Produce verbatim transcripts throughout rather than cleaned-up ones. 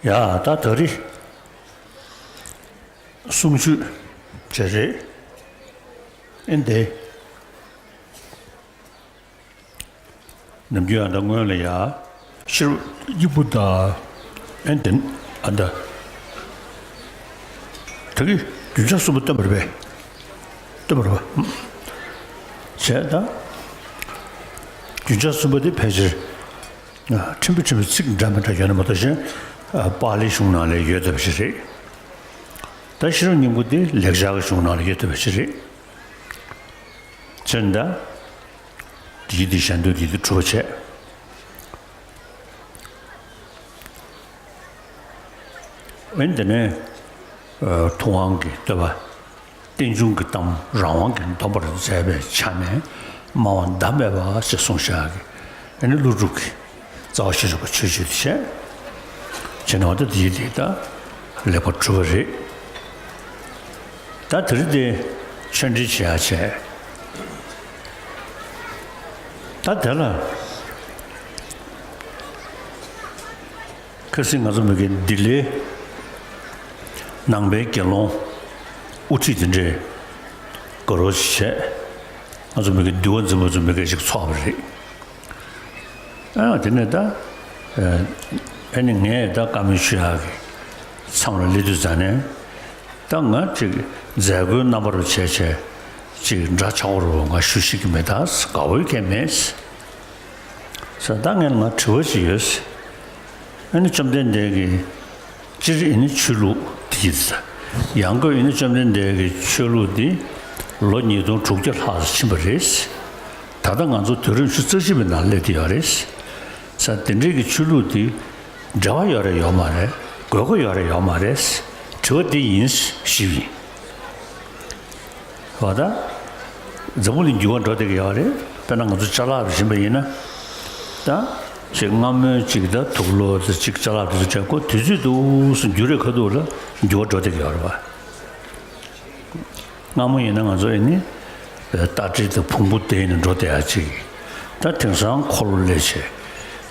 ཡ་ད་ད་རེས་གསུང་ཆོས་བྱེད་རེད། ཨེ་འདི། ནམ་རྒྱུན་ཨ་ད་སྔོན་ལ་ཡ། ཤེར་སྙིང་པོ་དང་། ཨེ་འདི། ཨ་ད། ད་གི་རྒྱུན་ཆགས་གསུམ་པོ་སྟོན་པར་བས། སྟོན་པར་བ། བྱས་ད། རྒྱུན་ཆགས་གསུམ་པོ་དེ་ཕལ་ཆེར། ཕྲན་བུ་ཕྲན་བུ་ཚིག་འདྲ་མི་འདྲ་ཡོད་ན་མ་གཏོགས་གཞན། པཱ་ལིའི་གཞུང་ནང་ལ་ཡོད་བསྡད་པ་ཞིག་རེད། ད་ཤེར་སྙིང་པོ་དེ་ལེགས་སྦྱར་གྱི་གཞུང་ནང་ལ་ཡོད་བསྡད་པ་ཞིག་རེད། བྱས་ད། དེ་ཡི་དེ་གཞན་དོན་དེ་དེ་གྲུབ་པ་བྱས། འོན་ཏེ་ནི། ཐུབ་དབང་གི་བསྟོད་པ། རྟེན་འབྱུང་གི་གཏམ་རང་དབང་གིས་འདོམས་པར་མཛད་པའི་ཆ་ནས་སྨྲ་བ་ཟླ་མེད་པ་ཞེས་གསུངས་བཞག་གི། ཨ་ནི་ཀླུ་སྒྲུབ་ཀྱི་རྩ་བ་ཤེས་རབ་ཀྱི་ཆོས་སྤྱོད་དེ་བྱས། བྱས་ནས་འོ་ད་དེ་ཡི་དེ་ད་ལེགས་པར་གྲུབ་པ་རེད། ད་དེ་རིང་དེ་ཆོས་འབྲེལ་བྱེད་ཡ་བྱས། ད་དེ་ལ། ཁ་སང་ང་ཚོ་མི་གི་ལྡི་ལི་ནང་པའི་དགེ་སློང་དབུ་ཁྲིད་དེ་འདྲས་དགའ་རོགས་བྱས། ང་ཚོ་མི་གི་འདུལ་བ་འཛིན་པ་ཚོ་མི་གི་ཞིག་ཚོགས་པ་རེད། ཨ་དེ་ནས་ད། ཨ་ནི་ངས་ད་བཀའ་མོལ་ཞུ་ཡག་གི་མཚམས་ལ་སླེབས་དུས་ཙང་ནས། ད་ང་ཅིག་མཛད་སྒོའི་རྣམ་པ་རུ་བྱས་བྱས་ཅིག་འདྲ་ཆགས་པོ་རུ་ང་ཞུ་ཤེས་ཀྱི་མེད། ད་དགའ་བོའི་གལ་མེད། ས་ད་ངས་ང་དྲི་བ་ཅིག་ཡོད། ཨ་ནི་བཅོམ་ལྡན་འདས་ཀྱིས་སྤྱིར་ཨ་ནི་ཆོས་ལུགས་དེ་ཡིན་ས། ཡང་སྒོས་ཨ་ནི་བཅོམ་ལྡན་འདས་ཀྱི་ཆོས་ལུགས་འདི་ལོ་ཉིས་སྟོང་དྲུག་བརྒྱ་ལྷག་ཙམ་ཕྱིན་པ་རེད། ད་ལྟ་ང་ཚོ་དུས་རབས་ཉི་ཤུ་རྩ་གཅིག་པའི་ནང་སླེབས་བསྡད་ཡོད་རེད། ས་དེ་འདྲའི་གི་ཆོས་ལུགས་འདི་འབྲེལ་བ་ཡོད་རེད་ཡོད་མ་རེད། དགོས་མཁོ་ཡོད་རེད་ཡོད་མ་རེད། དྲི་བ་འདི་ཡིན་ཞུས་པ་ཡིན། བ་ད། འཛམ་བུ་གླིང་འགྱུར་བ་འགྲོ་བསྡད་ཀྱི་ཡོད་རེད། དཔེར་ན་ང་ཚོ་ཅ་ལག་རེ་བཞིན་པ་ཡིན་ན། ད། ཅིག་སྔ་མོའི་ཅིག་ད་དུག་ལོག་ད་ཅིག་ཅ་ལག་དེ་ཚོ་སྤྲད་གོ་དུས་ཚོད་འདུག་སེ་འགྱུར་རེ་ཁ་ཐུག་ལ་འགྱུར་བ་འགྲོ་བསྡད་ཀྱི་ཡོད་རེད་བ། སྔ་མོ་ཡིན་ན་ང་ཚོ་ཨེ་ནི། རྟ་དྲེལ་དང་བོང་བུ་དེ་ནས་འགྲོ་བསྡད་ཡ་ཅིག་ད་དེང་སང་འཁོར་ལོ་སླེབས་བྱས།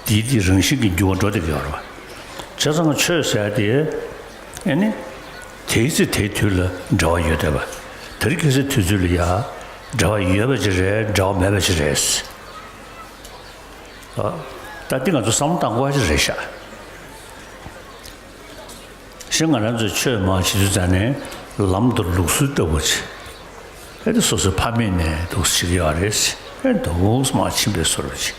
དེའི་དེ་རང་བཞིན་གྱི་འགྱུར་བ་འགྲོ་བསྡད་ཀྱི་ཡོད་རེད་བ། བྱས་ཙང་ཆོས་ཟེར་ཡ་དེ། ཨེ་ནི། དེའི་ཚེ་དེའི་དུས་ལ་འབྲེལ་བ་ཡོད་བསྡད་པ། དེ་རིང་ཁ་སང་དུས་ཚོད་ལ་ཡ། འབྲེལ་བ་ཡོད་པ་ཅིག་རེད། འབྲེལ་བ་མེད་པ་ཅིག་རེད། ཨ། ད་འདི་ང་ཚོ་བསམ་བློ་བཏང་དགོས་པ་ཅིག་རེད་ཤག་གཞན་ང་རང་ཚོའི་ཆོས་མང་བྱེད་དུས་ཙང་ནས་ལམ་དང་ལུགས་སྲོལ་ལྟ་བུ་ཅིག་ཨེ་འདི་སོ་སོའི་ཕ་མེས་ནས་འདུག་སེ་བྱེད་ཀྱི་ཡོད་རེད། ཨེ་འདུག་སེ་མར་ཕྱིན་པའི་བཟོ་འདྲ་ཅིག་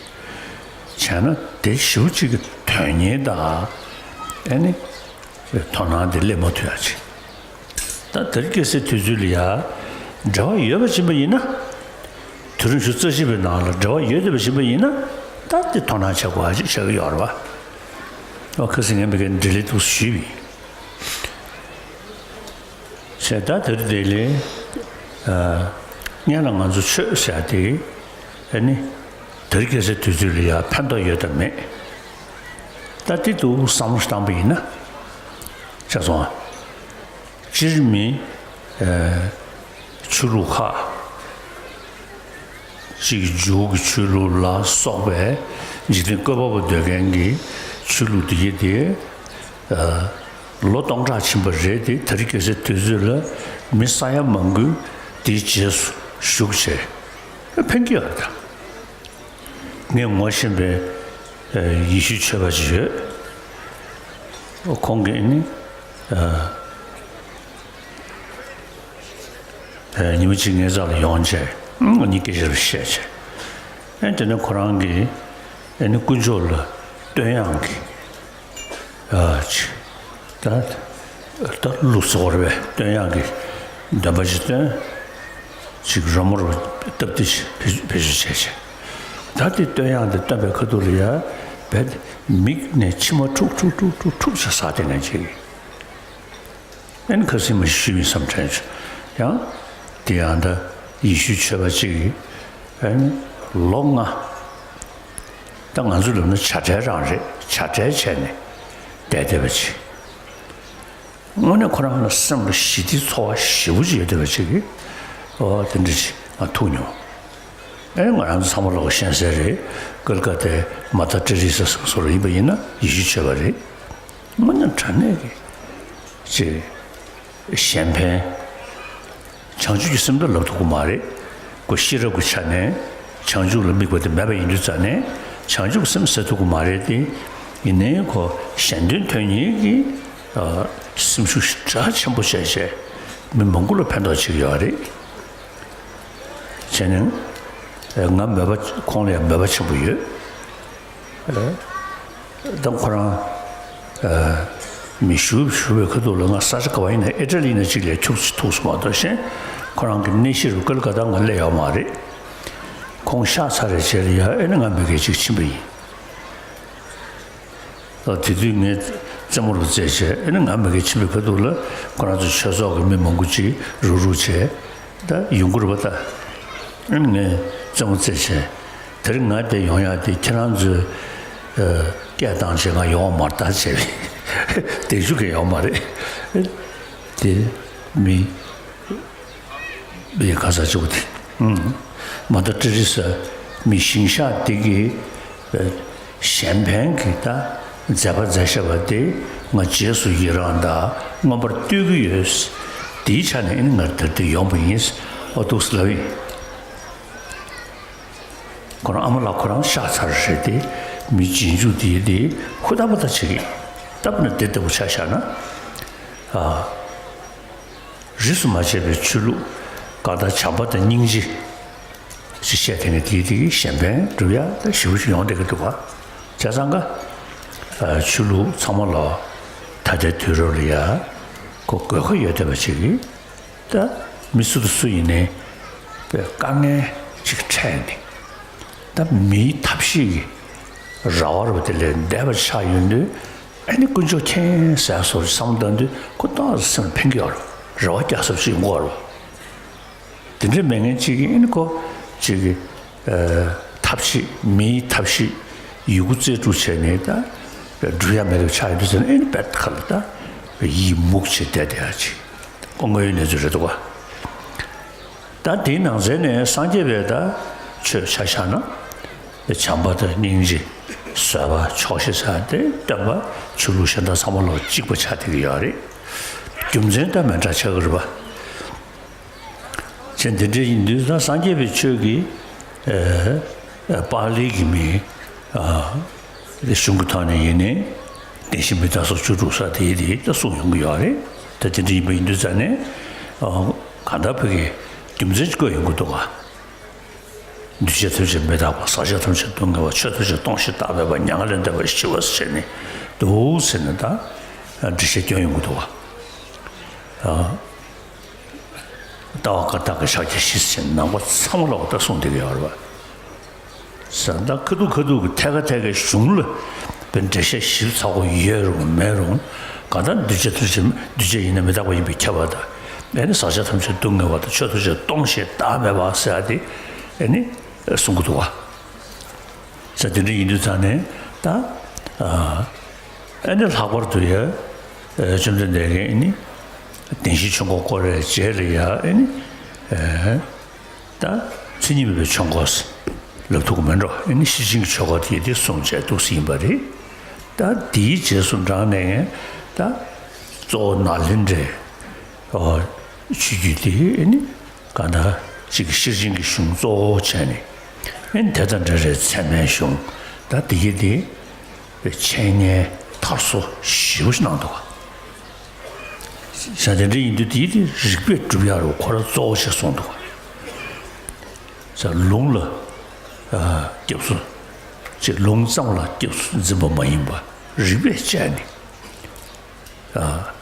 བྱས་ན་དེ་ཞེ་པོ་ཅིག་གི་དོན་གཉེར་དང་། ཨེ་ནི། དོ་སྣང་དེ་སླེབས་མ་ཐུབ་ཡ་ཅིག་ད་དེ་རིང་ཁ་སང་དུས་ཚོད་ལ་ཡ། འབྲེལ་བ་ཡོད་པ་ཡིན་པ་ཡིན་ན། དུས་རབས་ཉི་ཤུ་རྩ་གཅིག་པའི་ནང་ལ་འབྲེལ་བ་ཡོད་བསྡད་པ་ཡིན་པ་ཡིན་ན། ད་དེ་དོ་སྣང་བྱེད་དགོས་པ་ཅིག་ཆགས་ཀྱི་ཡོད་རེད་བ། ཨོ་ཁ་སང་ངས་མི་གའི་འབྲེལ་ལས་འདུག་སེ་ཞུས་པ་ཡིན། བྱས་ད་དེ་རིང་དེ་ལས། ཨ། སྔོན་ལ་ང་ཚོ་ཆོས་ཟེར་ཡ་དེ། ཨ་ནི། དེ་རིང་ཁ་སང་དུས་ཚོད་ལ་ཡ་ཕན་ཐོགས་ཡོད་དམ་མེད། ད་དེ་འདུག་བསམ་བློ་བཏང་པ་ཡིན་ན། ཆ་སོང་ཨ། སྤྱིར་མི། ཨ། ཆོས་ལུགས་ཁག་ཅིག་འཇུག་གི་ཆོས་ལུགས་ལ་སོགས་པའི་འཇིག་རྟེན་བཀོད་པ་པོ་འདོད་མཁན་གྱི་ཆོས་ལུགས་འདི་ཡིན་ཏེ། ཨ། ལོ་སྟོང་ཕྲག་ཕྱིན་པ་རེད་དེ། དེ་རིང་ཁ་སང་དུས་ཚོད་ལ་མི་ས་ཡ་མང་པོས་དེའི་རྗེས་སུ་ཞུགས་བྱས་ཕན་གྱི་ཡོད་རེད་ད། ངས་ངོ་ཤེས་པའི་ཡེ་ཤུའི་ཆོས་པ་ཅིག་ཡོད། ཁོང་གིས་ནི། ཨ། ཉི་མ་གཅིག་ངའི་རྩ་ལ་ཡོང་བྱས། ཨ་ནི་སྐད་ཆ་རེ་བཤད་བྱས། ཨ་དེ་ནས་ཁོ་རང་གིས་ཨ་ནི་དཀོན་མཆོག་ལ་བསྟོད་དབྱངས་ཀྱི། ཨ་ཅི། ད་ད་ལུགས་སྲོལ་རེད་པས། བསྟོད་དབྱངས་ཀྱི་འདོན་པ་ཞིག་བཏོན། ཅིག་རོལ་མོ་རུ་སྟབས་བདེ་ཞིག་བེད་བེད་སྤྱོད་བྱས་བྱས། ད་དེ་བསྟོད་དབྱངས་དེ་བཏོན་པའི་ཁ་ཐུག་ལ་ཡ། རྦད་མིག་ནས་མཆི་མ་འཁྲུག་འཁྲུག་འཁྲུག་འཁྲུག་འཁྲུག་བྱས་ཟེར་དེ་ངས་ཅིག་ཨན་ཁ་སིང་མ་ཞུས་མིན་བསམ་དྲན་བྱུང་། ཡང་། དེ་ཡང་ད་ཡེ་ཤུའི་ཆོས་པ་གཅིག་གིས་ཨན་ལོ་ལྔ། ད་ང་ཚོ་ལབ་ན་བྱ་བྲལ་རང་རེད། བྱ་བྲལ་བྱས་ནས་བསྡད་བསྡད་པ་ཅིག་དངོས་གནས་ཁོ་རང་ལ་སེམས་ལ་ཞི་བདེའི་ཚོར་བ་ཞེ་པོ་ཅིག་ཡོད་བསྡད་པ་ཅིག་གིས། ཨོ་དེ་འདྲ་ཅིག་ང་ཐུག་མྱོང་། ཨེ་ང་རང་ཚོ་ཚང་མ་ལོག་ཤེས་གསལ་རེད། ཀལ་ཀ་ཏའི་མ་ད་ཏྲི་རི་ས་སོ་སོ་རུ་ཡིན་པ་ཡིན་ན་ཡེ་ཤུའི་ཆོས་པ་རེད། དངོས་གནས་དྲང་གནས་ཀྱི་ཅིག་གཞན་ཕན། བྱང་ཆུབ་ཀྱི་སེམས་དེ་ལབ་ཐུབ་ཀྱི་མ་རེད། ཁོ་ཤེས་རབ་ཀྱི་ཆ་ནས་བྱང་ཆུབ་ལ་དམིགས་པ་དེ་མེད་པ་ཡིན་དུས་ཙང་ནས་བྱང་ཆུབ་ཀྱི་སེམས་ཟེར་ཐུབ་ཀྱི་མ་རེད་དེ། ཡིན་ནའི་ཁོ་གཞན་དོན་དོན་གཉེར་གྱི་ཨ་སེམས་ཤུགས་ཞེ་དྲག་ཆེན་པོ་བྱས་བྱས་མི་མང་པོ་ལ་ཕན་ཐོགས་བྱེད་ཀྱི་ཡོད་རེད། བྱས་ནས་ང་མོས་པ་ཁོང་ལ་ཡང་མོས་པ་ཆེན་པོ་ཡོད། ད་ཁོ་རང་མི་ཞུ་ཞུ་བའི་ཁ་ཐུག་ལ་ང་ས་ཆ་ག་བ་ཡིན་ན་ཨི་ཊ་ལི་ཡིན་ན་གཅིག་ལས་ཐུག་ཐུག་སོང་མ་གཏོགས་གཞན་ཁོ་རང་གི་གནས་གཞི་རུ་ཀལ་ཀ་ཏ་ང་སླེབས་ཡོད་མ་རེད། ཁོང་གཤེགས་ཚར་བའི་རྗེས་ལ་ཡ་ཨེ་ནི་ང་མི་སྒེར་གཅིག་ཕྱིན་པ་ཡིན། ཨ་དེ་དུས་ངས་རྩེད་མོ་རུ་རྩེས་བྱས་ཨེ་ནི་ང་མི་སྒེར་ཕྱིན་པའི་ཁ་ཐུག་ལ་ཁོ་རང་ཚོ་ཆོས་ཚོགས་ཀྱི་མི་མང་པོ་ཅིག་རུག་རུག་བྱས། ད་ཡོང་གི་རེད་པ་ད། ཨ་ནི་ངས་རྩེད་མོ་རྩེས་བྱས། དེ་རིང་ང་དེ་ཡོང་ཡག་དེ་ཁྱེད་རང་ཚོས་ཨ་སྐད་བཏང་བྱས་ང་ཡོང་བ་མ་རེད་ད་བྱས་པས་དེ་ཞུ་གི་ཡོང་མ་རེད། དེ་མི་མི་ག་ས་གཅིག་པོ་དེ་ཨུམ་མ་ད་ཀྲི་རི་ས་མི་ཞིང་གཤེགས་དེ་གི་ཨ། གཞན་ཕན་གྱི་ད་མཛད་པ་མཛད་བཞག་པ་དེ་ང་རྗེས་སུ་ཡི་རང་དང་མངོན་པར་བསྟོད་ཀྱི་ཡོད། དེའི་ཆ་ནས་ཨེ་ནི་ང་དེར་དེ་ཡོང་པ་ཡིན། ཨོ་འདུག་སེ་ལབ་ཡིན། ཁོ་རང་ཨ་མ་ལགས་ཁོ་རང་གཤེགས་ཚར་རེད་དེ་མི་རྗེས་འཇུག་དེ་དེ་ཧུར་ཐག་པ་ཐག་བྱེད་ཀྱི་ད་བུ་ན་དེ་ལྟ་བུ་ཆ་བཞག་ན་ཨ། རིས་སུ་མ་ཆད་པའི་ཆོས་ལུགས་གང་ལྟར་བྱམས་པ་དང་སྙིང་རྗེ་ཞེས་བཤད་དེ་ནི་དེའི་དེ་གཞན་ཕན་སྒྲུབ་ཡ་ད་ཞེ་པོ་ཞིག་ཡོང་བསྡད་ཀྱི་འདུག་ག་བྱས་ཙང་ཀ་ཆོས་ལུགས་ཚང་མ་ལ་ད་ལྟའི་དུས་རབས་ལ་ཡ་ཁོ་དགོས་མཁོ་ཡོད་བསྡད་པ་ཅིག་གིས་ད་མི་སུ་དང་སུ་ཡིན་ནའི་དཀའ་ངལ་ཅིག་འཕྲད་ནས། ད་མིའི་ཐབས་ཤེས་ཀྱི་ར་བ་རུ་དེ་ལས་འདས་པ་ཆགས་ཡོང་དུས་ཨ་ནི་དཀོན་མཆོག་མཁྱེན་ཟེར་སོགས་བསམ་བཏང་དུས་ཁོ་ཏོག་ཙམ་སེམས་ལ་ཕན་གྱི་ཡོད་རེད། རེ་བ་རྒྱག་ས་ཅིག་ཡོང་གི་ཡོད་རེད། དེ་འདྲའི་མེད་མཁན་གཅིག་གིས་ཨ་ནི་ཁོ་གཅིག་གི་ཐབས་ཤེས་མིའི་ཐབས་ཤེས་ཡི་གུ་རྩལ་སྤྲུགས་བྱས་ནས་ད་སྒྲུབ་ཡ་མེད་པ་ཆགས་ཡོང་དུས་ཟེར་ན་ཨ་ནི་དཔེ་ཁ་ལ་ད་ཡིད་མུག་བྱས་བསྡད་བསྡད་ཡ་ཅིག་ཁོ་དངོས་ཡོད་གནས་ཚུལ་རེད་འདུག་ག་ད་དེའི་ནང་ཚན་ནས་སངས་རྒྱས་པའི་ད་ཆོས་ཆ་བཞག་ན་བྱམས་པ་དང་སྙིང་རྗེ་བཟོད་པ་ཆོག་ཤེས་ཟེར་དེ་སྟོན་པ་ཆོས་ལུགས་གཞན་དག་ཚང་མ་ལ་གཅིག་པ་ཆགས་བསྡད་ཀྱི་ཡོད་རེད། རྒྱུ་མཚན་ད་མི་འདྲ་ཆགས་ཀྱི་རེད་པ། བྱས་འདི་འདྲ་ཡིན་དུས་ད་སངས་རྒྱས་པའི་ཆོས་ཀྱི་ཨ་པཱ་ལི་གི་མི་ཨ་གཞུང་གི་ཐོག་ནས་ཡིན་ནའི་བདེན་བཞི་མི་རྟག་སོགས་བཅུ་དྲུག་ས་དེ་དེ་ད་གསུངས་ཡོང་གི་ཡོད་རེད། ད་དེ་འདྲ་ཡིན་པ་ཡིན་དུས་ཙང་ནས་ཨ་གང་ལྟར་བོད་ཀྱི་རྒྱུ་མཚན་ཅིག་བཀོད་ཡོང་གི་འདུག་ག་འདུས་བྱས་ཐམས་ཅད་མི་རྟག་པ། ཟག་བཅས་ཐམས་ཅད་སྡུག་བསྔལ་བ། ཆོས་ཐམས་ཅད་སྟོང་ཞིང་བདག་མེད་པ། མྱ་ངན་ལས་འདས་པ་ཞི་བ་ཟེར་ནས་འདུག་ཟེར་ནས་ད་འགྲེལ་བཤད་སྐྱོན་ཡོང་གི་འདུག་ག་ལྟ་བ་བཀའ་རྟགས་ཀྱི་ཕྱག་རྒྱ་བཞི་ཟེར་ནས་ནང་པ་ཚང་མ་ལ་འོ་ད་གསུངས་བསྡད་ཀྱི་ཡོད་རེད་པ། ཟེར་ད་ཁ་ཐུག་ཁ་ཐུག་གི་ཐད་ཀ་ཐད་ཀའི་གཞུང་ལ་བའི་འགྲེལ་བཤད་ཞིབ་ཚགས་པོ་ཡོད་རུང་མེད་རུང་གང་ལྟར་འདུས་བྱས་ཐམས་ཅད་འདུས་བྱས་ཡིན་ན་མི་རྟག་པ་ཡིན་པས་ཁྱབ་པ་དང་ཨེ་ནི་ཟག་བཅས་ཐམས་ཅད་སྡུག་བསྔལ་བ་དང་ཆོས་ཐམས་ཅད་སྟོང་ཞིང་བདག་མེད་པ་ཟེར་ཡ་དེ་ཨེ་ནི་གསུང་གི་འདུག་བ། ཟེར་དེ་འདྲ་ཡིན་དུས་ཙང་ནས་ད་ཨ་ཨེ་ནི་ལྷག་པར་དུ་ཡ་བཅོམ་ལྡན་འདས་ཀྱིས་ཨེ་ནི་བདེན་བཞིའི་ཆོས་འཁོར་བསྐོར་བའི་རྗེས་ལ་ཡ་ཨེ་ནི་ཨེ། ད་མཚན་ཉིད་མེད་པའི་ཆོས་འཁོར་ལབ་ཐུབ་ཀྱི་མེད་འགྲོ། ཨེ་ནི་ཤེར་ཕྱིན་གྱི་ཆོས་འཁོར་དེ་དེ་གསུངས་བྱས་འདུག་སེ་ཡིན་པ་རེད། ད་དེའི་རྗེས་སུ་འབྲངས་ནས་ད་གཙོ་བོ་ནཱ་ལེནྡྲའི་ཨོ་ཆོས་བརྒྱུད་དེ་ཨེ་ནི་གང་ལྟར་གཅིག་ཤེར་ཕྱིན་གྱི་གཞུང་གཙོ་བོ་བྱས་ནས་ཨེ་ནི་དེ་དང་འབྲེལ་བའི་ཚད་མའི་གཞུང་ད་དེ་གི་དེ་འཆད་ཉན་དར་སོ་ཞེ་པོ་ཞིག་གནང་འདུག་ག་ཟེར་དེ་འདྲ་ཡིན་དུས་དེའི་དེ་རིགས་པས་སྒྲུབ་ཡག་རུ་ཁོ་རང་གཙོ་བོ་ཞིག་གསུངས་འདུག་ག་ཟེར་ལུང་ལ་ཨ་སྐྱབས་སུ་ཅེས་ལུང་ཙམ་ལ་སྐྱབས་སུ་འཛིན་པ་མ་ཡིན་པ་རིགས་པས་དཔྱད་ནས་ཨ་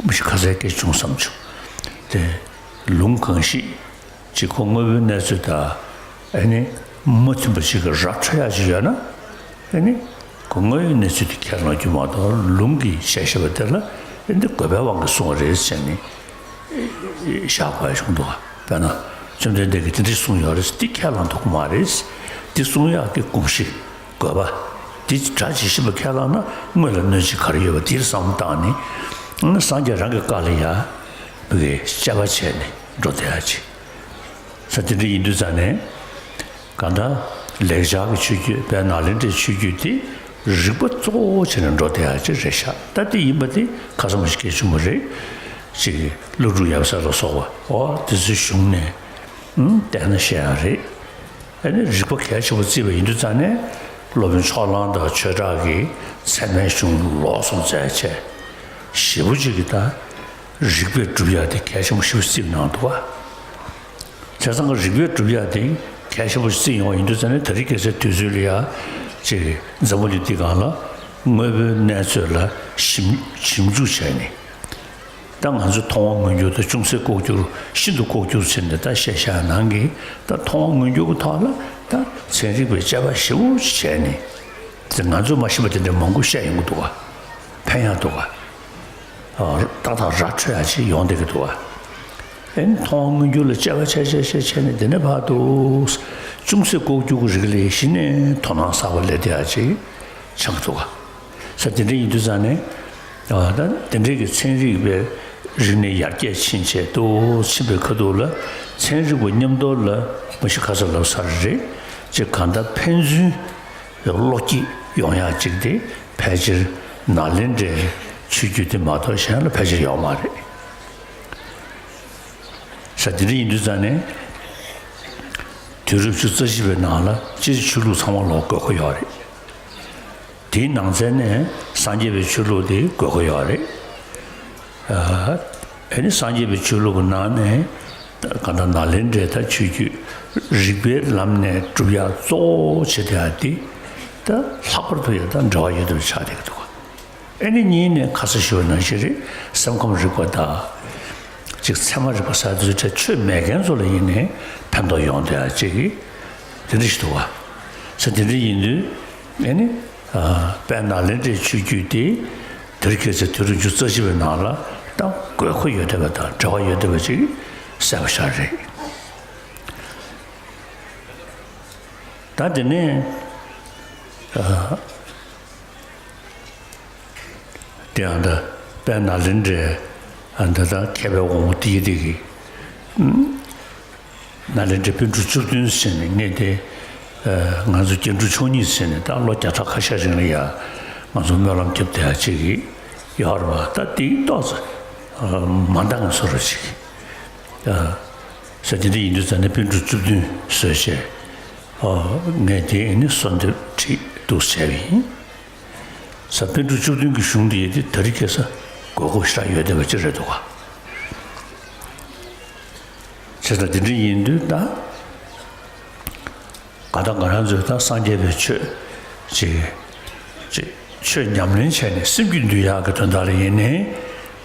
མི་ཤི་ཁ་ཟས་སྐད་བྱུང་བསམ་བྱུང་དེ་ལུང་གང་ཞིག་ཅིག་ཁོ་དངོས་པོའི་གནས་ཚུལ་དང་ཨ་ནི་མ་མཐུན་པ་ཞིག་གི་ར་འཕྲོད་ཡག་ཅིག་ཡོད་ན་ཨ་ནི་ཁོ་དངོས་ཡོད་གནས་ཚུལ་དེ་ཁས་བླང་རྒྱུ་མ་གཏོགས་ལུང་གིས་བཤད་བཤད་པ་དེ་ལ་ཨ་ནི་དགོས་པའི་དབང་གིས་གསུངས་པ་རེད་ཟེར་ནས་བཞག་དགོས་ཡག་བྱུང་འདུག་ག་དཔེར་ན་བཅོམ་ལྡན་འདས་ཀྱིས་དེ་འདྲ་གསུངས་ཡོད་རེད། འདི་ཁས་བླང་ཐུབ་ཀྱི་མ་རེད། འདི་གསུང་ཡག་གི་དགོངས་གཞི་དགོས་པ་འདི་སྒྲ་ཇི་བཞིན་པ་ཁས་བླངས་ན་དངོས་ལ་གནོད་བྱེད་ག་རེ་ཡོད་པ་འདིར་བསམ་བཏང་ནས་སངས་རྒྱས་རང་གི་བཀའ་ལ་ཡ་བུ་གའི་དཔྱད་པ་བྱས་ནས་འགྲོ་བསྡད་ཡག་ཅིག་ས་དེ་འདྲ་ཡིན་དུས་ཙང་ནས་གང་ལྟར་ལེགས་སྦྱར་གྱི་ཆོས་བརྒྱུད་དཔལ་ནཱ་ལེནྡྲའི་ཆོས་བརྒྱུད་དེ་ རིག་པ་གཙོ་བོ་བྱས་ནས་འགྲོ་བསྡད་ཡ་ཅིག་རེད་ཤག་ད་དེ་ཡིན་པ་དེ་ཁ་སང་མ་ཞིག་གལ་ཆེན་པོ་རེད། ཅིག་ཀླུ་སྒྲུབ་ཡབ་སྲས་ལ་སོགས་པ་འོ་དེ་ཚོའི་གཞུང་ནས་ཨུམ་བལྟས་ན་བཤད་ཡ་རེད། ཨ་ནི་རིག་པ་གལ་ཆེན་པོ་བརྩིས་པ་ཡིན་དུས་ཙང་ནས་སློབ་དཔོན་ཕྱོགས་གླང་དང་ཆོས་གྲགས་ཀྱིས་ཚད་མའི་གཞུང་ལོགས་སུ་མཛད་བྱས་ཞེ་པོ་ཅིག་གིས་ད་རིག་པས་སྒྲུབ་ཡ་དེ་གལ་ཆེན་པོ་ཞེ་པོ་བརྩིས་གནང་འདུག་བ། བྱས་ཙང་གི་རིག་པས་སྒྲུབ་ཡ་དེ་གལ་ཆེན་པོ་ཞིག་བརྩིས་ཡོང་བ་ཡིན་དུས་ཙང་ནས་ད་རེས་ཁ་སང་དུས་ཚོད་ལ་ཡ་ཅིག་འཛམ་བུ་གླིང་འདི་སྒང་ལ་དངོས་པོའི་གནས་ཚུལ་ལ་ཞིབ་ཞིབ་འཇུག་བྱས་ནས། ད་ང་ཚོ་མཐོང་བ་མངོན་གྱུར་དང་ཅུང་ཟད་ལྐོག་གྱུར་ཤིན་ཏུ་ལྐོག་གྱུར་ཟེར་ནས་ད་བཤད་བཞག་ནང་གི་ད་མཐོང་བ་མངོན་གྱུར་གྱི་ཐོག་ལ་ད་ཚན་རིག་པའི་དཔྱད་པ་ཞེ་པོ་ཅིག་བྱས་ནས་དེ་ང་ཚོས་མ་ཤེས་པ་དེ་འདྲ་མང་པོ་བཤད་ཡོང་གི་འདུག་ག་ཕན་ཡག་འདུག་ག་ཨ་ཏག་ཏག་ར་འཕྲོད་ཡག་ཅིག་ཡོང་བསྡད་ཀྱི་འདུག་ག་ཨེ་མཐོང་བ་མངོན་གྱུར་ལ་དཔྱད་པ་བྱས་བྱས་བྱས་བྱས་ནས་དེ་ནས་ཕར་དུ་ཅུང་ཟད་ལྐོག་གྱུར་གྱི་རིགས་ལ་གཞི་ནས་དོ་སྣང་གསར་པ་སླེབས་བསྡད་ཡག་ཅིག་ཆགས་ཀྱི་འདུག་ག་ས་དེ་འདྲ་ཡིན་དུས་ཙང་ནས་ཨ་ད་དེ་འདྲའི་གི་ཚན་རིག་པའི་རིག་གནས་ཡར་རྒྱས་ཕྱིན་བྱས་དུ་ཕྱིན་པའི་ཁ་ཐུག་ལ་ཚན་རིག་པ་མཉམ་དུ་ལ་མ་གཞི་ཁ་སང་ལབ་ཚར་རེད་ཅེས་གང་ལྟར་ཕན་ཚུན་བློ་སྐྱེད་ཡོང་ཡག་ཅིག་དེ་ཕལ་ཆེར་ནཱ་ལེནྡྲའི་ཆོས་བརྒྱུད་དེ་མ་གཏོགས་གཞན་ལ་ཕལ་ཆེར་ཡོད་མ་རེད། ས་དེ་འདྲ་ཡིན་དུས་ཙང་ནས་དུས་རབས་བཅུ་རྩ་བཞི་པའི་ནང་ལ་སྤྱིར་ཆོས་ལུགས་ཚང་མ་ལ་དགོས་མཁོ་ཡོད་རེད། དེའི་ནང་ཚན་ནས་སངས་རྒྱས་པའི་ཆོས་ལུགས་དེ་དགོས་མཁོ་ཡོད་རེད། ཨ་ནི་སངས་རྒྱས་པའི་ཆོས་ལུགས་ཀྱི་ནང་ནས་གང་ལྟར་ནཱ་ལེནྡྲའི་ད་ཆོས་བརྒྱུད་རིག་པའི་ལམ་ནས་སྒྲུབ་ཡག་གཙོ་བོ་བྱེད་བསྡད་ཡག་དེ་ད་ལྷག་པར་དུ་ཡང་ད་འབྲེལ་བ་ཡོད་པ་ཆགས་བསྡད་ཀྱི་འདུག་ཨ་ནི་གཉིས་ནས་ཁ་སང་ཞུས་པ་ནང་བཞིན་རེད། སེམས་ཁམས་རིག་པ་དང་ཅིག་ཚད་མ་རིག་པ་ཟེར་དུས་ཆོས་མེད་མཁན་ཚོ་ལ་ཡིན་ནའི་ཕན་ཐོགས་ཡོང་བསྡད་ཡག་ཅིག་གི་དེ་འདྲ་ཞིག་འདུག་བ། ས་དེ་འདྲ་ཡིན་དུས་ཨ་ནི་དཔལ་ནཱ་ལེནྡྲའི་ཆོས་བརྒྱུད་དེ་དེ་རིང་ཁ་སང་དུས་རབས་བཅུ་རྩ་བཞི་པའི་ནང་ལ་ད་དགོས་མཁོ་ཡོད་བསྡད་པ་དང་འབྲེལ་བ་ཡོད་བསྡད་པ་ཅིག་གསལ་པོ་ཤར་རེད། ད་དེ་ནས་ཨ། དེ་ཡང་ད་དཔལ་ནཱ་ལེནྡྲའི་ཨ་ད་ད་མཁས་པའི་དབང་པོ་དེ་དེ་གི་ནཱ་ལེནྡྲའི་པཎ་གྲུབ་བཅུ་བདུན་ཟེར་ནས་ངས་དེ་ང་ཚོ་སྐྱེ་འགྲོ་ཆོས་ཉིད་ཟེར་ནས་ད་ལོ་བརྒྱ་ཕྲག་ཁ་ཤས་རིང་ལ་ཡ་ང་ཚོ་སྨོན་ལམ་བརྒྱབ་བསྡད་ཡག་ཅིག་གི་ཡོད་རེད་བ། ད་དེའི་ཏོག་ཙམ་མ་འདང་བཟོ་འདྲ་ཅིག་ས་དེ་འདྲ་ཡིན་དུས་ཙང་ནས་པཎ་གྲུབ་བཅུ་བདུན་བཟོས་བྱས་ངས་དེ་ནི་གསོལ་འདེབས་ཁྲིད་འདུག་བྱས་པ་ཡིན། ས་པཎ་གྲུབ་བཅུ་བདུན་གྱི་གཞུང་འདི་ཡི་དེ་ད་རེས་ཁ་སང་དགོས་མཁོ་ཞེ་དྲག་ཡོད་བསྡད་པ་ཅིག་རེད་འདུག་ག་བྱས་ཙང་དེ་འདྲ་ཡིན་དུས་ད་ག་ད་ང་རང་ཚོས་ད་སངས་རྒྱས་པའི་ཆོས་ཅིག་ཅིག་ཆོས་ཉམས་ལེན་བྱས་ནས་སེམས་རྒྱུད་འདུལ་ཡག་གི་དོན་དག་ལ་ཡིན་ནའི་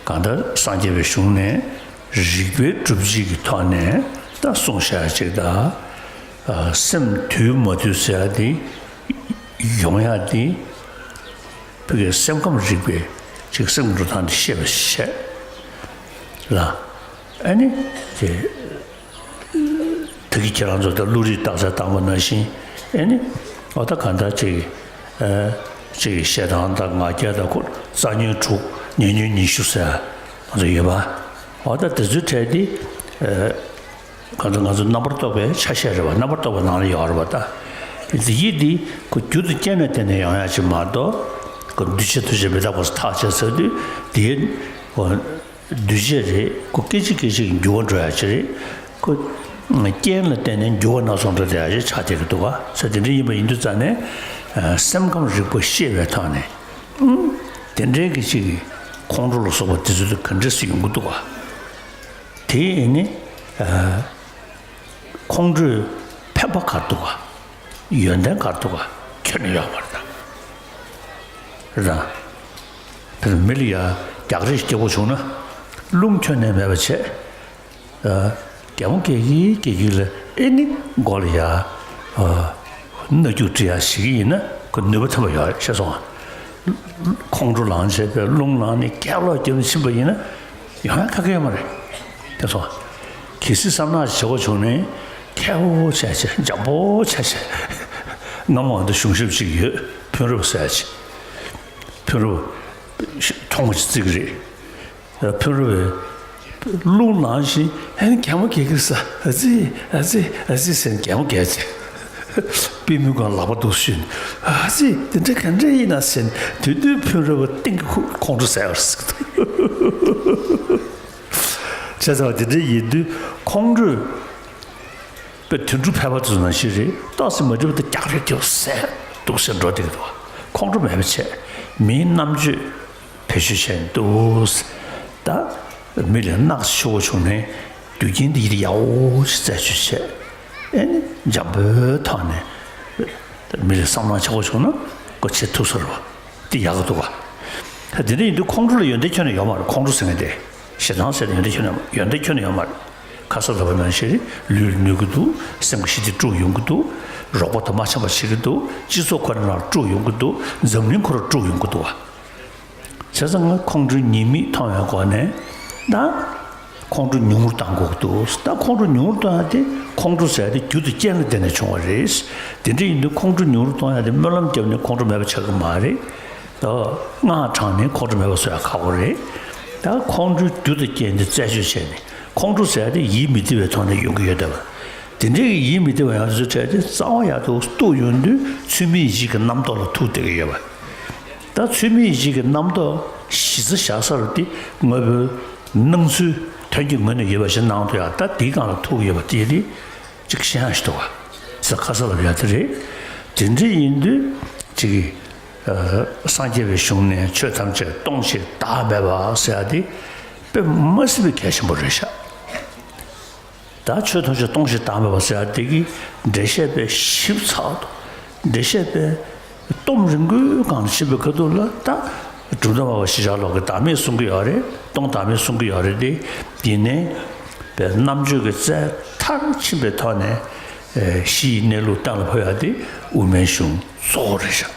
གང་ལྟར་སངས་རྒྱས་པའི་གཞུང་ནས་རིགས་པའི་སྒྲུབ་བྱེད་ཀྱི་ཐོག་ནས་ད་གསུངས་བཞག་ཅིག་ད་སེམས་དུལ་མ་དུལ་ཟེར་ཡག་དེ། ཡོང་ཡག་དེ་ཕ་གིའི་སེམས་ཁམས་རིག་པའི་ཅིག་སེམས་འགྲོ་སྟངས་དེ་ཤེས་པ་ཞིག་བྱས་ལ། ཨ་ནི་དེ་ད་གི་ཁྱེད་རང་ཚོ་ད་བློ་རིག་བརྟག་དཔྱད་བཏང་བ་ནང་བཞིན་ཨ་ནི་འོ་ད་གང་ལྟར་ཅིག་ཨ་ཅིག་ཞེ་སྡང་དང་ང་རྒྱལ་དང་ཁོ་རྩ་ཉོན་དྲུག་ཉེ་ཉོན་ཉི་ཤུ་ཟེར་ང་ཚོ་ཡོད་པ། འོ་ད་དེ་ཚོའི་གྲས་དེ་ཨ། གང་ལྟར་ང་ཚོ་རྣམ་པར་རྟོག་པའི་ཆ་ཤས་རེད་བ། རྣམ་པར་རྟོག་པའི་ནང་ལ་ཡོད་རེད་བ་ད། ཡིད་དེ་ཁོ་རྒྱུ་དང་རྐྱེན་ལ་བརྟེན་ནས་ཡོང་ཡག་ཅིག་མ་གཏོགས། ཁོ་འདུས་བྱས་ཐོགས་བཅས་མི་རྟག་པ་སོགས་ཐག་བཅད་ཚར་དུས་དེའི་ཁོ་འདུས་བྱས་རེད། ཁོ་སྐད་ཅིག་སྐད་ཅིག་འགྱུར་བ་འགྲོ་ཡག་ཅིག་རེད། ཁོ་རྐྱེན་ལ་བརྟེན་ནས་འགྱུར་བ་སྣ་ཚོགས་འགྲོ་བསྡད་ཡག་ཅིག་ཆགས་བསྡད་ཀྱི་འདུག་ག་ས་དེ་འདྲ་ཡིན་པ་ཡིན་དུས་ཙང་ནས་སེམས་ཁམས་རིག་པ་ཤེས་པའི་ཐོག་ནས་དེ་འདྲའི་གི་ཅིག་ཁོང་ཁྲོ་ལ་སོགས་པ་དེ་ཚོ་དེ་ག་འདྲས་སེ་ཡོང་གི་འདུག་ག་དེ་ནི་ཨ་ཁོང་ཁྲོའི་ཕན་པ་ག་རེ་འདུག་ག་ཡོན་ཏན་ག་རེ་འདུག་ག་ཁྱོན་ནས་ཡོད་མ་རེད་ད། རེད་ད། དེར་མི་ལ་ཡ་རྒྱག་རེས་སྐྱེ་བོ་བྱུང་ན་རླུང་ཁྱོན་ནས་མེད་པ་བྱས། ཨ་གད་མོ་བགད་ཀྱིན་བགད་ཀྱིན་ལ་ཨེ་ནི་མགོ་ལ་ཡ་ཨ་སྣ་རྒྱུག་སྤྲད་ཡ་ཞིག་ཡིན་ན་ཁོ་ནུས་པ་ཐོན་པ་ཡོད་རེད། ཤེས་སོང་ང་། ཁོང་ཁྲོ་ལངས་བྱས་པའི་རླུང་ལངས་ནས་རྒྱབ་ལོག་རྒྱབ་ནས་ཕྱིན་པ་ཡིན་ན་ཡོང་ཡ་ཁག་གི་ཡོད་མ་རེད། དེ་སོང་། གལ་སྲིད་བསམ་ནག་བྱེད་དགོས་བྱུང་ནས་ཁེར་བོ་བྱས་བྱས་འཇམ་པོ་བྱས་བྱས། སྔ་མོ་འོ་འདི་གཞུང་ཞབས་ཅིག་ཡོད། ཕུན་རབ་ཟེར་ཡ་ཅིག་ཕུན་རབ་ཐོག་མ་ཅིག་བརྩི་གི་རེད། ཕུན་རབ་རླུང་ལངས་བཞིན་ཧན་གད་མོ་བགད་གི་རེད་ས། ཨ་ཙི་ཨ་ཙི་ཨ་ཙི་ཟེར་གད་མོ་བགད་བྱས། པུས་མོའི་སྒང་ལག་པ་འདུག་ཞུས་ནས། ཨ་ཙི། དེ་འདྲ་ག་འདྲ་ཡིན་ན་ཟེར་ནས། དེ་དུས་ཕུན་རོལ་པ་སྟེང་གི་ཁུག་ཁོང་ཁྲོ་ཟ་བར་ཟེར་གི་འདུག་བྱས་ཙང་དེ་འདྲ་ཡིན་དུས་ཁོང་ཁྲོས། དཔེ་དུད་འགྲོ་ཕལ་པ་ཚོ་ནང་བཞིན་རེད། ཏོག་ཙམ་མ་འགྲིག་པ་དེ་རྒྱག་རེ་རྒྱག་ཟེར་འདུག་ཟེར་འགྲོ་བསྡད་ཀྱི་འདུག་ཁོང་ཁྲོ་མེད་པ་བྱས། མིའི་རྣམ་དཔྱོད་བེད་སྤྱོད་བྱས་འདུག་ད་མི་ལ་མནར་གཅོད་ཆེ་བོ་བྱུང་ནས་རྒྱུ་རྐྱེན་འདི་ཡིད་ཡག་པོ་ཞིག་རྩད་གཅོད་བྱས། ཨེ་ནི་འཇམ་པོའི་ཐོག་ནས་མི་ལ་བསམ་བློ་ཆེ་བོ་བྱུང་ན་ཁོ་བྱེད་ཐུབ་ས་རེད་བ། འདི་ཡག་གི་འདུག་བ། ད་དེ་འདྲ་ཡིན་དུས་ཁོང་ཁྲོ་ལ་ཡོན་ཏན་ཁྱོན་ནས་ཡོད་མ་རེད། ཁོང་ཁྲོ་ཟེར་མཁན་དེ། ཞེ་སྡང་ཟེར་ཡོན་ཏན་ཁྱོན་ནས་ཡོད་མ་རེད། ཁ་གསལ་ལབ་པ་ནང་བཞིན་ལུས་ལ་གནོད་ཀྱི་འདུག་སེམས་ཀྱི་ཞི་བདེ་དཀྲུག་ཡོང་གི་འདུག་རོགས་པ་དང་མ་འཆམ་པ་བྱེད་ཀྱི་འདུག་སྤྱི་ཚོགས་ཁོ་རང་ལ་དཀྲུག་ཡོང་གི་འདུག་འཛམ་གླིང་ཁོ་རང་དཀྲུག་ཡོང་གི་འདུག་བ། བྱས་ཙང་ང་ཁོང་ཁྲོའི་ཉེས་དམིགས་མཐོང་བའི་སྒོ་ནས། ད་ཁོང་ཁྲོ་ཉུང་རུ་གཏང་དགོས་ཀྱི་འདུག་ད་ཁོང་ཁྲོ་ཉུང་རུ་གཏོང་ཡ་དེ། ཁོང་ཁྲོ་ཟེར་ཡ་དེ་རྒྱུ་དང་རྐྱེན་ལ་བརྟེན་ནས་བྱུང་བ་རེད། དེ་འདྲ་ཡིན་དུས་ཁོང་ཁྲོ་ཉུང་རུ་གཏོང་ཡ་དེ་སྨོན་ལམ་བརྒྱབ་ནས་ཁོང་ཁྲོ་མེད་པ་ཆགས་ཀྱི་མ་རེད། ད་སྔགས་བགྲངས་ནས་ཁོང་ཁྲོ་མེད་པ་བཟོ་ཡ་ཁག་པོ་རེད། ད་ཁོང་ཁྲོའི་རྒྱུ་དང་རྐྱེན་དེ་རྩད་གཅོད་བྱས་ནས། ཁོང་ཁྲོ་ཟེར་ཡ་དེ་ཡིད་མི་བདེ་བའི་ཐོག་ནས་ཡོང་གི་ཡོད་བསྡད་པ། དེ་འདྲའི་ཡིད་མི་བདེ་བ་ཡོང་དུས་ཚོད་དེ་རྩ་བ་ཡག་ཏུ་གཏུགས་ཡོང་དུས་ཚུལ་མིན་ཡིད་བྱེད་ཀྱི་རྣམ་རྟོག་ལ་ཐུག་བསྡད་ཀྱི་ཡོད་པ། ད་ཚུལ་མིན་ཡིད་བྱེད་ཀྱི་རྣམ་རྟོག་གཞི་རྩ་བཞག་ས་རུ་དེ་དངོས་པོའི་སྣང་ཚུལ་དོན་གྱི་ངོས་ནས་ཡོད་པ་ཞིག་སྣང་དུ་ཡང་། ད་དེའི་སྒང་ལ་ཐུག་ཡོད་པ་དེ་དེ་ཅིག་ཤེས་ཡག་ཞིག་འདུག་བ། ཟེར་ཁ་གསལ་ལབ་ཡ་དེ་རེད། དེ་འདྲ་ཡིན་དུས་ཅིག་ཨ་སངས་རྒྱས་པའི་གཞུང་ནས་ཆོས་ཐམས་ཅད་སྟོང་ཞིང་བདག་མེད་པ་ཟེར་ཡ་དེ་དཔེ་མ་སྲིད་པའི་གལ་ཆེན་པོ་རེད་ཤག་ད་ཆོས་ཐམས་ཅད་སྟོང་ཞིང་བདག་མེད་པ་ཟེར་ཡ་དེ་གི་འགྲེལ་བཤད་དཔེ་ཞིབ་ཚགས་འདུག་འགྲེལ་བཤད་དཔེ་སྟོབས་རིང་པོའི་སྒང་ལ་ཕྱིན་པའི་ཁ་ཐུག་ལ། ད་གྲུབ་མཐའ་སྨྲ་བ་ཞི་བྱེད་ལོག་གི་བདག་མེད་གསུང་གི་ཡོད་རེད། སྟོང་བདག་མེད་གསུང་གི་ཡོད་རེད་དེ། ཡིན་ནའི་པའི་རྣམ་དཔྱོད་ཀྱི་རྩལ་མཐར་ཕྱིན་པའི་ཐོག་ནས་ཨེ་གཞི་ཡི་གནས་ལུགས་གཏན་ལ་ཕབ་ཡ་དེ་དབུ་མའི་གཞུང་གཙོ་བོ་རེད་ཤག་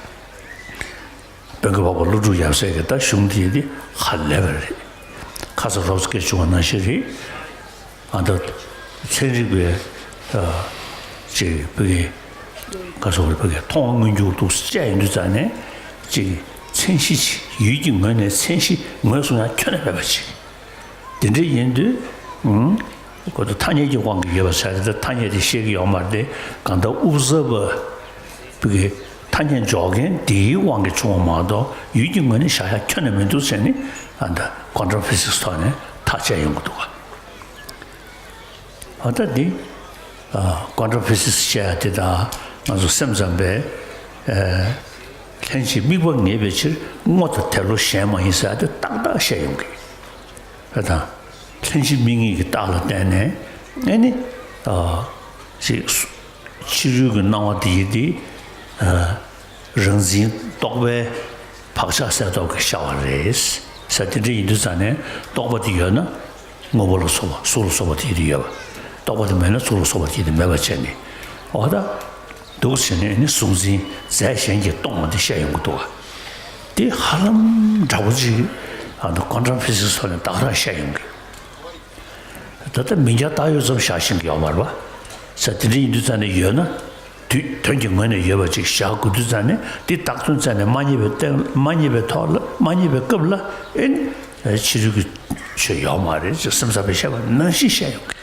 དཔོན་གྱི་འཕགས་པ་ཀླུ་སྒྲུབ་ཡབ་སྲས་ཀྱི་ད་གཞུང་འདི་དེ་ཧ་ལས་པ་རེད། ཁ་ས་རོབ་ཙམ་སྐད་བྱུང་བ་ནང་བཞིན་རེད། ཨ་ད་ཚན་རིག་པའི་ཨ་ཅིག་བོད་ཀྱི་ག་སོགས་བོད་ཀྱི་མཐོང་བ་མངོན་གྱུར་འདུག་བཤད་ཡོང་དུས་ཙང་ནས། ཅིག་མཚན་གཞི་ཅིག་ཡུལ་གྱི་ངོས་ནས་མཚན་གཞི་ངོས་བཟུང་ཡ་ཁྱོན་ནས་མེད་པ་ཅིག་དེ་འདྲ་ཡིན་དུས། ཨང་། ཁོ་ཚོ་ཐ་སྙད་ཀྱི་དབང་གིས་ཡོད་པ་ཟེར་ཏེ། ཐ་སྙད་དེ་བཤད་ཀྱི་ཡོད་མ་རེད་དེ། གང་ལྟར་དབུ་གསར་པ་བོད་ཀྱི་ཐ་སྙད་འཇོག་མཁན་དེའི་དབང་གིས་བྱུང་བ་མ་གཏོགས། ཡུལ་གྱི་ངོས་ནས་བཞག་ཡ་ཁྱོན་ནས་མི་འདུག་ཟེར་ནས། ཨ་ད་ཀོན་ཊྲ་ཕི་སིག་སི་ཐོག་ནས་ཐག་བཅད་ཡོང་གི་འདུག་ག་ཨ་ད་འདི་ཨ་ཀོན་ཊྲ་ཕི་སིག་སི་བཤད་ཡ་དེ་དང་། ང་ཚོ་སེམས་ཙམ་པས་ཨ་ལྷན་ཅིག་དམིགས་པ་ངེས་པའི་ཕྱིར། སྔོ་དང་དལ་བློ་གཞན་མ་ཡིན་ཟེར་ཡ་དེ་ཏག་ཏག་བཤད་ཡོང་གི། ཨ་དང་། ལྷན་ཅིག་དམིགས་ངེས་ཀྱི་རྟགས་ལ་བརྟེན་ནས། ཨེ་ནི་ཨ་ཅིག་ཕྱི་རོལ་གྱི་སྣང་བ་དེ་ཡིས་དེ་ཨ་རང་འཛིན་རྟོག་པའི་བག་ཆགས་གསལ་རྟོགས་ཀྱིས་ཤར་བ་རེད་ཟེར། དེ་འདྲ་ཡིན་དུས་ཙང་ནས། རྟོག་པ་དེ་ཡོད་ན་དངོས་པོ་ལ་སོགས་པ་གཟུགས་ལ་སོགས་པ་དེ་ཡིས་དེ་ཡོད་པ། རྟོག་པ་དེ་མེད་ན་གཟུགས་ལ་སོགས་པ་དེ་ཡིས་དེ་མེད་པ་བྱས་ནས། འོ་ད། འདུག་ཟེར་ནས་ནི་གཟུང་འཛིན་རྫས་གཞན་གྱིས་སྟོང་བ་འདི་བཤད་ཡོང་གི་འདུག་བ། དེ་ཧ་ལམ་འདྲ་པོ་ཅིག་ཨ་ནི་ཀོན་ཊྲ་ཕི་སིག་སི་ཐོག་ནས་ཏག་ཏག་བཤད་ཡོང་གི། ད་ལྟ་མིང་རྐྱང་བཏགས་ཡོད་ཙམ་བཞག་ཤེས་ཀྱི་ཡོད་མ་རེད་པ། ས་དེ་འདྲ་ཡིན་དུས་ཙང་ནས་ཡོད་ན། དུས་དོན་གྱི་ངོས་ནས་ཡོད་པ་ཅིག་བཞག་དགོས་དུས་ཙང་ནས། དེ་བཏགས་དོན་ཙང་ནས་མ་རྙེད་པའི་སྟེང་། མ་རྙེད་པའི་ཐོག་ལ། མ་རྙེད་པའི་སྐབས་ལ། ཨེ་ནི་ཕྱི་རོལ་གྱི་ཆོས་ཡོད་མ་རེད་ཅེས་སེམས་ཙམ་པས་བཤད་པ་ནང་བཞིན་བཤད་ཡོང་གི།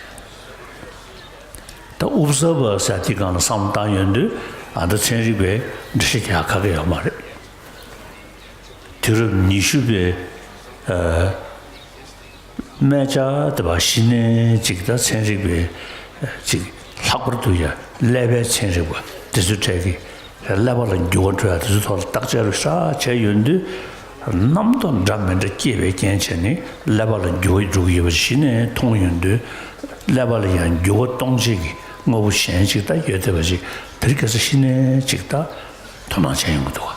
ད་དབུ་གསར་པ་ཟེར་དེའི་སྒང་ལ་བསམ་བློ་བཏང་ཡོང་དུས། ཨ་ད་ཚན་རིག་པས་འགྲེལ་བཤད་རྒྱག་ཁག་གི་ཡོད་མ་རེད། དུས་རབས་ཉི་ཤུ་པའི་ཨ་སྨད་ཆ་དེ་བ་གཞི་ནས་ཅིག་ད་ཚན་རིག་པའི་ཅིག་ལྷག་པར་དུ་ཡ་ཀླད་པའི་ཚན་རིག་པ་དེ་ཚོའི་གྲས་ཀྱིས། ཀླད་པ་ལ་འགྱུར་བ་འགྲོ་ཡ་དེ་ཚོའི་ཐོག་ལ་བརྟག་དཔྱད་རུ་ཤ་བྱས་ཡོང་དུས། རྣམ་རྟོག་འདྲ་མི་འདྲ་སྐྱེས་པའི་རྐྱེན་བྱས་ནས་ཀླད་པ་ལ་འགྱུར་བ་འགྲོ་གི་ཡོད་པ་གཞི་ནས་མཐོང་ཡོང་དུས། ཀླད་པ་ལ་ཡང་འགྱུར་བ་གཏོང་བྱེད་ཀྱི་དངོས་པོ་གཞན་ཅིག་ད་ཡོད་བསྡད་པ་ཅིག་དེ་རིང་ཁ་སང་གཞི་ནས་ཅིག་ད་དོ་སྣང་བྱས་ཡོང་གི་འདུག་བ།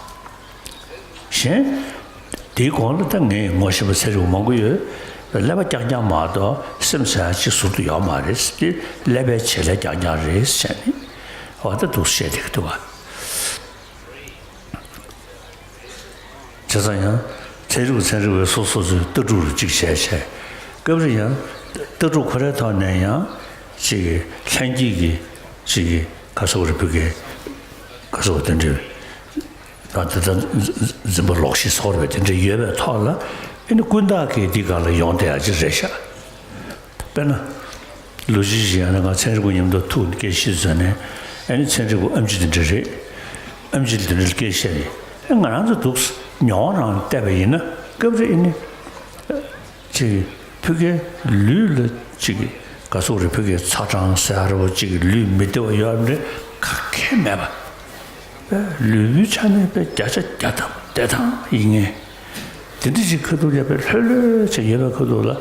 གཞན། དེའི་གོང་ལ་ད་ངས་ངོ་ཤེས་པ་ཚན་རིག་པ་མང་པོ་ཡོད། ཀླད་པ་རྐྱང་རྐྱང་མ་གཏོགས་སེམས་ཟེར་ཡ་ཅིག་ཟུར་དུ་ཡོད་མ་རེད། དེ་ཀླད་པའི་བྱེད་ལས་རྐྱང་རྐྱང་རེད་ཟེར་ནས། འོ་ད་འདུག་བཤད་བསྡད་ཀྱི་འདུག་བ། བྱས་ཙང་ཡང་ཚན་རིག་པ་ཚན་རིག་པའི་སོ་སོ་ཚོའི་ལྟ་གྲུབ་རུ་གཅིག་བྱས་བྱས། སྐབས་རེ་ཡང་ལྟ་གྲུབ་ཁོ་རའི་ཐོག་ནས་ཡང་ཅིག་ལྷན་སྐྱེས་ཀྱི་ཅིག་ག་སོགས་རེ་བུ་གའི་ག་སོགས་དེ་འདྲའི་ད་དེ་ལྟར་འཛིན་པ་ལོག་ཤེས་སོགས་རེ་བ་དེ་འདྲ་ཡོད་པའི་ཐོག་ལ། ཨེ་ནི་ཀུན་བརྟགས་ཀྱིས་འདི་ག་ལ་ཡོང་བསྡད་ཡ་ཅིག་རེད་ཤག་དཔེར་ན། ལོ་རྒྱུས་ཤིག་ཡང་ན་ང་ཚན་རིག་པ་མཉམ་དུ་ཐུག་སྐད་ཤེས་ཟོས་ནས། ཨ་ནི་ཚན་རིག་པ་ཨེམ་ཆི་དེ་འདྲ་རེད། ཨེམ་ཆི་དེ་འདྲ་ལ་སྐད་བཤད་ནས་ཨ་ང་རང་ཚོ་འདུག་ཉོ་བ་རང་བལྟས་པ་ཡིན་ན་སྐབས་རེ་ཨ་ནི་ཅིག་ཕ་གིའི་ལུས་ལ་ཅིག་ག་སོག་རེ་ཕ་གིའི་ཚ་གྲང་ཟེར་ར་བ་ཅིག་ལུས་མི་བདེ་བ་ཡོད་རེད། ག་གེ་མེད་པ། ལུས་པོའི་ཆ་ནས་དཔེ་བརྒྱ་ཆ་བརྒྱ་ཐམ་བདེ་ཐང་ཡིན་ངེས། དེ་འདྲ་ཅིག་ཁ་ཐུག་ཡོད་པའི་ལྷོད་ལྷོད་ཅིག་ཡོད་པའི་ཁ་ཐུག་ལ་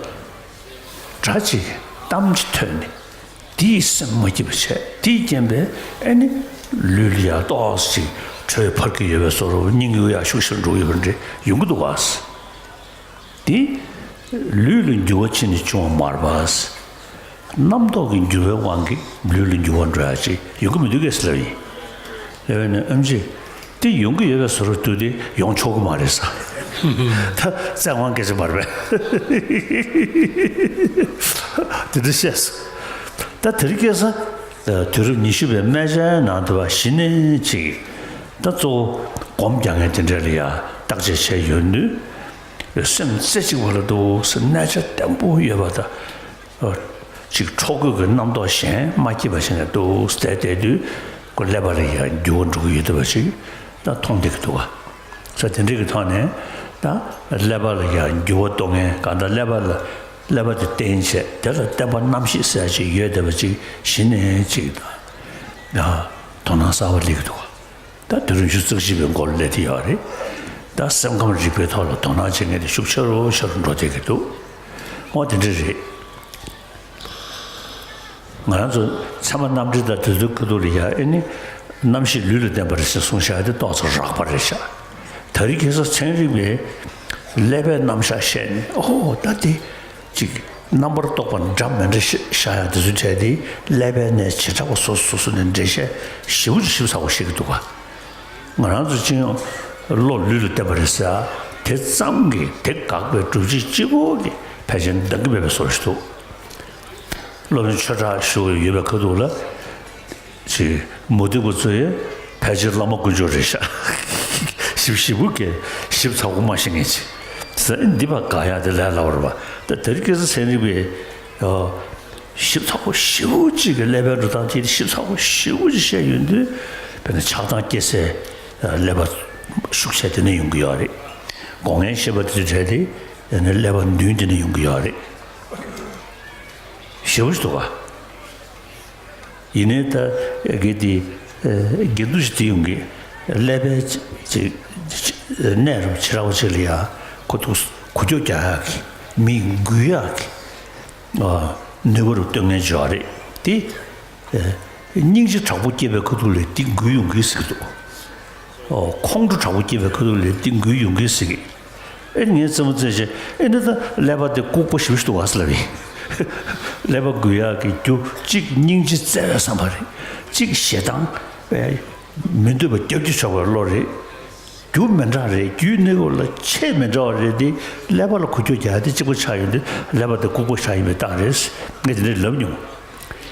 སྒྲ་ཅིག་གཏམ་ཅིག་ཐོས་ནས་དེའི་སེམས་མ་སྐྱིད་པ་བྱས། དེའི་རྐྱེན་པས་ཨ་ནི་ལུས་ལ་ཡང་ཏོག་ཙམ་ཅིག་དྲོད་འཕར་གྱི་ཡོད་པའི་བཟོ་འདྲ། སྙིང་ཡུར་ཡར་ཤུགས་ཆེར་འགྲོ་གི་ཡོད་པ་འདྲ་ཡོང་གི་འདུག་བ། དེ་ལུས་ལ་འགྱུར་བ་ཕྱིན་ནས་བྱུང་བ་མ་རེད་པ། རྣམ་རྟོག་གི་འགྱུར་བའི་དབང་གིས་ལུས་ལ་འགྱུར་བ་འགྲོ་ཡ་ཅིག་ཡོང་གི་མི་འདུག་གས་ཟེར་ལབ་ཡིན། ལབ་ཡོད་ནས་ཨེམ་ཆི་དེ་ཡོང་གི་ཡོད་པའི་བཟོ་འདྲ་འདུག་སྟེ་ཡོང་ཆོག་གི་མ་རེད་ས། ད་བཙན་དབང་སྐད་ཆ་མ་རེད་པས། དེ་འདྲ་བཤད་སོང་། ད་དེ་རིང་ཁ་སང་དུས་རབས་ཉི་ཤུ་པའི་སྨན་ཆའི་ནང་དུ་བ་གཞི་ནས་ཅིག་ད་གཙོ་བོ་སྒོམ་རྒྱག་མཁན་དེ་འདྲ་ལ་ཡ་བརྟག་དཔྱད་བྱས་ཡོང་དུས། སེམས་རྩེ་གཅིག་པ་ལ་འདུག་ཟེར་གནས་ཆ་བརྟན་པོ་ཡོད་པ་དང་། ཅིག་འཕྲོ་རྒོད་ཀྱི་རྣམ་རྟོག་གཞན་མ་སྐྱིད་པ་ཞིག་ནས་འདུག་ཟེར་བསྡད་དུས་ཁོ་ཀླད་པ་ལ་ཡང་འགྱུར་བ་འགྲོ་གི་ཡོད་འདུག་པ་ཞིག་ད་མཐོང་བསྡད་ཀྱི་འདུག་ག་ས་དེ་འདྲ་གི་ཐོག་ནས་ད་ཀླད་པ་ལ་ཡང་འགྱུར་བ་གཏོང་མཁན་གང་ལྟར་ཀླད་པ་ལ་ཀླད་པ་དེ་བརྟེན་བྱས་དེ་ལ་བརྟེན་པ་རྣམ་ཤེས་ཟེར་ཅིག་ཡོད་བསྡད་པ་ཅིག་གཞི་ནས་ཅིག་ད་དོ་སྣང་གསར་པ་སླེབས་ཀྱི་འདུག་ག་ད་དུས་རབས་ཉི་ཤུ་རྩ་གཅིག་པའི་མགོར་སླེབས་བསྡད་ཡོད་རེད། ད་སེམས་ཁམས་རིག་པའི་ཐོག་ལ་དོ་སྣང་བྱེད་མཁན་དེ་ཤུགས་ཆེ་རུ་ཆེ་རུ་འགྲོ་བསྡད་ཀྱི་འདུག་འོ་དེ་འདྲ་རེད། ང་རང་ཚོ་ཚད་མ་རྣམ་འགྲེལ་དང་དེ་ཚོའི་ཁ་ཐུག་ལ་ཡ་ཨེ་ནི་རྣམ་ཤེས་ལུས་ལ་བརྟེན་པ་རེད་ཟེར་གསུངས་བཞག་དེ་ཏོག་ཙམ་རགས་པ་རེད་ཤག་ད་རེས་ཁ་སང་ཚན་རིག་པས་ཀླད་པའི་རྣམ་གཞག་བཤད་ནས་ཨོ་ད་དེ། གཅིག་རྣམ་པར་རྟོག་པ་འདྲ་མི་འདྲ་ཤ- ཤ་ཡང་དེ་ཚོའི་གྲས་དེ་ཀླད་པའི་གནས་བྱེ་བྲག་པ་སོ་སོ་སོ་སོ་ནས་འགྲེལ་བཤད་ཞིབ་པོ་ཞིབ་ཚགས་པོ་བཤད་ཀྱི་འདུག་ག་ང་རང་ཚོ་སྤྱི་ཡོངས་བློ་ལུས་ལ་བརྟེན་པ་རེད་ཟེར་ཡ་དེ་ཙམ་གྱིས་དེ་དགག་པའི་སྒྲུབ་བྱེད་གཅིག་པོ་གིས་ཕལ་ཆེར་འདང་གི་མེད་པའི་བཟོ་ཞིག་འདུག་སློབ་དཔོན་ཆོས་གྲགས་ཞུ་ཡོད་པའི་ཁ་ཐུག་ལ། ཅིག་མུ་སྟེགས་པ་ཚོ་ཡི་ཕལ་ཆེར་བླ་མ་དཀོན་མཆོག་རེད་ཤག་ཞིབ་ཞིབ་པོ་གས་ཞིབ་ཚགས་པོ་མ་ཤེས་མཁན་ཅིག་ཟེར་འདི་པ་དགག་ཡག་དེ་ལས་སླ་བོ་རེད་པ། ད་དེ་རིང་ཁ་སང་ཚན་རིག་པས་ཞིབ་ཚགས་པོ་ཞེ་པོ་ཅིག་གི་ཀླད་པའི་འགྲོ་སྟངས་དེ་ཞིབ་ཚགས་པོ་ཞེ་པོ་ཅིག་བཤད་ཡོང་དུས་དཔེར་ན་ཆགས་སྡང་སྐྱེ་སའི་ཀླད་པ་ཤུགས་ཆེ་དེ་ནས་ཡོང་གི་ཡོད་རེད། སྒོ་ལྔའི་ཤེས་པ་དེ་ཚོའི་གྲས་དེ་ཀླད་པ་མདུན་དེ་ནས་ཡོང་གི་ཡོད་རེད། ཞེ་པོ་ཅིག་འདུག་ག་ཡིན་ནའི་ད་དགེ་དེ་དགེ་འདུན་ཞིག་དེ་ཡོང་གི་ཀླད་པའི་ཅིག་གནས་རུ་ཆེ་ར་བ་ཅིག་ལ་ཡ་ཁོ་ཐུག་འགུལ་སྐྱོད་རྒྱག་ཡག་གི་མི་འགུལ་ཡག་གི་ནུས་པ་རུ་སྟོན་མཁན་ཅིག་ཡོད་རེད་དེ། སྙིང་རྗེ་དྲག་པོ་སྐྱེས་པའི་ཁ་ཐུག་ལ་དེ་འགུལ་ཡོང་གི་ཟེར་གི་འདུག་ཁོང་ཁྲོ་དྲག་པོ་སྐྱེས་པའི་ཁ་ཐུག་ལ་དེ་འགུལ་ཡོང་གི་ཟེར་གི་ཨེ་ངས་རྩེད་མོ་རྩེ་བྱས་ཨེ་འདི་ད་ཀླད་པ་དེ་ལྐུགས་པ་ཞེ་པོ་ཞིག་འདུག་བ་ཟེར་ལབ་ཡིན། ཀླད་པ་འགུལ་ཡག་གི་རྒྱུ་གཅིག་སྙིང་རྗེ་བརྩེ་བའི་བསམ་པ་རེད། གཅིག་ཞེ་སྡང་བས་མི་འདོད་པ་རྒྱབ་ཀྱི་ཆོག་པའི་བློ་རེད། རྒྱུ་མི་འདྲ་རེད། རྒྱུའི་གནས་སྐབས་ལ་ཆེས་མི་འདྲ་བ་རེད་དེ་ཀླད་པ་ལ་འགུལ་སྐྱོད་རྒྱག་ཡག་དེ་གཅིག་པ་ཆགས་ཡོང་དུས་ཀླད་པ་དེ་ལྐུགས་པ་ཆགས་ཡིན་པའི་རྟགས་རེད། ངས་དེ་འདྲ་ལབ་མྱོང་།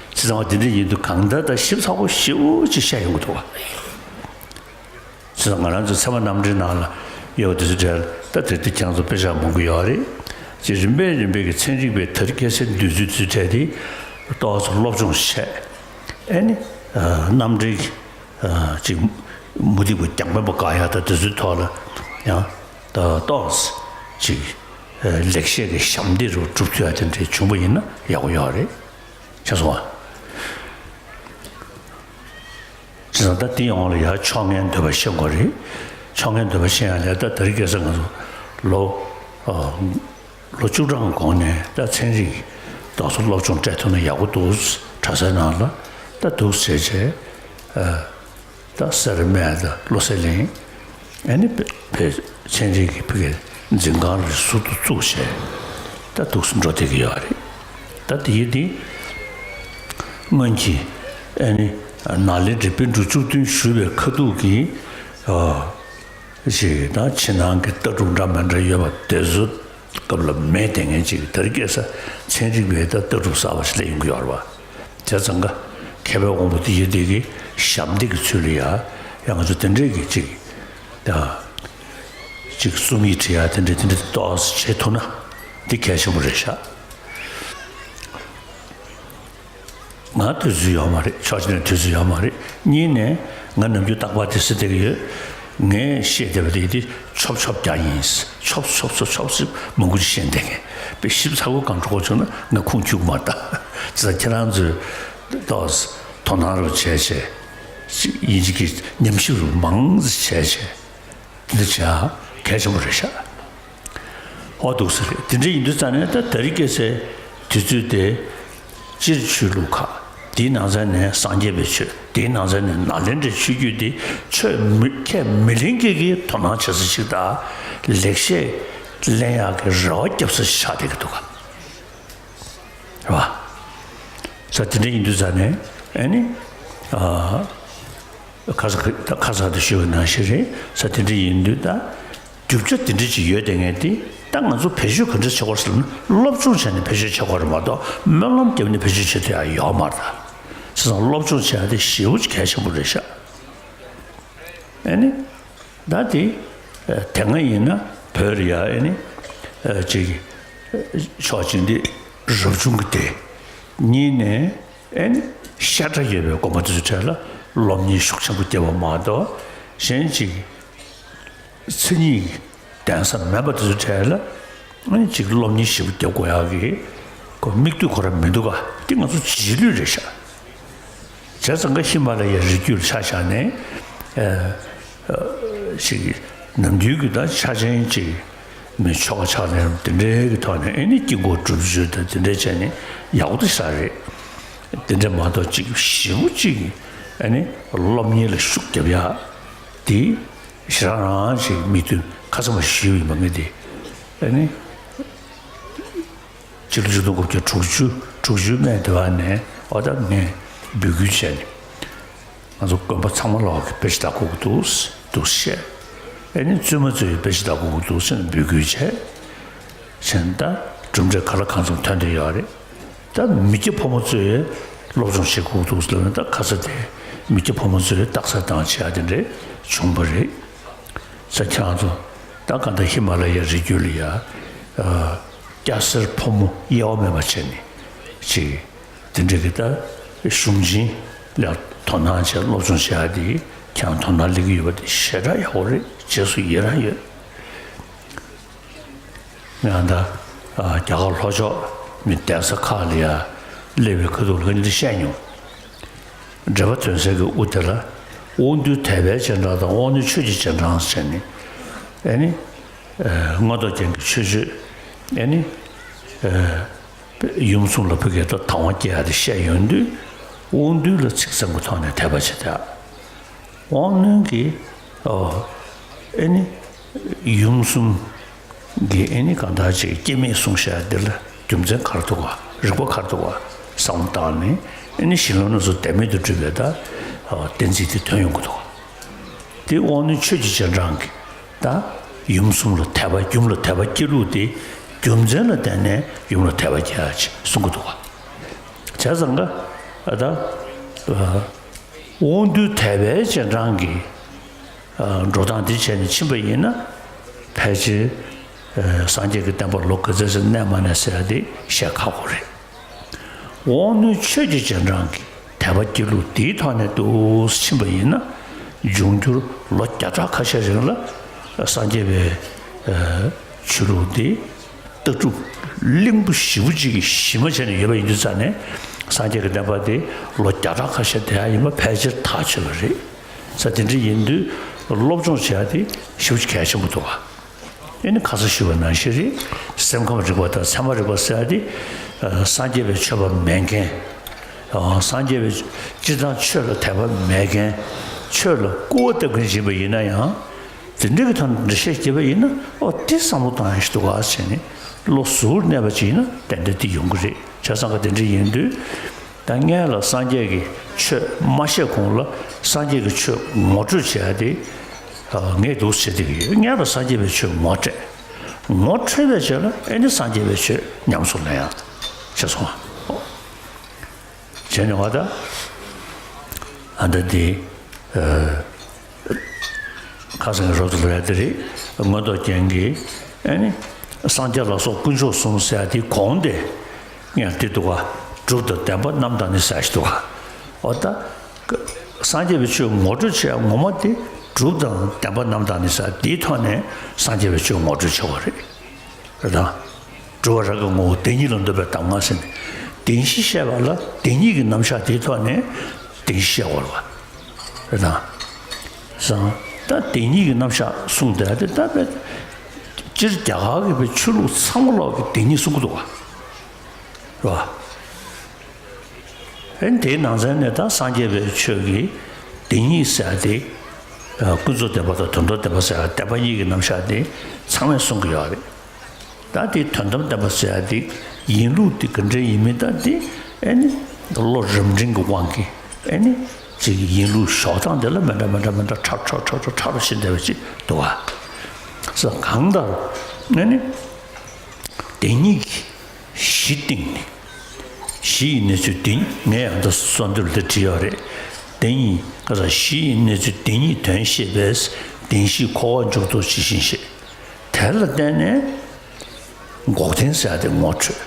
བྱས་ཙང་བ་དེ་འདྲ་ཡིན་དུས་གང་ལྟར་ད་ཞིབ་ཚགས་པོ་ཞེ་པོ་ཅིག་བཤད་ཡོང་གི་འདུག་བ། བྱས་ཙང་ང་རང་ཚོ་ཚད་མ་རྣམ་འགྲེལ་ནང་ལ་ཡོད་པ་དེ་ཚོ་འབྲེལ་ད་དེ་དུས་ཁྱེད་རང་ཚོ་དཔེ་ཆ་མང་པོ་ཡོད་རེད། ཅེས་རིམ་པས་རིམ་པས་ཀྱི་ཚན་རིག་པས་དེ་རིང་ཁ་སང་འདོད་ཚུལ་དེ་ཚོའི་གྲས་དེ་ཏོག་ཙམ་སློབ་སྦྱོང་བྱས། ཨེ་ནི་རྣམ་འགྲེལ་ཅིག་མུ་སྟེགས་པ་རྒྱང་འཕེན་པ་དགག་ཡག་ད་དེ་ཚོའི་ཐོག་ལ་ཡང་ད་ཏོག་ཙམ་ཅིག་ལེགས་བཤད་ཀྱི་ཞབས་འདེགས་རུ་སྒྲུབ་ཐུབ་ཡག་དེ་འདྲ་བྱུང་པ་ཡིན་ན་ཡག་པོ་ཡོད་རེད། ཤེས་སོང་ཨ། བྱས་ཙང་ད་དེ་ཡོངས་ལ་ཡར་ཕྱོགས་སྔའི་འདོད་པ་ཤེས་དགོས་རེད། ཕྱོགས་སྔའི་འདོད་པ་ཤེས་ཡག་ལ་ད་དེ་རིང་ཁ་སང་ང་ཚོ་ལོ་ལོ་བཅུ་གྲངས་གོང་ནས་ད་ཚན་རིག་ཏོག་ཙམ་སློབ་སྦྱོང་སྤྲད་ཐུབ་ན་ཡག་པོ་འདུག་གྲྭ་སའི་ནང་ལ་ད་འདུག་ཟེར་བྱས། ད་སེ་ར་སྨད་དང་བློ་གསལ་གླིང་། ཨ་ནི་བོད་བོད་ཚན་རིག་གི་ཕ་གིའི་འཛིན་ཁང་རེ་ཟུར་དུ་བཙུགས་བྱས་ད་འདུག་སེ་འགྲོ་བསྡད་ཀྱི་ཡོད་རེད། ད་དེ་ཡི་དེ་སྔོན་གྱི་ཨ་ནི་ནཱ་ལེནྡྲའི་པཎ་གྲུབ་བཅུ་བདུན་བཞུགས་པའི་ཁ་ཐུག་གི་ཨ་ཅིག་ད་ཕྱི་ནང་གི་ལྟ་གྲུབ་འདྲ་མི་འདྲ་ཡོད་པ་དེ་ཚོ་སྐབས་ལ་མེད་བསྡད་མཁན་ཅིག་དེ་རིང་ཁ་སང་ཚན་རིག་པའི་ད་ལྟ་གྲུབ་གསར་པ་ཞིག་སླེབས་ཡོང་གི་ཡོད་རེད་བ། བྱས་ཙང་ཀ་མཁས་པའི་དབང་པོ་དེ་ཡི་དེ་གི་ཞབས་འདེགས་ཀྱི་ཚུལ་ལ་ཡ་ཡང་ང་ཚོ་དེ་འདྲའི་གི་ཅིག་ད་ཅིག་རྩོམ་ཡིག་བྲིས་ཡ་དེ་འདྲ་དེ་འདྲ་ཏོག་ཙམ་བྱེད་ཐུབ་ན་འདི་གལ་ཆེན་པོ་རེད་ཤག་ང་དུས་ཚོད་ཡོད་མ་རེད། ཕྱོགས་གཅིག་ནས་དུས་ཚོད་ཡོད་མ་རེད། གཉིས་ནས་ང་ནམ་རྒྱུན་རྟག་པར་དེ་ཟེར་བསྡད་ཀྱི་ཡོད། ངས་བཤད་བསྡད་པ་དེ་དེ་ཆོབ་ཆོབ་རྒྱག་ཡིན། ཆོབ་ཆོབ་ཆོབ་ཆོབ་ཟེར་མང་པོ་ཅིག་བཤད་བསྡད་མཁན། དཔེ་ཞིབ་ཚགས་པོ་གང་འགྲོ་དགོས་བྱུང་ན་ང་ཁུངས་འཁྱོལ་གྱི་མ་རེད་ད། ཙི་ད་ཁྱེད་རང་ཚོས་ཏོག་ཙམ་དོ་སྣང་རུ་བྱས་བྱས། ཡིན་གཅིག་གི་ཉམས་ཞིབ་རུ་མང་ཙམ་བྱས་བྱས། འདི་འདྲ་བྱ་གལ་ཆེན་པོ་རེད་ཤག་ཨོ་འདུག་ས་རེད། དེ་འདྲ་ཡིན་དུས་ཙང་ནས་ད་ད་རེས་སྐྱེས་སའི་དུས་ཚོད་དེ་སྤྱིར་ཆོས་ལུགས་ཁག་དེའི་ནང་ཚན་ནས་སངས་རྒྱས་པའི་ཆོས། དེའི་ནང་ཚན་ནས་ནཱ་ལེནྡྲའི་ཆོས་བརྒྱུད་དེ་ཆོས་མི་ཁས་མི་ལེན་མཁན་གྱི་དོ་སྣང་བྱེད་ས་ཞིག་དང་། ལེགས་བཤད་ལེན་ཡག་གི་རེ་བ་བརྒྱབ་ས་ཞིག་ཆགས་བསྡད་ཀྱི་འདུག་ག་རེད་བ། ས་དེ་འདྲ་ཡིན་དུས་ཙང་ནས་ཨ་ནི། ཨ། ཁ་ས་ཁ་ས་དུ་ཞུ་བའི་ནང་བཞིན་རེད། ས་དེ་འདྲ་ཡིན་དུས་ད། རྒྱུ་ཆ་དེ་འདྲ་ཅིག་ཡོད་དེ་ངས་དེ་ད་ང་ཚོ་བེད་སྤྱོད་ག་འདྲ་བྱེད་དགོས་ཟེར་ན། སློབ་སྦྱོང་བྱས་ནས་བེད་སྤྱོད་བྱེད་དགོས་རེད་མ་གཏོགས་སྨོན་ལམ་བརྒྱབ་ནས་བེད་སྤྱོད་བྱེད་ཐུབ་ཡ་ཡོད་མ་རེད་ད། བྱས་ཙང་སློབ་སྦྱོང་བྱེད་ཡ་དེ་ཞེ་པོ་ཅིག་གལ་ཆེན་པོ་རེད་ཤག་ཨ་ནི། ད་དེ་དེ་སྔ་ཡིན་ན་བོད་ལ་ཡ་ཨ་ནི་ཅིག་ཕྱོགས་གཅིག་འདི་རབ་བྱུང་གི་སྡེ། གཉིས་ནས། ཨེ་ནི་ཤ་ཁྲག་ཡོད་པའི་དགོན་པ་དེ་ཚོའི་གྲས་ལ་སློབ་གཉེར་ཤུགས་ཆེན་པོ་བརྒྱབ་པ་མ་གཏོགས། གཞན་ཅིག་མཚན་ཉིད་ལྡན་ས་མེད་པ་དེ་ཚོའི་གྲས་ལ་ཨེ་ནི་ཅིག་སློབ་གཉེར་ཞིབ་པོ་བརྒྱབ་དགོས་ཡག་གི་ཁོ་དམིགས་དུས་ཁོ་རང་མི་འདུག་ག་དེ་ང་ཚོ་རྗེས་ལུས་རེད་ཤག་བྱས་ཙང་ཀ་ཧི་མ་ལ་ཡའི་རི་རྒྱུད་ལ་ཆ་བཞག་ནས། ཨ། ཨ། ཅིག་ནམ་རྒྱུན་གྱི་ད་ཆ་ཅན་ཅིག་མི་ཆོ་ག་ཕྱག་ལེན་དེ་འདྲའི་གི་ཐོག་ནས་ཨེ་ནི་དཀྱིལ་འཁོར་སྒྲུབ་མཆོད་དང་དེ་འདྲ་བྱས་ནས་ཡག་པོ་ཞེ་དྲག་རེད། དེ་འདྲ་མ་གཏོགས་ཅིག་ཞེ་པོ་ཅིག་ཨེ་ནི་སློབ་གཉེར་ལ་ཤུགས་རྒྱབ་ཡག་དེ་ཞེ་དྲག་རང་ཅིག་མི་མཐུན། ཁ་སང་མ་ཞུས་པ་ཡིན་པ་ངས་དེ་ཨེ་ནི། ཕྱི་ལོ་ཆིག་སྟོང་དགུ་བརྒྱ་དྲུག་ཅུ་དྲུག་ཅུའི་སྨད་དེ་བ་ནས་ཨོ་ད་ངས་འབོད་སྐུལ་བྱས་ནས། ང་ཚོ་དགོན་པ་ཚང་མ་ལོག་གི་དཔེ་ཆ་ལྟ་དགོས་ཀྱི་འདུག་འདུག་བཤད། ཨེ་ནི་བཙུན་མ་ཚོས་དཔེ་ཆ་ལྟ་དགོས་ཀྱི་འདུག་ཟེར་ནས་འབོད་སྐུལ་བྱས། བྱས་ད་གྲུབ་འབྲས་ག་ལ་གང་འཚམ་ཐོན་བསྡད་ཡོད་རེད། ད་མི་སྐྱ་ཕོ་མོ་ཚོས་སློབ་སྦྱོང་བྱེད་དགོས་ཀྱི་འདུག་ཟེར་ནས་ད་ཁ་ས་དེ་མི་སྐྱ་ཕོ་མོ་ཚོས་རྟགས་གསལ་བཏང་བྱས་ཨ་དེ་འདྲས་བྱུང་བ་རེད། ས་ཁྱེད་རང་ཚོ་ད་ག་ད་ཧི་མ་ལ་ཡའི་རི་རྒྱུད་ལ་ཡ། ཨ། སྐྱ་སེར་ཕོ་མོ་དབྱེ་བ་མེད་པ་བྱས་ནས་ཅིག་དེ་འདྲ་གི་ད་གཞུང་ཆེན་ལ་དོ་སྣང་བྱས་སློབ་སྦྱོང་བྱེད་ཡ་དེ་ཁྱེད་རང་དོ་སྣང་སླེབས་ཀྱི་ཡོད་པ་དེ་ཞེ་དྲག་ཡག་པོ་རེད། རྗེས་སུ་ཡི་རང་ཡོད། ང་ད་ཨ། རྒྱ་གར་ལྷོ་ཕྱོགས་མི་གདན་ས་ཁག་ལ་ཡ་སླེབས་པའི་ཁ་ཐུག་ལ་ང་འདི་བཤད་མྱོང་། འགྲེལ་པ་དོན་གསལ་གྱི་དབུ་དེ་ལ་དབང་རྟུལ་དད་པའི་རྗེས་འབྲང་དང་དབང་རྣོན་ཆོས་ཀྱི་རྗེས་འབྲང་ཟེར་ནས་ཨེ་ནི། ཨ། མངོན་རྟོགས་རྒྱན་གྱི་མཆོད་བརྗོད་ཨེ་ནི། ཨ། ཡུམ་གསུམ་ལ་ཕ་གིར་དང་དབང་སྐྱེ་ཡ་དེ་བཤད་ཡོང་དུས་དབང་རྟུལ་ལ་ཚིག་ཙམ་གྱི་ཐོག་ནས་དད་པ་བྱེད་དེ། དབང་རྣོན་གྱིས། ཨོ། ཨེ་ནི། ཡུམ་གསུམ་གྱི་ཨེ་ནི་གང་ལྟར་ཅིག་སྐྱེ་མེད་གསུངས་བཞག་འདི་ལ་རྒྱུ་མཚན་ག་རེ་འདུག་ག་རིགས་པ་ག་རེ་འདུག་ག་བསམ་བློ་བཏང་ནས་ཨེ་ནི་གཞན་ལུགས་སྣ་ཚོགས་བདེན་མེད་དུ་སྒྲུབ་པའི་ད། ཨོ། བདེན་ཚིག་དེ་ཐོན་ཡོང་གི་འདུག་ག་དེ་དབང་རྣོན་ཆོས་ཀྱི་རྗེས་འབྲང་གི་ད་ཡུམ་གསུམ་ལ་དད་པ། ཡུམ་ལ་དད་པ་སྐྱེ་ལུགས་དེ་རྒྱུ་མཚན་ལ་བརྟེན་ནས་ཡུམ་ལ་དད་པ་སྐྱེ་ཡ་ཅིག་གསུང་གི་འདུག་ག་བྱས་ཙང་ཀ་ཨ་ད། ཨ། དབང་རྟུལ་དད་པའི་རྗེས་འབྲང་གི། ཨ། འགྲོ་སྟངས་འདི་བྱས་ནས་ཕྱིན་པ་ཡིན་ན། ཕལ་ཆེར། ཨ། སངས་རྒྱས་ཀྱི་བསྟན་པ་ལོ་ག་ཚོད་ཙམ་གནས་མ་གནས་ཟེར་ཡ་དེ་བཤད་ཁག་པོ་རེད། དབང་རྣོན་ཆོས་ཀྱི་རྗེས་འབྲང་གི་དད་པ་སྐྱེ་ལུགས་འདིའི་ཐོག་ནས་འདུག་ཕྱིན་པ་ཡིན་ན། འབྱུང་འགྱུར་ལོ་བརྒྱ་ཕྲག་ཁ་ཤས་རིང་ལ་སངས་རྒྱས་པའི། ཨ། ཆོས་ལུགས་འདི། ལྟ་གྲུབ་གླིང་བུ་བཞི་པོ་གཅིག་གིས་གཞི་མ་བྱས་ནས་ཡོད་པ་ཡིན་དུས་ཙང་ནས། སངས་རྒྱས་ཀྱི་བསྟན་པ་འདི་ལོ་བརྒྱ་ཕྲག་ཁ་ཤས་བསྡད་ཡ་ཡིན་པ་ཕལ་ཆེར་ཐག་ཆོད་པ་རེད། ས་དེ་འདྲ་ཡིན་དུས་སློབ་སྦྱོང་བྱེད་ཡ་དེ་ཞེ་པོ་ཅིག་གལ་ཆེན་པོ་འདུག་ག་ཨེ་ནི་ཁ་སང་ཞུས་པ་ནང་བཞིན་རེད། སེམས་ཁམས་རིག་པ་དང་ཚད་མ་རིག་པ་ཟེར་ཡ་དེ། ཨ། སངས་རྒྱས་པའི་ཆོས་པ་མེད་མཁན། ཨ། སངས་རྒྱས་པའི་སྤྱིར་བཏང་ཆོས་ལ་དད་པ་མེད་མཁན། ཆོས་ལ་སྐུར་བ་བཏབ་མཁན་ཡིན་པ་ཡིན་ན་ཡང་། དེ་འདྲ་གི་ཐོག་ནས་འགྲེལ་བཤད་བརྒྱབ་པ་ཡིན་ན། ཨོ། དེ་བསམ་བློ་བཏང་ཡ་ཞིག་འདུག་ག་ཟེར་ནས་བློ་གཟུར་གནས་པ་ཅིག་ཡིན་ན་ཏན་ཏན་དེ་ཡོང་གི་རེད། བྱས་ཙང་ཀ་དེ་འདྲ་ཡིན་དུས། ད་སྔོན་ལ་སངས་རྒྱས་ཀྱི་ཆོས་མ་བཤད་གོང་ལ་སངས་རྒྱས་ཀྱི་ཆོས་ངོ་སྤྲོད་བྱེད་ཡ་དེ། ཨ། ངས་འདུག་བྱེད་བསྡད་ཀྱི་ཡོད། སྔོན་ལ་སངས་རྒྱས་པའི་ཆོས་ངོ་སྤྲད། ངོ་འཕྲོད་པའི་རྗེས་ལ་ཨེ་ནི་སངས་རྒྱས་པའི་ཆོས་ཉམས་སུ་ལེན་ཡ་བྱས་སོང་བ། བྱས་ནས་བ་ད། ཨ། ད་འདི། ཨ། ཁ་སང་གི་རོབ་ཏུ་ལབ་ཡ་དེ་རེད། མངོན་རྟོགས་རྒྱན་གྱི་ཨ་ནི་སངས་རྒྱས་ལ་སོགས་དཀོན་མཆོག་གསུམ་ཟེར་ཡ་དེ་གོང་དེ་ངས་དེ་འདུག་ག་སྒྲུབ་དང་བདེན་པ་རྣམ་དག་ནི་ཟེར་ཞིག་འདུག་ག་འོ་ད། སངས་རྒྱས་པའི་ཆོས་ངོ་སྤྲོད་བྱེད་ཡ་ངོ་མ་དེ་སྒྲུབ་དང་བདེན་པ་རྣམ་དག་ནི་ཟེར་དེའི་ཐོག་ནས་སངས་རྒྱས་པའི་ཆོས་ངོ་སྤྲོད་བྱེད་པ་རེད། རེད་དང་། སྒྲུབ་པ་རང་གི་ངོ་བོ་བདེན་གཉིས་ལ་འདོད་པའི་གདམས་ངག་ཟེར་ནས། བདེན་བཞི་བཤད་པ་ལ་བདེན་གཉིས་ཀྱི་རྣམ་གཞག་དེའི་ཐོག་ནས་བདེན་བཞི་བཤད་དགོས་རེད་བ། རེད་དང་། སང་། ད་བདེན་གཉིས་ཀྱི་རྣམ་གཞག་གསུངས་བསྡད་དེ་ད་དཔེ། སྤྱིར་རྒྱ་གར་གྱི་བའི་ཆོས་ལུགས་ཚང་མ་ལོག་གི་བདེན་གཉིས་གསུང་གི་འདུག་བ། རེད་བ། ཨེ་དེའི་ནང་ཚན་ནས་ད་སངས་རྒྱས་པའི་ཆོས་ཀྱི་བདེན་གཉིས་ཟེར་ཏེ། ཀུན་རྫོབ་བདེན་པ་དང་དོན་དམ་བདེན་པ་ཟེར་བདེན་པ་གཉིས་ཀྱི་རྣམ་གཞག་དེ་ཚང་མས་གསུང་གི་ཡོད་རེད། ད་དེ་དོན་དམ་བདེན་པ་ཟེར་ཡ་དེ་ཡིན་ལུགས་དེ་ག་འདྲ་ཡིན་མིན་ད་དེ་ཨེ་ནི་བློ་རབ་འབྲིང་གི་དབང་གིས་ཨེ་ནི་ཅིག་ཡིན་ལུགས་ཞོག་སྟངས་དེ་ལ་མི་འདྲ་མི་འདྲ་མི་འདྲ་ཁྲ་ཁྲ་ཁྲ་ཁྲ་ཁྲ་ཁྲ་ཕྱིན་བསྡད་པ་ཅིག་འདུག་བ། ས་གང་ལྟར་ཨེ་ནི་བདེན་གཉིས་ཀྱི་གཞི་བཏིང་ནས་གཞི་ཡི་གནས་ཚུལ་བདེན་ངས་ཡང་ད་གསོལ་འདེབས་ལ་བྲིས་ཡོད་རེད། བདེན་གཉིས་ཀ་ས་གཞི་ཡི་གནས་ཚུལ་བདེན་གཉིས་དོན་ཤེས་པས་བདེན་བཞིའི་འཁོར་བ་འཇུག་ལྡོག་ཇི་བཞིན་ཤེས། དེ་ལ་བརྟེན་ནས་འགོག་བདེན་ཟེར་ཡ་དེ་ངོ་འཕྲོད།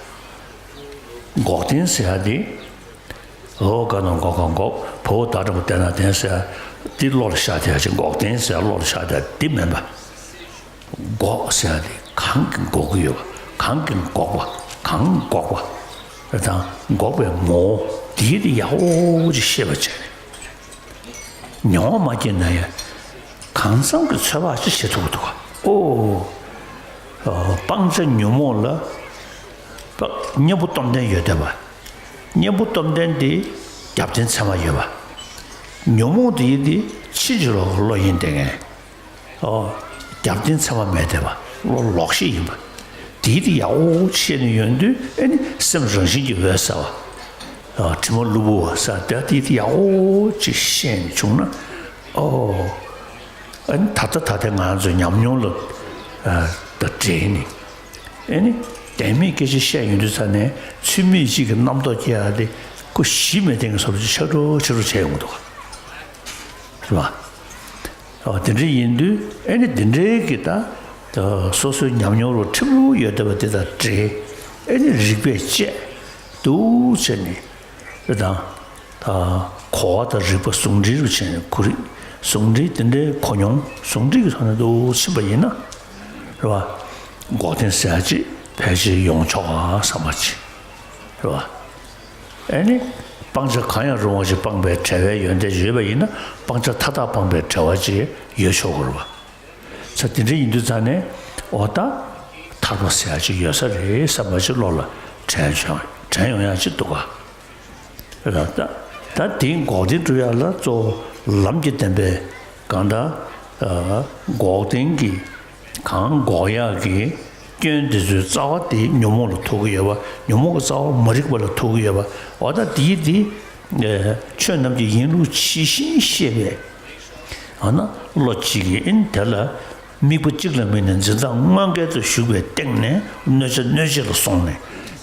འགོག་བདེན་ཟེར་ཡ་དེ། འོ་ག་ན་འགོག་ག་འགོག་བ་འོ་ད་དྲང་པོ་བདེན་ན་བདེན་ཟེར་ཡ་དེ་བློ་ལ་ཤར་བསྡད་ཡ་ཅིག་འགོག་བདེན་ཟེར་ཡ་བློ་ལ་ཤར་བསྡད་ཡ་དེ་མིན་པ། འགོག་ཟེར་ཡ་དེ་གང་གིས་འགོག་གི་ཡོད་པ་གང་གིས་འགོག་པ་གང་འགོག་པ་རེད་དང་འགོག་པའི་ངོ་བོ་དེ་དེ་ཡག་པོ་ཅིག་ཤེས་པ་བྱས་ནས། མྱོང་བ་མ་སྐྱེས་ན་ཡང་གང་འཚམ་གྱི་ཚོད་དཔག་ཅིག་བྱེད་ཐུབ་ཀྱི་འདུག་ག་ཨོ། སྤང་བྱ་ཉོན་མོངས་ལ་གཉེན་པོ་སྟོབས་ལྡན་ཡོད་བསྡད་པ། གཉེན་པོ་སྟོབས་ལྡན་དེ་རྒྱབ་རྟེན་ཚད་མ་ཡོད་པ། ཉོན་མོངས་དེ་ཡི་དེ་ཕྱིན་ཅི་ལོག་གི་བློ་ཡིན་བསྡད་མཁན། ཨོ། རྒྱབ་རྟེན་ཚད་མ་མེད་བསྡད་པ་བློ་ལོག་ཤེས་ཡིན་པ། དེའི་དེ་ཡག་པོ་ཤེས་ནས་ཡོང་དུས་ཨེ་ནི་སེམས་རང་བཞིན་གྱིས་འོད་གསལ་བ། ཨ་དྲི་མ་ལུ་བུ་བ་ས་དེ་དེའི་དེ་ཡག་པོ་ཅིག་ཤེས་ནས་བྱུང་ན། ཨོ། ཨ་ནི་ད་ལྟ་ད་ལྟའི་ང་ཚོའི་ཉམས་མྱོང་ལ་ཨ་ད་འདྲེས་ནས་ཨེ་ནི་བདེན་མེད་སྐད་ཆ་བཤད་ཡོང་དུས་ས་ནས་ཚུལ་མིན་གཅིག་གི་རྣམ་རྟོག་སྐྱེ་ཡ་དེ་ཁོ་གཞི་མེད་བསྡད་མཁན་བཟོ་འདྲ་ཅིག་ཆགས་འགྲོ་ཆགས་འགྲོ་བྱས་ཡོང་གི་འདུག་ག་རེད་བ། ཨོ་དེ་འདྲ་ཡིན་དུས་ཨེ་ནི་དེ་འདྲའི་གི་ད་ད་སོ་སོའི་ཉམས་མྱོང་རུ་ཁྲིམས་ལུགས་ཡོད་བསྡད་པ་དེ་དང་འདྲེས་ཨེ་ནི་རིགས་པས་དཔྱད་འདུག་བྱས་ནས་རེད་དང་། ད་གོ་བ་དང་རིག་པ་ཟུང་འབྲེལ་རུ་བྱས་ནས་གོ་རིག་ཟུང་འབྲེལ་དེ་འདྲའི་གོ་མྱོང་ཟུང་འབྲེལ་གྱི་ཐོག་ནས་འདུག་ཕྱིན་པ་ཡིན་ན་རེད་བ། འགོག་བདེན་ཟེར་ཡ་ཅིག་ཕལ་ཆེར་ཡོང་ཆོག་ག་བསམ་པ་ཅིག་རེད་བ། ཨེ་ནི། སྤང་བྱ་གང་ཡང་རུང་བ་ཞིག་སྤངས་པའི་བྲལ་བའི་ཡོན་ཏན་ཡོད་པ་ཡིན་ན་སྤང་བྱ་མཐའ་དག་སྤངས་པའི་བྲལ་བ་ཅིག་ཡོད་ཆོག་གི་རེད་བ། ས་དེ་འདྲ་ཡིན་དུས་ཙང་ནས་འོ་ད་ཐར་པ་ཟེར་ཡ་ཅིག་ཡོད་ས་རེད་བསམ་པ་ཅིག་བློ་ལ་དྲན་བྱུང་དྲན་ཡོང་ཡ་ཅིག་འདུག་ག་ད་ད་དེ་འགོག་བདེན་སྒྲུབ་ཡ་ལ་གཙོ་བོ་ལམ་གྱི་བདེན་པའི་གང་ལྟར་འགོག་བདེན་གྱི། གང་འགོག་ཡག་གི་སྐྱོན་དེ་ཚོའི་རྩ་བ་དེ་ཉོན་མོངས་ལ་ཐུག་གི་ཡོད་པ། ཉོན་མོངས་ཀྱི་རྩ་བ་མ་རིག་པ་ལ་ཐུག་གི་ཡོད་པ། འོ་ད་དེའི་དེ་ཆོས་རྣམས་ཀྱི་ཡིན་ལུགས་ཇི་བཞིན་ཤེས་པའི་ཨ་ན་བློ་གཅིག་གིས་ཨིན་དེ་ལ་དམིགས་པ་གཅིག་ལ་དམིགས་ནས་འཛིན་སྟངས་དངོས་འགལ་དུ་ཞུགས་པའི་སྟེང་ནས་གནོད་བྱ་གནོད་བྱེད་ལ་སོང་ནས་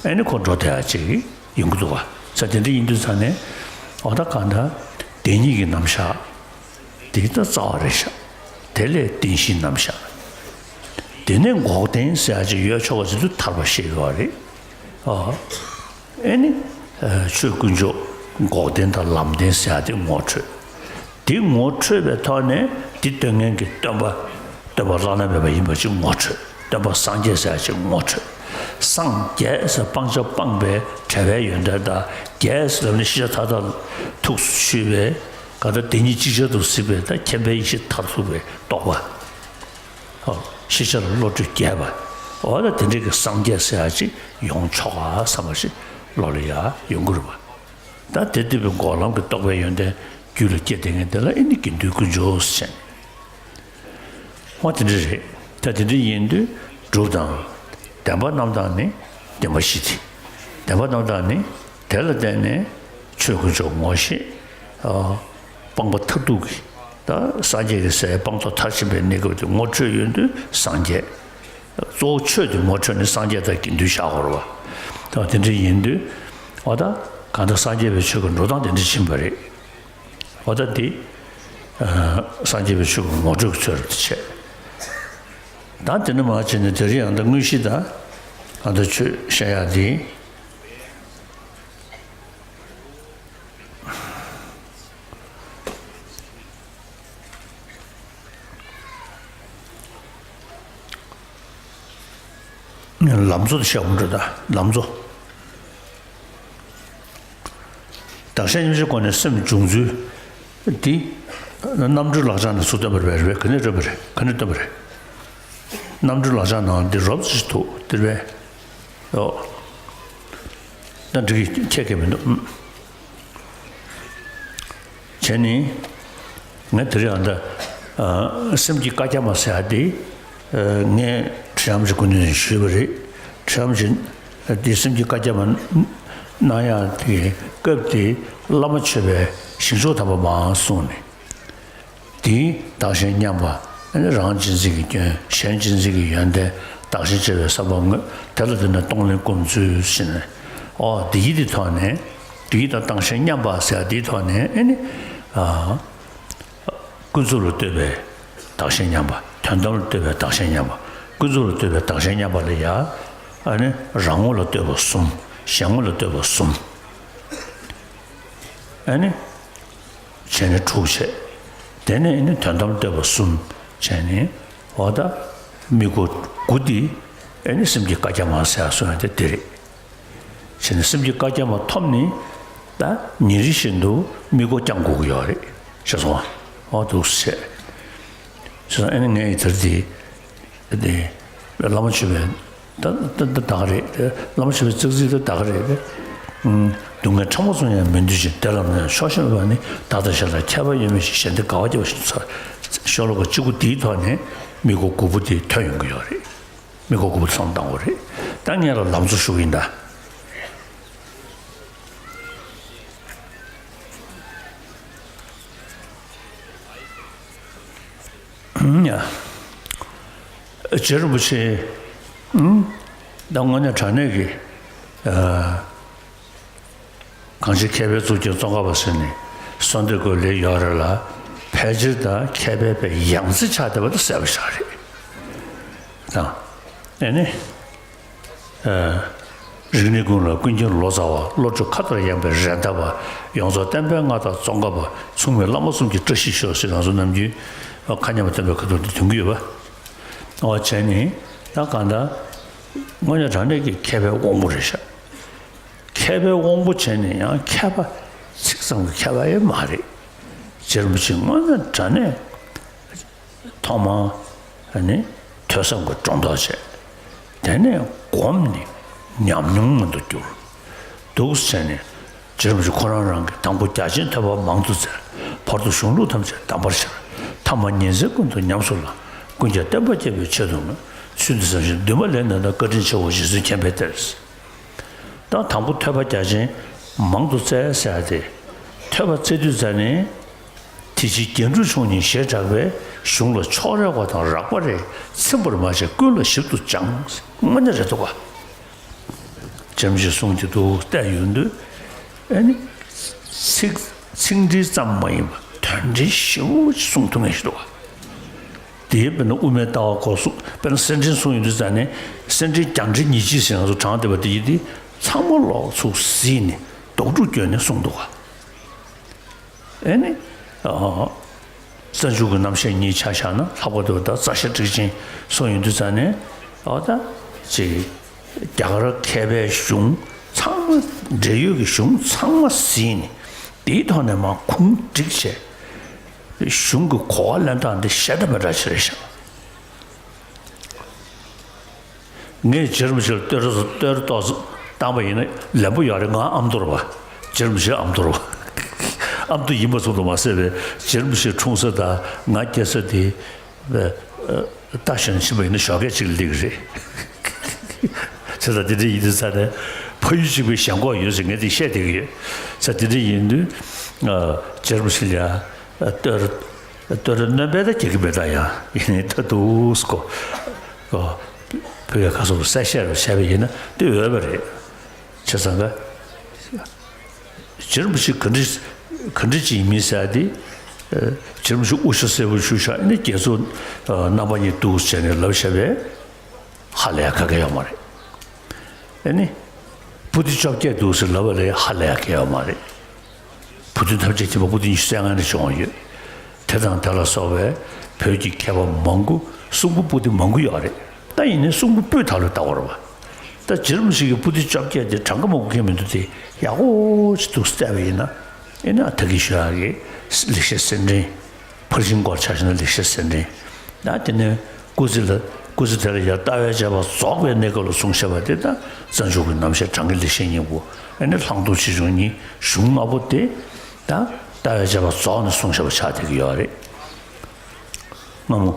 ཨ་ནི་ཁོ་འགྲོ་བསྡད་ཡག་ཅིག་ཡོང་གི་འདུག་བ། ས་དེ་འདྲ་ཡིན་དུས་ཙང་ནས་འོ་ད་གང་ལྟར་བདེན་གཉིས་ཀྱི་རྣམ་གཞག་དེ་ལྟར་རྩ་བ་རེད་ཤག་དེ་ལས་བདེན་བཞིའི་རྣམ་གཞག་དེ་ནས་འགོག་བདེན་ཟེར་ཡ་ཅིག་ཡོད་ཆོག་པ་ཅིག་ཏུ་ཐར་པ་ཞེས་ཡོད་རེད། ཨ། ཨེ་ནི། ཆོས་དཀོན་མཆོག་འགོག་བདེན་དང་ལམ་བདེན་ཟེར་ཡ་དེ་ངོ་འཕྲོད། དེ་ངོ་འཕྲོད་པའི་ཐོག་ནས་དེ་སྟོན་མཁན་གྱི་སྟོན་པ། སྟོན་པ་བླ་ན་མེད་པ་ཡིན་པ་ཅིག་ངོ་འཕྲོད། སྟོན་པ་སངས་རྒྱས་ཟེར་ཡ་ཅིག་ངོ་འཕྲོད། སངས་རྒྱས་ཟེར་སྤང་བྱ་སྤངས་པའི་བྲལ་བའི་ཡོན་ཏན་དང་རྒྱས་ཟེར་ལབ་ནས་ཤེས་བྱ་མཐའ་དག་ཐུགས་སུ་ཆུད་པའི་གང་ལྟར་དེ་ཉིད་ཅིག་ཅར་དུ་གཟིགས་པའི་ད་མཁྱེན་པའི་ཡེ་ཤེས་མཐར་ཐུག་པའི་རྟོགས་པ། ཤེས་བྱ་ལ་བློ་གྲོས་རྒྱས་པ། འོ་ད་དེ་འདྲའི་གི་སངས་རྒྱས་ཟེར་ཡ་ཅིག་ཡོང་ཆོག་ག་བསམ་པ་ཞིག་བློ་ལ་ཡ་ཡོང་གི་རེད་པ། ད་དེ་དུས་པའི་འགོག་ལམ་གྱི་རྟོགས་པའི་ཡོན་ཏན་རྒྱུད་ལ་སྐྱེས་བསྡད་མཁན་དེ་ལ་ཨེ་ནི་དགེ་འདུན་དཀོན་མཆོག་ཟེར་ནས། འོ་དེ་འདྲ་རེད། ད་དེ་འདྲ་ཡིན་དུས་སྒྲུབ་དང་། བདེན་པ་རྣམ་དག་ནི་བདེན་པ་བཞི་སྟེ། བདེན་པ་རྣམ་དག་ནི་དེ་ལ་བརྟེན་ནས་ཆོས་དཀོན་མཆོག་ངོ་ཤེས། སྤངས་པ་མཐར་ཐུག་གི། ད་སངས་རྒྱས་ཀྱི་སའི་སྤངས་རྟོགས་མཐར་ཕྱིན་པའི་གནས་སྐབས་དེ་ངོ་འཕྲོད་ཡོང་དུས་སངས་རྒྱས། གཙོ་བོ་ཆོས་དེ་ངོ་འཕྲོད་ནས་སངས་རྒྱས་དང་དགེ་འདུན་བཞག་དགོས་རེད་པ། ད་དེ་འདྲ་ཡིན་དུས། འོ་ད་གང་ལྟར་སངས་རྒྱས་པའི་ཆོས་ཀྱི་འགྲོ་སྟངས་དེ་འདྲ་ཕྱིན་པ་རེད། འོ་ད་འདི། སངས་རྒྱས་པའི་ཆོས་ཀྱི་ངོ་སྤྲོད་ཀྱི་ཚུལ་དུ་བྱས། ད་དེ་ནས་མར་བྱས་ནས་དེ་རིང་ཡང་ད་དངོས་གཞི་དང་། ཨ་ད་ཆོས་བཤད་ཡག་འདི། ལམ་གཙོ་དེ་བཤད་དགོས་འགྲོ། ད་ལམ་གཙོ། བདག་གཞན་མཉམ་བརྗེའི་སྒོ་ནས་སེམས་བྱུང་ཚུལ་དེ། རྣམ་གྲོལ་ལག་ཆ་ནས་ཚུར་སྟོན་པ་རེད་པས། རེད་པས། ག་ནས་སྟོན་པ་རེད། ག་ནས་སྟོན་པ་རེད། རྣམ་གྲོལ་ལག་ཆ་ནང་འདི་རོབ་ཙམ་ཞིག་འདུག། འདིར་བས། ཨོ། ད་འགྲིག་གི་ཁྱད་ཁྱད་མི་འདུག། བྱས་ནས། ངས་དེ་རིང་ཨ་ད། ཨ། སེམས་ཀྱི་བཀའ་རྒྱ་མ་ཟེར་ཡ་དེ། ཨ། ངས་ཁྲི་རམ་གྱི་སྐུ་མདུན་ནས་ཞུས་པ་རེད། ཁྲི་རམ་གྱི་དེ་སེམས་ཀྱི་བཀའ་རྒྱ་མ་གནང་ཡ་དེ་སྐབས་དེ་བླ་མ་མཆོད་པའི་ཞིང་མཆོག་དམ་པ་མར་གསུངས་ནས། དེས་བདག་གཞན་མཉམ་པ། རང་གཅེས་འཛིན་གྱི་སྐྱོན། གཞན་གཅེས་འཛིན་གྱི་ཡོན་ཏན། བདག་གཞན་བརྗེ་བའི་བསམ་པ་དངོས། དེ་ལ་བརྟེན་ནས་གཏོང་ལེན་སྒོམ་ཚུལ་ཟེར་ནས། ཨོ། བདེ་སྐྱིད་དེ་ཐོག་ནས། བདེ་སྐྱིད་དང་བདག་གཞན་མཉམ་པ་ཟེར་བ་དེའི་ཐོག་ནས། ཨེ་ནི། ཨ། ཀུན་རྫོབ་ལ་ལྟོས་པའི་བདག་གཞན་མཉམ་པ། དོན་དམ་ལ་ལྟོས་པའི་བདག་གཞན་མཉམ་པ། ཀུན་རྫོབ་ལ་ལྟོས་པའི་བདག་གཞན་མཉམ་པ་ལ་ཡ། ཨ་ནི་རང་ངོ་ལ་ལྟོས་པ་གསུམ། གཞན་ངོ་ལ་ལྟོས་པ་གསུམ། ཨ་ནི། བྱས་ནས་དྲུག་བྱས། དེ་ནས་ཨ་ནི་དོན་དམ་ལ་ལྟོས་པ་གསུམ་བྱས་ནས། འོ་ད། དམིགས་སྒོ་དགུ་འདི། ཨ་ནི་སེམས་ཀྱི་བཀའ་རྒྱ་མ་ཟེར་ཡ་གསུངས་ཡ་དེ་དེ་རེད། བྱས་ནས་སེམས་ཀྱི་བཀའ་རྒྱ་མ་ཐོབ་ནས། ད་ཉིན་རེ་བཞིན་དུ་དམིགས་སྒོ་བསྐྱང་དགོས་ཀྱི་ཡོད་རེད། ཤེས་སོང་ཨ། འོ་འདུག་སེ་བྱས། བྱས་ཙང་ཨ་ནི་ངས་དེར་དེ། དེ། བླ་མ་མཆོད་པའི། ད་ད་ད་ག་རེད། བླ་མ་མཆོད་པའི་ཙག་ཙིག་ད་ད་ག་རེད། ཨུམ། སྡུག་བསྔལ་ཕྲ་མོ་ཙམ་ཡང་མི་འདོད་ཅིང་། བདེ་ལ་མོས་ཆོག་ཤེས་པ་ནི། བདག་དང་གཞན་ལ་ཁྱད་པར་ཡོད་མིན་ཞེས། གཞན་བདེ་དགའ་བ་སྐྱེ་བ་ཞིག་ཚོར། ཤོ་ལོ་ཀ་གཅིག་པུ་འདིའི་ཐོག་ནས་དམིགས་སྒོ་དགུ་པོ་དེ་ཐོན་ཡོང་གི་ཡོད་རེད། དམིགས་སྒོ་དགུ་པོ་དེ་བསམ་བློ་བཏང་དགོས་རེད། ད་ངས་ལ་ལམ་གཙོ་ཞུ་གི་ཡིན་ད། ཡ། རྗེ་རིན་པོ་ཆེ། ཨུམ། ད་དངོས་གནས་དྲང་གནས་ཀྱི། ཨ། གངས་ཅན་མཁས་པའི་གཙུག་རྒྱན་ཙོང་ཁ་པ་ཟེར་ནས་གསོལ་འདེབས་དགོས་ལས་ཡོད་རེད་ལ། ཕལ་ཆེར་ད་མཁས་པའི་དཔེ་ཡང་རྩེ་ཆགས་བསྡད་པ་དེ་གསལ་པོ་ཞིག་རེད། ད་ཨེ་ནི། ཨ། རིག་གནས་ཀུན་ལ་ཀུན་མཁྱེན་ལོ་ཙཱ་བ། བློ་གྲོས་མཁའ་ལྟར་ཡངས་པའི་རེད་མདའ་བ། ཡོངས་རྫོགས་བསྟན་པའི་མངའ་བདག་ཙོང་ཁ་པ། མཚུངས་མེད་བླ་མ་གསུམ་གྱི་བཀྲ་ཤིས་ཤོག་ཟེར། ང་ཚོ་ནམ་རྒྱུན་མཁའ་མཉམ་པ་སྟོན་པའི་ཁ་ཐུག་འདི་འདོན་གྱི་ཡོད་པ། འོ་བྱས་ནས་ད་གང་ལྟར་དངོས་གནས་དྲང་གནས་ཀྱི་མཁས་པའི་དབང་པོ་རེད་ཤག། མཁས་པའི་དབང་པོ་བྱས་ནས་ཡང་མཁས་པ་ཚིག་ཙམ་གྱི་མཁས་པ་ཡང་མ་རེད། རྗེ་རིན་པོ་ཆེ་དངོས་གནས་དྲང་གནས། ཐོག་མར་ནི་ཐོས་བསམ་གྱི་སྒྲོ་འདོགས་བཅད། དེ་ནས་བསྒོམས་ནས་ཉམས་མྱོང་མངོན་དུ་གྱུར། འདུག་སེ་བྱས་ནས་རྗེ་རིན་པོ་ཆེ་ཁོ་རང་རང་གིས་དང་པོ་རྒྱ་ཆེན་ཐོས་པ་མང་དུ་བཙལ། བར་དུ་གཞུང་ལུགས་ཐམས་ཅད་གདམས་པར་ཤར། ཐ་མ་ཉིན་མཚན་ཀུན་ཏུ་ཉམས་སུ་བླངས། ཀུན་ཀྱང་བསྟན་པ་རྒྱས་པའི་ཆེད་དུ་བསྔོས། ཚུལ་འདི་བསམ་ཞིང་འདུན་པ་ལས་ནམ་མཐའ་བཀའ་དྲིན་ཆེའོ། རྗེ་བཙུན་མཁྱེན་པའི་གཏེར། ད་དང་པོ་ཐོས་པ་རྒྱ་ཆེན་མང་དུ་བཙལ་ཟེར་ཡ་དེ། ཐོས་པ་བཙལ་དུས་ཙ་ནས། དེ་ཕྱིར་རྒྱན་དྲུག་འབྱུང་གཉིས་ཞེས་གྲགས་པའི་གཞུང་ལ་ཕྱོགས་རེ་བ་དང་རགས་པ་རེ་ཚིམ་པར་མ་བྱས་ཀུན་ལ་ཞིབ་ཏུ་སྦྱངས། དངོས་གནས་རེད་འདུག་ག། རྗེ་རིན་པོ་ཆེས་གསུངས་ཀྱི་འདུག། བལྟས་ཡོང་དུས། ཨ་ནི། ཚིག་ཚིག་འགྲེལ་ཙམ་མ་ཡིན་པར་དོན་འགྲེལ་ཞེ་པོ་ཅིག་གསུང་ཐུབ་མཁན་ཞིག་འདུག་ག། དེའི་དཔེར་ན་དབུ་མའི་ལྟ་བ་སྐོར་གསུམ། དཔེར་ན་གསེར་ཕྲེང་གསུང་ཡོང་དུས་ཙ་ནས། གསེར་ཕྲེང་རྒྱང་འགྲེལ་ཉེར་གཅིག་ཟེར་ང་ཚོ་དྲངས་བསྡད་པ་དེ་ཡིན་ཏེ། ཚང་མ་ཀློག་ཚུགས་ཟིན་ནས་རྡོག་ཕྲུག་བསྐྱོན་ནས་གསུངས་འདུག་ག། ཨེ་ནི། ཨ། རྩ་འཇུག་གི་རྣམ་བཤད་གཉིས་ཆ་བཞག་ན་ལྷག་པར་དུ་ད་རྩ་ཤེ་ཊཱིཀ་ཆེན་གསུང་ཡོང་དུས་ཙ་ནས། ཨོ་ད། ཅིག། རྒྱ་གར་མཁས་པའི་གཞུང་ཚང་མ། འབྲེལ་ཡོད་ཀྱི་གཞུང་ཚང་མ་ཟིན་ནས། དེའི་ཐོག་ནས་མར་ཁུངས་བསྒྲིགས་བྱས། གཞུང་གི་གོ་བ་ལེན་སྟངས་འདི་ཞེ་དྲག་མི་འདྲ་ཞིག་རེད་ཤག། ངས་རྗེ་རིན་པོ་ཆེ་ལ་བསྟོད་ར་བསྟོད་ར་ཏོག་ཙམ་བཏང་པ་ཡིན་ན་ལན་པོ་ཡོད་རེད། ང་ཨ་མདོ་རེད་པ། རྗེ་རིན་པོ་ཆེ་ཨ་མདོ་རེད་པ། ཨ་མདོ་ཡིན་པ་ཙམ་དུ་མ་ཟད་པའི་རྗེ་རིན་པོ་ཆེ་འཁྲུངས་ས་དང་ང་སྐྱེས་ས་དེ། ད་གཞན་ཕྱིན་པ་ཡིན་ན་ཞོགས་ཀས་གཅིག་ལ་སླེབས་ཀྱི་རེད། བྱས་ཙང་དེ་འདྲ་ཡིན་དུས་ཙ་ནས་ཕ་ཡུལ་གཅིག་པའི་ཞེན་ཁོག་ཡོད་ཟེར་ངས་དེ་བཤད་བསྡད་ཀྱི་ཡོད། བྱས་ཙང་དེ་འདྲ་ཡིན་དུས། རྗེ་རིན་པོ་ཆེ་ལ་ཡ། བསྟོད་ར། བསྟོད་ར་སྣོན་པ་ད་རྒྱག་གི་མེད་ད། ཡང་ཡིན་ནའི་ད་འདུག་སེ་ཁོ། ཁོ། བོད་སྐད་ཁ་གསོ་གསལ་བཤད་རེ་བྱས་པ་ཡིན་ན་དེ་འོས་པ་རེད། བྱས་ཙང་ཀ། རྗེ་རིན་པོ་ཆེ་ག་འདྲ་ག་འདྲ་ཅིག་ཡིན་མིན་ཟེར་ཡ་དེ། རྗེ་རིན་པོ་ཆེ་དབུ་ཞྭ་སེར་པོ་བཞེས་ཤག། ཨ་ནི་རྒྱ་མཚོ་རྣམ་པ་གཉིས་འདུག་ཟེར་ནས་ལབ་བཞག་པས། ཧ་ལས་ཡ་ག་གེ་ཡོད་མ་རེད། ཨ་ནི། བུ་དེ་བཅོ་བརྒྱད་འདུག་ཟེར་ལབ་པ་ལས་ཧ་ལས་ཡ་ག་གེ་ཡོད་མ་རེད། བུ་སྟོན་ཐམས་ཅད་མཁྱེན་པ་བུ་སྟོན་ཉི་ཤུ་རྩ་ལྔ་ནས་བྱུང་བ་ཡོད། དེ་དང་དེ་ལ་སོགས་པའི་བོད་ཀྱི་མཁས་པ་མང་པོ་གསུང་པོ་བུ་སྟོན་མང་པོ་ཡོད་རེད། ད་ཡིན་ནའི་གསུང་པོ་སྤུས་དག་ལ་ལྟ་བར་བ། ད་རྗེ་རིན་པོ་ཆེ་གི་པོ་ཏི་བཅོ་བརྒྱད་དེ་གྲངས་ཀ་མང་པོ་མཁན་མི་འདུག་སྟེ། ཡག་པོ་ཅིག་འདུག་བལྟས་པ་ཡིན་ན། ཨེ་ན་ད་གིན་ཞུ་ཡག་གི་ལེགས་བཤད་གསེར་ཕྲེང་། ཕར་ཕྱིན་སྐོར་ཆ་བཞག་ན་ལེགས་བཤད་གསེར་ཕྲེང་། ད་དེ་ནས་སྐུ་ཚེ་ལ། སྐུ་ཚེ་དེ་ལ་ཡང་ལྟ་བའི་དཔྱད་པ་རྫོགས་པའི་གནས་སྐབས་ལ་གསུངས་བཞག་པ་དེ། ད་རྩ་འཇུག་གི་རྣམ་བཤད་གྲངས་ཀའི་ལེགས་བཤད་སྙིང་པོ། ཨེ་ནི་ལྷག་མཐོང་ཆེ་ཆུང་གཉིས། གཞུང་ལྔ་པོ་དེ་ད་ལྟ་བའི་དཔྱད་པ་རྫོགས་ནས་གསུངས་བཞག་པ་ཆགས་བསྡད་ཀྱི་ཡོད་རེད། སྔ་མོ་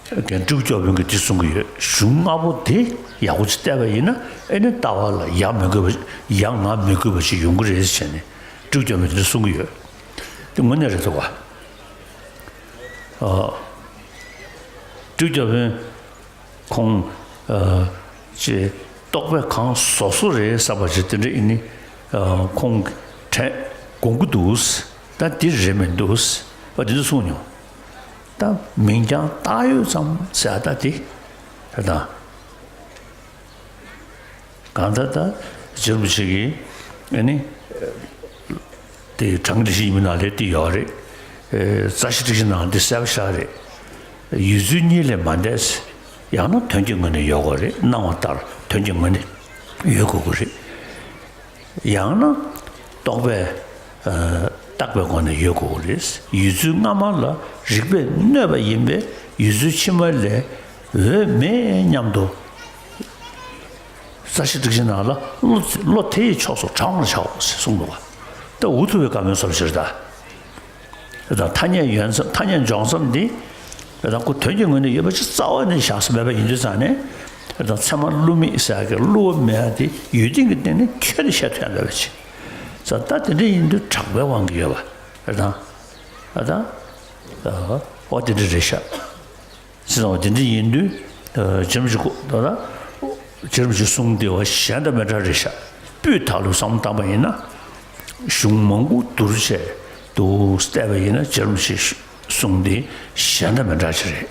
རྒན་སྤྲུལ་སྐུ་སྐྱབས་མགོན་གྱིས་འདི་གསུང་གི་ཡོད། གཞུང་ལྔ་པོ་དེ་ཡག་པོ་ཅིག་བལྟས་པ་ཡིན་ན། ཨེ་ནི་ལྟ་བ་ལ་ཡ་མི་དགོས་པ། ཡ་ང་མི་དགོས་པ་ཅིག་ཡོང་གི་རེད་ཟེར་ནས་སྤྲུལ་སྐུ་སྐྱབས་མགོན་གྱིས་འདི་གསུང་གི་ཡོད། དེ་དངོས་གནས་རེད་འདུག་ག། ཨ། སྤྲུལ་སྐུ་སྐྱབས་མགོན་ཁོང་། ཨ། ཅེས་རྟོག་པས་གང་བཟོ་བཟོ་རེད་བསམ་པ་ཅིག་དེ་འདྲ་ཡིན་ནི། ཨ། ཁོང་དྲན་དགོངས་ཀྱི་འདུག། ད་འདི་རེད་མི་འདུག། ཨ། འདི་འདྲ་གསུངས་མྱོང་། ད་མིང་རྐྱང་བཏགས་ཡོད་ཙམ་ཟེར། ད་དེ་ད་ད། གང་ལྟར་ད་རྗེ་རིན་པོ་ཆེ་གིས་ཨ་ནི་དེ་གྲངས་ཀྱི་ལེགས་བཤད་སྙིང་པོའི་ནང་ལ་འདི་ཡོད་རེད། ཨེ། རྩ་ཤེ་ཊཱིཀ་ཆེན་ནང་འདི་གསལ་པོ་ཞེ་དྲག་རེད། ཡུལ་ཚུལ་གཉིས་ལས་མ་འདས། ཡང་ན་དོན་གྱི་ངོས་ནས་ཡོད་དགོས་རེད། སྣང་བ་ལྟར་དོན་གྱི་ངོས་ནས་ཡོད་དགོས་ཀྱི་རེད། ཡང་ན་རྟོག་པས། ཨ། བཏགས་པའི་སྒོ་ནས་ཡོད་དགོས་ཀྱི་རེད། ཡུལ་ཚུལ་སྔ་མ་ལ་རིགས་པས་གནོད་པ་ཡིན་པས་ཡུལ་ཚུལ་ཕྱི་མ་ལས་འོས་མེད་སྙམ་དུ། རྩ་ཤེ་ཊཱིཀ་ཆེན་ནང་ལ་བློ། བློ་དེ་ཡི་ཕྱོགས་སུ་དྲངས་པར་བྱའོ་ཞེས་གསུངས་འདུག་པ། ད་འུ་ཐུག་པའི་བཀའ་མོལ་སོགས་ཞེ་དྲག། ད་ཐ་སྙད་ཡོད་ཙམ། ཐ་སྙད་འཇོག་མཚམས་འདི། ད་ཁོ་དོན་གྱི་ངོས་ནས་ཡོད་པ་ཅིག་རྩ་བ་ནས་བཞག་ས་མེད་པ་ཡིན་དུས་ཙང་ནས། ད་ཚད་མ་བསླུ་མེད་ཟེར་ཡག་གི་བསླུ་བ་མེད་པ་དེ་ཡོད་ཚད་ཀྱི་སྟེང་ནས་ཁྱོན་ནས་བཤད་ཐུབ་ཡག་མེད་པ་ཅིག། ད་དེ་འདྲ་ཡིན་དུས་དྲང་པོའི་དབང་གིས་ཡོད་པ། ད། ད། ཨོ། དེ་འདྲ་རེད་ཤག། ཟེར་བ་དེ་འདྲ་ཡིན་དུས། ཨ། རྗེ་རིན་པོ་ཆེ་ཁོ་ད་ལྟ་རྗེ་རིན་པོ་ཆེ་གསུང་དེ་བ་གཞན་དང་མི་འདྲ་རེད་ཤག། སྤུས་དག་ལ་བསམ་བློ་བཏང་པ་ཡིན་ན། གཞུང་མང་པོ་བསྡུར་བྱས་འདུག་བལྟས་པ་ཡིན་ན། རྗེ་རིན་པོ་ཆེ་གསུང་དེ་གཞན་དང་མི་འདྲ་ཅིག་རེད།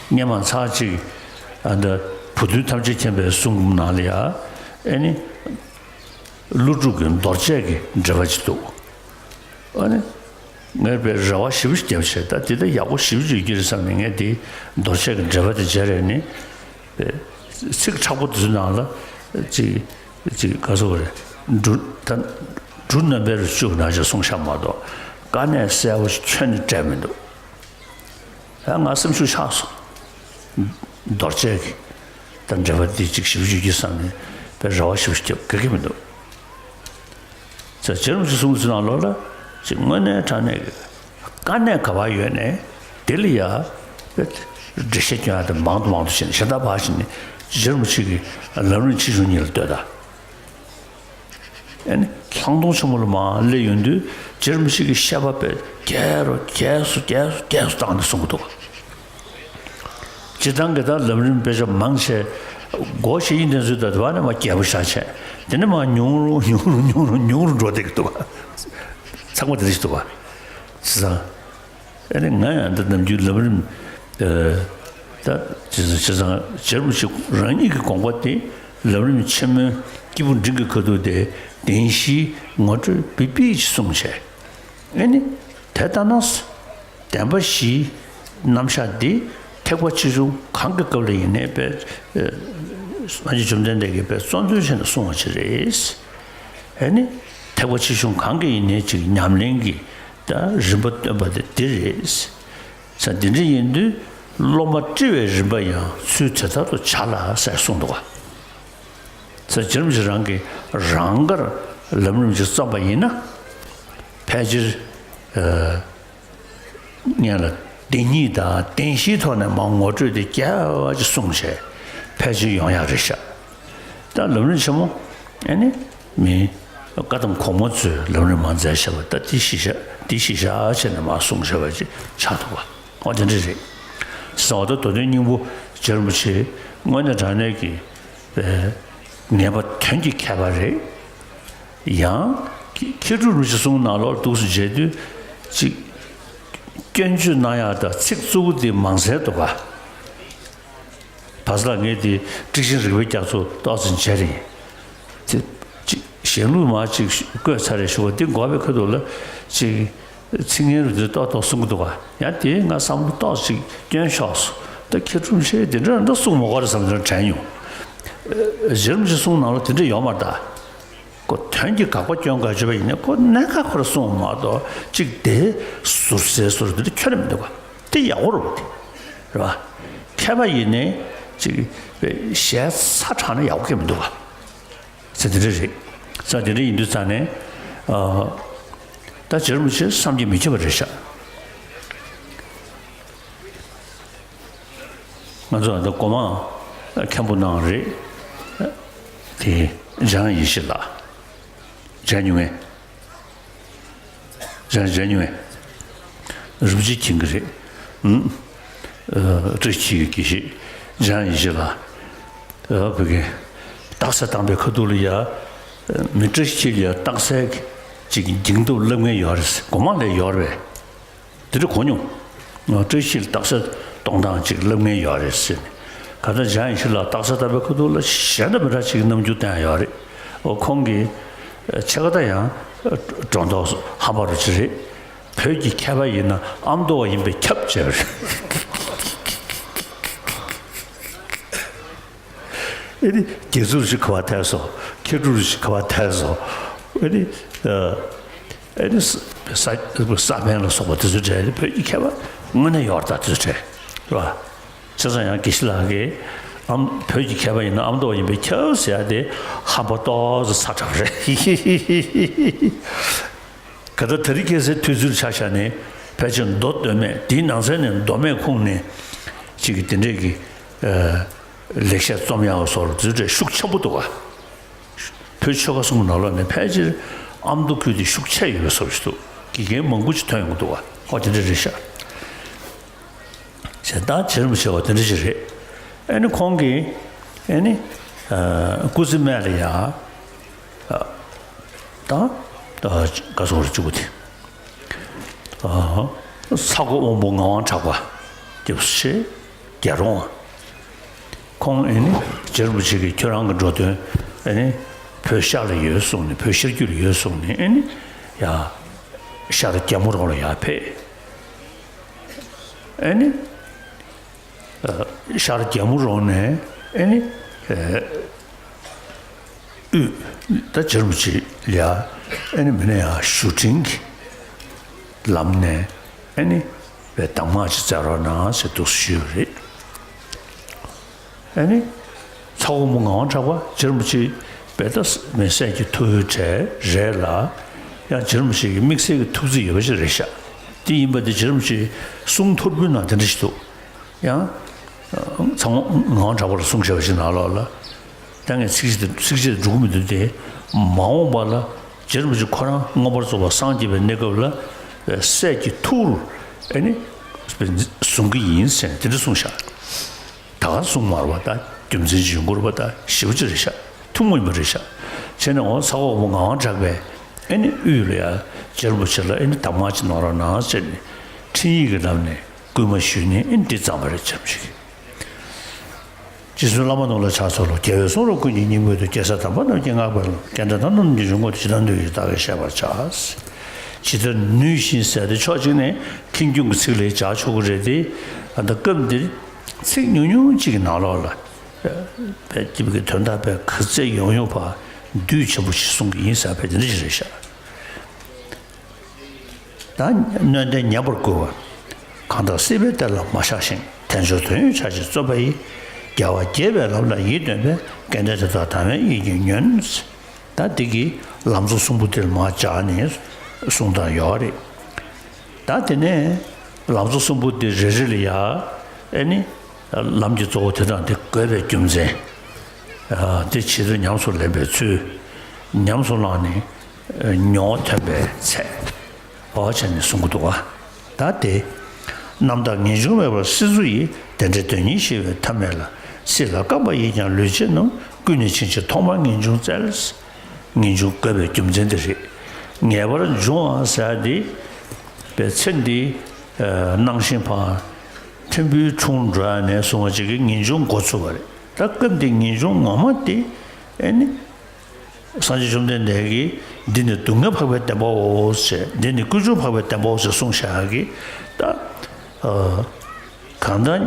སྔོན་མ་ཚར་གཅིག། ཨ། འདི་བུ་སྟོན་ཐམས་ཅད་མཁྱེན་པའི་གསུང་ནང་ལ་ཡ། ཨེ་ནི་ཀླུ་སྒྲུབ་ཀྱི་མདོར་བྱས་ཀྱི་འགྲེལ་པ་ཅིག་འདུག། ཨ་ནི། ངས་དཔེ་རེ་བ་ཞེ་པོ་ཅིག་བརྒྱབ་བྱས། ད་དེ་ལྟར་ཡག་པོ་ཞེ་པོ་ཅིག་ཡོད་ཀྱི་རེད་བསམ་ནས། ངས་དེའི་མདོར་བྱས་ཀྱི་འགྲེལ་པ་དེ་མཇལ་རན་ནས། དཔེ་ཚིག་མཁྲེགས་པོ་དེ་ཚོའི་ནང་ལ་ཅིག་ཅིག་ག་ཟེར་དགོས་རེད། འབྲུ། ད་འབྲུ་རྣམ་པའི་རིགས་བཅུ་ནང་བཞིན་གསུངས་བཞག་མ་གཏོགས། དཀའ་གནད་གསལ་པོ་ཞིག་ཁྱོན་ནས་བྲལ་མི་འདུག། ཡང་ང་སེམས་ཤུགས་ཆག་སོང་། མདོར་བྱས་ཀྱི་ད་འགྲེལ་པ་འདི་ཅིག་ཞེ་པོ་ཅིག་ཡོད་ཀྱི་བསམ་ནས། དཔེ་རེ་བ་ཞེ་པོ་ཅིག་བརྒྱབ། དགའ་གི་མི་འདུག། ཟེར། རྗེ་རིན་པོ་ཆེ་གསུང་ཚུལ་ནང་ལོགས་ལ་ཅིག་དངོས་གནས་དྲང་གནས་ཀྱི་དཀའ་གནད་ག་པར་ཡོད་ནའི་དེ་ལ་ཡ་དཔེ་འགྲེལ་བཤད་སྐྱོན་ཡག་དེ་མང་དུ་མང་དུ་བྱས་ནས། གཞན་དག་ཕར་ཕྱིན་ནས་རྗེ་རིན་པོ་ཆེ་གི་ལམ་རིམ་ཆེ་ཆུང་གཉིས་ལ་ལྟོས་དང་། ཨ་ནི་ལྷག་མཐོང་ཆེན་མོ་ལ་མར་སླེབས་ཡོང་དུས། རྗེ་རིན་པོ་ཆེ་གི་བཤད་པ་དཔེ་རྒྱས་རུ་རྒྱས་སུ་རྒྱས་སུ་རྒྱས་སུ་བཏང་ནས་གསུང་གི་འདུག། སྤྱིར་བཏང་གི་ད་ལམ་རིམ་དཔེ་ཆ་མང་ཆེ། སྒོ་ཕྱེ་ཡིན་དེ་ཚོའི་ད་དེ་བ་ནས་མར་རྒྱས་པོ་བཞག་བྱས། དེ་ནས་མར་ཉུང་རུ་ཉུང་རུ་ཉུང་རུ་ཉུང་རུ་འགྲོ་བསྡད་ཀྱི་འདུག་པ། ཚང་མ་དེ་འདྲ་ཞིག་འདུག་པ། བྱས་ཙང་། ཨ་ནི་ང་ཡང་འདི་ནམ་རྒྱུན་ལམ་རིམ། ཨ། ད་བྱས་ཙང་། བྱས་ཙང་རྗེ་རིན་པོ་ཆེ་རང་ཉིད་ཀྱི་དགོངས་པ་དེ། ལམ་རིམ་ཆེན་མོའི་སྐྱེས་བུ་འབྲིང་གི་ཁ་ཐུག་དེ་བདེན་བཞིའི་ངོ་སྤྲོད་སྦིར་སྦིར་ཅིག་གསུངས་བྱས། ཨ་ནི་དེ་ལྟ་ན། བདེན་པ་བཞིའི་རྣམ་གཞག་འདི་ཐེག་པ་ཆེ་ཆུང་གང་གི་སྐབས་ལ་ཡིན་ནའི་དཔེ། ཨ། སངས་རྒྱས་བཅོམ་ལྡན་འདས་ཀྱིས་དཔེ་གཙོ་འདོན་བྱས་ནས་གསུངས་པ་ཅིག་རེད། ཨ་ནི་ཐེག་པ་ཆེ་ཆུང་གང་གི་ཡིན་ནའི་ཅིག་ཉམས་ལེན་གྱི་ད་རིམ་པ་སྟོན་པ་དེ་འདི་རེད། ས། འདི་འདྲ་ཡིན་དུས་སློབ་མ་བཀྲི་བའི་རིམ་པ་ཡང་ཚུལ་དེ་ལྟར་དུ་བྱ་ལ་ཟེར་གསུངས་འདུག་པ། ས། རྗེ་རིན་པོ་ཆེ་རང་གིས་རང་དགར་ལམ་རིམ་ཅིག་བརྩམས་པ་ཡིན་ན། ཕལ་ཆེར། ཨ། སྔོན་ལ་བདེན་གཉིས་དང་བདེན་བཞིའི་ཐོག་ནས་མར་ངོ་སྤྲོད་དེ་རྒྱས་པ་ཅིག་གསུངས་བྱས། ཕལ་ཆེར་ཡོང་ཡག་རེད་ཤག། ད་ལམ་རིམ་ཆེན་མོ། ཨ་ནི་མི་བཀའ་གདམས་གོང་མ་ཚོས་ལམ་རིམ་མར་མཛད་བཞག་པ། ད་དེ་གཞི་བཞག། དེ་གཞི་བཞག་བྱས་ནས་མར་གསུངས་བཞག་པ་ཅིག་ཆགས་འདུག་པ། འོ། དེ་འདྲ་རེད། ཟེར་བ་ད། མདོ་དོན་སྙིང་པོ་རྗེ་རིན་པོ་ཆེ་དངོས་གནས་དྲང་གནས་ཀྱི། ཨེ། ངེས་པ་དོན་གྱི་མཁས་པ་རེད། ཡང་མཁས་གྲུབ་རིན་པོ་ཆེ་གསུང་ནང་ལོགས་འདུག་སེ་མཇལ་དུས་ཅིག། སྐྱོན་བརྗོད་གནང་ཡག་དང་ཚིག་རྩུབ་པོ་དེ་མང་སེ་འདུག་ག། བ་ས་ལ་ངས་དེ་ཊཱིཀ་ཆེན་རིག་པའི་རྒྱ་མཚོ་ཏོག་ཙམ་མཇལ་རེད། དེ་ཅིག་གཞན་ལུགས་མ་ཅིག་བཀོད་ཚར་རེད་ཞུ་བ་དེ་འགོག་པའི་ཁ་ཐུག་ལ་ཅིག། ཚིག་ངན་རུ་དེ་ཏོག་ཏོག་གསུང་གི་འདུག་ག། ཡང་དེ་ང་བསམ་བློ་ཏོག་ཅིག་སྐྱོན་ཤོར་སོང་ ད་མཁས་གྲུབ་ཆེ་དེ་འདྲ་འདྲ་གསུང་མ་དགོས་རེད་བསམ་ནས་དྲན་ཡོང་། རྗེ་རིན་པོ་ཆེ་གསུང་ནང་ལ་དེ་འདྲ་ཡོད་མ་རེད་ད། ཁོ་དོན་གྱི་དགག་པ་སྐྱོན་ག་བྱས་པ་ཡིན་ན་ཁོ་གནད་འགག་ཁོ་ར་གསུང་མ་གཏོགས་གཅིག་དེ་ཟུར་ཟའི་ཟུར་དེ་འདྲ་ཁྱོན་ནས་མི་འདུག་ག་དེ་ཡག་པོ་རེད་པ། དེ་རེད་པ། མཁས་པ་ཡིན་ནའི་གཅིག་ཞལ་ཚ་དྲགས་ན་ཡག་པོ་གང་མི་འདུག་ག་ཟེར་དེ་འདྲ་རེད། ས་དེ་འདྲ་ཡིན་དུས་ཙང་ནས། ཨ། ད་རྗེ་རིན་པོ་ཆེ་བསམ་གྱིས་མི་ཁྱབ་པ་རེད་ཤག་ང་ཚོ་ད་སྒོ་མང་མཁན་པོ་ནང་རེད། དེ་འཇང་ཡེ་ཤེས་ལགས། མཇལ་མྱོང་ངས། མཇལ་མཇལ་མྱོང་ངས། རིན་པོ་ཆེ་མཁྱེན་གྱི་རེད། ཨུམ། ཨ། བཀྲ་ཤིས་འཁྱིལ་གྱི་ཞིག་འཇང་ཡེ་ཤེས་ལགས། ཨ། བོད་ཀྱི་རྟགས་གསལ་བཏང་པའི་ཁ་ཐུག་ལ་ཡ། མི་བཀྲ་ཤིས་འཁྱིལ་ལ་ཡ་རྟགས་གསལ་གྱི་འགྱིང་སྟོབས་སླེབས་མཁན་ཡོད་རེད། སྒོ་མང་ལ་ཡོད་རེད། དེ་འདྲ་གོ་མྱོང་། ང་བཀྲ་ཤིས་རྟགས་གསལ་གཏོང་སྟངས་ཅིག་སླེབས་མཁན་ཡོད་རེད་ཟེར་ནས། ག་ད་འཇང་ཡེ་ཤེས་ལགས་རྟགས་གསལ་བཏང་པའི་ཁ་ཐུག་ལ་གཞན་དང་མི་འདྲ་ཅིག་གི་རྣམ་འགྱུར་བསྟན་ཡོད་རེད། འོ་ཁོང་གི་ཕྱེད་ཀ་ད་ཡང་སྒྲོ་འདོགས་ཧམ་པ་རུ་ཅི་རེད། བོད་ཀྱི་མཁས་པ་ཡིན་ན་ཨ་མདོ་བ་ཡིན་པས་ཁྱབ་བྱས་པ་རེད། ཨེ་ནི་དགེ་ཚུལ་ཞིག་ག་པར་ཐལ་སོང་། མཁས་གྲུབ་ཞིག་ག་པར་ཐལ་སོང་། ཨེ་ནི། ཨ། ཨེ་ནི་ས་ས་ས་པཎ་ལ་སོགས་པ་དེ་ཚོའི་གྲས་ནི་བོད་ཀྱི་མཁས་པ་དངོས་གནས་ཡོད་རེད་ད། དེ་ཚོའི་གྲས་རེད་པ། བྱས་ཙང་ཡང་དགེ་བཤེས་ལགས་ཀྱིས་ཨ་མ་བོད་ཀྱི་མཁས་པ་ཡིན་ན་ཨ་མདོ་བ་ཡིན་པས་ཁྱབ་ཟེར་ཡ་དེ་ཧམ་པ་ཏོག་ཙམ་ཚ་དྲགས་པ་རེད། ག་ད་དེ་རིང་ཁ་སང་དུས་ཚོད་ཆ་བཞག་ནས་ཕལ་ཆེར་མདོ་སྟོད་སྨད་དེའི་ནང་ཚན་ནས་མདོ་སྨད་ཁོངས་ནས་ཅིག་གི་དེ་འདྲས་ཀྱི། ཨ། ལེགས་བཤད་རྩོམ་ཡག་སོགས་དེ་འདྲས་ཤུགས་ཆེན་པོ་འདུག་ག་བོད་ཆོལ་ཁ་གསུམ་གྱི་ནང་ལོགས་ནས་ཕལ་ཆེར་ཨ་མདོ་ཁུལ་དེ་ཤུགས་ཆེ་ཡོད་པའི་བཟོ་ཞིག་འདུག་དགེ་རྒན་མང་པོ་ཅིག་ཐོན་ཡོང་གི་འདུག་ག་ཨོ་དེ་འདྲ་རེད་ཤག་བྱས་ཙང་རྗེ་རིན་པོ་ཆེ་བ་དེ་འདྲ་ཞིག་རེད། ཨེ་ནི་ཁོང་གིས་ཨེ་ནི། ཨ། སྐུ་ཚེ་སྨད་ལ་ཡ། ཨ། ད་ད་ག་སོང་རེད་གཅིག་པུ་དེ། ཨ། ཚ་ཁོ་དབང་པོ་ངག་དབང་གྲགས་པ་སྐྱབས་སུ་མཆི། རྒྱལ་རོང་བ། ཁོང་ཨེ་ནི་རྗེ་རིན་པོ་ཆེ་གིས་ཁྱོད་རང་གི་འགྲོ་དོན་ཨེ་ནི་བོད་ཤར་ལ་ཡོད་གསུངས་ནས། བོད་ཤར་རྒྱུད་ལ་ཡོད་གསུངས་ནས། ཨེ་ནི་ཡ་ཤར་རྒྱལ་མོ་རོང་ལ་ཡར་ཕེབས། ཨེ་ནི། ཨ། ཤར་རྒྱལ་མོ་རོང་ནས་ཨེ་ནི། ཨ། དབུས་ད་རྗེ་རིན་པོ་ཆེ་ལ་ཡ་ཨེ་ནི་མི་ནས་ཡ་ཞུ་འཕྲིན་གྱི་ལམ་ནས་ཨེ་ནི་བའི་གདམས་ངག་ཅིག་སྩལ་རོགས་གནང་ཟེར་འདུག་ཞུས་པ་རེད། ཨེ་ནི་ཚ་བོ་མོ་ངག་དབང་གྲགས་པ་རྗེ་རིན་པོ་ཆེ་བའི་ད་མི་སྲས་ཀྱི་ཐུ་བོའི་གྲས་རེད་ལ། ཡང་རྗེ་རིན་པོ་ཆེ་གི་དམིགས་བསལ་གྱི་ཐུགས་བརྩེ་ཡོད་པ་ཞིག་རེད་ཤག་དེ་ཡིན་པ་དེ་རྗེ་རིན་པོ་ཆེའི་གསུང་ཐོར་བུའི་ནང་དེ་འདྲ་ཞིག་འདུག་ཡང་ཚ་བོ་ངག་དབང་གྲགས་པ་ལ་གསུང་བྱས་པ་ཞིག་ནང་ལོགས་ལ། ད་ངས་ཚིག་གཅིག་དེ་ཚིག་གཅིག་དེ་འགྲོ་གི་མི་འདུག་སྟེ། མ་འོངས་པ་ལ་རྗེ་རིན་པོ་ཆེ་ཁོ་རང་མངོན་པར་རྫོགས་པར་སངས་རྒྱས་པའི་གནས་སྐབས་ལ་སྲས་ཀྱི་ཐུ་བོར་ཨེ་ནི་བཟུང་གི་ཡིན་ཟེར་དེ་འདྲ་གསུངས་ཤག་ད་ག་གསུངས་མ་རེད་པ། ད་རྒྱུ་མཚན་ཅིག་ཡོང་གི་རེད་པ། ད་ཞེ་པོ་ཅིག་རེད་ཤག་ཐུན་མོང་ཡིན་པ་རེད་ཤག་བྱས་ནས་འོ་ཚ་བོ་ངག་དབང་གྲགས་པས་ཨེ་ནི་དབུས་ལ་ཡ་རྗེ་རིན་པོ་ཆེ་ལ་ཨེ་ནི་གདམས་ངག་ཅིག་གནང་རོགས་གནང་ཟེར་ནས་འཕྲིན་ཡིག་གི་ལམ་ནས་སྐུལ་མ་ཞུས་ནས་ཨེ་ནི་འདི་བརྩམས་པ་རེད། རྗེ་རིན་པོ་ཆེ་གིས། རྗེ་བཙུན་བླ་མ་ནོར་ལ་ཕྱག་འཚལ་ལོ། རྒྱལ་བའི་གསུང་རབ་ཀུན་གྱི་སྙིང་པོ་སྟེ། རྒྱལ་སྲས་དམ་པ་རྣམས་ཀྱི་བསྔགས་པ་ལ། རྒྱལ་སྲས་དམ་པ་རྣམས་ཀྱི་འབྱུང་ཁུངས་ཏེ། ཇི་ལྟར་ནུས་ཤིང་བརྟགས་པས་ཤེས་པར་བྱ། ཇི་ལྟར་ནུས་ཤིང་ཟེར་ཏེ་ཕྱོགས་གཅིག་ནས་ཁེངས་སྐྱུང་གི་ཚིག་ལ་སྦྱར་ཆོག་གི་རེད་དེ། ཨ། ད་སྐབས་འདིར་ཚིག་ཉུང་ཉུང་གཅིག་གི་ནང་ལོགས་ལ་དཔེ་དེ་གི་དོན་དག་དཔེ་ག་ཚད་ཡོང་ཡོང་བ་བསྡུས་ཆེན་པོ་ཞིག་གསུང་གི་ཡིན་ཟེར་བ་དེ་འདྲ་ཞིག་རེད་ཤག་ད་སྣོད་ལྡན་ཉན་པར་བསྐུལ་བ། གང་དག་སྲིད་པའི་གཏེར་ལ་མ་བཞག་ཅིང་། དལ་འབྱོར་དོན་ཡོད་ཆ་ཆེར་རྩོད་པ་ཡི། རྒྱལ་བ་དགྱེས་པའི་ལམ་ལ་ཡིད་རྟོན་པའི། སྐལ་ལྡན་དེ་དག་དང་བས་ཡིད་ཀྱིས་ཉོན། ད་འདི་གི་ལམ་གཙོ་གསུམ་པོ་འདིར་མར་སྦྱར་ནས་གསུང་སྟངས་ཡོད་རེད། ད་དེ་ནས་ལམ་གཙོ་གསུམ་པོ་འདི་རེ་རེ་ལ་ཡ་ཨེ་ནི་ལམ་གྱི་གཙོ་བོ་དེ་དང་དེ་བཀོད་པའི་རྒྱུ་མཚན། ཨ། དེ་ཇི་ལྟར་ཉམས་སུ་ལེན་པའི་ཚུལ། ཉམས་སུ་བླངས་ནས་མྱོང་བ་ཐོན་པའི་ཚད། བ་བྱས་ནས་གསུང་གི་འདུག་ག་ད་དེ། རྣམ་དག་ངེས་འབྱུང་མེད་པར་སྲིད་མཚོ་ཡི། བདེ་འབྲས་དོན་གཉེར་ཤེས་པའི་ཐབས་མེད་ལ། སྲིད་ལ་བཀག་པ་ཡིས་ཀྱང་ལུས་བྱེད་རྣམས། ཀུན་ནས་འཆིང་ཕྱིར་ཐོག་མར་ངེས་འབྱུང་བཙལ། ངེས་འབྱུང་བཀོད་པའི་རྒྱུ་མཚན་དེ་རེད། ངེས་པར་འབྱུང་བ་ཟེར་ཡ་དེ། པའི་ཚེ་འདི་སྣང་ཞེན་ཕར་ཕྲན་བུའི་འཁྲུངས་འགྲོ་ཡ་ནས་བཟུང་བ་ཅིག་གི་ངེས་འབྱུང་འགོ་ཚུགས་པ་རེད། ད་སྐབས་འདི་ངེས་འབྱུང་ངོ་མ་དེ་ཨེ་ནི། སངས་རྒྱས་བཅོམ་ལྡན་འདས་ཀྱིས་འདི་ནི་སྡུག་བསྔལ་འཕགས་པའི་བདེན་པའོ་ཞེས། འདི་ནི་ཀུན་འབྱུང་འཕགས་པའི་བདེན་པའོ་ཞེས་གསུངས་བཞག་གི། ད་ཨ་གང་ལྟར་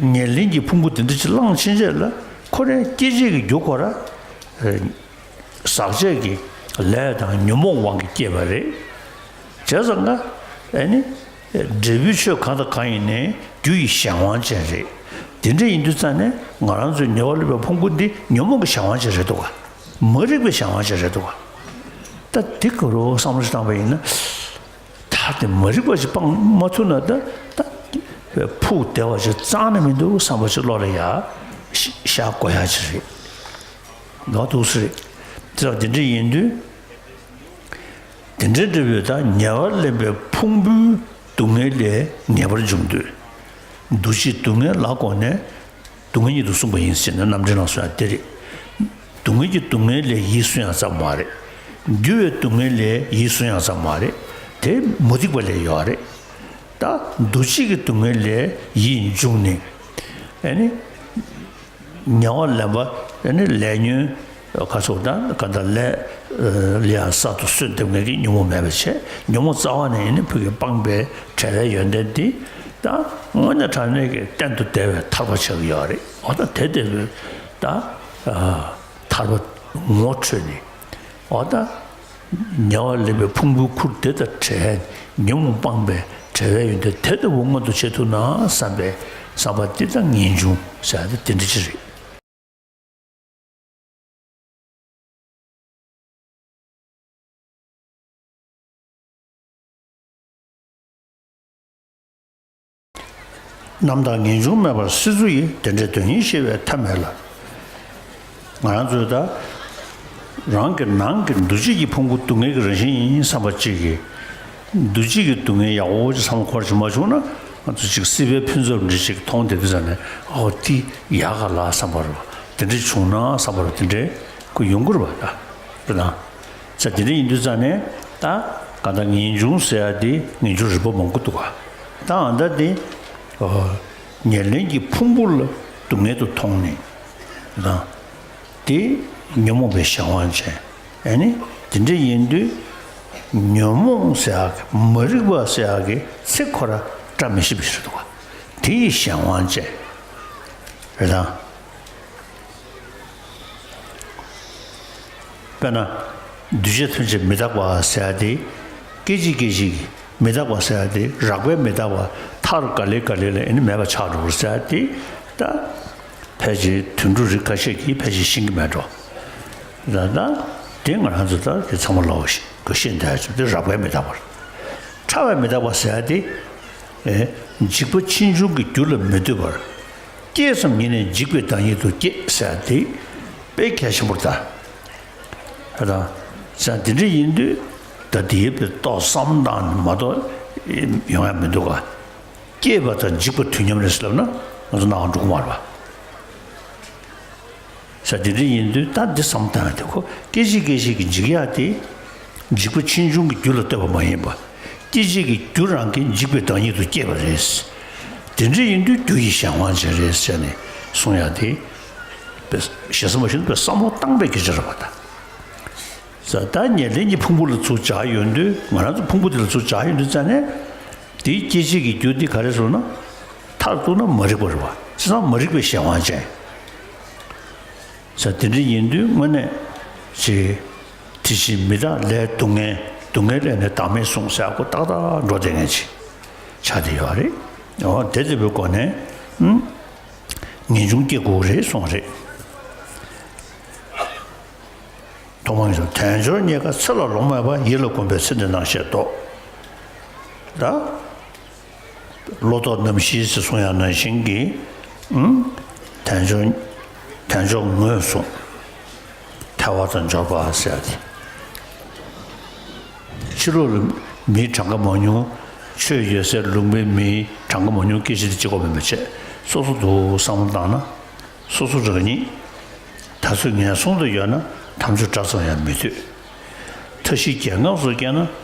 ཉེར་ལེན་གྱི་ཕུང་པོ་དེ་འདྲ་ཅིག་བླངས་ཕྱིན་ཆད་ལ་ཁོ་རའི་སྐྱེད་བྱེད་ཀྱི་རྒྱུ་ཁོ་ར། ཨེ། ཟག་བཅས་ཀྱི་ལས་དང་ཉོན་མོངས་དབང་གིས་སྐྱེས་པ་རེད། བྱས་ཙང་ཀ་ཨེ་ནི། འབྲས་བུའི་ཆོས་གང་དང་གང་ཡིན་ནའི་རྒྱུ་ཡི་གཞན་དབང་ཅན་རེད། དེ་འདྲ་ཡིན་དུས་ཙང་ནས་ང་རང་ཚོའི་ཉེ་བར་སླེབས་པའི་ཕུང་པོ་འདི་ཉོན་མོངས་ཀྱི་གཞན་དབང་ཅན་རེད་འདུག་ག་མ་རིག་པའི་གཞན་དབང་ཅན་རེད་འདུག་ག་ད་འདི་ག་རུ་བསམ་བློ་ཞིག་བཏང་པ་ཡིན་ན། ད་དེ་མ་རིག་པ་ཞིག་སྤང་མ་ཐུབ་ན་ད་ད་ཕུགས་བདེ་བ་ཞིག་རྩ་ནས་མི་འདུག་བསམ་པ་ཞིག་བློ་ལ་ཡ་ཤ་ཤ་དགོས་ཡ་ཅིག་རེད། ལོག་འདུག་སེ་རེད། དེ་ལ་དེ་འདྲ་ཡིན་དུས། དེ་འདྲའི་འབྲས་བུ་དང་ཉེ་བར་ལེན་པའི་ཕུང་པོའི་སྡུག་བསྔལ་ལས་ངེས་པར་འབྱུང་དུས། འདུ་བྱེད་སྡུག་བསྔལ་ལ་དགོངས་ནས་སྡུག་བསྔལ་ཉིད་དུ་གསུངས་པ་ཡིན་ཟེར་ནས་རྣམ་འགྲེལ་ནང་གསུངས་ཡ་དེ་རེད། སྡུག་བསྔལ་གྱི་སྡུག་བསྔལ་ལས་ཡིད་སུན་ཡང་ཙམ་མ་རེད། འགྱུར་བའི་སྡུག་བསྔལ་ལས་ཡིད་སུན་ཡང་ཙམ་མ་རེད། དེ་མུ་སྟེགས་པ་ལས་ཡོད་རེད། ད་འདུ་བྱེད་ཀྱི་སྡུག་བསྔལ་ལས་ཡིད་འབྱུང་ནས། ཨ་ནི། ཉེ་བར་ལེན་པ་ནི་ལས་ཉོན་ཁ་ཕྱོགས་དང་གང་ལྟར་ལས་ལ་ཡང་གསར་དུ་གསོས་འདེབས་མཁན་གྱི་ཉོན་མོངས་མེད་པ་བྱས། ཉོན་མོངས་རྩ་བ་ནས་ཡིན་ན་ཕུགས་ཀྱི་སྤངས་པའི་བྲལ་བའི་ཡོན་ཏན་འདི་ད་དངོས་གནས་དྲང་གནས་ཀྱི་གཏན་དུ་བདེ་བའི་ཐར་པ་ཆགས་ཀྱི་ཡོད་རེད། འོ་ད་དེ་དེ་ལོས་ད་ཐར་པ་ངོ་འཕྲོད་ནས། འོ་ད། ཉེ་བར་ལེན་པའི་ཕུང་པོའི་ཁུར་དེ་དང་བྲལ། ཉོན་མོངས་སྤངས་པའི་བྲལ་བའི་ཡོན་ཏན་དེ་ལྟ་བུ་མངོན་དུ་བྱེད་ཐུབ་ན་བསམ་པའི་བསམ་པ་འདི་དང་ངེས་འབྱུང་ཟེར་ཡ་དེ་དེ་འདྲ་ཅིག་རེད། རྣམ་དག་ངེས་འབྱུང་མེད་པར་སྲིད་མཚོ་ཡི། དེ་འདྲའི་དོན་ཉིད་ཤེས་པའི་ཐབས་མེད་ལ། ང་རང་ཚོས་ད་རང་གི་ནང་གི་འདུ་བྱེད་ཀྱི་ཕུང་པོ་སྡུག་བསྔལ་གྱི་རང་བཞིན་ཡིན་བསམ་པ་གཅིག་གིས། འདུ་བྱེད་ཀྱི་སྡུག་བསྔལ་ཡག་པོ་ཅིག་བསམ་བློ་འཁོར་ཞིག་མ་བྱུང་ན། ང་ཚོ་ཅིག་སྲིད་པའི་ཕུན་ཚོགས་འདྲ་ཞིག་མཐོང་བསྡད་དུས་ཙང་ནས། ཨོ་དེ་ཡག་ག་ལ་བསམ་པ་རེད་པ། དེ་འདྲ་བྱུང་ན་བསམ་པ་རེད་པ། དེ་འདྲའི་ཁོ་ཡོང་གི་རེད་པ། ད་རེད་དང་། ས་དེ་འདྲ་ཡིན་དུས་ཙང་ནས་ད་གང་ལྟར་ངེས་འབྱུང་ཟེར་ཡ་དེ་ངེས་འབྱུང་རིགས་པ་མང་པོ་འདུག་ག་ད་ཨ་ད་དེ་ཉེར་ལེན་གྱི་ཕུང་པོ་ལ་སྡུག་བསྔལ་དུ་མཐོང་ནས་དང་། དེ་ཉོན་མོངས་པའི་གཞན་དབང་ཅན། ཨ་ནི་དེ་འདྲ་ཡིན་དུས་ཉོན་མོངས་ཟེར་ཡག་གི་མ་རིག་པ་ཟེར་ཡག་གི་ཚིག་ཁོ་ར་བཀྲ་མི་ཤིས་པ་ཞིག་འདུག་ག་དེ་ཡི་གཞན་དབང་ཅན་རེད་དང་། དཔེར་ན། འདུས་བྱས་ཐམས་ཅད་མི་རྟག་པ་ཟེར་ཡ་དེ། སྐད་ཅིག་སྐད་ཅིག་གིས་མི་རྟག་པ་ཟེར་ཡ་དེ། རགས་པས་མི་རྟག་པ། མཐར་ག་ལེ་ག་ལེ་ལ་ཨེ་ནི་མེད་པ་ཆགས་འགྲོ་ཟེར་ཡ་དེ། ད་ཕལ་ཆེར་དུད་འགྲོ་རིགས་ཁ་ཤས་ཀྱིས་ཕལ་ཆེར་ཤེས་ཀྱི་མེད་འགྲོ། ད་ད་དེ་ང་རང་ཚོ་ད་དེ་ཚང་མ་ལོག་ཤེས་དགོས་ཤེས་འདྲ་ཅིག་དེ་རགས་པས་མི་རྟག་པ། ཕྲ་བས་མི་རྟག་པ་ཟེར་ཡ་དེ། ཨེ། འཇིག་པ་ཕྱིས་འབྱུང་གི་རྒྱུ་ལ་མི་ལྟོས་པར། སྐྱེས་སམ་ཉིད་ནས་འཇིག་པའི་བདག་ཉིད་དུ་སྐྱེ་ཟེར་ཡ་དེ་དཔེ་གལ་ཆེན་པོ་རེད་ད། ཧ་ད། ས་དེ་འདྲ་ཡིན་དུས་ད་དེའི་དཔེ་ཏོག་བསམ་བཏང་ནས་མ་གཏོགས་ཡོང་ཡ་མི་འདུག་ག་སྐྱེས་པ་དང་འཇིག་པ་དུས་མཉམ་རེད་ཟེར་ལབ་ན་ང་ཚོ་སྣང་བ་འགྲོ་གི་མ་རེད་པ། ས་དེ་འདྲ་ཡིན་དུས་ད་འདི་བསམ་བཏང་ཡ་དེ་ཁོ་སྐད་ཅིག་སྐད་ཅིག་གི་འཇིག་ཡ་དེ། འཇིག་པ་ཕྱིས་འབྱུང་གི་རྒྱུ་ལ་ལྟོས་པ་མ་ཡིན་པ། སྐད་ཅིག་གི་རྒྱུ་རང་གི་འཇིག་པའི་བདག་ཉིད་དུ་སྐྱེས་པ་རེད། དེ་འདྲ་ཡིན་དུས་རྒྱུ་ཡི་གཞན་དབང་ཅན་རེད་ཟེར་ནས་གསུང་ཡ་དེ། དཔེ་ཞེ་ས་མ་ཞུ་ན་དཔེ་བསམ་བློ་བཏང་པའི་སྐད་ཆ་རེད་པ་ད། ས་ད་ཉེར་ལེན་གྱི་ཕུང་པོ་ལ་ཚུར་སྦྱར་ཡོང་དུས། ང་རང་ཚོ་ཕུང་པོ་དེ་ལ་ཚུར་སྦྱར་ཡོང་དུས་ཙང་ནས། དེའི་སྐྱེད་བྱེད་ཀྱི་རྒྱུ་འདི་ག་རེ་ཟེར་ན། མཐར་གཏུགས་ན་མ་རིག་པ་རེད་པ། བྱས་ཙང་མ་རིག་པའི་གཞན་དབང་ཅན། ས་དེ་འདྲ་ཡིན་དུས་དངོས་གནས་ཅིག་དེ་བཞིན་མི་རྟག་ལས་སྡུག་བསྔལ། སྡུག་བསྔལ་ལས་ནི་བདག་མེད་གསུངས་ཟེར་ཡ་ཁོ་ཏག་ཏག་འགྲོ་བསྡད་མཁན་ཅིག་ཆགས་བསྡད་ཡོད་རེད། འོ་དེ་ལྟ་བུའི་སྒོ་ནས་ཨུམ། ངེས་འབྱུང་སྐྱེ་དགོས་རེད་གསུངས་རེད། ཐོག་མར་ངེས་འབྱུང་དལ་འབྱོར་རྙེད་དཀའ་ཚེ་ལ་ལོང་མེད་པ། ཡིད་ལ་གོམས་པའི་ཚེ་འདི་སྣང་ཤས་ལྡོག་ད། བློ་ལྡོག་རྣམ་བཞི་ཟེར་གསུང་ཡ་ནང་བཞིན་གྱི། ཨུམ། དལ་འབྱོར། དལ་འབྱོར་ངོས་བཟུང་། ཐལ་བ་དང་འབྱོར་པ་ཟེར་ཡ་དེ། ཕྱི་ལོགས་ལ་མིའི་གྲངས་ཀ་མང་ཉུང་། ཆོས་ཡོད་སའི་ལུང་པའི་མིའི་གྲངས་ཀ་མང་ཉུང་སྐད་ཆ་དེ་གཅིག་པ་མིན་པ་བྱས། སོ་སོ་འདུག་བསམ་བློ་བཏང་ན། སོ་སོ་རང་ཉིད་ད་གཟོད་ངན་སོང་དུ་ཡོད་ན་དམ་ཆོས་འདྲ་ཙམ་ཡང་མི་འདོད། མཐའ་བཞི་རྒྱལ་ངག་སོགས་སྐྱེས་ན་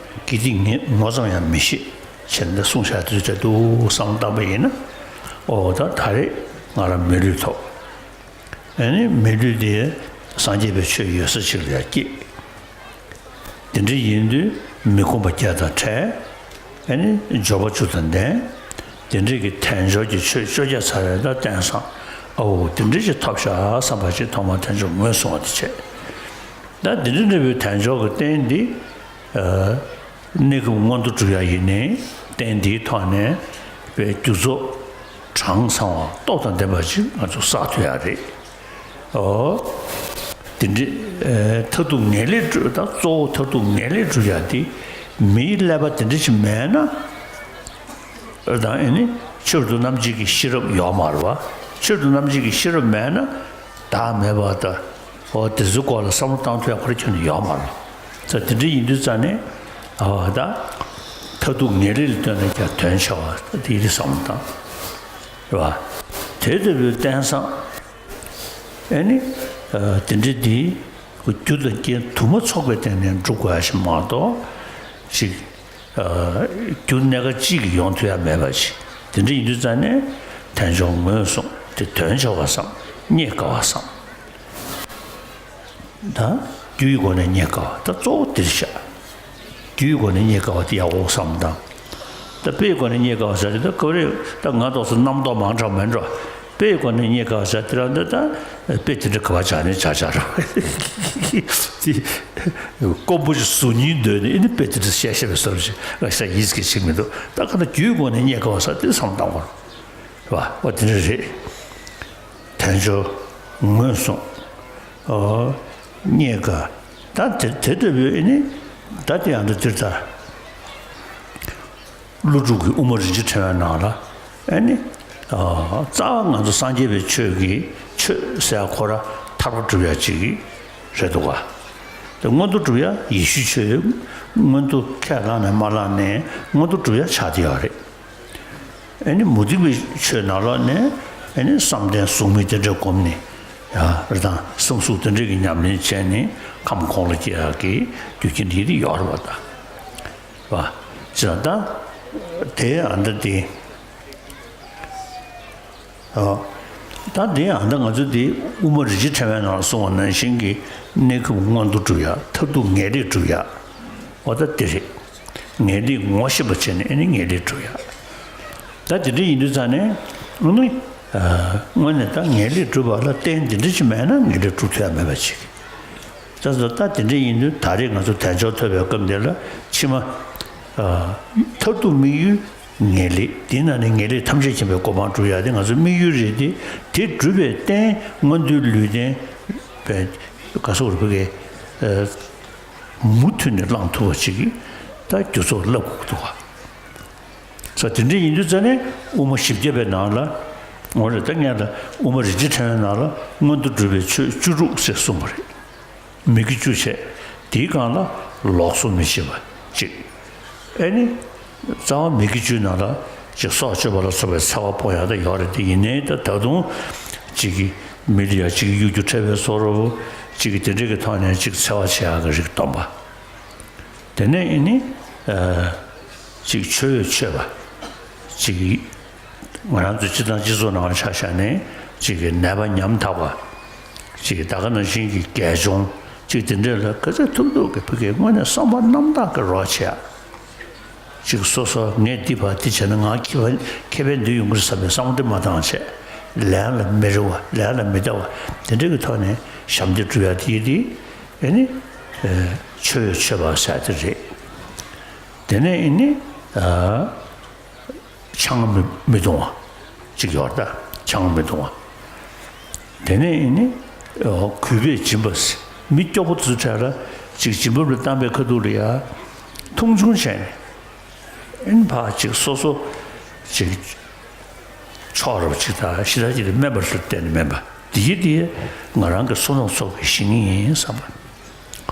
དགེ་སྡིག་ངེས་ངོ་ཙམ་ཡང་མི་ཤེས། བྱས་ནས་གསུངས་བཞག་དུས་དེ་འདུག་བསམ་བློ་བཏང་པ་ཡིན་ན། ཨོ་ད་ད་རེས་ང་རང་མི་ལུས་ཐོབ། ཨ་ནི་མི་ལུས་དེ་སངས་རྒྱས་པའི་ཆོས་ཡོད་ས་ཅིག་ལ་ཡང་སྐྱེས། དེ་འདྲ་ཡིན་དུས་མི་ཁོམ་པ་བརྒྱད་དང་བྲལ། ཨ་ནི་འབྱོར་པ་བཅུ་དང་ལྡན། དེ་འདྲས་ཀྱི་དལ་འབྱོར་གྱི་ཆོས་བཅོ་བརྒྱད་ཚར་བས་ད་བསྟན་བསམ། ཨའོ་དེ་འདྲས་ཅིག་ཐོབ་ཤག་བསམ་པ་ཅིག་ཐོག་མར་དལ་འབྱོར་ངོས་བཟུང་བ་དེ་བྱས། ད་དེ་འདྲས་འདྲ་བའི་དལ་འབྱོར་གྱི་རྟེན་འདི། གནས་སྐབས་མངོན་མཐོ་སྒྲུབ་ཡ་ཡིན་ནའི་རྟེན་འདིའི་ཐོག་ནས་པའི་རྒྱུ་ཚོགས་གྲངས་ཚང་བ་སྟོབས་དང་ལྡན་པ་ཅིག་ང་ཚོ་བསགས་ཐུབ་ཡ་རེད། ཨོ། དེ་འདྲའི་མཐར་ཐུག་ངེས་ལེགས་སྒྲུབ་ད་གཙོ་བོ་མཐར་ཐུག་ངེས་ལེགས་སྒྲུབ་ཡ་དེ་མིའི་ཀླད་པ་དེ་འདྲ་ཞིག་མེད་ན། ད་ཨེ་ནི་ཆེད་དུ་རྣམ་འབྱེད་ཀྱི་ཤེས་རབ་ཡོད་མ་རེད་བ། ཆེད་དུ་རྣམ་འབྱེད་ཀྱི་ཤེས་རབ་མེད་ན་བདག་མེད་པ་དང་ཨོ་དེ་ཚོའི་སྐོར་ལ་བསམ་བློ་བཏང་ཐུབ་ཡ་ཁོ་རང་ཁྱོན་ནས་ཡོད་མ་རེད། ད་དེ་འདྲ་ཡིན་དུས་ཙང་ནས་ཨོ་ད་མཐར་ཐུག་ངེས་ལེགས་ལ་ལྟོས་ན་ཀྱང་དོན་ཆེ་བ་ད་དེ་ཡིན་དུས་བསམ་བློ་བཏང་། རེད་བ། དེ་ལྟ་བུའི་རྟེན་བཟང་། ཨེ་ནི། དེ་འདྲའི་འདི། རྒྱུ་དང་རྐྱེན་དུ་མ་ཚོགས་པའི་སྟེང་ནས་འགྲུབ་དགོས་ཡ་ཞིག་མ་གཏོགས། ཅིག་རྒྱུ་གནས་སྐབས་གཅིག་གིས་ཡོང་ཐུབ་ཡ་མེད་པ་ཞིག་དེ་འདྲ་ཡིན་དུས་ཙང་ནས་དལ་འབྱོར་ངོས་བཟུང་དེ་དོན་ཆེ་བ་བསམ་རྙེད་དཀའ་བ་བསམ། ད་རྒྱུ་ཡི་སྒོ་ནས་རྙེད་དཀའ་བ་ད་གཙོ་བོ་འདིར་བཞག་རྒྱུའི་སྒོ་ནས་རྙེད་དཀའ་བ་དེ་ཡག་པོ་བསམ་དང་། ད་དཔེའི་སྒོ་ནས་རྙེད་དཀའ་བ་ཟེར་དེ་ད་སྐབས་རེ་ད་ང་ཏོག་ཙམ་རྣམ་རྟོག་མང་དྲགས་མེད་འགྲོ། དཔེའི་སྒོ་ནས་རྙེད་དཀའ་བ་ཟེར་དེ་རང་འདི་ད་དཔེ་དེ་འདྲ་ག་བ་བྱ་ནས་བྱ་བྱ་རོགས། དེ་དཀོན་པོ་ཞིག་གཟུགས་བརྙན་འདོན་ནས་ཨེ་ནི་དཔེ་དེ་འདྲ་བཤད་བཤད་པའི་བཟོ་འདྲ་ཞིག་ང་ཤ་ཡིད་ཀྱི་ཆིག་མི་འདུག་ད་ག་ད་རྒྱུའི་སྒོ་ནས་རྙེད་དཀའ་བ་ཟེར་དེ་བསམ་བཏང་བར་རེད་བ། འོ་དེ་འདྲ་རེད། དལ་འབྱོར་ངོས་བཟུང་། ཨོ། རྙེད་དཀའ། ད་དེ་དེ་ལྟ་བུའི་ཨེ་ནི། ད་དེ་ཡང་འདྲ་དེར་ལྟར། ཀླུ་སྒྲུབ་ཀྱི་དབུ་མ་རིན་ཆེན་ཕྲེང་བའི་ནང་ལ་ཨེ་ནི། ཨོ། རྩ་བ་ང་ཚོ་སངས་རྒྱས་པའི་ཆོས་ཀྱི་ཆོས་ཟེར་ཡ་ཁོ་ར་ཐར་པ་སྒྲུབ་ཡ་ཅིག་རེད་འདུག་ག་དེ་མངོན་མཐོ་སྒྲུབ་ཡ་ཡེ་ཤུའི་ཆོས་མངོན་མཐོ་ཁས་བླངས་ནས་མ་བླངས་ནས་མངོན་མཐོ་སྒྲུབ་ཡ་ཆགས་བསྡད་ཡོད་རེད། ཨེ་ནི་མུ་སྟེགས་པའི་ཆོས་ནང་ལོགས་ནས་ཨེ་ནི་བསམ་གཏན་གཟུགས་མེད་དེ་འདྲ་བསྒོམས་ནས་ཡ་རེད་དང་བསམ་གཟུགས་དེ་འདྲ་གི་ཉམས་ལེན་བྱས་ནས་ཁམས་གོང་ལ་སྐྱེ་ཡག་གི་རྒྱུ་རྐྱེན་འདི་དེ་ཡོད་རེད་བ་ད། བ། ཅི་ལ་ད། དེ་ཨ་འདྲ་དེ། ཨ། ད་དེ་ཨ་འདྲ་ང་ཚོ་དེ་དབུ་མ་རིན་ཆེན་ཕྲེང་བའི་ནང་གསུངས་པ་ནང་བཞིན་གྱི་གནས་སྐབས་མངོན་མཐོ་སྒྲུབ་ཡ་མཐར་ཐུག་ངེས་ལེགས་སྒྲུབ་ཡ། འོ་ད་དེ་རེད། ངེས་ལེགས་ངོ་ཤེས་པ་བྱས་ནས་ཨེ་ནི་ངེས་ལེགས་སྒྲུབ་ཡ། ད་དེ་འདྲ་ཡིན་དུས་ཙང་ནས་ཨ་ནི། ཨ། དངོས་གནས་ད་ངེས་ལེགས་སྒྲུབ་པ་ལ་རྟེན་འདི་འདྲ་ཞིག་མེད་ན་ངེས་ལེགས་སྒྲུབ་ཐུབ་ཡ་མེད་པ་ཅིག་ད་གཟོད་ད་དེ་འདྲ་ཡིན་དུས་ད་རེས་ང་ཚོ་དལ་འབྱོར་ཐོབ་པའི་སྐབས་འདི་ལ་ཕྱི་མ། ཨ། མཐར་ཐུག་དམིགས་ཡུལ་ངེས་ལེགས་དེའི་ནང་ནས་ངེས་ལེགས་ཐམས་ཅད་མཁྱེན་པའི་གོ་འཕང་སྒྲུབ་ཡ་དེ་ང་ཚོ་དམིགས་ཡུལ་རེད་དེ། དེ་སྒྲུབ་པའི་རྟེན་མངོན་མཐོའི་ལུས་རྟེན་པའི་ག་སོགས་རུ་བུ་གའི། ཨ། མུ་མཐུད་ནས་བླང་ཐུབ་པ་ཅིག་གིས་ད་རྒྱུ་ཚོགས་བསླབ་དགོས་འདུག་ག་ས་དེ་འདྲ་ཡིན་དུས་ཙ་ནས་དབུ་མ་བཞི་བརྒྱ་པའི་ནང་ལ། འོ་རེད་ད་ངས་ལ་དབུ་མ་རིན་ཆེན་ཕྲེང་བའི་ནང་ལ་མངོན་མཐོ་སྒྲུབ་པའི་ཆོས་བཅུ་དྲུག་ཟེར་གསུངས་པ་རེད། མི་དགེ་བཅུ་བྱས། དེའི་སྒང་ལ་ལོགས་སུ་མི་བྱེད་པ་གཅིག་ཨེ་ནི། རྩ་བ་མི་དགེ་བཅུའི་ནང་ལ་ཅིག་སྲོག་གཅོད་པ་ལ་སོགས་པའི་འཚེ་བ་སྤོང་ཡག་ད་ཡོད་རེད་དེ་ཡིན་ནའི་ད་ད་དུང་ཅིག་གི་མི་ལ་ཡ་ཅིག་གཡོ་སྒྱུ་འཕྲད་པའི་བཟོ་འདྲ་བོ་ཅིག་གི་དེ་འདྲ་གི་ཐོག་ནས་ཅིག་འཚེ་བ་བྱེད་ཡག་གི་རིགས་སྡོམ་པ། དེ་ནས་ཨེ་ནི། ཨ། ཅིག་མཆོད་འོས་མཆོད་པ། ཅིག་ང་རང་ཚོ་སྤྱི་དང་སྤྱི་ཚོགས་ནང་ལ་ཆ་བཞག་ནས་ཅིག་གི་ནད་པ་ཉམ་ཐག་པ། ཅིག་གི་ད་ག་ནང་བཞིན་གྱི་རྒས་གཅུང་ཅིག་དེ་འདྲ་ལ་ག་ཚོད་ཐུབ་ཐུབ་ཀྱི་ཕ་གིའི་དངོས་གནས་བསམ་པ་རྣམ་དག་གི་རོགས་བྱེད་ཡ། ཅིག་སོ་སོ་ངས་འདི་བར་འདི་བྱས་ན་ང་ཁེ་ཕན་ཁེ་ཕན་འདི་ཡོང་གི་རེད་བསམ་པའི་བསམ་བློ་འདི་མ་བཏང་བྱས། ལན་ལ་མི་རེ་བ་ལན་ལ་མི་བདེ་བ་དེ་འདྲ་གི་ཐོག་ནས་ཞབས་འདེགས་སྒྲུབ་ཡ་དེ་ཡིན་དེ། ཨེ་ནི། མཆོད་འོས་མཆོད་པ་ཟེར་དེ་རེད། དེ་ནས་ཨེ་ནི། ཨ། ཆང་མི་མི་འཐུང་བ། ཅིག་ཡོད་ད། ཆང་མི་འཐུང་བ། དེ་ནས་ཨེ་ནི། ཨོ། གུས་པས་སྦྱིན་པ་ཟེར། མི་སྐྱོ་པོ་ཚོའི་གྲས་ལ་ཅིག་སྦྱིན་པ་རེ་བཏང་པའི་ཁ་ཐུག་ལ་ཡ། མཐོང་ཆུང་བྱས་ནས། ཨེ་ནི་ཕར་ཅིག་སོ་སོ་ཅིག་ཆོག་རོགས་ཅིག་དང་ཞི་དྲག་ཅིག་ལ་དམན་པ་ལ་བརྟེན་ནས་མིན་པ་འདི་ཡིན་དེ་ང་རང་གི་བསོད་ནམས་ཚོགས་པའི་ཞིང་ཡིན་བསམ་པ།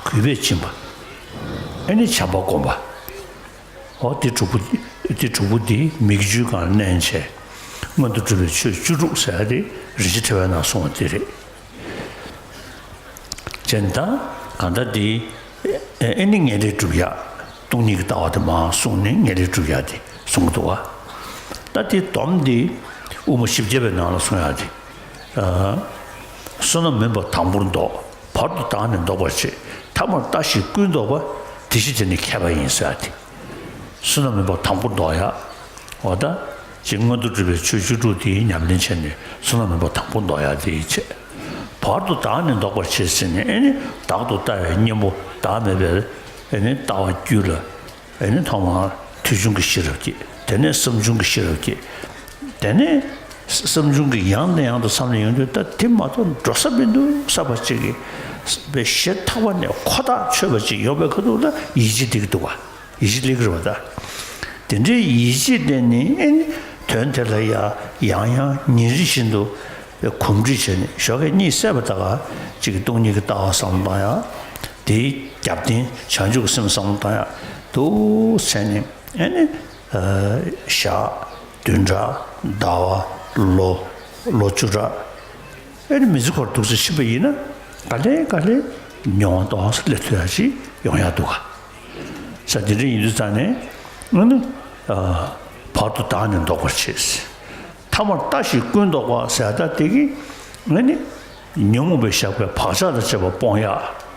གུས་པས་སྦྱིན་པ། ཨེ་ནི་བྱམས་པ་སྒོམ་པ། འོ་དེ་དྲུག་པོ་དེ་དྲུག་པོ་དེ་མི་དགེ་བཅུའི་སྒང་ལ་གནས་བྱས། མངོན་མཐོ་སྒྲུབ་པའི་ཆོས་བཅུ་དྲུག་ཟེར་ཡ་དེ་རིན་ཆེན་ཕྲེང་བའི་ནང་གསུངས་པ་དེ་རེད། ཅེས་ད་གང་ལྟར་དེ་ཨེ་ནི་ངེས་ལེགས་སྒྲུབ་ཡ། སྟོང་ཉིད་ཀྱི་ལྟ་བ་དེ་མར་གསུངས་ནས་ངེས་ལེགས་སྒྲུབ་ཡ་དེ་གསུང་གི་འདུག་བ། ད་དེ་སྡོམ་དེ་དབུ་མ་བཞི་བརྒྱ་པའི་ནང་ལ་གསུང་ཡ་དེ། བསོད་ནམས་མུན་པ་དང་པོར་བཟློག་བར་དུ་བདག་ནི་བཟློག་པར་བྱེད། ཐ་མར་ལྟ་ཞིག་ཀུན་བཟློག་པ། དེ་ཕྱིར་དེ་ནི་མཁས་པ་ཡིན་ཟེར་ཡ་དེ། བསོད་ནམས་མུན་པ་དང་པོར་བཟློག་ཡ། འོ་ད། ཅིག་མངོན་དུ་གྲུབ་པའི་ཆོས་བཅུ་དྲུག་དེའི་ཉམས་ལེན་བྱས་ནས་བསོད་ནམས་མེད་པ་དང་པོ་འདོར་ཡག་དེ་ཡིན་བྱས། བར་དུ་བདག་ནི་ལྡོག་པར་བྱེད་ཟེར་ནས་ཨེ་ནི་བདག་ཏུ་ལྟ་བའི་གཉེན་པོ་བདག་མེད་པའི་ཨེ་ནི་ལྟ་བ་རྒྱུད་ལ་ཨེ་ནི་ཐོག་མར་ཐོས་བྱུང་གི་ཤེས་རབ་སྐྱེས། དེ་ནས་བསམ་བྱུང་གི་ཤེས་རབ་སྐྱེས། དེ་ནས་བསམ་བྱུང་གི་ཡང་ནས་ཡང་དུ་བསམ་ནས་ཡོང་དུས་ད་དེ་མ་གཏོགས་འགྲོ་ས་མི་འདུག་བསམ་པ་ཅིག་གིས་པའི་ཞེ་ཐག་པ་ནས་ཁོ་ཐག་ཆོད་པ་ཅིག་ཡོང་བའི་ཁ་ཐུག་ལ་ཡིད་ཆེས་སླེབས་ཀྱི་འདུག་བ། ཡིད་ཆེས་སླེབས་ཀྱི་རེད་བ་ད། དེ་འདྲའི་ཡིད་ཆེས་དེ་ནི་ཨེ་ནི་དོན་དེ་ལ་ཡ་ཡང་ཡང་ཉིན་རེ་བཞིན་དུ་གོམས་འདྲིས་བྱས་ནས་ཞོགས་ཀས་གཉིད་སད་པ་དག་ག་ཅིག་གི་སྟོང་ཉིད་ཀྱི་ལྟ་བ་བསམ་བློ་བཏང་ཡ། དེའི་རྒྱབ་རྟེན་བྱང་ཆུབ་ཀྱི་སེམས་བསམ་བློ་བཏང་ཡ་འདུག་ཟེར་ནས་ཨེ་ནི་ཞག་བདུན་ཕྲག་ཟླ་བ་ལོ་ལོ་བཅུ་ཕྲག་ཨེ་ནི་མི་ཚེ་འཁོར་འདུག་སེ་ཕྱིན་པ་ཡིན་ན་ག་ལེ་ག་ལེ་མྱོང་བ་ཏོག་ཙམ་སླེབས་ཐུབ་ཡ་ཅིག་ཡོང་ཡ་འདུག་ག་ས་དེ་འདྲ་ཡིན་དུས་ཙང་ནས་ཨ་ནི་བར་དུ་བདག་ནི་ལྡོག་པར་བྱེད། ཐ་མར་ལྟ་ཞིག་ཀུན་ལྡོག་པ་ཟེར་ད་དེ་གི་ཨ་ནི་ཉོན་མོངས་པས་བཞག་པའི་བག་ཆགས་དང་བཅས་པ་སྤོང་ཡ།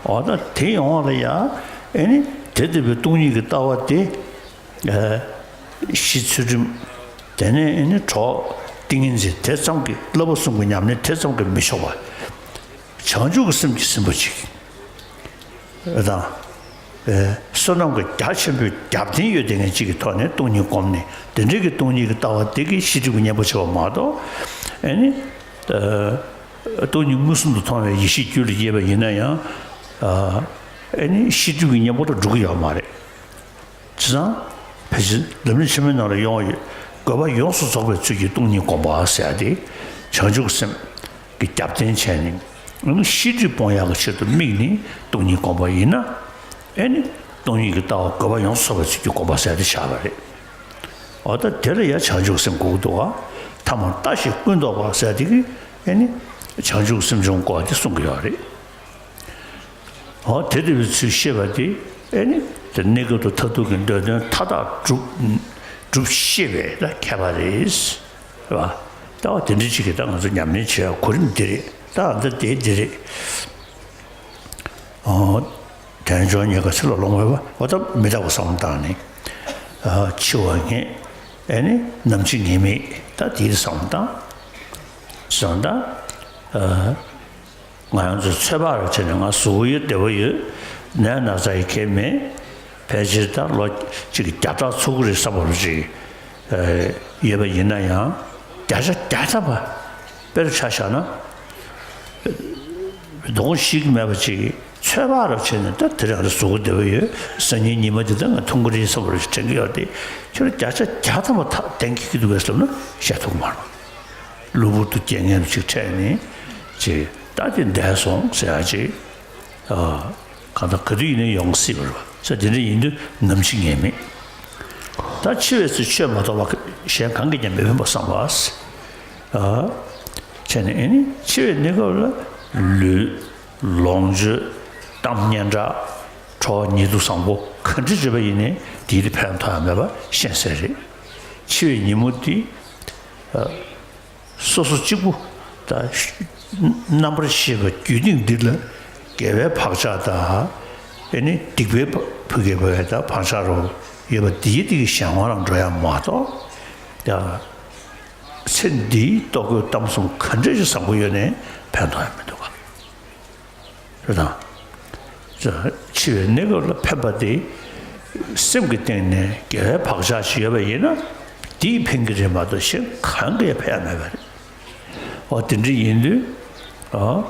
འོ་ད་དེ་ཡོང་བ་ལ་ཡ་ཨེ་ནི་དེ་ལྟ་བུའི་སྟོང་ཉིད་ཀྱི་ལྟ་བ་དེ། ཨ་གཞི་ཚུལ་ཁྲིམས། དེ་ནས་ཨེ་ནི་གྲོགས་ཏིང་ངེ་འཛིན་དེ་ཙམ་གྱིས་བསླབ་པ་གསུམ་གྱི་ཉམས་ལེན་དེ་ཙམ་གྱིས་མི་ཆོག་པ། བྱང་ཆུབ་ཀྱི་སེམས་ཀྱིས་ཟིན་པ་ཅིག་དང་། ཨེ་བསོད་ནམས་ཀྱི་རྒྱ་ཆེན་པོའི་རྒྱབ་རྟེན་ཡོད་དེ་ངན་ཅིག་གི་ཐོག་ནས་སྟོང་ཉིད་བསྒོམས་ནས་དེ་འདྲའི་གི་སྟོང་ཉིད་ཀྱི་ལྟ་བ་དེ་གིས་ཤེས་སྒྲིབ་ཀྱི་གཉེན་པོ་བྱེད་པ་མ་གཏོགས་ཨེ་ནི་ཨ་སྟོང་ཉིད་མངོན་སུམ་དུ་མཐོང་བའི་ཡེ་ཤེས་རྒྱུད་ལ་སྐྱེས་པ་ཡིན་ན་ཡང་ཨ་ཨེ་ནི་ཤེས་སྒྲིབ་ཀྱི་གཉེན་པོ་ལ་འགྲོ་གི་ཡོད་མ་རེད། བྱས་ཙང་། ཕལ་ཆེར་ལམ་རིམ་ཆེན་མོའི་ནང་ལ་ཡོང་བ་ཡོད། དགོས་པ་ཡོངས་སུ་རྫོགས་པའི་ཚུལ་གྱིས་སྟོང་ཉིད་བསྒོམ་པ་ཟེར་ཡ་དེ། བྱང་ཆུབ་ཀྱི་སེམས་ཀྱི་རྒྱབ་རྟེན་བྱས་ནས། ཨ་ནི་ཤེས་སྒྲིབ་སྤོང་ཡག་གི་ཆེད་དུ་དམིགས་ནས་སྟོང་ཉིད་བསྒོམ་པ་ཡིན་ན། ཨེ་ནི་སྟོང་ཉིད་ཀྱི་ལྟ་བ་དགོས་པ་ཡོངས་སུ་རྫོགས་པའི་ཚུལ་གྱིས་བསྒོམ་པ་ཟེར་ཡ་དེ་བཞག་པ་རེད། འོ་ད་དེ་ལ་ཡང་བྱང་ཆུབ་ཀྱི་སེམས་དགོས་ཀྱི་འདུག་བ། ཐ་མར་ལྟ་ཞིག་ཀུན་ལྡོག་པ་ཟེར་ཡ་དེ་གིས་ཨེ་ནི་བྱང་ཆུབ་ཀྱི་སེམས་བྱུང་དགོས་པ་དེ་གསུང་གི་ཡོད་རེད། འོ་དེ་ལྟ་བུའི་ཚུལ་ཤེས་པ་དེ་ཨེ་ནི་དེ་གནས་སྐབས་དང་མཐར་ཐུག་གི་འདོད་དོན་མཐའ་དག་སྒྲུབ་སྒྲུབ་ཤེས་པའི་ལ་མཁས་པ་རེད། རེད་བ། ལྟ་བ་དེ་འདྲ་ཅིག་གིས་ད་ང་ཚོ་ཉམས་ལེན་བྱེད་ཡ་གོ་རིམ་འདི་རེད། ད་ཨ་ད་དེ་འདི་རེད། འོ་དལ་འབྱོར་རྙེད་དཀའ་ཚེ་ལ་ལོང་བས་པ་འོ་ད་མི་རྟག་པ་བསམ་བློ་བཏང་ནས། ཨ་འཆི་བ་ངེས། ཨེ་ནི་ནམ་འཆི་ངེས་མེད་ད་དེའི་བསམ་བློ་བཏང་། བསམ་བློ་བཏང་། ཨ། ང་རང་ཚོ་ཚོད་དཔག་རུ་བྱས་ནས་ང་གཟུགས་པོ་ཡོད་བདེ་པོ་ཡོད། ནད་ན་ཚ་ཡི་གེ་མེད། ཕལ་ཆེར་ད་ལོ་གཅིག་གི་བརྒྱ་ཕྲག་ཚུགས་ཀྱི་རེད་བསམ་པ་རུ་ཅིག་ཡོད་པ་ཡིན་ན་ཡང་བརྒྱ་ཆ་བརྒྱ་ཐམ་པ་དཔེར་ཆ་བཞག་ན། གདོང་ཞིག་མེད་པ་ཅིག་ཚོད་དཔག་རུ་བྱས་ནས་ད་དེ་རང་རེ་གཟུགས་པོ་བདེ་པོ་ཡོད། སང་ཉིན་ཉི་མ་འདི་ད་ང་འཐུང་གི་རེད་བསམ་པ་རུ་ཅིག་དྲན་གྱི་ཡོད་དེ་ཁྱོད་བརྒྱ་ཆ་བརྒྱ་ཐམ་པ་ཐག་གཏན་འཁེལ་གྱི་འདུག་གས་ལབ་ན་བཤད་ཐུབ་མ་རེད། གློ་བུར་དུ་རྐྱེན་ངན་ཅིག་འཕྲད་ནས་ཅིག་ད་དེ་འདས་སོང་ཟེར་ཡ་ཅིག་ཨ། གང་ལྟར་ག་དུས་ཡིན་ནའི་ཡོང་སྲིད་པ་རེད་བ། ཟེར་དེ་འདྲ་ཡིན་དུས་ནམ་འཆི་ངེས་མེད། ད་འཆི་བའི་ཚེ་ཆོས་མ་གཏོགས་པ་གཞན་གང་གིས་ཀྱང་མི་ཕན་པ་བསམ་པ། ཨ། བྱས་ནས་ཨེ་ནི་འཆི་བའི་གནས་སྐབས་ལ་ལུས། ལོངས་སྤྱོད། གཏམ་སྙན་གྲགས། གྲོགས་ཉེ་དུ་བཟང་པོ་ག་འདྲ་བྱས་པ་ཡིན་ནའི་དེའི་ཕན་ཐོགས་ཡ་མེད་པ་ཤེས་གསལ་རེད། འཆི་བའི་ཉིན་མོ་དེ། ཨ། སོ་སོ་གཅིག་པུ་དང་རྣམ་པར་ཤེས་པ་རྒྱུད་སྟེང་འདི་ལ་དགེ་བའི་བག་ཆགས་དང་ཨེ་ནི་སྡིག་པའི་ཕ་གི་བ་དང་བག་ཆགས་རོ་ཡོད་པ་འདིའི་སྟེང་གི་གཞན་དབང་ལ་འགྲོ་ཡ་མ་གཏོགས་ཡང་ཚེ་འདིའི་ལྟོ་གོས་གཏམ་གསུམ་ག་འདྲ་ཞིག་བཟང་པོ་ཡོད་ནའི་ཕན་ཐོགས་ཡ་མི་འདུག་ག། རེད་དང་། འཆི་བའི་གནས་སྐབས་ལ་ཕན་པ་དེ་སེམས་ཀྱི་སྟེང་ནས་དགེ་བའི་བག་ཆགས་ཤིག་ཡོད་པ་ཡིན་ན་དེས་ཕན་གྱི་རེད་མ་གཏོགས་གཞན་གང་གིས་ཕན་ཡ་མེད་པ་རེད། འོ་དེ་འདྲ་ཡིན་དུས། ཨ།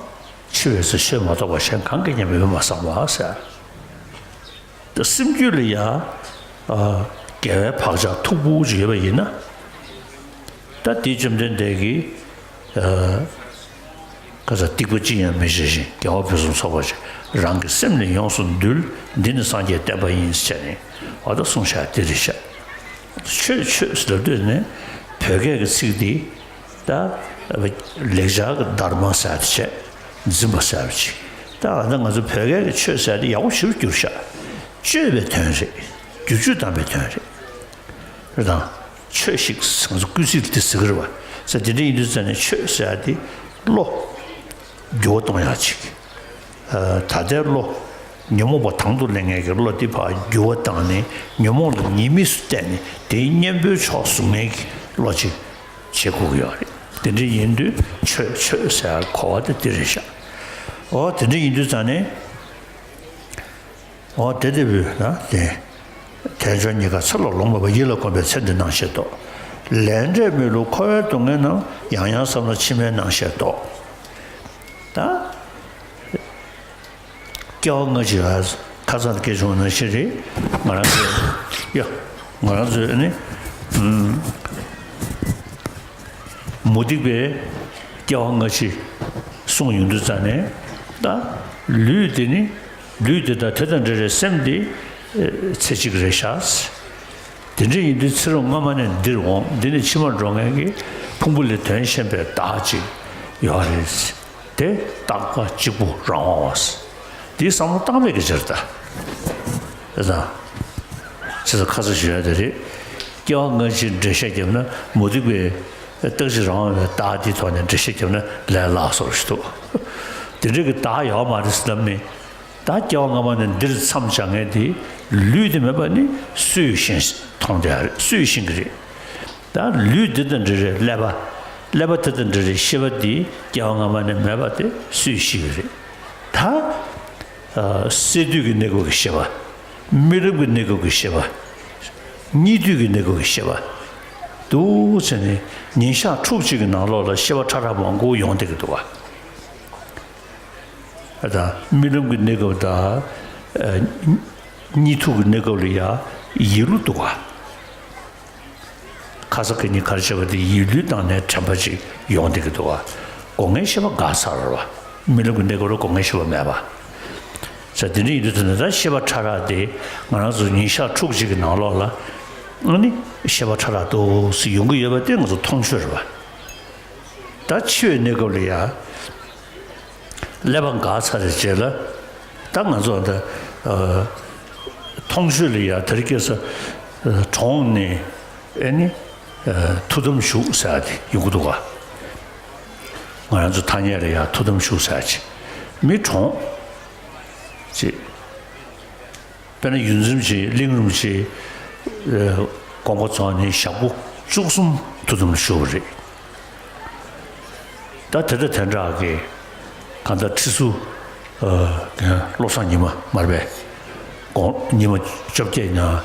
འཆི་བའི་ཚེ་ཆོས་མ་གཏོགས་པ་གཞན་གང་གིས་ཀྱང་མི་ཕན་པ་བསམ་པ་ཟེར། ད་སེམས་རྒྱུད་ལ་ཡང་། ཨ། དགེ་བའི་བག་ཆགས་མཐུག་པོ་ཅིག་ཡོད་པ་ཡིན་ན། ད་དེའི་བཅོམ་ལྡན་འདས་ཀྱིས། ཨ། ཁ་ས་སྡིག་པ་ཅི་ཡང་མི་བྱེད་ཅིང་དགེ་བ་ཕུན་སུམ་ཚོགས་པར་སྤྱད། རང་གི་སེམས་ནི་ཡོངས་སུ་འདུལ། འདི་ནི་སངས་རྒྱས་བསྟན་པ་ཡིན་ཟེར་ནས་འོ་ད་གསུངས་བཞག་དེ་རེད་ཤག་ཆོས་ཆོས་ཟེར་ལབ་དུས་ནས་བོད་སྐད་ཀྱི་ཚིག་འདི། ད་ལེགས་སྦྱར་གྱི་དྷརྨ་ཟེར་ཡ་དེ་བྱས། འཛིན་པ་ཟེར་བ་ཅིག་ད་ང་ཚོ་བོད་སྐད་ཀྱི་ཆོས་ཟེར་ཡ་དེ་ཡག་པོ་ཞེ་པོ་གྱུར་ཤག་སྤྱོད་པའི་དོན་རེད། བསྒྱུར་བཅོས་བཏང་བའི་དོན་རེད། རེད་དང་། ཆོས་ཤིག་ང་ཚོ་སྐུལ་ཚིག་དེ་ཟེར་གི་རེད་བ། ཟེར་དེ་འདྲ་ཡིན་དུས་ཙང་ནས་ཆོས་ཟེར་ཡ་དེ་བློ། འགྱུར་བ་གཏོང་ཡག་ཅིག་ཨ། ད་ལྟའི་བློ། ཉོན་མོངས་པ་དང་དུ་ལེན་མཁན་གྱི་བློ་འདི་ཕར་འགྱུར་བ་བཏང་ནས་ཉོན་མོངས་ལ་ཉེས་དམིགས་སུ་བལྟས་ནས་དེའི་གཉེན་པོའི་ཕྱོགས་བཟུང་མཁན་གྱི་ བློ་གཅིག་བྱེད་དགོས་ཀྱི་ཡོད་རེད། དེ་འདྲ་ཡིན་དུས་ཆོས་ཆོས་ཟེར་ཡ་གོ་བ་དེ་འདི་རེད་ཤག་འོ་དེ་འདྲ་ཡིན་དུས་ཙང་ནས། འོ་དེ་དེ་བུ་ན་དེ། དལ་འབྱོར་རྙེད་དཀའ་ཚེ་ལོ་ལོངས་མེད་པ། ཡིད་ལ་གོམས་པའི་ཚེ་འདིར་སྣང་ཤས་རྟོགས། ལས་འབྲས་མི་བསླུ་འཁོར་བའི་སྡུག་བསྔལ་རྣམས། ཡང་ཡང་བསམ་ན་ཕྱི་མའི་སྣང་ཤས་རྟོགས། ད། སྐྱེ་བ་སྔ་ཕྱི་ལ་ཁ་སང་སྐད་བྱུང་བ་ནང་བཞིན་རེད། ང་རང་ཚོས་ཡ། ང་རང་ཚོས་ནི་ཨུམ། མུ་སྟེགས་པས་སྐྱེ་བ་སྔ་ཕྱི་གསུངས་ཡོང་དུས་ཙང་ནས། ད་ལུས་དེ་ནི་ལུས་དེ་དང་དེ་དང་འབྲེལ་བའི་སེམས་དེ་ཚེ་གཅིག་རེད་ཤག་དེ་འདྲ་ཡིན་དུས་ཚེ་རབས་སྔ་མ་ནས་འདིར་འོང་། འདི་ནས་ཕྱི་མར་འགྲོ་མཁན་གྱི་ཕུང་པོ་ལས་དོན་གཞན་པའི་བདག་ཅིག་ཡོད་རེད། དེ་རྟག་པ་གཅིག་པུ་རང་དབང་བ། འདིའི་བསམ་བློ་བཏང་མེད་ཀྱི་ཕྱིར་ད། ཨེ་ཙང་། ཅི་ཙམ་ཁ་ཚ་ཞུ་ཡ་དེ་རེད། སྐྱེ་བ་སྔ་ཕྱིར་འགྲེལ་བཤད་བརྒྱབ་ན། མུ་སྟེགས་པའི་རྟག་གཅིག་རང་དབང་བའི་བདག་དེའི་ཐོག་ནས་འགྲེལ་བཤད་བརྒྱབ་ན་ལས་སླ་སོ་ཞིག་འདུག་དེ་འདྲ་གི་བདག་ཡོད་མ་རེད་ཟེར་ལབ་ནས། ད་སྐྱེ་བ་སྔ་མ་ནས་འདིར་མཚམས་སྦྱར་མཁན་དེ། ལུས་དེ་མེད་པ་ནི་སུས་ཤེས་མཐོང་བསྡད་ཡ་རེད། སུས་ཤེས་ཀྱི་རེད། ད་ལུས་འདི་དང་འབྲེལ་བའི་ཀླད་པ། ཀླད་པ་དེ་དང་འབྲེལ་བའི་ཤེས་པ་འདི་སྐྱེ་བ་སྔ་མ་ནས་མེད་པ་དེ་སུས་ཤེས་ཀྱི་རེད། ད། ཨ། སས་བསྡུས་ཀྱི་གནས་སྐབས་ཀྱི་ཤེས་པ། རྨི་ལམ་གྱི་གནས་སྐབས་ཀྱི་ཤེས་པ། གཉིད་སྡུད་ཀྱི་གནས་སྐབས་ཀྱི་ཤེས་པ། འདུག་བྱས་ནས་ཉིན་ཞག་ཕྲུགས་གཅིག་གི་ནང་ལོགས་ལ་ཤེས་པ་ཕྲ་རགས་མང་པོ་ཡོང་བསྡད་ཀྱི་འདུག་བ། ད་རྨི་ལམ་གྱི་གནས་སྐབས་དང་། ཨ། གཉིད་འཐུག་གི་གནས་སྐབས་ལ་ཡ་ཡིད་བསླུ་འདུག་བ། ཁ་ས་ག་ཉིད་གར་བྱེད་པ་དེ་ཡིད་བསླུའི་སྟེང་ནས་དྲན་པ་ཅིག་ཡོང་བསྡད་ཀྱི་འདུག་བ། སྒོ་ལྔའི་ཤེས་པ་འགག་ཚར་བ། རྨི་ལམ་གྱི་གནས་སྐབས་ལ་སྒོ་ལྔའི་ཤེས་པ་མེད་པ། ས་དེ་འདྲ་ཡིན་དུས་ད་ནི་ད་ཤེས་པ་ཕྲ་རགས་དེ་ང་རང་ཚོ་ཉིན་ཞག་ཕྲུགས་གཅིག་གི་ནང་ལོགས་ལ། ཨ་ནི་ཤེས་པ་ཕྲ་རགས་འདུག་སེ་ཡོང་གི་ཡོད་པ་དེ་ང་ཚོ་མཐོང་ཆོས་རེད་བ། ད་འཆི་བའི་གནས་སྐབས་ལ་ཡ། ཀླད་པ་འགག་ཚར་བའི་རྗེས་ལ། ད་ང་ཚོ་ད། ཨ། མཐོང་ཆོས་ལ་ཡ་དེ་རིང་ཁ་སང་། ཨ། གྲོངས་ནས་ཨེ་ནི། ཨ། ཐུགས་དམ་བཞུགས་ཟེར་ཡ་དེ་ཡོང་གི་འདུག་ག་ང་རང་ཚོ་ཐ་སྙད་ལ་ཡ་ཐུགས་དམ་བཞུགས་ཟེར་ཡ་ཅིག་མི་གྲོངས། ཅེས། དཔེར་ན་ཡུལ་འཛོམས་ཀྱི་གླིང་རིན་པོ་ཆེ། ཨ། དགོངས་པ་རྫོགས་ནས་ཞག་པོ་བཅུ་གསུམ་ཐུགས་དམ་བཞུགས་པ་རེད། ད་དེ་འདྲ་དེ་འདྲ་གི་གང་ལྟར་ཁྲི་ཟུར། ཨ། བློ་བཟང་ཉི་མ་མ་རེད་པས། དགོངས་ཉི་མ་བཅོ་བརྒྱད་ནང་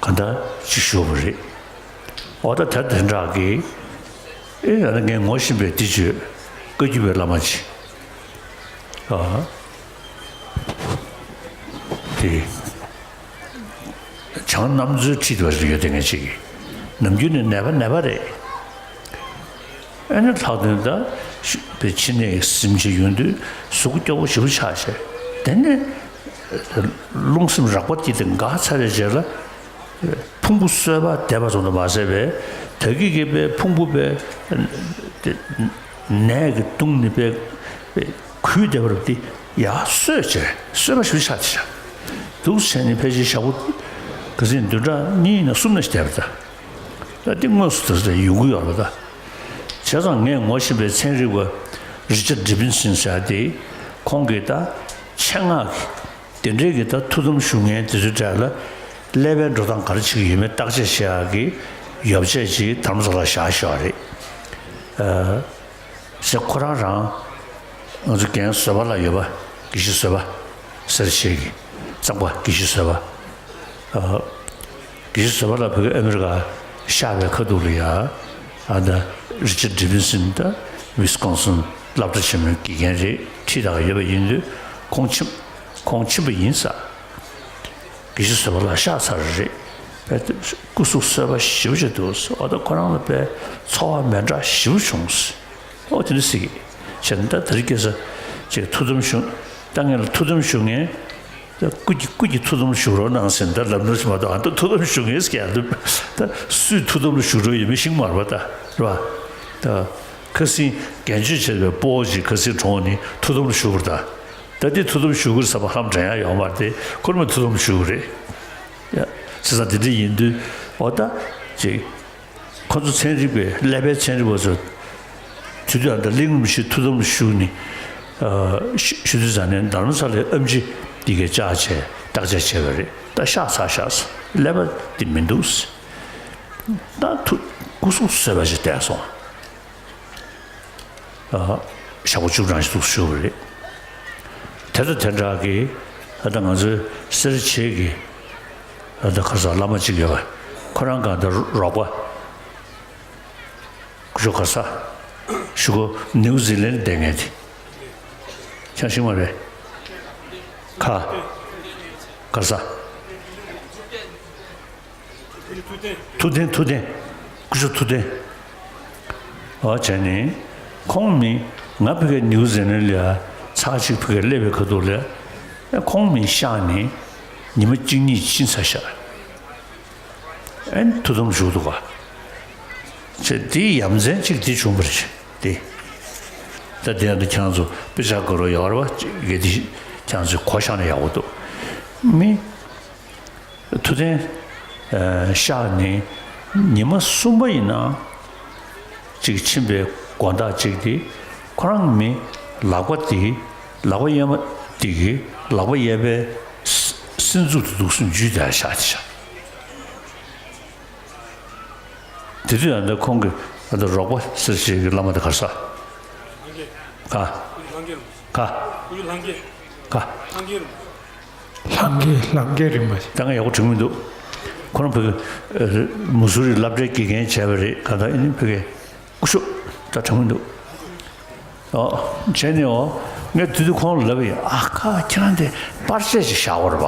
གང་ལྟར་ཅིག་བཞུགས་པ་རེད། འོ་ད་དེ་དེ་འདྲ་གི། ཨེ། ཡང་ན་ངས་ངོ་ཤེས་པའི་འདི་བརྗོད། བཀའ་བརྒྱུད་པའི་བླ་མ་ཅིག་ཨ། དེ། བྱང་རྣམ་རྩེར་ཁྲིད་པ་ཞིག་ཡོད་དེ་ངས་ཅིག་ནམ་རྒྱུན་ནས་ནད་པ་ནད་པ་རེད། ཨ་ནི་ལྷག་དོན་ད་ཕྱི་ནས་གཟིམ་བྱས་ཡོང་དུས་གཟུགས་སྐྱོ་པོ་ཞེ་པོ་ཆགས་བྱས། དེ་ནས་རླུང་སེམས་རགས་པ་སྐྱེས་ཏེ་འགག་ཚར་བའི་རྗེས་ལ། ཕུང་པོ་གསོས་པ་འདེབས་པ་ཙམ་དུ་མ་ཟད་པས། ད་གིན་གྱི་པའི་ཕུང་པོ་པའི་ནད་ཀྱིས་གདུངས་ནས་པའི་གུད་བསྡད་པ་རུ་དེ་ཡར་གསོས་བྱས། གསོས་པ་ཞིག་ཆགས་བྱས། འདུག་བྱས་ནས་ཕལ་ཆེར་ཞག་པོ་ག་ཚོད་བདུན་ཕྲག་གཉིས་ན་གསུམ་ན་ཞིག་བསྡད་པ་ད། ད་འདི་དངོས་སུ་དེ་ཚོ་ཡོང་གི་ཡོད་རེད་ད། བྱས་ཙང་ངས་ངོ་ཤེས་པའི་ཚན་རིག་པ་རི་ཅར་ཌི་བིན་སན་ཟེར་ཡ་དེ། ཁོང་གིས་ད་ཆེད་མངགས་ཀྱིས། དེ་འདྲའི་གི་ད་ཐུགས་དམ་བཞུགས་མཁན་དེ་ཚོའི་གྲས་ལ་ཀླད་པའི་འགྲོ་སྟངས་ག་རེ་བྱེད་ཀྱི་ཡོད་མེད་བརྟག་དཔྱད་བྱེད་ཡག་གི་ཡོ་བྱད་ཅིག་དྷ་རམ་ས་ལར་བཞག་བཞག་པ་རེད། ཨ། ཟེར་ཁོ་རང་རང་ང་ཚོ་རྒན་བཟོད་པ་ལགས་ཡོད་པ། དགེ་བཤེས་བཟོད་པ་ཟེར་བྱེད་ཀྱི་གཙང་པ་དགེ་བཤེས་བཟོད་པ། ཨ། དགེ་བཤེས་བཟོད་པ་ལགས་བོད་ཨ་མི་རི་ཀ་ཤར་བའི་ཁ་ཐུག་ལ་ཡ། ཨ། ད་རི་ཅར་ཌི་བིན་སན་ད་ཝི་སི་ཀོན་སིན་སློབ་གྲྭ་ཆེན་མོའི་དགེ་རྒན་རེད། ཁྲིད་ད་ག་ཡོད་པ་ཡིན་དུས་ཁོང་ཕྱིན། ཁོང་ཕྱིན་པ་ཡིན་ས། དགེ་བཤེས་བཟོད་པ་ལགས་གཤགས་ཚར་རེད། དཔེ་སྐུ་གཟུགས་གསོ་བ་ཞེ་པོ་ཅིག་འདུག་ཟེར། འོ་ད་ཁོ་རང་ལ་དཔེ་ཚོར་བ་མི་འདྲ་ཞེ་པོ་བྱུང་ཟེར། འོ་དེ་འདྲ་ཟེར་གྱི། བྱས་ན་ད་དེ་རིང་ཁ་སང་ཅིག་ཐུགས་དམ་བཞུགས། ད་ངས་ལ་ཐུགས་དམ་བཞུགས་མཁན། ད་སྐུ་གི་སྐུ་གི་ཐུགས་དམ་བཞུགས་རོགས་གནང་ཟེར་ད་ལབ་ནོར་ཞིག་མ་གཏོགས། ཨ། ད་ཐུགས་དམ་བཞུགས་མཁན་ཟེར་གྱི་ཡ་འདུག་ད་སུས་ཐུགས་དམ་ལ་བཞུགས་རོགས་ཡོད་མེད་ཤེས་མ་རེད་པ་ད། རེད་པ། ད་ཁ་སང་རྒན་གཅེས་བྱས་པའི་སྤོ་བོ་ཅིག་ཁ་སང་གྲོངས་ནས་ཐུགས་དམ་ལ་བཞུགས་པ་རེད་ད། ད་དེ་ཐུགས་དམ་བཞུགས་ཀྱི་རེད་བསམ་པ་ཧ་ལམ་དྲན་ཡ་ཡོད་མ་རེད་དེ། ཁོ་རང་མ་ཐུགས་དམ་བཞུགས་ཀྱི་རེད། ཡ། བྱས་ཙང་དེ་འདྲ་ཡིན་དུས་འོ་ད་ཅིག་ཁོ་ཚོ་ཚན་རིག་པའི་ཀླད་པའི་ཚན་རིག་པ་ཚོ་དུས་དུས་ཨ། ད་གླིང་རིན་པོ་ཆེ་ཐུགས་དམ་བཞུགས་ནས། ཨ། ཞུ་ཞུ་དུས་ཙང་ནས་དྷ་རམ་ས་ལའི་ཨེམ་ཆི་དེ་གས་བཅར་བྱས་བརྟག་དཔྱད་བྱས་པ་རེད། ད་གཤགས་ཚར་ཤག་ཟེར། ཀླད་པ་དེ་མི་འདུག་ཟེར། ད་ཐུགས་སྐུ་གཟུགས་བཟོད་པ་ཞིག་བསྟན་སོང་། ཨ། ཞག་པོ་བཅུ་གྲངས་ཤིག་འདུག་ཞུ་བ་རེད། དེ་དང་དེ་འདྲ་གི། ཨ། ད་ང་ཚོའི་སེར་བྱེས་ཀྱི། ཨ། ད་ཁ་སང་བླ་མ་གཅིག་ཡོད་པ། ཁོ་རང་གང་ལྟར་རོགས་པ། སྐུ་ཞབས་ག་ས། ཞུ་གོ། ནིའུ་ཛི་ལན་བསྡད་མཁན་དེ། ཆ་ཤིང་མ་རེད། ཁ། ག་ས། ཐུབ་བསྟན། ཐུབ་བསྟན། སྐུ་ཞབས་ཐུབ་བསྟན། ཨོ། བྱས་ནས། ཁོང་མི། ང་ཕ་གིར་ནིའུ་ཛི་ལན་ལ་ཚར་གཅིག་ཕ་གིར་སླེབས་པའི་ཁ་ཐུག་ལ། ཁོང་མི་གཤགས་ནས་ཉི་མ་གཅིག་གཉིས་ཕྱིན་ཚར་ཤག། ཨན། ཐུགས་དམ་བཞུགས་འདུག་ག། ཅེས་དེའི་ཡ་མཚན་གཅིག་དེ་བྱུང་བ་རེད་དེ། ད་དེ་ཡང་ད་ཁྱེད་རང་ཚོ་དཔེ་ཆ་དགའ་རོགས་ཡོད་རེད་པ། དེ་ཁྱེད་རང་ཚོས་གོ་བཞག་ན་ཡག་པོ་འདུག། མི། ཐུབ་བསྟན། ཨ། གཤགས་ནས་ཉི་མ་གསུམ་པ་ཡིན་ན། གཅིག་ཕྱིན་པའི་དགོང་དག་གཅིག་དེ། ཁོ་རང་མི་ལག་པ་དེ། ལག་པ་གཡས་མ་དེ་གིས་ལག་པ་གཡས་པའི་སྲིན་མཛུབ་དེ་འདུག་སེ་འཇུས་ཏེ་བཞག་བཞག། དེ་དུས་ཨ་ནི་ཁོང་གི་ཨ་ནི་རོགས་པ་སེར་བྱེས་ཀྱི་བླ་མ་དེ་ག་ས། ག། ག། ག། ལྷང་རྒྱས། ལྷང་རྒྱས། ལྷང་རྒྱས་རིན་པོ་ཆེ། ད་ང་ཡག་པོ་དྲན་གྱི་མི་འདུག། ཁོ་རང་ཕ་གི། ཨ། མུ་སུ་རི་སློབ་གྲྭའི་དགེ་རྒན་བྱས་པ་རེད། གང་ལྟར་ཨ་ནི་ཕ་གི་སྐུ་ཞབས། ད་དྲན་གྱི་མི་འདུག། ཨོ། བྱས་ནས། ཨོ། ངས་དེ་དུས་ཁོང་ལ་ལབ་པ་ཡིན། ཨ་ཁ། ཁྱེད་རང་དེ་པར་ཆས་ཅིག་བཞག་པ་རེད་པ།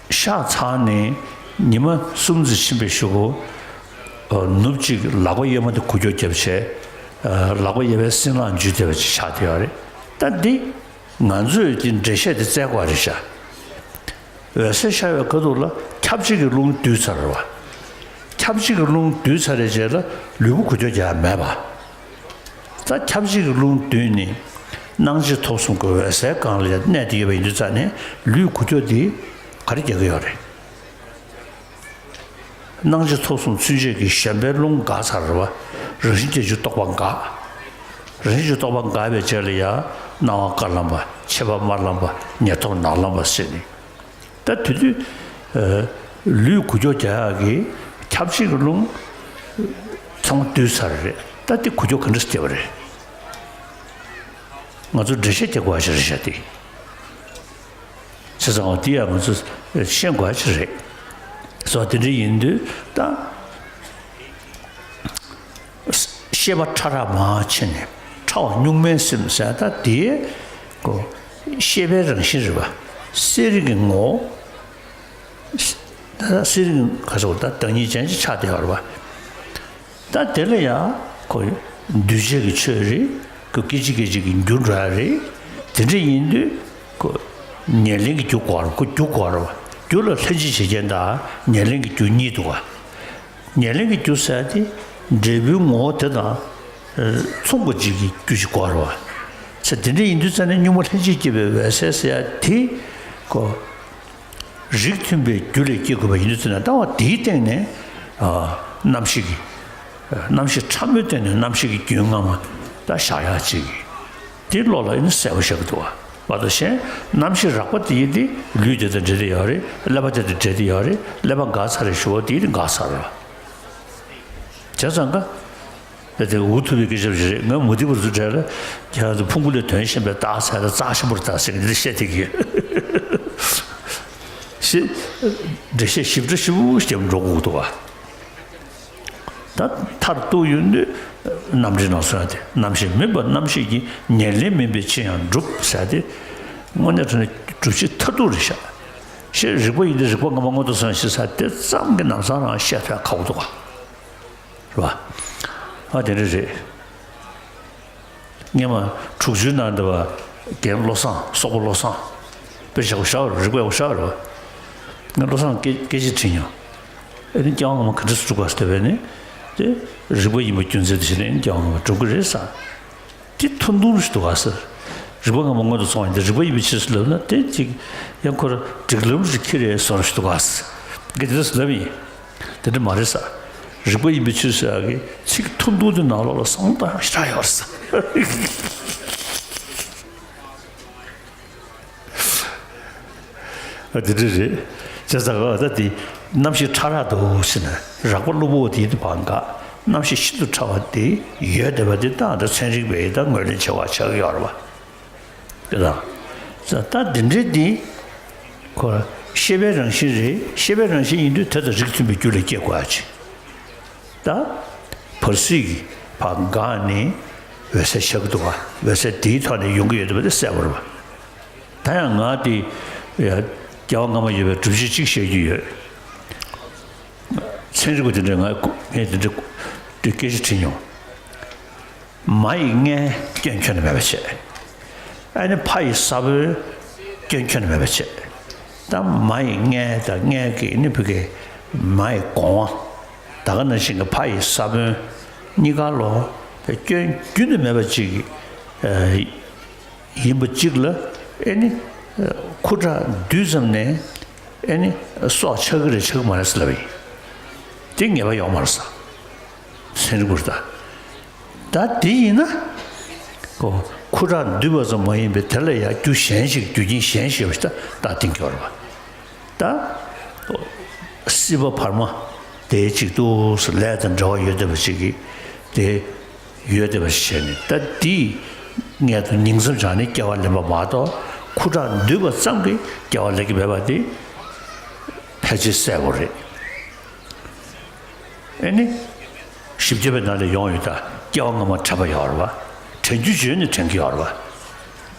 གཤགས་ཚར་ནས་ཉི་མ་གསུམ་ཙམ་ཕྱིན་པའི་གཞུག་གུ། ཨ། ནུབ་གཅིག་ལག་པ་གཡས་མ་དེ་འགུལ་སྐྱོད་བརྒྱབ་བྱས། ཨ། ལག་པ་གཡས་པའི་སྲིན་ལག་འཇུས་བསྡད་པ་ཅིག་ཆགས་བསྡད་ཡོད་རེད། ད་འདི་ང་ཚོས་ཀྱི་འགྲེལ་བཤད་དེ་བཙལ་དགོས་རེད་ཤག། འོད་ཟེར་ཤར་བའི་ཁ་ཐུག་ལ་ཁྱབ་བྱེད་ཀྱི་རླུང་བསྡུས་ཚར་བ། ཁྱབ་བྱེད་ཀྱི་རླུང་བསྡུས་ཚར་བའི་རྗེས་ལ་ལུས་པོ་འགུལ་སྐྱོད་རྒྱག་ཡ་མེད་པ། ད་ཁྱབ་བྱེད་ཀྱི་རླུང་བསྡུས་ནས་སྣང་མཆེད་ཐོབ་གསུམ་གྱི་འོད་གསལ་སྒང་ལ་གནས་བསྡད་ཡོད་པ་ཡིན་དུས་ཙང་ནས། ལུས་འགུལ་སྐྱོད་དེ་ག་རེ་རྒྱག་གི་ཡོད་རེད། སྣང་མཆེད་ཐོབ་གསུམ་ཚུན་ཆད་ཀྱི་ཞེན་པའི་རླུང་འགགས་ཚར་བ། རང་བཞིན་གྱིས་རྟོག་པ་འགགས། རང་བཞིན་གྱིས་རྟོག་པ་འགགས་པའི་རྗེས་ལ་ཡང་སྣང་བ་དཀར་ལམ་པ། མཆེད་པ་དམར་ལམ་པ། ཉེར་ཐོབ་ནག་ལམ་པ་ཟེར་ནས། ད་དེ་དུས། ཨ། ལུས་འགུལ་སྐྱོད་རྒྱག་ཡག་གི་ཁྱབ་བྱེད་ཀྱི་རླུང་ཚང་མ་བསྡུས་ཚར་རེད། ད་དེ་འགུལ་སྐྱོད་ག་འདྲ་སེ་བསྡད་པ་རེད། ང་ཚོ་འགྲེལ་བཤད་རྒྱག་དགོས་པ་ཞིག་རེད་ཤག་དེ། བྱས་ཙང་འོ་དེ་ཡང་ང་ཚོས་ཤེས་དགོས་པ་ཞིག་རེད། སོ། དེ་འདྲ་ཡིན་དུས་ད། ཤེས་པ་ཕྲ་རགས་མར་ཕྱིན་ནས་ཕྲ་བ་གཉུག་མའི་སེམས་ཟེར། ད་དེའི་ཀོ། ཤེས་པའི་རང་བཞིན་རེད་པ། གསལ་རིག་གི་ངོ་བོ། ད་གསལ་རིག་ག་ཟེར་བ། ད་བདག་ཉིད་ཅན་ཅིག་ཆགས་བསྡད་པ་རེད་པ། ད་དེ་ལ་ཡང་ཁོ་འདུས་བྱས་ཀྱི་ཆོས་རེད། ཁོ་སྐད་ཅིག་སྐད་ཅིག་གིས་འགྱུར་འགྲོ་ཡ་རེད། དེ་འདྲ་ཡིན་དུས་ཁོ་ཉེར་ལེན་གྱི་རྒྱུ་དགོས་རེད། ཁོ་རྒྱུ་དགོས་རེད་པ། རྒྱུ་ལ་ལྷན་ཅིག་བྱེད་རྐྱེན་དང་ཉེར་ལེན་གྱི་རྒྱུ་གཉིས་འདུག་ག། ཉེར་ལེན་གྱི་རྒྱུ་ཟེར་དེ་འབྲས་བུའི་ངོ་བོ་དེ་དང་མཚུངས་པ་ཅིག་གི་རྒྱུ་ཞིག་དགོས་རེད་པ། ཟེར། དེ་འདྲ་ཡིན་དུས་ཙང་ནས་གཉུག་མ་ལྷན་ཅིག་སྐྱེས་པའི་འོད་གསལ་ཟེར་ཡ་དེ་ཁོ། རིགས་མཐུན་པའི་རྒྱུ་ལས་སྐྱེ་དགོས་པ་ཡིན་དུས་ཙང་ནས། ལྟ་བ་དེའི་སྟེང་ནས། ཨ། རྣམ་ཤེས་ཀྱི། རྣམ་ཤེས་ཕྲ་མོའི་སྟེང་ནས་རྣམ་ཤེས་ཀྱི་རྒྱུན་སྔ་མ་ད་བཞག་ཡག་ཅིག་དེ་བློ་ལ་ཨ་ནི་གསལ་པོ་ཤར་གྱི་འདུག་པ། མ་གཏོགས་གཞན་རྣམ་ཤེས་རགས་པ་དེ་ཡིན་ཏེ་ལུས་དེ་དང་འབྲེལ་བསྡད་ཡོད་རེད། ཀླད་པ་དེ་དང་འབྲེལ་བསྡད་ཡོད་རེད། ཀླད་པ་འགག་ཚར་རེད་ཞུ་བ་དེ་ཡིན་ཏེ་འགག་ཚར་རེད། བྱས་ཙང་ཀ། དེ་འུ་ཐུག་པའི་སྐད་ཆ་ཞིག་རེད། ང་མུ་སྟེགས་པ་ཚོའི་གྲས་ལ་ཁྱེད་རང་ཚོ་ཕུང་པོ་ལས་དོན་གཞན་པའི་རྟགས་ཟེར་ལ་རྩ་ཆེན་པོར་བལྟ་ཟེར་གྱི་འདི་བཤད་བསྡད་ཀྱི་ཡོད། ཞེས་འགྲེལ་བཤད་ཞིབ་ཕྲ་ཞིབ་པོ་བྱས་འགྲོ་དགོས་འདུག་ག། ད་མཐར་གཏུགས་ཡོང་དུས་རྣམ་འགྲེལ་ནང་གསུངས་ཡ་དེ། རྣམ་ཤེས་མིན་པ་རྣམ་ཤེས་ཀྱི། ཉེར་ལེན་མིན་པའི་ཕྱིར་ཡང་འགྲུབ་ཟེར་ཡ་དེ། དངོས་གནས་དྲང་གནས་སྒྲུབ་བྱེད་མཐར་ཐུག་རེད་ཤག། ཞེས་རིག་པ་ཡིན་ཏེ་རིག་པ་སྔ་མ་སྔོན་དུ་སོང་ཞེས་ཟེར་དེ་ཙམ་གྱི་ལམ་སང་རང་བཤད་ཐུབ་ཡ་ཁག་པོ་འདུག་ག། རེད་པ། ཨ། དེ་འདྲ་རེད། སྔོན་མ་དྲུག་ཅུའི་ནང་འདི་པ་རྒན་བློ་བཟང་། སོག་པོ་བློ་བཟང་། དཔེ་ཆ་ཡག་པོ་བཞག་པ་རེད། རིག་པ་ཡག་པོ་བཞག་པ་རེད་པ། ངས་བློ་བཟང་སྐད་སྐད་ཆ་དྲིས་མྱོང་། ཨེ་ནི་སྐྱེ་བ་སྔ་མ་ག་འདྲ་སེ་གྲུབ་པ་ཟེར་བས་ནི། དེ་རིག་པ་ཡིན་པའི་རྒྱུ་མཚན་དེ་བྱས་ནས་ཨེ་ནི་སྐྱེ་བ་སྔ་མ་གྲུབ་ཀྱི་རེད་ཟེར། དེ་ཐུང་ཐུང་ཞིག་འདུག་ག་ཟེར། རིག་པ་སྔ་མ་སྔོན་དུ་སོང་བ་ཡིན་ཏེ། རིག་པ་ཡིན་པའི་ཕྱིར་ཟེར་ལབ་ན་དེ་ཅིག་ཡང་ཁོ་ར་སྒྲིག་ལམ་ཞིག་འཁྱེར་ཡས་བཟོ་འདྲ་ཞིག་འདུག་ག་ཟེར། ངས་དེ་འདྲ་ཟེར་ལབ་ཡིན། དེ་འདྲ་མ་རེད་ཟེར། རིག་པ་ཡིན་པའི་ཕྱིར་ཟེར་ཡག་གི་ཚིག་ཐུང་ཐུང་དེ་ནང་ལོགས་ལ་གསང་སྟངས་ཞེ་དྲག་ཡོད་རེད་ཟེར། ཨ། དེ་འདྲ་རེད། བྱས་ཙང་ད་དེ་རྣམ་ཤེས་ཕྲ་རགས་འདུག་ཟེར་ན་རགས་པ་གློ་བུར་བ་དེ་དེ་བར་འགག་རྣམ་ཤེས་ཤིན་ཏུ་ཕྲ་བ་དེ་ཡོད་བསྡད་པ་དེ་ད་ད་ཚན་རིག་པས་ད་ངོས་ལེན་བྱེད་པ་ཆགས་ཀྱི་ཡོད་རེད་པ། དེ་དང་། ད་འདི་འདྲའི་འདི་ཁོ་ཤེས་པའི་རང་བཞིན་རེད། ཤེས་པའི་རང་བཞིན་ཡིན་དུས་དེ་དང་རིགས་མཐུན་པའི་རྒྱུ་ལ་སྐྱེ་དགོས་ཡ་ཅིག་ད་བར་སྲིད་ཀྱི་བར་འགག་ནས་འོད་གསལ་ཤར་གྱི་འདུག་ག་འོད་གསལ་དེའི་ཐོག་ནས་ཡོང་གི་ཡོད་འདུག་པ་དེ་གསལ་པོ་རེད་པ། ད་ཡང་ང་དེ་ཡ་སྐྱེ་བ་སྔ་མ་ཡོད་པའི་སྒྲུབ་བྱེད་ཅིག་བཤད་རྒྱུ་ཡོད། ཚན་རིག་པ་དེ་འདྲས་ང་ངས་དེ་འདྲས་དེ་སྐད་ཆ་དྲིས་མྱོང་། མ་ཡི་མངལ་སྐྱོན་ཁྱོན་ནས་མེད་པ་བྱས། ཨ་ནི་ཕ་ཡི་ས་བོན་སྐྱོན་ཁྱོན་ནས་མེད་པ་བྱས། ད་མ་ཡི་མངལ་དང་མངལ་གྱི་ནི་བུ་གའི་མ་ཡི་སྒོ་ང་། ད་ག་ནང་བཞིན་གྱི་ཕ་ཡི་ས་བོན་གཉིས་ཀ་ལོ་སྐྱོན་རྒྱུན་དུ་མེད་པ་ཅིག་ཨ། ཡིན་པ་གཅིག་ལ་ཨེ་ནི་ཁུ་ཁྲག་འདུས་ཙམ་ནས་ཨེ་ནི་སྲོག་ཆགས་ཀྱི་རེད་ཆགས་ཀྱི་མ་རེད་ཟེར་ལབ་པ་ཡིན། དེ་ངེས་པ་ཡོད་མ་རེད་ས། ཚན་རིག་པར་ལྟ། ད་དེ་ཡིན་ན་ཁོ་ཁུ་ཁྲག་འདུས་པ་ཙམ་མ་ཡིན་པའི་དེ་ལ་ཡང་རྒྱུ་གཞན་ཞིག་རྒྱུ་རྐྱེན་གཞན་ཞིག་ཡོད་པ་ཞིག་ད་ལྟ་བསྟན་གྱི་ཡོད་རེད་པ། ད་སྲིད་པ་བར་མ་དེའི་གཅིག་ཏུ་ལས་དང་འབྲེལ་བ་ཡོད་བསྡད་པ་ཞིག་གིས་དེ། ཡོད་བསྡད་པ་ཞིག་བྱས་ནས་ད་འདིས་མངལ་དུ་ཉིང་མཚམས་སྦྱར་ནས་སྐྱེ་བ་ལེན་པ་མ་གཏོགས་ཁུ་ཁྲག་འདུས་པ་ཙམ་གྱིས་སྐྱེ་བ་ལེན་གྱི་མེད་པ་དེ་ཕལ་ཆེར་གསལ་པོ་རེད། ཨེ་ནི། བཞི་བརྒྱ་པའི་ནང་ལ་ཡོང་ཡོད་ད་སྐྱེ་བ་སྔ་མ་དྲན་པ་ཡོད་རེད་པ། དྲན་རྒྱུ་བརྗོད་ནས་དྲན་གྱི་ཡོད་རེད་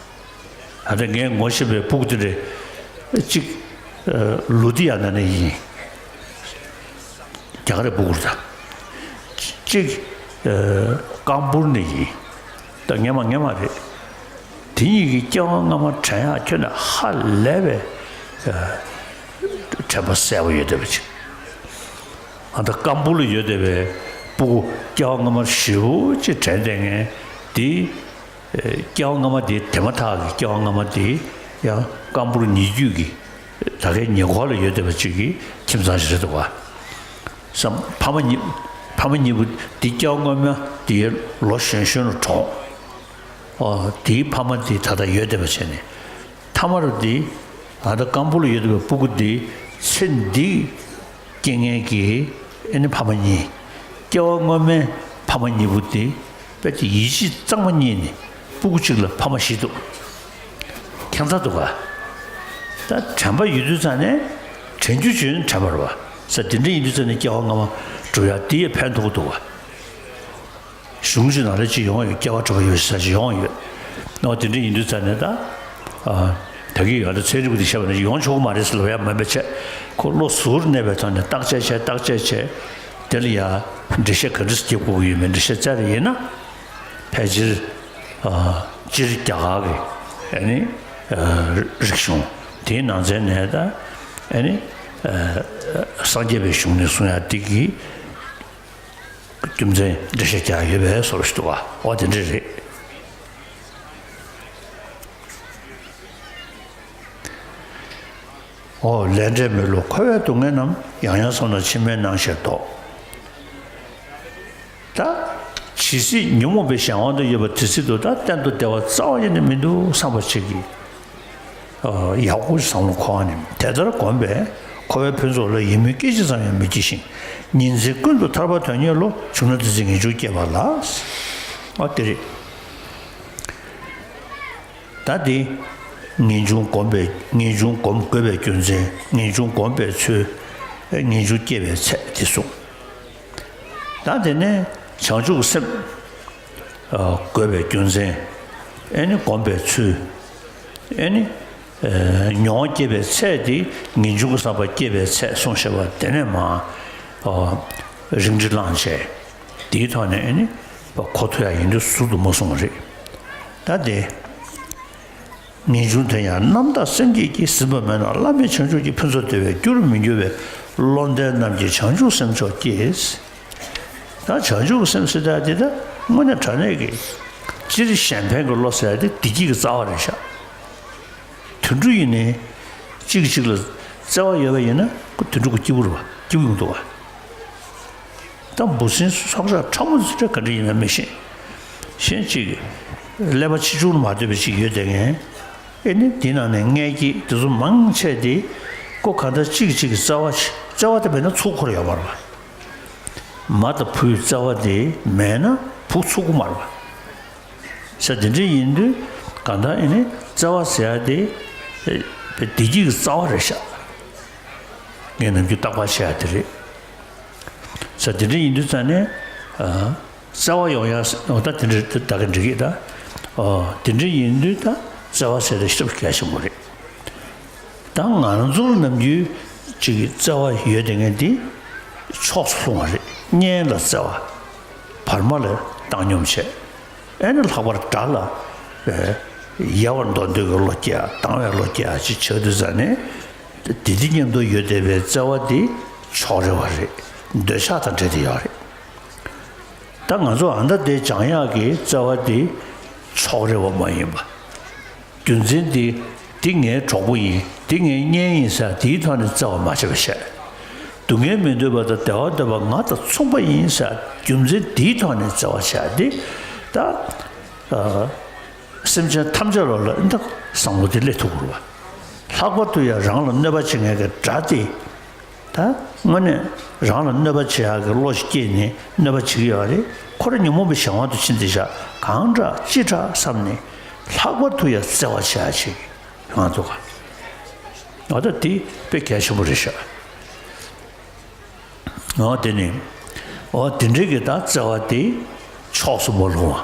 པ། ད་ལྟ་ངས་ངོ་ཤེས་པའི་ཕྲུ་གུ་དེ་འདྲ་གཅིག་ལུ་དི་ཡ་ན་ནས་ཡིན། རྒྱ་གར་རི་ཕྲུ་གུ་རེད་ད། གཅིག་ཀམ་པུར་ནས་ཡིན། ད་ངས་མ་ངས་མ་རེད། དེ་གཉིས་ཀྱི་སྐྱེ་བ་སྔ་མ་དྲན་ཡག་ཁྱོན་ནས་ཧ་ལས་པའི་དྲན་པ་གསལ་པོ་ཡོད་བསྡད་པ་ཅིག་ཨ་ད་ཀམ་པུར་ལ་ཡོད་བསྡད་པའི་ཕྲུ་གུ་སྐྱེ་བ་སྔ་མ་ཞེ་པོ་ཅིག་དྲན་བསྡད་མཁན་དེ། སྐྱེ་བ་སྔ་མ་དེ་དེ་མ་ཐག་གི་སྐྱེ་བ་སྔ་མ་དེ་ཡང་ཀམ་པུར་ཉེ་བརྒྱུད་ཀྱི་ད་གའི་ཉེ་འཁོར་ལ་ཡོད་བསྡད་པ་ཅིག་གི་ཁྱིམ་ཚང་ཞིག་རེད་འདུག་ག་བསམ། ཕ་མ་གཉིས་ཕ་མ་གཉིས་པོ་དེ་སྐྱེ་བ་སྔོན་མ་དེའི་ལོ་གཞོན་གཞོན་ལ་གྲོངས། ཨོ་དེའི་ཕ་མ་དེ་ད་ལྟ་ཡོད་བསྡད་པ་བྱས་ནས་མཐའ་མར་དེ་ད་ལྟ་ཀམ་པུར་ལ་ཡོད་བསྡད་པའི་ཕྲུ་གུ་དེ་ཚེ་འདི། རྐྱེན་ངན་གྱིས་ཨེ་ནི་ཕ་མ་གཉིས། སྐྱེ་བ་སྔོན་མའི་ཕ་མ་གཉིས་པོ་དེ་དཔེ་དེ་ཡིད་ཆེས་གཙང་མ་རྙེད་ནས་ཕྲུ་གུ་གཅིག་ལ་ཕ་མ་བཞི་འདུག་ཁྱད་མཚར་འདུག་ག་ད་དྲན་པ་ཡོད་དུས་ཙང་ནས་དྲན་རྒྱུ་བརྗོད་ནས་དྲན་པ་རེད་པ། ས་དེ་འདྲ་ཡིན་དུས་ཙང་ནས་སྐྱེ་བ་སྔ་མ་སྒྲུབ་ཡག་དེ་ཡང་ཕན་ཐོགས་ཀྱི་འདུག་ག་གཞུང་གཅིག་ནང་ལ་གཅིག་ཡོང་ཡོད། སྐྱེ་བ་གྲུབ་པ་ཡོད་ས་ཅིག་ཡོང་ཡོད། ཨོ་དེ་འདྲ་ཡིན་དུས་ཙང་ནས་ད། ཨ། ད་གིན་ཡོད་ལ་ཚན་རིག་པ་དེ་བཤད་པ་ནི་ཡོང་ཆོག་གི་མ་རེད་ཟེར་ལབ་ཡ་མིན་པ་བྱས། ཁོ་བློ་གཟུར་གནས་པའི་ཐོག་ནས་བརྟག་དཔྱད་བྱས་བརྟག་དཔྱད་བྱས། དེ་ལ་ཡ་འགྲེལ་བཤད་ག་འདྲ་ཞིག་རྒྱབ་དགོས་ཀྱི་ཡོད་མེད་འགྲེལ་བཤད་བཙལ་བ་ཡིན་ན། ཕལ་ཆེར། ཨ། སྤྱིར་རྒྱ་གར་གྱི་ཨ་ནི། ཨ། རིག་གཞུང་དེའི་ནང་ཚན་ནས་ད་ཨ་ནི། ཨ། སངས་རྒྱས་པའི་གཞུང་ནས་གསུང་ཡ་དེ་གི་རྒྱུ་མཚན་འགྲེལ་བཤད་རྒྱག་ཡོད་པའི་བཟོ་འདྲ་ཞིག་འདུག་ག་ཨོ་དེ་འདྲ་རེད། ཨོ་ལས་འབྲས་མེད་ལུགས་འཁོར་བའི་སྡུག་བསྔལ་རྣམས། ཡང་ཡང་བསམས་ན་ཕྱི་མའི་སྣང་ཤས་ལྡོག་ད་ཇི་སྲིད་ཉོན་མོངས་པའི་གཞན་དབང་དུ་ཡོད་པ་དེ་སྲིད་དུ་ད་གཏན་དུ་བདེ་བ་རྩ་བ་ཉིད་ནས་མི་འདུག་བསམ་པ་ཅིག་གིས། ཡག་པོ་བསམ་བློ་འཁོར་བ་ནི་དེ་ལྟར་བསྒོམས་པས་འཁོར་བའི་ཕུན་ཚོགས་ལ་ཡིད་སྨོན་སྐད་ཅིག་ཙམ་ཡང་མི་སྐྱེ་ཞིང་། ཉིན་མཚན་ཀུན་ཏུ་ཐར་པ་དོན་གཉེར་བློ། བྱུང་ན་དེ་ཚེ་ངེས་འབྱུང་སྐྱེ་བ་ལགས། ཨ་དེ་རེད། ད་དེ་ངེས་འབྱུང་བསྒོམ་པའི་ངེས་འབྱུང་བསྒོམ་དགོས་པའི་རྒྱུ་མཚན། ངེས་འབྱུང་བསྒོམ་པའི་ཚུལ། ངེས་འབྱུང་སྐྱེ་བའི་ཚད་དེ་གསུངས། ད་དེ་ནས་བྱང་ཆུབ་སེམས་དགོས་པའི་རྒྱུ་མཚན། ཨེ་ནི་བསྒོམ་པའི་ཚུལ། ཨེ་ནི་མྱོང་བ་སྐྱེ་བའི་ཚད་དེ་ངེས་འབྱུང་གི་བསམ་པ་སྐྱེ་བའི་ཚད་གསུངས་བཞག་པ་དེ་ནས་མར་རིགས་འགྲེ་བླངས་བྱས། དེའི་ཐོག་ནས་ཨེ་ནི་གོ་ཐུབ་ཡ་ཡིན་དུས་ཟུར་དུ་མ་གསུངས་པ་རེད། ད་དེ། ངེས་འབྱུང་དེ་ཡང་རྣམ་དག་སེམས་བསྐྱེད་ཀྱིས་ཟིན་པ་མེད་ན་བླ་མེད་བྱང་ཆུབ་ཀྱི་ཕུན་ཚོགས་བདེ་བའི་རྒྱུར་མི་འགྱུར་བའི་བློ་ལྡན་རྣམས་ཀྱིས་བྱང་ཆུབ་སེམས་མཆོག་བསྐྱེད། ད་བྱང་ཆུབ་ཀྱི་སེམས་ཟེར་ཡག་དེ་ད་དངོས་གནས་དྲང་གནས་ཀྱི་སྤྱིར་གཞན་ཕན་གྱི་བློ་ཟེར་ཡག་དེ་བདེ་སྐྱིད་ཀྱི་རྩ་བ་རེད་ཤག་དུད་འགྲོ་ཡིན་ནའི་གཅིག་གིས་གཅིག་ལ་བརྩེ་བ་ཡོད་པ་ཡིན་ན་ཁོ་དུད་འགྲོ་ཁོ་སྐྱིད་པོ་རེད་པ། སྐྱིད་པོ་ཡོང་འདུག་པ། ད་འབུ་སྲིན་སྲོག་ཆགས་ཕྲ་མོ་ཚོ་ག་འདྲ་ཡིན་ན་མི་ཤེས། གཞན་གཅིག་ཀླད་པ་ཆེ་ཆུང་ལ་མ་ལྟོས་པའི་ཅིག་ཡོད་བསྡད་མཁན། ཨེ་ནི་དེ་ནང་ནས་མངལ་སྐྱེས་དེ་ཚོ་མང་ཆེ་དེ་ ཁོ་གང་ལྟར་གཅིག་གིས་གཅིག་གི་བརྩེ་བ་བྱེད། བརྩེ་བ་དེ་མེད་ན་ཚུགས་ཁོ་རང་ཡོད་མ་རེད་པ། མ་དང་བུའི་བརྩེ་བ་དེ་མེད་ན་བུ་ཚུགས་ཀྱི་མ་རེད་པ། ས་དེ་འདྲ་ཡིན་དུས་གང་ལྟར་ཨེ་ནི་བརྩེ་བ་ཟེར་ཡ་དེ་བདེ་སྐྱིད་ཀྱི་རྩ་བ་རེད་ཤག་ངས་ནམ་རྒྱུན་རྟག་པར་བཤད་ཡ་དེ་རེད། ས་དེ་འདྲ་ཡིན་དུས་ཙང་ནས་ཨ། བརྩེ་བ་ཡོང་ཡ་ཟེར་ད་དེ་འདྲ་ད་ག་འགྲིག་གི་ད། ཨོ་དེ་འདྲ་ཡིན་དུས་ད་བརྩེ་བ་ཟེར་དེ་ཤིན་ཏུ་གལ་ཆེན་པོ་རེད། ད་ང་ཚོ་ནམ་རྒྱུན་ཅིག་བརྩེ་བ་ཡོད་དེ་ངས་འདི་ཕྱོགས་སུ་ལྷུང་བ་རེད། གཉེན་ལ་བརྩེ་བ། བར་མ་ལ་བཏང་སྙོམས་བྱས། ཨེ་ནི་ལྷག་པར་དགྲ་ལ་ཨེ་ཡལ་བར་འདོར་འདོད་ཀྱི་བློ་སྐྱེ་ཡ། སྡང་བའི་བློ་སྐྱེ་ཡ་ཅིག་བྱེད་དུས་ཙང་ནས་དེ་དེ་མཉམ་དུ་ཡོད་བསྡད་པའི་བརྩེ་བ་འདི་ཕྱོགས་རེ་བ་རེད། འདོད་ཆགས་དང་འབྲེལ་ཏེ་ཡོད་རེད། ད་ང་ཚོ་ཨ་མདའ་དེ་སྦྱང་ཡག་གི་རྩ་བ་དེ་ཕྱོགས་རེ་བ་མ་ཡིན་པ། རྒྱུ་མཚན་དེ་འདི་ངའི་གྲོགས་པོ་ཡིན། འདི་ངའི་གཉེན་ཡིན་ཟེར་དེའི་ཐོག་ནས་བརྩེ་བ་མ་བྱེད་པ་བྱས། སྡུག་བསྔལ་མི་འདོད་པ་དང་བདེ་བ་འདོད་པ་ང་དང་མཚུངས་པ་ཡིན་ཟེར་རྒྱུ་མཚན་དེའི་ཐོག་ནས་བརྩེ་བ་བྱས་ཏེ། ད་ཨ་སེམས་ཅན་ཐམས་ཅད་ལ་ལ་འདི་བསམ་བློ་དེ་སླེབས་ཐུབ་དགོས་རེད་པ། ལྷག་པར་དུ་ཡང་རང་ལ་གནོད་པ་བྱེད་མཁན་གྱི་དགྲ་དེ། ད་དངོས་གནས་རང་ལ་གནོད་པ་བྱེད་ཡག་གི་བློ་ཞིག་སྐྱེས་ནས་གནོད་པ་བྱེད་ཀྱི་ཡོད་རེད། ཁོ་རང་ཉོན་མོངས་པའི་གཞན་དབང་དུ་ཕྱིན་ཏེ་བཞག་གང་དྲག་ཅི་དྲག་བསམ་ནས་ལྷག་པར་དུ་ཡང་བརྩེ་བ་བྱེད་ཡག་ཅིག་ང་ཚོ་ག་ང་ད་དེ་དཔེ་གལ་ཆེན་པོ་རེད་ཤག་འོ་དེ་ནི་འོ་དེ་འདྲའི་གི་ད་བརྩེ་བ་དེ་ཕྱོགས་སུ་མ་ལྷུང་བ།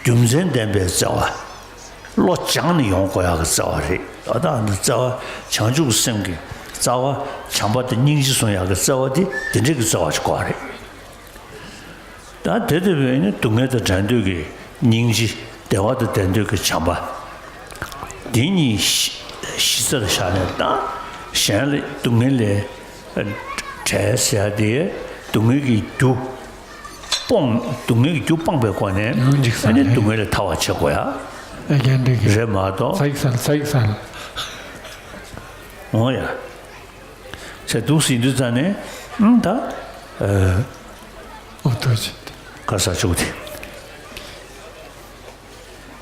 རྒྱུ་མཚན་ལྡན་པའི་བརྩེ་བ། བློ་སྦྱངས་ནས་ཡོང་དགོས་ཡག་གི་བརྩེ་བ་རེད། ད་ལྟ་འདི་བརྩེ་བ་བྱང་ཆུབ་ཀྱི་སེམས་ཀྱི་རྩ་བ་བྱམས་པ་དང་སྙིང་རྗེ་གསུང་ཡག་གི་བརྩེ་བ་དེ་དེ་འདྲའི་གི་བརྩེ་བ་ཞིག་དགོས་རེད། ད་དེ་ལྟ་བུའི་ནི་སྡུག་བསྔལ་དང་བྲལ་འདོད་ཀྱི་སྙིང་རྗེ། བདེ་བ་དང་ལྡན་འདོད་ཀྱི་བྱམས་པ། འདི་གཉིས་གཞི་གཞི་རྩར་བཞག་ནས་ད་གཞན་ལ་སྡུག་བསྔལ་ལས་བྲལ་ཟེར་ཡ་དེ་སྡུག་བསྔལ་གྱི་རྒྱུ། སྤོང་། སྡུག་བསྔལ་གྱི་རྒྱུ་སྤངས་པའི་སྒོ་ནས་ཡང་འཇིགས་ཨ་ནི་སྡུག་བསྔལ་ལས་ཐར་བ་བྱེད་དགོས་ཡ། ཨ་ཡང་འདི་གི་རེད་མ་གཏོགས། ཚ་ཡིག་སལ་ཚ་ཡིག་སལ། འོ་ཡ། ཟེར་འདུག་ཟིན་དུས་ཙང་ནས་ཨང་ད། ཨ། ཨོ་ཐུགས་རྗེ་ཆེ། ག་ས་ཆུག་དེ།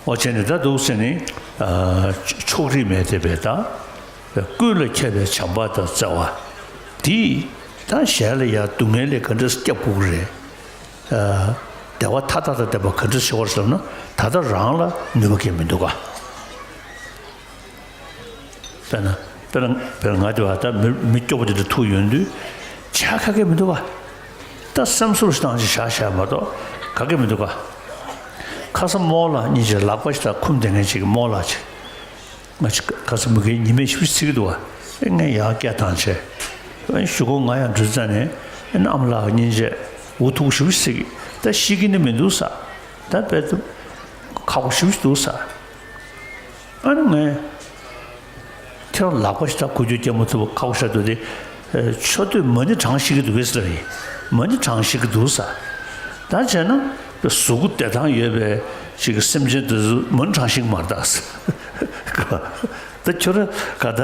འོ་བྱས་ནས་ད་འདུག་ཟེར་ནས་ཨ་ཕྱོགས་རིས་མེད་དེ་བས་ད། ཀུན་ལ་ཁྱབ་པའི་བྱམས་པ་དང་བརྩེ་བ། དེས་ད་གཞན་ལ་ཡང་སྡུག་བསྔལ་ལས་ག་འདྲ་སྐྱབས་དགོས་ཀྱི་རེད། ཨ་བདེ་བ་མཐའ་དག་དང་ལྡན་པ་ག་འདྲ་ཞིག་ཡོང་བར་བསམ་ན་ད་ལྟ་རང་ལ་ནུས་པ་གང་ཡང་མི་འདུག་ག་དཔེར་ན། དཔེར་ན། དཔེར་ན་ང་དེ་བ་ད་མི་མི་སྐྱོ་པོ་དེ་འདྲ་ཐུག་ཡོང་དུས་བྱ་ག་གེ་མི་འདུག་ག་ད་སེམས་གསོ་བཏང་ཅིག་བྱ་བྱ་མ་གཏོགས་ག་གེ་མི་འདུག་ག་ཁ་སང་རྨོ་ལགས་གཉིས་ཀྱིས་ལག་པ་ཞིག་ད་འཁུམས་བསྡད་མཁན་ཅིག་རྨོ་ལགས་ཅིག་ང་ཅིག་ཁ་སང་མི་གའི་ཉི་མས་ཞུ་ཚིག་འདུག་བ། ངས་ཡང་སྐད་བཏང་བྱས། ཞུ་གོ་ང་ཡང་འགྲོ་ཙ་ནས་ཨ་མ་ལགས་གཉིས་ཀྱིས་འུ་ཐུག་ཞུ་ཚིག་ད་ཤི་གི་ནི་མི་འདུག་ས། ད་དཔེ་ཁག་པོ་ཞུ་འདུག་ས། ཨ་ནི་ངས་ཁྱེད་རང་ལག་པ་ཞིག་ད་འཁུར་རྒྱུ་སྐྱེལ་མ་ཐུབ་པ་ཁག་པོ་ཞིག་འདུག་སྟེ། མཆོད་བསྟོད་མ་ཎི་བགྲང་ཤེས་ཀྱི་འདུག་གས་ཟེར་བ་ཡིན། མ་ཎི་བགྲང་ཤེས་ཀྱི་འདུག་ས། ད་བྱས་ན་གཟུགས་པོ་བདེ་ཐང་ཡོད་པའི་ཅིག་སེམས་ཅན་དེ་ཚོ་མ་ཎི་བགྲང་ཤེས་ཀྱི་མ་རེད་ད། ད་ཁྱོད་རང་ག་ད་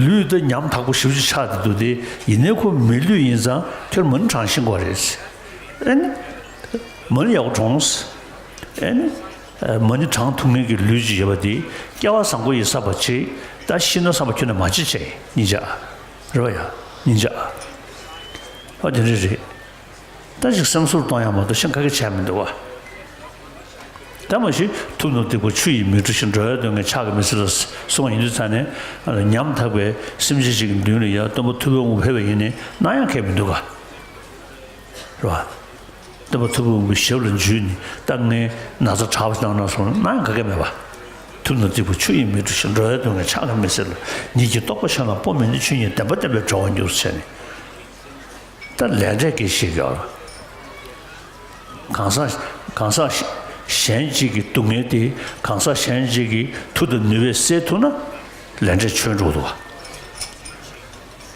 ལུས་ད་ཉམ་ཐག་པོ་ཞེ་པོ་ཅིག་ཆགས་བསྡད་འདུག་སྟེ། ཡིན་ནའི་ཁོ་མི་ལུས་ཡིན་ཙང་ཁྱོད་མ་ཎི་བགྲང་ཤེས་ཀྱི་རེད། ཨ་ནི་མ་ཎི་ཡག་པོ་བགྲངས། ཨ་ནི། མ་ཎི་བགྲང་ཐུབ་མཁན་གྱི་ལུས་ཅིག་ཡོད་པ་དེ་སྐྱེ་བ་བཟང་པོ་ཡི་བསགས་པ་བྱེད། ད་ཤི་ན་བསམ་པ་ཁྱོན་ནས་མ་བྱེད་བྱས་ཡིན་ཅག་རེད་བ་ཡ། ཡིན་ཅག་ཨ་དེ་འདྲ་རེད། ད་ཅིག་སེམས་གསོ་གཏོང་ཡག་མ་གཏོགས་གཞན་ག་གེ་བྱས་མི་འདུག་བ། ད་མ་གཞི་ཐུབ་རྣམས་སྡིག་པ་ཆུ་ཡིས་མི་འཁྲུ་ཞིང་། འགྲོ་བའི་སྡུག་བསྔལ་ཕྱག་གིས་མི་སེལ་ལོ། གསུངས་པ་ཡིན་དུས་ཙང་ནས་ཉམ་ཐག་པའི་སེམས་ཅན་ཞིག་གི་མདུན་ལ་ཡ་སྟོན་པ་ཐུབ་པའི་དབང་པོ་ཕེབས་པ་ཡིན་ནའི་གནང་ཡག་གང་ཡང་མི་འདུག་ག་རེད་བ། སྟོན་པ་ཐུབ་པའི་དབང་པོའི་ཞབས་ལ་འཇུས་ནས་ད་ངའི་ན་ཚ་དྲག་པ་ཞིག་གནང་ན་གསུངས་ན་གནང་ཡག་ག་གེ་མེད་པ། ཐུབ་རྣམས་སྡིག་པ་ཆུ་ཡིས་མི་འཁྲུ་ཞིང་། འགྲོ་བའི་སྡུག་བསྔལ་ཕྱག་གིས་མི་སེལ་ལོ། ཉིད་ཀྱི་རྟོགས་པ་གཞན་ལ་སྤོ་མི་ནུས། ཆོས་ཉིད་བདེན་པ་བསྟན་པས་གྲོལ་བར་འགྱུར་ཟེར་ནས། ད་ལས་འབྲས་ཀྱི་ཞིག་ཡོད། གང་ཟག་གང་ཟག་གཞན་གཅིག་གི་སྡུག་བསྔལ་དེ་གང་ཟག་གཞན་གཅིག་གི་མཐུ་དང་ནུས་པས་སེལ་ཐུབ་ན་ལས་འབྲས་ཆོད་འགྲོ་འདུག་བ།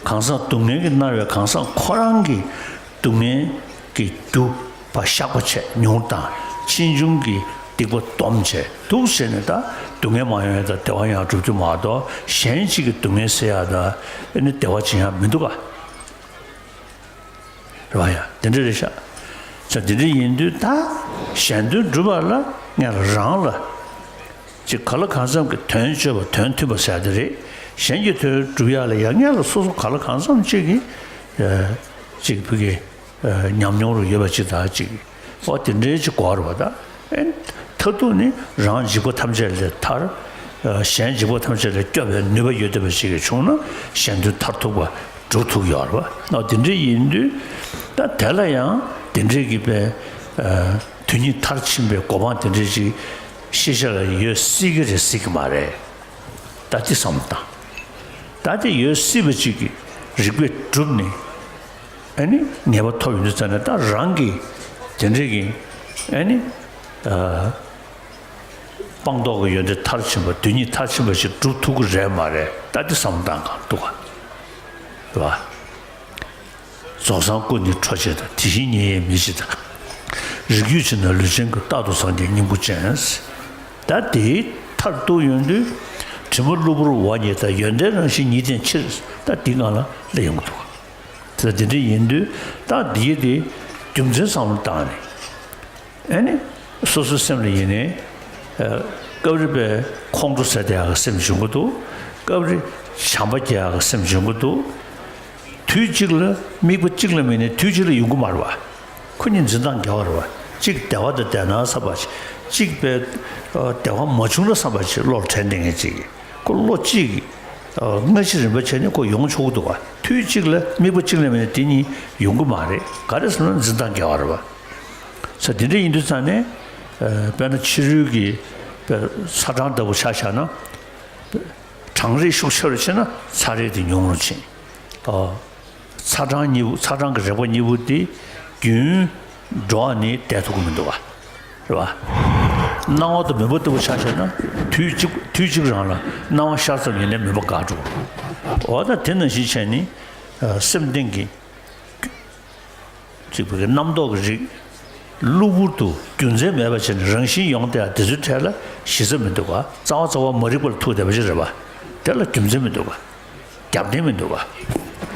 གང་ཟག་སྡུག་བསྔལ་གྱིས་མནར་བའི་གང་ཟག་ཁོ་རང་གི་སྡུག་བསྔལ་གྱི་རྒྱུ་བ་བཤགས་པ་བྱས། མྱུར་དང་ཕྱིས་འབྱུང་གི་སྡིག་པ་སྡོམ་བྱས་འདུག་ཟེར་ནས་ད་སྡུག་བསྔལ་མ་ཡོང་ཡ་དང་བདེ་བ་ཡང་སྒྲུབ་རྒྱུ་མ་གཏོགས་གཞན་གཅིག་གི་སྡུག་བསྔལ་སེལ་ཡ་དང་ཨ་ནི་བདེ་བ་སྦྱིན་ཡ་མི་འདུག་ག་རེད་བ་ཡ། དེ་འདྲ་རེད་ཤག་ས་དེ་འདྲ་ཡིན་དུས་ད་གཞན་དོན་སྒྲུབ་པ་ལ་ངས་རང་ལ་ཅིག་ག་ལ་གང་འཚམ་གྱི་དོན་སྤྱོད་པ་དོན་མཐུན་པ་ཟེར་དེ་རེད། གཞན་གྱི་དོན་སྒྲུབ་ཡག་ལ་ཡང་སྔོན་ལ་སོ་སོ་ག་ལ་གང་འཚམ་ཅིག་གིས་ཅིག་བུ་གི་ཉམས་མྱོང་རུ་ཡོད་པ་ཅིག་དང་ཅིག་ཨོ་དེ་འདྲའི་ཅིག་གོ་བར་བ་དང་། ཨེ་མཐར་ཐུག་ནི་རང་འཇིགས་པ་ཐམས་ཅད་ལས་ཐར། གཞན་འཇིགས་པ་ཐམས་ཅད་ལས་སྐྱོབ་པའི་ནུས་པ་ཡོད་བསྡད་པ་ཞིག་གིས་བྱུང་ན་གཞན་དོན་མཐར་ཐུག་པ་སྒྲུབ་ཐུབ་ཡོད་རེད་བ། ཨོ་དེ་འདྲ་ཡིན་དུས་ད་དེ་ལ་ཡང་དེ་འདྲའི་གི་པའི་དོན་གཉིས་མཐར་ཕྱིན་པའི་གོ་འཕང་དེ་འདྲའི་ཅིག་ཤེས་བྱ་ལ་ཡོད་སྲིད་ཀྱི་རེད་སྲིད་ཀྱི་མ་རེད། ད་དེ་བསམ་བློ་བཏང་། ད་དེ་ཡོད་སྲིད་པ་ཅིག་གིས་རིགས་པས་བསྒྲུབས་ནས། ཨ་ནི་ངེས་པ་ཐོབ་ཡོང་དུས་ཙམ་ནས་ད་རང་གིས་དེ་འདྲའི་གི་ཨ་ནི་ཨ་སྤངས་རྟོགས་ཀྱི་ཡོན་ཏན་མཐར་ཕྱིན་པ་དོན་གཉིས་མཐར་ཕྱིན་པ་ཞིག་སྒྲུབ་ཐུབ་ཀྱི་རེད་མ་རེད། ད་དེ་བསམ་བློ་བཏང་གང་འདུག་ག་རེད་བ། རྫོགས་སངས་སྐུ་ནི་འཕྲོག་བྱེད་དང་། དེ་བཞིན་ཉིད་ཡིན་མི་འཆི་དང་། རིགས་རྒྱུད་ཕྱི་ནང་ལུས་ཅན་ཀུན། རྟག་ཏུ་སངས་རྒྱས་སྙིང་པོ་ཅན། ད་དེའི་མཐར་ཐུག་ཡོང་དུས་དྲི་མ་གློ་བུར་འོ་བརྒྱལ་དང་། ཡོན་ཏན་རང་བཞིན་ཉིད་བསྟན་ཕྱིར། ད་འདི་སྒང་ལ་སླེབས་ཡོང་གི་འདུག་ག་ད་དེ་འདྲ་ཡིན་དུས་ད་འདིའི་དེ་རྒྱུ་མཚན་བསམ་བློ་བཏང་ནས། ཨ་ནི། སོ་སོའི་སེམས་ལ་ཡིན་ནའི། ཨ། སྐབས་རེ་པའི་ཁོང་ཁྲོ་ཟ་བསྡད་ཡག་གི་སེམས་བྱུང་གི་འདུག་སྐབས་རེ་བྱམས་པ་སྐྱེ་ཡག་གི་སེམས་བྱུང་གི་འདུག་དུས་གཅིག་ལ་དམིགས་པ་གཅིག་ལ་དམིགས་ནས་དུས་གཅིག་ལ་ཡོང་གི་མ་རེད་བ། ཁོ་གཉིས་འཛིན་སྟངས་འགལ་བ་རེད་བ། གཅིག་བདེ་བ་དང་ལྡན་ན་བསམ་པ་ཞིག་གཅིག་པའི་ཨ་བདེ་བ་མ་བྱུང་ན་བསམ་པ་ཞིག་བློར་དྲན་བསྡད་མཁན་གཅིག་གིས་ཁོ་བློ་གཅིག་གིས་ཨ་སྔ་ཕྱི་རིམ་པ་བྱས་ནས་ཁོ་ཡོང་ཆོག་གི་འདུག་བ། དུས་གཅིག་ལ་དམིགས་པ་གཅིག་ལ་དམིགས་ནས་དེ་གཉིས་ཡོང་གི་མ་རེད། ག་རེ་ཟེར་ན་འཛིན་སྟངས་འགལ་བ་རེད་བ། ས་དེ་འདྲ་ཡིན་དུས་ཙང་ནས། ཨ། དཔེར་ན་ཕྱི་རོལ་གྱི་དཔེ་ཚ་གྲང་ལྟ་བུ་ཆ་བཞག་ན། གྲང་རེག་ཤུགས་ཆེ་རུ་ཕྱིན་ན་ཚ་རེག་དེ་ཉུང་རུ་ཕྱིན། ཨ། ཚ་གྲང་གཉིས་པོ་ཚ་གྲང་གི་རེག་པ་གཉིས་པོ་དེ་རྒྱུན་འགྲོ་བ་ནི་བསྡད་ཐུབ་ཀྱི་མི་འདུག་བ། རེད་བ། སྣང་བ་དང་མུན་པ་ལྟ་བུ་ཆ་བཞག་ན་དུས་གཅིག་དུས་གཅིག་རང་ལ་སྣང་བ་ཤར་ཙམ་ཡིན་ནའི་མུན་པ་འགག་འགྲོ། འོ་ད་དེ་ནང་བཞིན་བྱས་ནི། ཨ། སེམས་གཏིང་གི། གཅིག་པུ་གི་རྣམ་རྟོག་གི་རིགས། གློ་བུར་དུ་རྒྱུ་མཚན་མེད་པ་བྱས་ནས་རང་བཞིན་ཡོང་བསྡད་ཡ་དེ་ཚོའི་གྲས་ལ་གཞི་རྩ་མི་འདུག་ག་རྩ་བ་རྩ་བ་མ་རིག་པ་ལ་ཐུག་བསྡད་པ་ཞིག་རེད་པ། དེ་ལ་རྒྱུ་མཚན་མི་འདུག་ག་རྒྱབ་རྟེན་མི་འདུག་ག་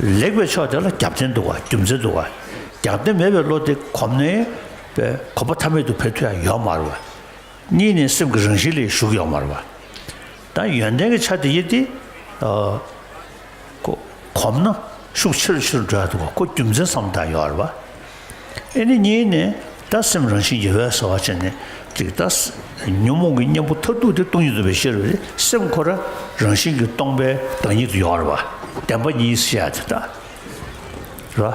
ལེགས་པའི་ཕྱོགས་དེ་ལ་རྒྱབ་རྟེན་འདུག་ག་རྒྱུ་མཚན་འདུག་ག་རྒྱབ་རྟེན་མེད་པའི་བློ་དེ་གོམས་ནས་པའི་གོམས་པ་མཐའ་མེད་དུ་འཕེལ་ཐུབ་ཡ་ཡོད་མ་རེད་པ། གཉིས་ནས་སེམས་ཀྱི་རང་བཞིན་ལ་ཞུགས་ཡོད་མ་རེད་པ། ད་ཡོན་ཏན་གྱི་ཆ་དེ་ཡིན་ཏེ། ཨ། ཁོ་གོམས་ན་ཤུགས་ཆེ་རུ་ཆེ་རུ་འགྲོ་ཡ་འདུག་ག་ཁོ་རྒྱུ་མཚན་བསམ་བཏང་ཡོད་རེད་པ། ཨེ་ནི་གཉིས་ནས་ད་སེམས་རང་བཞིན་གྱིས་འོད་གསལ་བ་བྱས་ནས་ཅིག་ད་ཉོན་མོངས་ཀྱི་གཉེན་པོ་མཐར་ཐུག་དེ་སྟོང་ཉིད་རྫོགས་པའི་ཤེས་རབ་རེད། སེམས་ཁོ་རང་རང་བཞིན་གྱིས་སྟོང་པའི་བདག་ཉིད་དུ་ཡོད་རེད་པ། བདེན་པ་གཉིས་ཤེས་ཡ་དེ་ད་རེད་པ།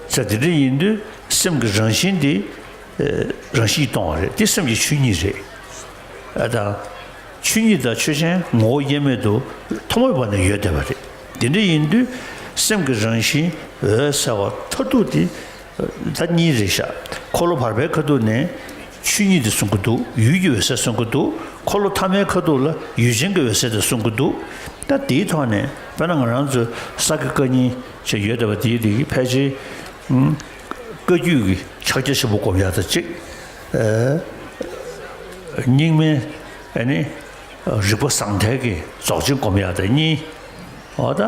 ས་དེ་འདྲ་ཡིན་དུས་སེམས་ཀྱི་རང་བཞིན་དེ་རང་བཞིན་གྱིས་སྟོང་བ་རེད། དེ་སེམས་ཀྱི་ཆོས་ཉིད་རེད། ཨ་དང་། ཆོས་ཉིད་དང་ཆོས་ཅན་ངོ་བོ་དབྱེར་མེད་དུ་ཐོག་མེད་བར་ནས་ཡོད་བསྡད་པ་རེད། དེ་འདྲ་ཡིན་དུས་སེམས་ཀྱི་རང་བཞིན་འོད་གསལ་བ་མཐར་ཐུག་དེ་ད་གཉིས་རེད་ཤག་འཁོར་ལོ་བར་པའི་ཁ་ཐུག་ནས་ཆོས་ཉིད་དེ་གསུང་གི་འདུག་ཡུལ་གྱི་འོད་གསལ་གསུང་གི་འདུག་འཁོར་ལོ་ཐ་མའི་ཁ་ཐུག་ལ་ཡུལ་ཅན་གྱི་འོད་གསལ་དེ་གསུང་གི་འདུག་ད་དེའི་ཐོག་ནས་དཔེར་ན་ང་རང་ཚོ་ས་དགེ་བཀའ་རྙིང་ཅེས་ཡོད་བསྡད་པ་དེའི་དེ་ཕལ་ཆེར་བཀའ་བརྒྱུད་ཀྱི་ཕྱག་རྒྱ་ཆེན་པོ་སྒོམ་ཡག་དང་གཅིག་རྙིང་མའི་ཨ་ནི་རིག་པ་ཟང་ཐལ་གྱི་རྫོགས་ཆེན་སྒོམ་ཡག་དང་གཉིས། འོ་ད་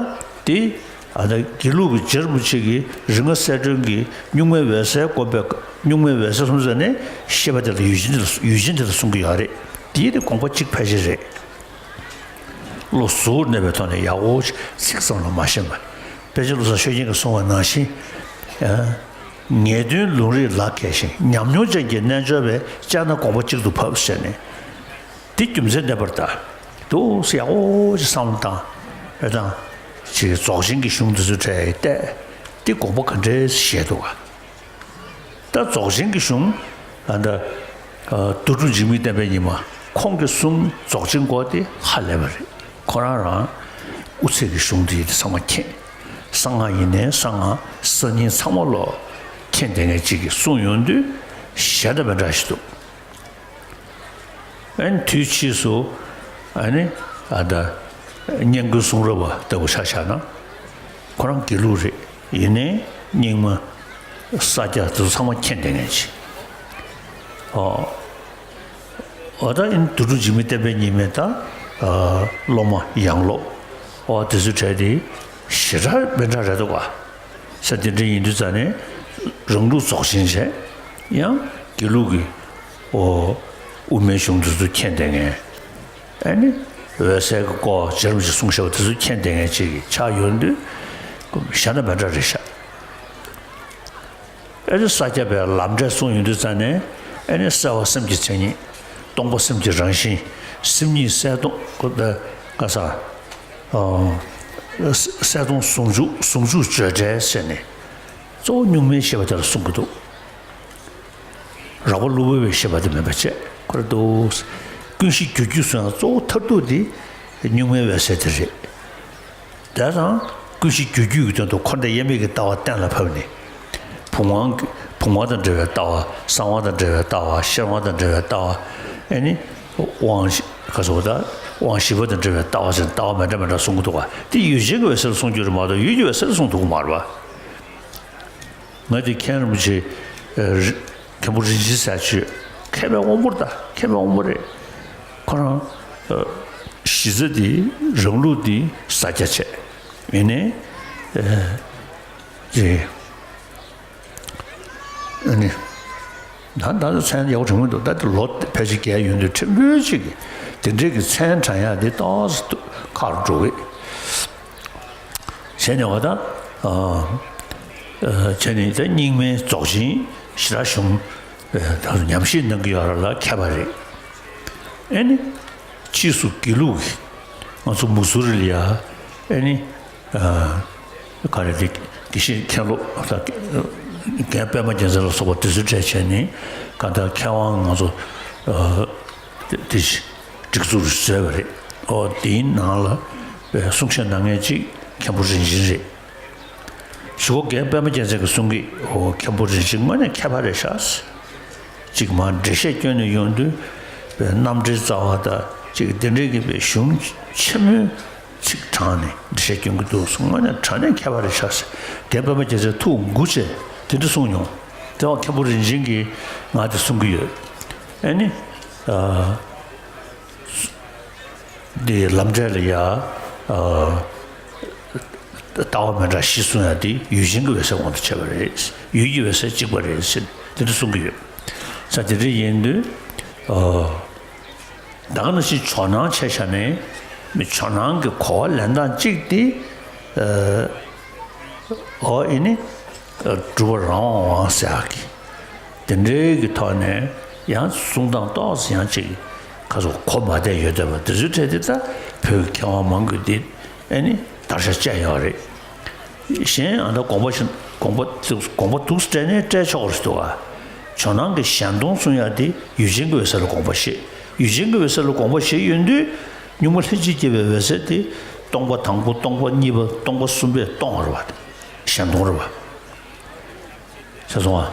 དེ་ཨ་ད་དགེ་ལུགས་ཀྱི་རྗེ་རིན་པོ་ཆེ་གིས་རིགས་ལྔ་གསལ་སྒྲོན་གྱི་གཉུག་མའི་འོད་གསལ་སྒོམ་པའི་གཉུག་མའི་འོད་གསལ་གསུམ་ཟེར་ནས་བཤད་པ་དེ་ལ་ཡུལ་ཅན་དེ་ལ་ཡུལ་ཅན་དེ་ལ་གསུང་གི་ཡོད་རེད། དེའི་དེ་དགོངས་པ་གཅིག་ཕལ་ཆེར་རེད། བློ་གཟུར་གནས་པའི་ཐོག་ནས་ཡག་པོ་ཚིག་ཙམ་ལ་མ་ཞེན་པ། དཔེ་ཆ་བློ་བཟང་ཆོས་རྒྱན་གྱིས་གསུངས་པ་ནང་བཞིན། ངེས་དོན་ལུང་རིགས་ལ་མཁས་ཤིང་། ཉམས་མྱོང་ཅན་གྱི་རྣལ་འབྱོར་པས། དཔྱད་ན་དགོངས་པ་གཅིག་ཏུ་བབས་ཟེར་ནས། འདི་རྒྱུ་མཚན་ལྡན་པར་གདའ། འདུག་སེ་ཡག་པོ་ཅིག་བསམ་བློ་བཏང་། ཨེ་དང་། ཅིག་རྫོགས་ཆེན་གྱི་གཞུང་འདི་ཚོའི་གྲས་བལྟས། འདི་དགོངས་པ་ག་འདྲས་བཞེས་འདུག་ག་ད་རྫོགས་ཆེན་གྱི་གཞུང་། ཨ་ད། ཨ་རྡོ་གྲུབ་འཇིགས་མེད་བསྟན་པའི་ཉི་མ་ཁོང་གིས་གསུངས་རྫོགས་ཆེན་སྐོར་དེ་ཧ་ལས་པ་རེད། ཁོ་རང་རང་དབུ་ཚད་ཀྱི་གཞུང་དེ་དེ་ཚང་མ་མཁྱེན། གསང་སྔགས་ཡིན་ནའི་གསང་སྔགས་གསར་རྙིང་ཚང་མ་ལོ་མཁྱེན་བསྡད་མཁན་ཅིག་གིས་གསུངས་ཡོང་དུས་གཞན་དང་མི་འདྲ་ཞིག་འདུག་ཨ་ནི་དུས་ཕྱིས་སུ་ཨ་ནི་ཨ་ད་སྙན་བརྒྱུད་གསུང་རབ་པ་ལྟ་བུ་ཆ་བཞག་ན་ཁོ་རང་དགེ་ལུགས་རེད། ཡིན་ནའི་རྙིང་མ་ས་སྐྱ་དེ་ཚོ་ཚང་མ་མཁྱེན་བསྡད་མཁན་ཅིག་ཨོ། ཨོ་ད་ཨིན་རྡོ་གྲུབ་འཇིགས་མེད་བསྟན་པའི་ཉི་མའི་ད་ཨ་སློབ་མ་ཡང་སློབ་ཨོ་དེ་ཚོའི་གྲས་དེ་ཞེ་དྲག་མི་འདྲ་རེད་འདུག་ག་ས་དེ་འདྲ་ཡིན་དུས་ཙང་ནས་རང་ལུགས་རྫོགས་ཆེན་བྱས། ཡང་དགེ་ལུགས་ཀྱི་ཨོ་དབུ་མའི་གཞུང་དེ་ཚོ་མཁྱེན་བསྡད་མཁན། ཨ་ནི་ འོད་གསལ་གྱི་སྐོར་ཇི་ལྟར་ཅིག་གསུངས་བཞག་པ་དེ་ཚོ་མཁྱེན་བསྡད་མཁན་ཅིག་ཆགས་ཡོང་དུས་གཞན་དང་མི་འདྲ་རེད་ཤག་ཨེ་རེད། ས་སྐྱ་པའི་ལམ་འབྲས་གསུངས་ཡོང་དུས་ཙང་ནས་ཨེ་ནི་གསལ་བ་སེམས་ཀྱི་མཚན་ཉིད། སྟོང་པ་སེམས་ཀྱི་རང་བཞིན། སེམས་ཉིད་གསལ་སྟོང་ཀ་ས། གསལ་སྟོང་ཟུང་འཇུག་ཟུང་འཇུག་བརྗོད་བྲལ་ཟེར་ནས་གཙོ་བོ་གཉུག་མའི་ཤེས་པ་དེ་ལ་གསུང་གི་འདུག་རགས་པ་གློ་བུར་བའི་ཤེས་པ་དེ་མིན་པ་བྱས་ཁོ་རེ་འདུག་ཀུན་གཞི་རྒྱུ་རྒྱུད་སུ་ཡང་གཙོ་བོ་མཐར་ཐུག་དེ་གཉུག་མའི་འོད་གསལ་དེ་རེད། དེ་དང་ཀུན་གཞི་རྒྱུ་རྒྱུད་ཀྱི་དོན་དུ་འཁོར་འདས་དབྱེར་མེད་ཀྱི་ལྟ་བ་གཏན་ལ་ཕབ་ནས། བུམ་དབང་གི་བུམ་དབང་དང་འབྲེལ་བའི་ལྟ་བ། གསང་དབང་དང་འབྲེལ་བའི་ལྟ་བ། ཤེར་དབང་དང་འབྲེལ་བའི་ལྟ་བ། ཨེ་ནི། དབང་བཞི་ག་སོགས་དང་དབང་བཞི་པ་དང་འབྲེལ་བའི་ལྟ་བ་ཟེར་ལྟ་བ་མི་འདྲ་མི་འདྲ་གསུང་གི་འདུག་ག་དེ་ཡུལ་ཅན་གྱི་འོད་གསལ་ལ་གསུང་རྒྱུ་རེད་མ་གཏོགས་ཡུལ་གྱི་འོད་གསལ་ལ་གསུང་ཐུབ་ཀྱི་མ་རེད་པ། ང་དེ་མཁན་རིན་པོ་ཆེ། ཨ། རི། མཁན་པོ་རིན་ཆེན་ཟེར་ཡ་ཅིག་ཡོད། མཁས་པའི་དབང་པོ་རེད་ད། མཁས་པའི་དབང་པོ་རེད། ཁོ་རང་། ཨ། གཞི་རྩ་དེ་རང་ལུགས་དེ་ས་སྐྱ་བྱས། ཡིན་ནའི། ཨ། ཅེ། ཨ་ནི། ད་ད་ལྟ་མཚན་ཡག་པོ་དྲན་གྱི་འདུག་ད་ལྟ་ལོ་ཕལ་ཆེར་བརྒལ་ཡོང་དུས་ཕྲན་བུ་ཅིག་གིས་དེ་འདྲའི་གི་མཚན་དྲན་ཡག་དེ་ཏོག་ཙམ་ཁག་རུ་འགྲོ་གི། བྱས་ནས་བ་ད། ཨ། ཨ། བྱས་ནས་ད་རྙིང་མའི་རྫོགས་ཆེན་ཞེ་དྲག་བྱུང་། ཨ། ད་ཉམས་བཞེས་གནང་གི་ཡོད་ར་ལ་མཁས་པ་རེད། ཨེ་ནི། ཕྱིས་སུ་དགེ་ལུགས་ཀྱི་ང་ཚོ་མུ་ཟུ་རི་ལ་ཡ། ཨེ་ནི། ཨ། ག་རེ་དེ་དགེ་བཤེས་མཁན་སློབ་ད་རྒན་པད་མ་རྒྱལ་མཚན་ལ་སོགས་པ་དེ་ཚོའི་གྲས་བྱས་ནས་གང་ལྟར་མཁས་དབང་ང་ཚོ། ཨ། དེ་དེ་སྒྲིག་འཛུགས་བཟོས་པ་རེད། ཨོ་དེའི་ནང་ལ་གསུང་བཤད་གནང་མཁན་གཅིག་མཁན་པོ་རིན་ཆེན་རེད། གཞུག་གུ་རྒན་པད་མ་རྒྱལ་མཚན་གྱིས་གསུང་གི། ཨོ་མཁན་པོ་རིན་ཆེན་དངོས་གནས་མཁས་པ་རེད་ཤག་གཅིག་མར་འགྲེལ་བཤད་སྐྱོན་ནས་ཡོང་དུས་རྣམ་འགྲེལ་རྩ་བ་དང་གཅིག་དེ་འདྲའི་གི་པའི་གཞུང་ཆེན་མོའི་ཚིག་དྲངས་ནས་འགྲེལ་བཤད་སྐྱོན་གྱི་འདུག་གསུངས། དངོས་གནས་དྲང་གནས་མཁས་པ་རེད་ཤག་རྒན་པད་མ་རྒྱལ་མཚན་ཐུགས་མགུ་བྱས་དེ་འདྲ་གསུངས་མྱོང་། དེ་བ་མཁན་པོ་རིན་ཆེན་གྱིས་ང་དེ་གསུང་གི་ཡོད། ཨེ་ནི། ཨ། འདི་ལམ་འབྲས་ལ་ཡ། ཨ། ལྟ་བ་མི་འདྲ་བཞི་གསུང་ཡ་དེ་ཡུལ་ཅན་གྱི་འོད་གསལ་དབང་དུ་བྱས་པ་རེད། ཡུལ་གྱི་འོད་གསལ་གཅིག་པ་རེད་ཟེར་དེ་འདྲ་གསུང་གི་ཡོད། ས་དེ་འདྲ་ཡིན་དུས། ཨ། ད་ག་ནང་བཞིན་ཇོ་ནང་བྱས་བཞག་ནས་མི་ཇོ་ནང་གི་གོ་བ་ལེན་སྟངས་གཅིག་དེ། ཨ། ཨོ་ཨེ་ནི། ཨ། གྲུབ་པ་རང་དབང་དབང་ཟེར་ཡག་གི། དེ་འདྲའི་གི་ཐོག་ནས་ཡང་གསུང་སྟངས་ཏོག་ཙམ་ཡང་ཅིག་ཁ་སོགས་གོ་མ་བསྡད་ཡོད་བསྡད་པ་དེ་ཚོའི་གྲས་དེ་ད་བོད་ཀྱི་མཁས་དབང་མང་གི་དེ་ཨེ་ནི་དར་ཆ་བཅད་ཡོད་རེད། གཞན་ཨ་ད་དགོངས་པ་བཞིན་དགོངས་པ་དགོངས་པ་འདུག་སེ་སྤྲད་ནས་སྤྲད་ཆོག་རེད་འདུག་ག་ཇོ་ནང་གི་གཞན་སྟོང་གསུང་ཡག་དེ་ཡུལ་ཅན་གྱི་འོད་གསལ་ལ་དགོངས་པ་བཞེས། ཡུལ་ཅན་གྱི་འོད་གསལ་ལ་དགོངས་པ་བཞེས་ཡོང་དུས་གཉུག་མ་ལྷན་ཅིག་སྐྱེས་པའི་འོད་གསལ་དེ་སྟོང་པ་དང་པོ་སྟོང་པ་གཉིས་པ་སྟོང་པ་གསུམ་པས་སྟོང་བ་རེད་བ། གཞན་སྟོང་རེད་བ། ཤེས་སོང་ང་།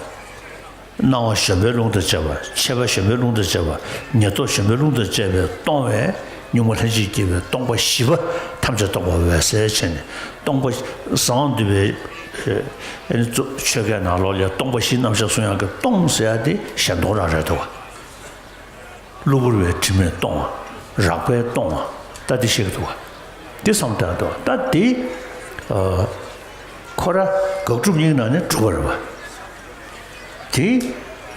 སྣང་བ་གཞོམ་པའི་རླུང་དང་བཅས་པ། མཆེད་པ་གཞོམ་པའི་རླུང་དང་བཅས་པ། ཉེར་ཐོབ་གཞོམ་པའི་རླུང་དང་བཅས་པའི་སྟོང་བས་གཉུག་མ་ལྷན་ཅིག་སྐྱེས་པའི་སྟོང་པ་བཞི་པ་ཐམས་ཅད་སྟོང་པ་འོད་གསལ་བྱས་ནས་སྟོང་པ་གསང་བ་འདུས་པའི་ཨེ་ནི་གཙོ་ཆོས་སྐད་ནང་ལོགས་ལ་སྟོང་པ་བཞིའི་རྣམ་གཞག་གསུང་ཡག་གི་སྟོང་ཟེར་ཡག་དེ་གཞན་སྟོང་རང་རེད་འདུག་ག་གློ་བུར་བའི་དྲི་མས་སྟོང་བ། རགས་པས་སྟོང་བ། ད་འདི་བཤད་ཀྱི་འདུག་བ། འདི་བསམ་བཏང་འདུག་བ། ད་འདི། ཨ། ཁོ་ར་དགག་སྒྲུབ་གཉིས་ནང་ནས་གྲུབ་པ་རེད་བ། དེ་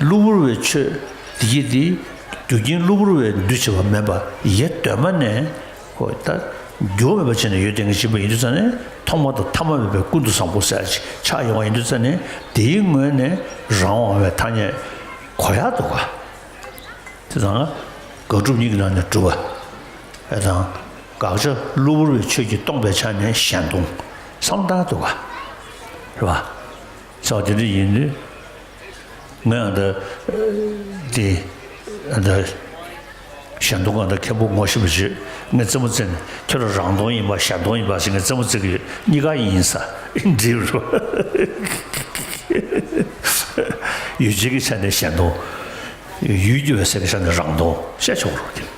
གློ་བུར་བའི་ཆོས་འདི་ཡིན་ཏེ། རྒྱུ་རྐྱེན་གློ་བུར་བས་འདུ་བྱེད་པ་མེད་པ་ཡེ་གདོད་མ་ནས་ཁོ་ད་འགྱུར་བ་མེད་པ་བྱས་ནས་ཡོད་དེ་ངེས་ཤེས་པ་ཡིན་དུས་ཙང་ནས་ཐོག་མ་དང་ཐ་མ་མེད་པའི་ཀུན་ཏུ་བཟང་པོ་ཟེར་ཡག་ཅིག་ཆགས་ཡོང་བ་ཡིན་དུས་ཙང་ནས་དེའི་ངོས་ནས་རང་དབང་བའི་ཐ་སྙད་གོ་ཡག་འདུག་ག་དེ་དང་། དགག་སྒྲུབ་གཉིས་ཀྱི་ནང་ནས་གྲུབ་པ། ཨེ་དང་། དགག་བྱ་གློ་བུར་བའི་ཆོས་ཀྱིས་སྟོང་པའི་ཆ་ནས་གཞན་སྟོང་། བསམ་བཏང་འདུག་ག་རེད་བ། ས་བ་དེ་འདྲ་ཡིན་དུས། ངས་ཨ་ད། དེ། ཨ་ད། གཞན་སྟོང་ག་ད་མཁན་པོ་ངོ་ཤེས་པ་བྱོས། ངས་རྩེད་མོ་རྩེ་ནས་ཁྱོད་རང་རང་སྟོང་ཡིན་པ་གཞན་སྟོང་ཡིན་པ་ཟེར་ངས་རྩེད་མོ་རྩེ་གི་ཡོད། གཉིས་ཀ་ཡིན་ས། འགྲིག་རོ། ཡུལ་ཅན་གྱི་ཆ་ནས་གཞན་སྟོང་། ཡུལ་གྱི་འོད་གསལ་གྱི་ཆ་ནས་རང་སྟོང་བཤད་ཆོག་རོགས་ཀྱི།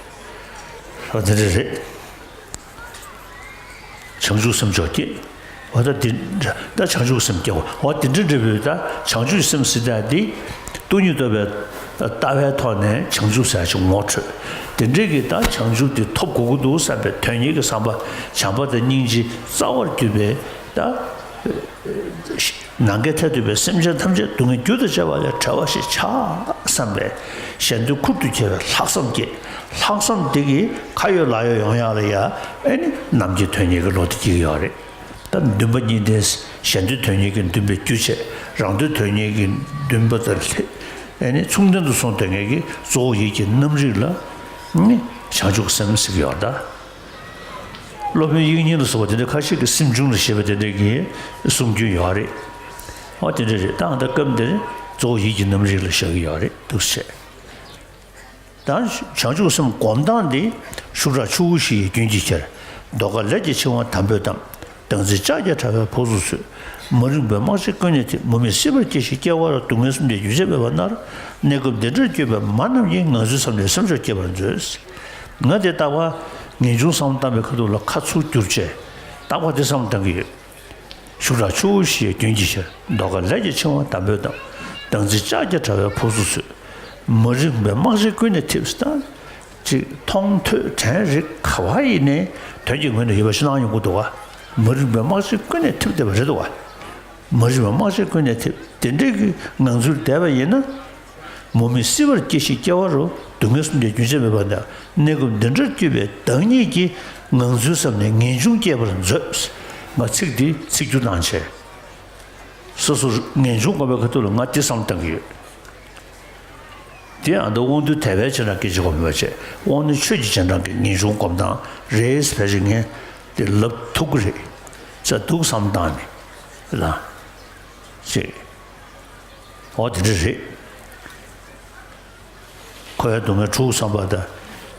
ཨོ་དེ་འདྲ་རེད། བྱང་ཆུབ་སེམས་མཆོག་སྐྱེ། འོ་ད་དེ་ད་བྱང་ཆུབ་སེམས་སྐྱེ་བ། འོ་དེ་འདྲ་འདྲ་བོའི་ད་བྱང་ཆུབ་སེམས་ཟེར་ད་འདི་སྟོང་ཉིད་རྟོགས་པའི་ལྟ་བའི་ཐོག་ནས་བྱང་ཆུབ་ཟེར་ཡག་ཅིག་ངོ་འཕྲོད། དེ་འདྲའི་གི་ད་བྱང་ཆུབ་དེ་ཐོབ་དགོས་ཀྱི་འདུག་བསམ་པའི་དོན་གཉེར་གྱི་བསམ་པ་བྱམས་པ་དང་སྙིང་རྗེ་རྩ་བར་གྱུར་པའི་ད། ནམ་མཁའི་མཐས་གཏུགས་པའི་སེམས་ཅན་ཐམས་ཅད་སྡུག་བསྔལ་རྒྱུ་དང་བཅས་པ་ལས་བྲལ་བ་ཞིག་ཆགས་བསམ་པའི་གཞན་དོན་ཁུར་དུ་བྱེད་པའི་ལྷག་བསམ་བསྐྱེད། ལྷག་བསམ་དེ་གིས་ཁ་ཡོད་ལག་ཡོད་ཡོང་ཡག་ལ་ཡ་ཨེ་ནི་ནམ་མཁའི་དོན་གཉེར་གྱི་བློ་དེ་སྐྱེ་གི་ཡོད་རེད། ད་འདུན་པ་གཉིས་ལྡན། གཞན་དོན་དོན་གཉེར་གྱི་འདུན་པའི་རྒྱུ་བྱས། རང་དོན་དོན་གཉེར་གྱི་འདུན་པ་དང་ལྷན། ཨེ་ནི་མཚུངས་ལྡན་དུ་སོང་དོན་གཉེར་གྱི་གཙོ་བོ་ཡིད་ཀྱི་རྣམ་རིག་ལ་ནི་བྱང་ཆུབ་སེམས་ཟེར་གྱི་ཡོད་རེད་ད། སློབ་དཔོན་དབྱིག་གཉེན་ལ་སོགས་པ་དེ་འདྲ་ཁ་ཤས་ཀྱིས་སེམས་བྱུང་ལ་ཞེས་པ་དེ་འདྲ་གི་གསུང་རྒྱུན་ཡོད་རེད། འོ་དེ་འདྲ་རེད། ད་ད་སྐབས་འདིར་གཙོ་བོ་ཡིད་ཀྱི་རྣམ་རིག་ལ་བཞག་གི་ཡོད་རེད་འདུག་ཟེར། ད་བྱང་ཆུབ་སེམས་སྒོམ་སྟངས་འདི་ཤུགས་དྲག་ཆུ་བོ་བཞི་ཡི་རྒྱུན་གྱིས་ཁྱེར། མདོ་ཁ་ལས་ཀྱི་འཆིང་བ་དམ་པོས་གཏམས། དམ་ཚིག་ལྕགས་ཀྱི་དྲ་བས་ཕོ་གཟུགས་གསོས། མ་རིག་པའི་རྨ་བྱའི་ཀུན་ནས་འཐིབས། མུ་མེད་སྲིད་པར་སྐྱེ་ཞིང་སྐྱེ་བ་རུ། སྡུག་བསྔལ་གསུམ་གྱི་རྒྱུན་ཆད་མེད་པར་མནར། གནས་སྐབས་འདི་འདྲར་སྐྱོ་བའི་མ་རྣམས་ཀྱིས། ངང་ཚུལ་བསམ་ནས་སེམས་མཆོག་སྐྱེ་བར་མཛོད། ང་དེ་རྟག་པར་ངེས་འབྱུང་བསམ་བློ་བཏང་བའི་ཁ་ཐུག་ལ་ཁ་ཚུར་བསྒྱུར་བྱས་རྟག་པར་དེ་བསམ་བློ་བཏང་གི་ཡོད། ཤུགས་དྲག་ཆུ་བོ་བཞིའི་རྒྱུན་གྱིས་ཁྱེར། མདོ་ཁ་ལས་ཀྱི་འཆིང་བ་དམ་པོས་གཏམས། དམ་ཚིག་ལྕགས་ཀྱི་དྲ་བས་ཕོ་གཟུགས་གསོས། མ་རིག་པའི་རྨ་བྱའི་ཀུན་ནས་འཐིབས་སུ་བཏང་། ཅིག་མཐོང་ཐོས་དྲན་རེག་ག་བ་ཡིན་ནའི་དོན་གྱི་ངོས་ནས་ཡོད་པ་ཞིག་སྣང་ཡོང་གི་འདུག་ག་མ་རིག་པའི་རྨ་བྱའི་ཀུན་ནས་འཐིབས་བསྡད་པ་རེད་འདུག་ག་མ་རིག་པའི་རྨ་བྱའི་ཀུན་ནས་འཐིབས། དེ་འདྲའི་གི་ངང་ཚུལ་བསྡད་པ་ཡིན་ན། མུ་མེད་སྲིད་པར་སྐྱེ་ཞིང་སྐྱེ་བ་རུ། སྡུག་བསྔལ་གསུམ་གྱི་རྒྱུན་ཆད་མེད་པར་མནར། གནས་སྐབས་འདི་འདྲར་སྐྱོ་བའི་བདག་ཉིད་ཀྱིས། ངང་ཚུལ་བསམ་ནས་ངེས་འབྱུང་སྐྱེ་བར་མཛོད། ང་ཚིག་འདི་ཚིག་སྒྱུར་གནང་བྱས། སོ་སོར་ངེས་འབྱུང་སྒོམ་པའི་ཁ་ཐུག་ལ་ང་འདི་བསམ་བཏང་གི་ཡོད། དེ་ཡང་འདི་དབང་རྟུལ་དད་པའི་བྱེ་བྲག་གི་གཅིག་གོ་མེད་པ་བྱས། དབང་རྣོན་ཆོས་ཀྱི་རྗེས་འབྲང་གི་ངེས་འབྱུང་སྒོམ་སྟངས་རེད། ཕལ་ཆེར་ངས་དེ་ལབ་ཐུབ་ཀྱི་རེད། ཙ་འདུག་བསམ་བཏང་ནས་ལ། ཅེས། འོ་དེ་འདྲ་རེད། འཁོར་བའི་སྡུག་བསྔལ་དྲུག་བསམ་པ་དང་།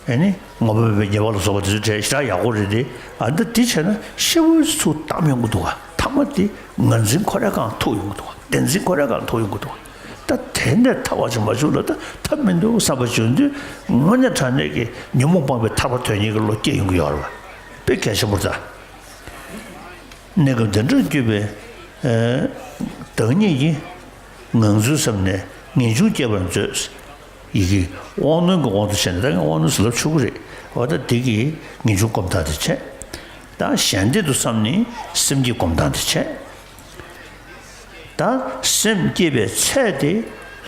ཨེ་ནི་ངོ་བོ་མེད་པའི་ཉེས་པ་ལ་སོགས་པ་དེ་ཚོ་བྲལ་ཞེ་དྲག་ཡག་པོ་རེད་དེ། ཨ་འདི་འདི་བྱས་ན་ཤི་བོའི་ཚུལ་བལྟམས་ཡོང་གི་འདུག་ག་ཐ་མ་དེ་ངར་འཛིན་ཁོ་རང་གང་ཐུག་ཡོང་གི་འདུག་ག་བདེན་འཛིན་ཁོ་རང་གང་ཐུག་ཡོང་གི་འདུག་ག་ད་དེ་ནས་ཐར་བ་བྱུང་མ་བྱུང་ལ་ད་ཐབས་མི་འདུག་བསམ་པ་བྱུང་དུས། དངོས་གནས་དྲང་གནས་ཀྱི་ཉོན་མོངས་སྤངས་པའི་ཐར་པ་དོན་གཉེར་གྱི་བློ་སྐྱེ་ཡོང་གི་ཡོད་རེད་བ། དཔེ་གལ་ཆེན་པོ་རེད་ད། གནས་སྐབས་འདི་འདྲར་སྐྱོ་བའི་བདག་ཉིད་ཀྱིས། ངང་ཚུལ་བསམ་ནས་ངེས་འབྱུང་སྐྱེ་བར་མཛོད། ཡི་གེ་དབང་རྣོན་གྱི་དབང་དུ་བྱས་ནས། ད་ངས་དབང་རྣོན་ཟེར་ལབ་ཆོག་གི་རེད། འོ་ད་འདི་གིས་ངེས་འབྱུང་སྒོམ་སྟངས་དེ་བྱས། ད་གཞན་བདེ་དུ་བསམ་ནས་སེམས་བསྐྱེད་སྒོམ་སྟངས་དེ་བྱས། ད་སེམས་བསྐྱེད་པའི་ཚད་དེ་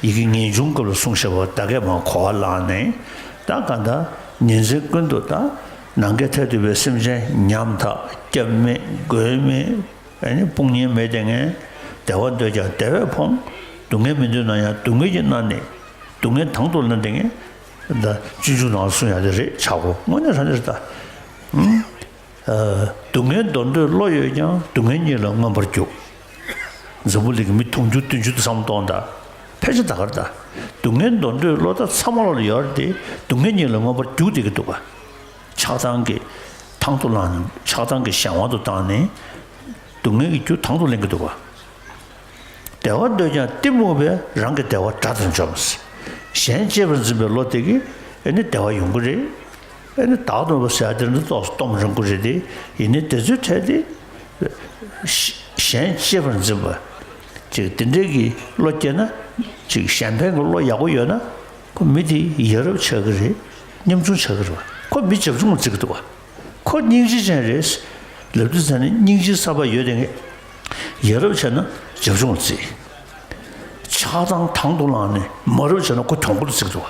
ཡི་གེ་ངེས་འབྱུང་སྐབས་ལ་གསུངས་བཞག་པ་ད་གས་མར་གོ་བ་བླངས་ནས། ད་གང་ལྟར་ཉིན་མཚན་ཀུན་ཏུ་ད་ནམ་མཁའི་མཐས་གཏུགས་པའི་སེམས་ཅན་ཉམ་ཐག་སྐྱབས་མེད་མགོན་མེད། ཨ་ནི་དཔུང་གཉེན་མེད་དེ་ངས། བདེ་བ་འདོད་ཀྱང་བདེ་བས་ཕོངས། སྡུག་བསྔལ་མི་འདོད་ན་ཡང་སྡུག་བསྔལ་གྱིས་མནར་ནས། སྡུག་བསྔལ་དང་དུ་ལེན་དེ་ངས། ད་སྤྱོད་འཇུག་ནང་གསུངས་ཡག་དེ་རེད་ཆག་གོ་དངོས་གནས་དྲང་གནས་རེད་ད། ཨ་སྡུག་བསྔལ་འདོར་འདོད་བློ་ཡོད་ཀྱང་། སྡུག་བསྔལ་གཉིས་ལ་མངོན་པར་རྒྱུག་འཛམ་བུ་གླིང་གི་མི་དུང་ཕྱུར་བདུན་ཅུ་དེ་བསམ་བློ་གཏོང་དང་། ཕལ་ཆེར་ད་ག་རེད་ད། སྡུག་བསྔལ་འདོར་འདོད་བློ་ད་ཚང་མ་ལ་ཡོད་རེད་དེ། སྡུག་བསྔལ་གཉིས་ལ་མངོན་པར་རྒྱུག་བསྡད་ཀྱི་འདུག་ག་ཆགས་སྡང་གི་དང་དུ་བླངས་ནས། ཆགས་སྡང་གི་གཞན་དབང་དུ་བཏང་ནས། སྡུག་བསྔལ་གྱི་རྒྱུ་དང་དུ་ལེན་གྱི་འདུག་ག་བདེ་བ་འདོད་ཀྱང་གཏི་མུག་པས། རང་གི་བདེ་བ་དགྲ་དང་འཇོམས། གཞན་གཅེས་པར་འཛིན་པའི་བློ་དེ་གིས་ཨེ་ནི་བདེ་བ་ཡོང་གི་རེད། ཨེ་ནི་བདག་ལྟ་བུ་ཟེར་ཡ་དེ་འདྲ་ཏོག་ཙམ་སྟོབས་འབྱུང་གི་རེད་དེ། ཡིན་ནའི་དེ་ཚོའི་གྲས་དེ་གཞན་གཅེས་པར་འཛིན་པ་ཅིག་དེ་འདྲའི་གི་བློ་སྐྱེས་ན། ཅིག་གཞན་ཕན་གྱི་བློ་ཡག་པོ་ཡོད་ན། ཁོ་མི་དེ་ཡ་རབས་ཆགས་ཀྱི་རེད། ཉམ་ཆུང་ཆགས་ཀྱི་རེད་བ། ཁོ་མི་བྱབ་ཆུང་ལ་བརྩི་གི་འདུག་བ། ཁོ་སྙིང་རྗེ་ཅན་རེད། ལབ་དུས་ཙ་ནས་སྙིང་རྗེའི་བསམ་པ་ཡོད་དེ་ངས། ཡ་རབས་བྱས་ན་བྱབ་ཆུང་ལ་བརྩི། ཆགས་སྡང་དང་དུ་བླངས་ནས་མ་རབས་བྱས་ན་ཁོ་གྱོང་པོ་ལ་བརྩི་གི་འདུག་བ།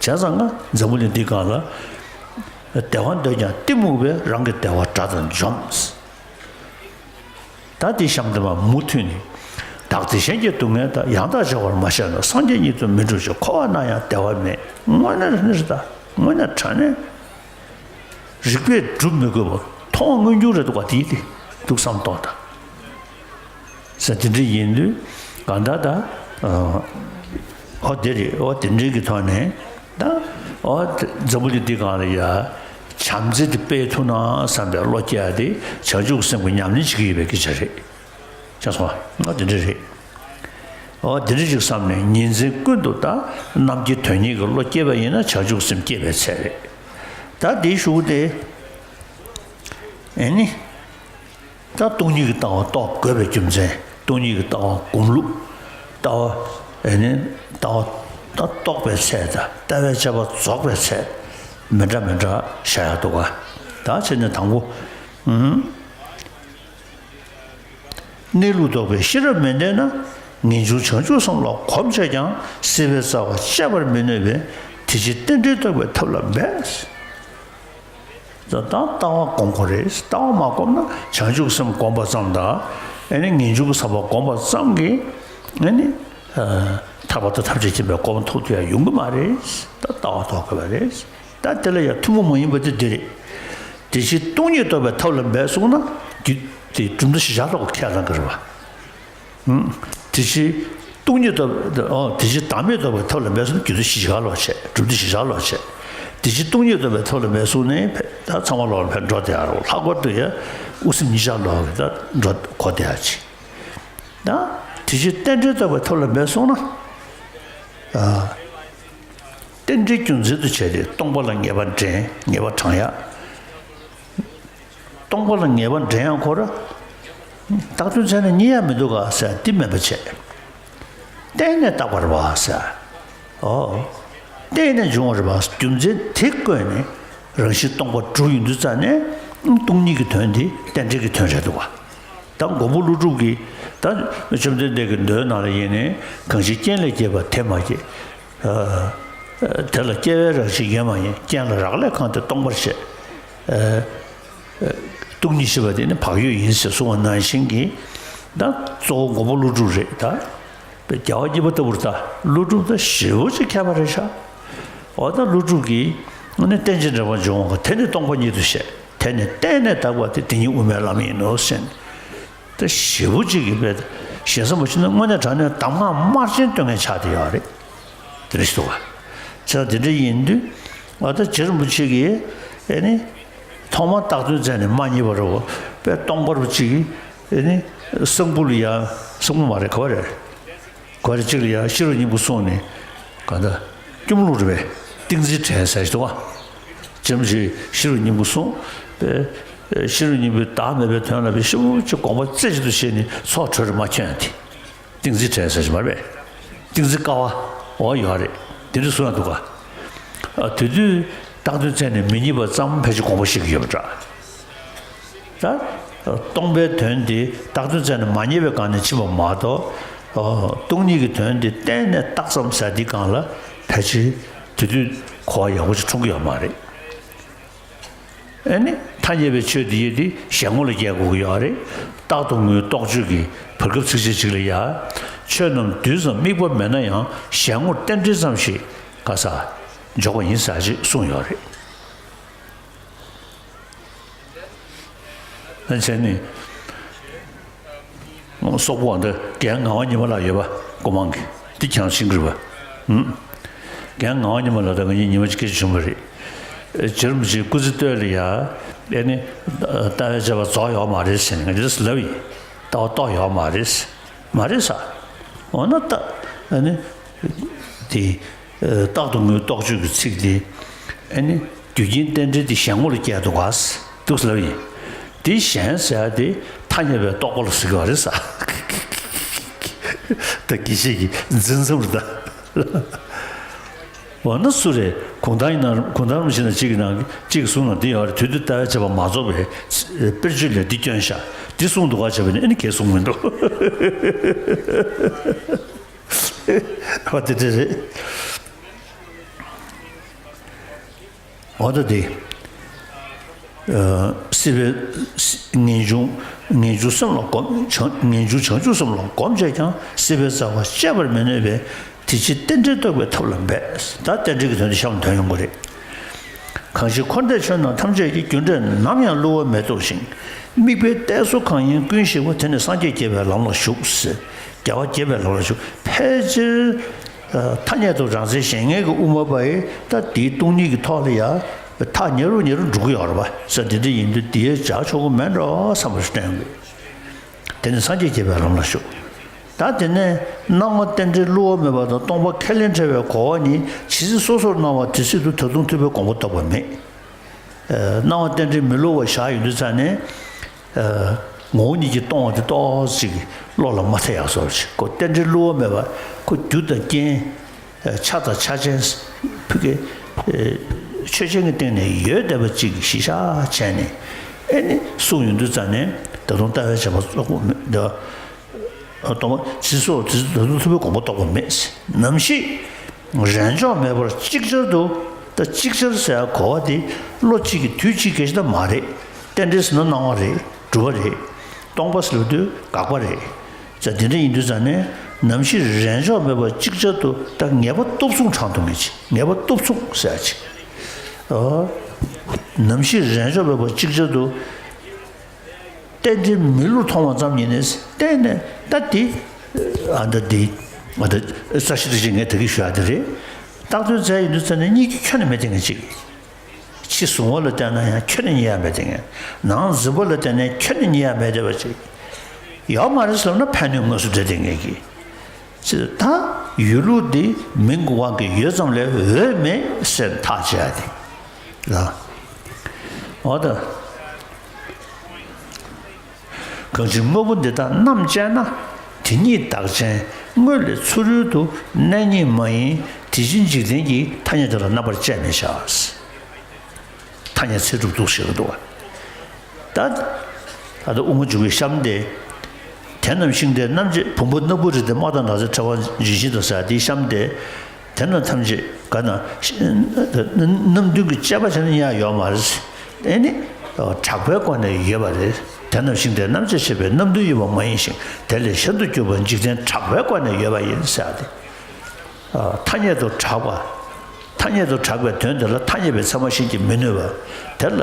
བྱས་ཙང་ང་འཛམ་བུ་གླིང་འདིའི་སྒང་ལ། བདེ་བ་འདོད་ཀྱང་གཏི་མུག་པས། རང་གི་བདེ་བ་དགྲ་དང་འཇོམས། ད་འདི་གཤམ་དུ་མ་མུ་མཐུད་ནས། བདག་བདེ་གཞན་གྱི་སྡུག་བསྔལ་དག །ཡང་དག་བྱ་བར་མ་བྱས་ན། སངས་རྒྱས་ཉིད་དུ་མི་འགྲུབ་ཕྱིར། འཁོར་བ་ན་ཡང་བདེ་བ་མེད། དངོས་གནས་དྲང་གནས་རེད་ད། དངོས་གནས་དྲང་གནས། རིགས་པས་སྒྲུབ་མི་དགོས་པ་མཐོང་མངོན་གྱུར་རེད་འདུག་ག་དེ་དེ་འདུག་བསམ་གཏོང་དང་། ས་དེ་འདྲ་ཡིན་དུས་གང་ལྟར་ད། ཨོ་དེ་རེད། ཨོ་དེ་འདྲའི་གི་ཐོག་ནས་ད། ཨོ་འཛམ་བུ་གླིང་འདི་སྒང་ལ་ཡ། བྱམས་བརྩེ་དེ་སྤེལ་ཐུབ་ན་བསམ་པའི་བློ་སྐྱེ་ཡ་དེ་བྱང་ཆུབ་སེམས་ཀྱི་ཉམས་ལེན་བྱེད་ཀྱི་ཡོད་པའི་སྐད་ཆ་རེད། ཆགས་སོང་ཨ། ཨོ་དེ་འདྲ་རེད། ཨོ་དེ་འདྲ་ཞིག་བསམ་ནས་ཉིན་མཚན་ཀུན་ཏུ་ད་རྣམ་མཁྱེན་དོན་གཉེར་གྱི་བློ་སྐྱེས་པ་ཡིན་ན་བྱང་ཆུབ་སེམས་སྐྱེས་པའི་ཚད་རེད། ད་དེའི་གཞུག་དེ་ཨེ་ནི། ད་སྟོང་ཉིད་ཀྱི་ལྟ་བ་རྟོགས་དགོས་པའི་རྒྱུ་མཚན། སྟོང་ཉིད་ཀྱི་ལྟ་བ་སྒོམ་ལུགས། ལྟ་བ་ཨེ་ནི་ལྟ་བ་ད་རྟོགས་པའི་ཚད་དང་ལྟ་བའི་དཔྱད་པ་རྫོགས་པའི་ཚད་མི་འདྲ་མི་འདྲ་བཞག་ཡག་འདུག་ག་ད་བྱས་ནས་དང་པོ། ཨུམ། གནས་ལུགས་རྟོགས་པའི་ཤེས་རབ་མི་ལྡན་ན། ངེས་འབྱུང་བྱང་ཆུབ་གསུམ་ལ་གོམས་བྱས་ཀྱང་། སྲིད་པའི་རྩ་བ་གཅད་པར་མི་ནུས་པས། དེ་ཕྱིར་རྟེན་འབྲེལ་རྟོགས་པའི་ཐབས་ལ་འབད། ད་ལྟ་ལྟ་བ་སྒོམ་དགོས་རེད། ལྟ་བ་མ་སྒོམ་ན་བྱང་ཆུབ་སེམས་སྒོམ་པ་ཙམ་དང་། ཨ་ནི་ངེས་འབྱུང་གི་ཟབ་པ་སྒོམ་པ་ཙམ་གྱིས་ཨ་ནི་ཐར་པ་དང་ཐམས་ཅད་མཁྱེན་པའི་གོ་འཕང་ཐོབ་ཐུབ་ཡ་ཡོང་གི་མ་རེད། ད་ལྟ་བ་རྟོགས་དགོས་པ་རེད། ད་དེ་ལ་ཡང་ཐུན་མོང་མ་ཡིན་པ་དེ་འདི་རེད། དེ་ཕྱིར་སྟོང་ཉིད་རྟོགས་པའི་ཐབས་ལ་འབད་གསུངས་ན། རྒྱུ་དེ་གྲུབ་མཐའ་བཞི་ཆར་ལོག་ཁས་བླངས་ཀྱི་རེད་བ། དེ་ཕྱིར་སྟོང་ཉིད་རྟོགས། ཨོ། དེ་ཕྱིར་བདག་མེད་རྟོགས་པའི་ཐབས་ལ་འབད་གསུངས་ན། རྒྱུ་མཐའ་བཞི་ཆར་ལོག་བྱས། གྲུབ་མཐའ་བཞི་ཆར་ལོག་བྱས། དེ་ཕྱིར་སྟོང་ཉིད་རྟོགས་པའི་ཐབས་ལ་འབད་གསུངས་ནས་ཕེ་ད་ཚང་མ་ལོག་ལ་ཕེ་འགྲོ་བསྡད་ཡ་རོ། ལྷག་པར་དུ་ཡ་དབུ་སེམས་གཉིས་ཆར་ལོག་གི་ད་འགྲོ་གོ་བསྡད་ཡ་ཅིག་ད་དེ་ཕྱིར་རྟེན་འབྲེལ་རྟོགས་པའི་ཐབས་ལ་འབད་གསུངས་ན། ཨ། རྟེན་འབྲེལ་རྒྱུ་མཚན་དུ་བྱས་ཏེ་སྟོང་པ་ལ་ངེས་པ་འདྲེན། ངེས་པ་དྲང་ཡ། སྟོང་པ་ལ་ངེས་པ་འདྲེན་ཡང་ཁོ་ར། བཏགས་དོན་བཙལ་ན་རྙེད་ཡ་མི་འདུག་ག་ཟེར་འདི་མེད་པ་བྱས། བརྟེན་ནས་བཏགས་པ་རེད་པ་ཟེར། ཨོ། བརྟེན་ནས་བྱུང་བ་རེད་པ། རྒྱུ་མཚན་དེ་བཀོད་ནས་རང་བཞིན་སྟོང་པ་གྲུབ་ཡོང་དུས་ཙ་ནས་སྟོང་ཉིད་ཀྱི་དོན་དེ་རྟེན་འབྲེལ་གྱི་དོན་རེད་འདུག་ག་ད་མགོན་པོ་ཀླུ་སྒྲུབ་ཀྱིས་ད་བཅོམ་ལྡན་འདས་ཀྱི་མདོའི་ནང་ལ་ཡིན་ནའི། གང་ཞིག་རྐྱེན་ལས་སྐྱེས་པ་དེ་མ་སྐྱེས། དེ་ལ་སྐྱེ་བའི་རང་བཞིན་ཡོད་མ་ཡིན། རྐྱེན་ལ་རག་ལས་གང་དེ་སྟོང་པར་བཤད། སྟོང་ཉིད་ཤེས་པ་དེ་ནི་བག་ཡོད་ཡིན་ཟེར་གསུངས་པ་ནང་བཞིན་གྱི། ད་གཙོ་བོ་མགོན་པོ་ཀླུ་སྒྲུབ་རེད། ད་རྒྱལ་བ་གཉིས་པ་ལྟ་བུར་ད་ཀླུ་སྒྲུབ་ད་ཞེ་པོ་ཅིག་མཁས་པ་རེད་ཤག་འོ་ད་ཀླུ་སྒྲུབ་ཀྱིས་ནི་རྟེན་ཅིང་འབྲེལ་བར་འབྱུང་བ་དེ་ནི་སྟོང་པ་ཉིད་དུ་བཤད། དེ་ནི་བརྟེན་ནས་བཏགས་པ་སྟེ། དེ་ཉིད་དབུ་མའི་ལམ་ཡིན་ནོ་ཟེར་ནས། ད་ཞེ་པོ་ཅིག་གིས་དཔེ་ཞེ་ས་མ་ཕྱིན་ན་དངོས་གནས་དྲང་གནས་གདམས་ངག་དམར་རྗེན་སྟོན་མཁན་ཆགས་བསྡད་ཡོད་རེད། དེ་འདྲ་ཞིག་འདུག་ག་བྱས་དེ་འདྲ་ཡིན་དུས། ཨ་ད་རྗེ་རིན་པོ་ཆེ་གིས་ཨེ་ནི་ཐོག་མར་བཏགས་དོན་བཙལ་ནས་མ་རྙེད་པ་རེད་བ། དཔེ་སྟོང་པར་ཅིག་ཨེ་ནི་གསང་ཕུ་ལ་ཡ། གསང་ཕུ་མ་རེད། ག་བ་རེད། ག་རེ་གཅིག་ལ་ཡ་ཤེས་རབ་སྙིང་པོ་གསུངས་ནས། གང་ལྟར་སྐྱོམ་ལུགས་རེད་པས། ཏིང་འཛིན་བྲལ་ཟེར་ཞིག་འདུག་ག་བྱས་ཅིག་ཤེས་རབ་སྙིང་པོ་གསུངས་པས། ཤེས་རབ་སྙིང་པོའི་བདག་མེད་པའི་དོན་ལ་དཔེ་ཞེ་པོ་ཅིག་དགོངས་པ་རྩེ་གཅིག་ཏུ་བཞེས་ནས་ཚོགས་གྲོལ་རེ་མ་ཁྱོད་ཡང་དེ། ཏིང་འཛིན་བྲལ་ཟེར་ཞིག་མ་རེད་པས། ཏིང་འཛིན་དཀའ་བ། འོ་ཡོད་རེད། དེ་འདྲ་གསུངས་ཡ་འདུག་ག་ཨ་དེ་དུས་བཏགས་དོན་བཙལ་ནས་མི་རྙེད་པ་ཙམ་ཕལ་ཆེར་དགོངས་པ་བཞེས་ཀྱི་ཡོད་པ་འདྲ། ད་སྟོང་པའི་དོན་དེ་བཏགས་དོན་བཙལ་ནས་མ་རྙེད་པའི་སྒང་ནས་ཕྱིན་པ་མ་གཏོགས། ཨ་སྟོང་ཉིད་ཀྱི་དོན་དེ་བརྟེན་ནས་བཏགས་ཙམ་ཟེར་དེའི་སྒང་ལ་ཕལ་ཆེར་དེ་དུས་གོ་བ་ཡག་པོ་ཞིག་འཁྲུངས་ཀྱི་ཡོད་མ་རེད། ཨེ་ནི་ཐ་སྙད་པའི་ཆོས་འདི་ཡིན་ཏེ་གཞན་ངོ་ལ་སྐྱེལ་དགོས་ཀྱི་ཡོད་རེད། རྟག་ཏུ་ངུའི་རྟོག་དཔྱོད་ཀྱི་བར་སྐབས་ཚིགས་བཅད་གཅིག་ལ་ཡ། ཆོས་རྣམས་དུས་ཙམ་དམིགས་པ་མེད་ན་ཡང་། གཞན་ངོར་རྟེན་འབྲེལ་ཙམ་ཞིག་ག་ས་འཇོག་པ་ཡིན་ཟེར་ཅིག་གསུངས་ཡོད་རེད། ཨ་བྱས་ནི། སོག་པོ་འོ་ད་རྒན་ངག་དབང་ཉི་མ་ལགས་ཡོད་པ། སྒོ་མང་གི་འདི་ཁྱེད་རང་ཤེས་ཀྱི་རེད་པ། ཨུམ། རྒན་ངག་དབང་ཉི་མ་ལགས་དང་ང་གཉིས་ཉི་མ་གཅིག་སྐད་ཆ་བྱུང་བ་རེད། རྗེ་རིན་པོ་ཆེའི་སྐུ་ཚེ་སྟོད་ལ་ཡ། ཨེ་ནི། ལྟ་བའི་དཔྱད་པ་རྫོགས་ཡོད་མ་རེད་ཟེར་ནས་ང་འདི་འདྲ་ལབ་ཡིན། ལྟ་བ་རྟོགས་ཡོད་མ་རེད། མ་རེད་ས། འོ་ན་ད། ཨེ་ནི། དེ། རྟག་ཏུ་ངུའི་རྟོག་དཔྱོད་ཀྱི་ཚིག་དེ། ཨེ་ནི། རྒྱུ་རྐྱེན་རྟེན་འབྲེལ་དེ་གཞན་ངོ་ལ་སྐྱེལ་འདུག་ག་འདུག་ཟེར་ལབ་ཡིན། དེ་གཞན་ཟེར་ཡ་དེ་ཐ་སྙད་པའི་རྟོག་པ་ལ་ཟེར་གྱི་ཡོད་རེད་ས། ད་དགེ་བཤེས་ཀྱི་འཛིན་མཚམས་རེད་ད། འོ་ན་སུ་རེད། གུང་ཐང་ཡིན་ན་གུང་ཐང་རིན་པོ་ཆེ་ན་གཅིག་གི་ནང་གཅིག་གི་གསུང་ནང་འདི་ཡོད་རེད། དུས་དུས་ལྟ་བའི་དཔྱད་པ་མ་རྫོགས་པའི་དཔེར་བརྗོད་ལས་འདི་བསྐྱོན་ཤག་འདི་གསུངས་འདུག་ག་བྱས་པ་ནི་ཨེ་ནི་གས་གསུངས་མི་འདུག་འོ་དེ་འདྲ་རེད། འོ་ད་དེ། ཨ་སྲིད་པའི་ངེས་འབྱུང་། ངེས་འབྱུང་སེམས་ལ་གོམས། བྱང་། ངེས་འབྱུང་བྱང་ཆུབ་སེམས་ལ་གོམས་བྱས་ཀྱང་། སྲིད་པའི་རྩ་བ་གཅད་པར་མི་ནུས་པས། དེ་ཕྱིར་རྟེན་འབྲེལ་རྟོགས་པའི་ཐབས་ལ་འབད། ད་རྟེན་འབྲེལ་གྱི་དོན་དེ་གཤམ་ལ་དོན་ཡོང་གི་རེད། གང་ཞིག་འཁོར་འདས་ཆོས་རྣམས་ཐམས་ཅད་ཀྱི། རྒྱུ་འབྲས་ནམ་ཡང་བསླུ་བ་མེད་རྟོགས་ཤིང་། དམིགས་པའི་གཏད་སོ་གང་ཡིན་ཀུན་ཞིག་པ། དེ་ནི་སངས་རྒྱས་རྒྱས་པའི་ལམ་ལ་ཞུགས་ཟེར། རྒྱལ་བ་དགྱེས་པའི་ལམ་ལ་ཞུགས། ཕལ་ཆེར་ཐ་སྙད་དུ་རང་མཚན་གཞན་ངེས་ཀྱི་དབུ་མ་པ་ཡིས་ད་དེའི་སྟོང་ཉིད་ཀྱི་ཐོག་ལ་ཡ་ཐག་ཉེ་རུ་ཉེ་རུ་འགྲོ་གི་ཡོད་རེད་པ། ས་འདི་འདྲ་ཡིན་དུས་དེའི་བྱ་ཆོག་གི་མེད་འགྲོ་བསམ་པ་ཞིག་བསྟན་དགོས། དེ་ནི་སངས་རྒྱས་རྒྱས་པའི་ལམ་ལ་ཞུགས། ད་དེ་ནས་སྣང་བ་རྟེན་འབྲེལ་བསླུ་བ་མེད་པ་དང་སྟོང་པ་ཁས་ལེན་བྲལ་བའི་གོ་བ་གཉིས་ཇི་སྲིད་སོ་སོར་སྣང་བ་དེ་སྲིད་དུ་ད་དུང་ཐུབ་པའི་དགོངས་པ་རྟོགས་པ་མེད། སྣང་བ་རྟེན་འབྲེལ་མི་བསླུ་བ་བཞག་ཡོང་དུས་ཙ་ནས། ངོ་བོ་ཉིད་ཀྱིས་སྟོང་བ་དེ་ཏོག་ཙམ་ཅིག་བློ་ལ་མ་ཐེ་ཡག་བཟོ་འདྲ་ཅིག་ཁོ་རྟེན་འབྲེལ་བསླུ་བ་མེད་པ་ཁོ་རྒྱུ་དང་རྐྱེན། ཆ་དང་ཆ་ཅན། ཕ་གི་ཆོས་ཅན་གྱི་སྟེང་ནས་ཡོད་བསྡད་པ་ཅིག་གཞི་བཞག་བྱས་ནས། ཨེ་ནི་གསུངས་ཡོང་དུས་ཙ་ནས་ད་དུང་ལྟ་བའི་བྱ་བ་རྫོགས་པ་མེད་འདུག་སྟོང་པ་ཇི་སྲིད་འོ་དེ་ཚོ་ཐུབ་པའི་དགོངས་པ་རྟོགས་པ་མེད། ནམ་ཞིག་རེས་འཇོག་མེད་པར་ཅིག་ཅར་དུ། ད་ཅིག་ཅར་ཟེར་ཡ་གོ་བ་དེ་བློ་གཅིག་གིས་དུས་གཅིག་གི་ཞིག་ད་མ་རེད། རྟེན་འབྲེལ་ཟེར་ན་སྣང་བ་རེད། གྲུབ་པ་རེད། སྟོང་པ་ཟེར་བ་དུས་དགག་པ་རེད། ཟེར་དེ་འདྲ་ཡིན་དུས་ཙང་ནས་ནམ་ཞིག་རེས་འཇོག་མེད་པར་ཅིག་ཅར་དུ་ད་ངེས་པ་སྟོབས་མཚུངས་དྲངས་ཐུབ་མཁན་ཅིག་ངེས་པ་སྟོབས་མཚུངས་ཟེར་ཡ་ཅིག་ཨོ། ནམ་ཞིག་རེས་འཇོག་མེད་པར་ཅིག་ཅར་དུ། རྟེན་འབྲེལ་མི་བསླུར་མཐོང་བ་ཙམ་ཡིན་ནས་གཏན་ནས་ད་དེ། ཨ་ད་དེ། ཨ་ད་ས་ཤི་དེ་ཅིག་ངས་ད་གི་ཞུ་ཡ་དེ་རེད། རྟགས་དོན་བཙལ་ཡིན་དུས་ཙང་ནས་གཉིས་ཀྱི་ཁྱོན་ནས་མེད་དེ་ངས་ཅིག་ཕྱི་གཟུང་བ་ལ་བལྟས་ན་ཡང་ཁྱོན་ནས་རྙེད་ཡ་མེད་དེ་ངས། ནང་འཛིན་པ་ལ་བལྟས་ན་ཁྱོན་ནས་རྙེད་ཡ་མེད་དེ་བ་ཅིག་ཡོད་མ་རེད་ཟེར་ན་ཕན་གནོད་དངོས་སུ་འབྲེལ་དེ་ངས་ཀྱི། ཅེས་ད་ཡོད་ལུགས་འདི་མིང་གི་དབང་གིས་ཡོད་ཙམ་ལས་འོས་མེད་ཟེར་ཐག་བཅད་ཡ་དེ་ལ། འོ་ད། གང་ཕྱིར་དངོས་པོ་འདི་དག་རྣམ་དཔྱད་ན། དེ་ཉིད་བདག་ཅན་དངོས་ལས་ཚུ་རོལ་དུ། གནས་རྙེད་མ་ཡིན་དེ་ཕྱིར་འཇིག་རྟེན་གྱི། ཐ་སྙད་དེ་ལ་རྣམ་པར་དཔྱད་མི་བྱ། ཐ་སྙད་ཚེ་སྒྲུབ་འདུག་ཞེས་འདུག་བ། ད། ད་ལྟ་དབུ་མ་འཇུག་པའི་གཤམ་དེ། དེ་རྣམས་ཤིང་རྟའི་རྣམ་དཔྱད་བུམ་པ་སྣ་བུག་རེ་སྟེ་དམག་དང་ནགས་ཚལ་ཕྲེང་བ་ལྗོན་ཤིང་དང་ཟེར་དེའི་གཤམ་དེ། དེ་རྣམས་ཐམས་ཅད་ག་ན། རྣམ་བདུན་གྱི་དཔྱད་པ་བྱས་ན་ཡང་ཡོད་མ་རེད། ཨེ་ནི། གྲགས་པའི་སྒོ་ནས་ཡོད་པ་རེད། དེ་རྣམས་ཤིང་རྟའི་རྣམ་དཔྱད་བྱས་པའི་རྣམ་བདུན་ཡིན་པ་མ་ཡིན་ཞིང་དེ་ལས་གཞན་དུ་གྱུར་པ་འཇིག་རྟེན་གྲགས་པའི་སྒོ་ནས་ཡོད་པ་ཡིན་ཟེར་ཏེ། ཐ་སྙད་དུ་གྲགས་པ། ཐ་སྙད་དུ་གྲགས་པའི་དོན་དེ་ལ་ཐ་སྙད་པའི་ཚད་མ་གཞན་གྱིས་མི་གནོད་པ། དེ་ལ་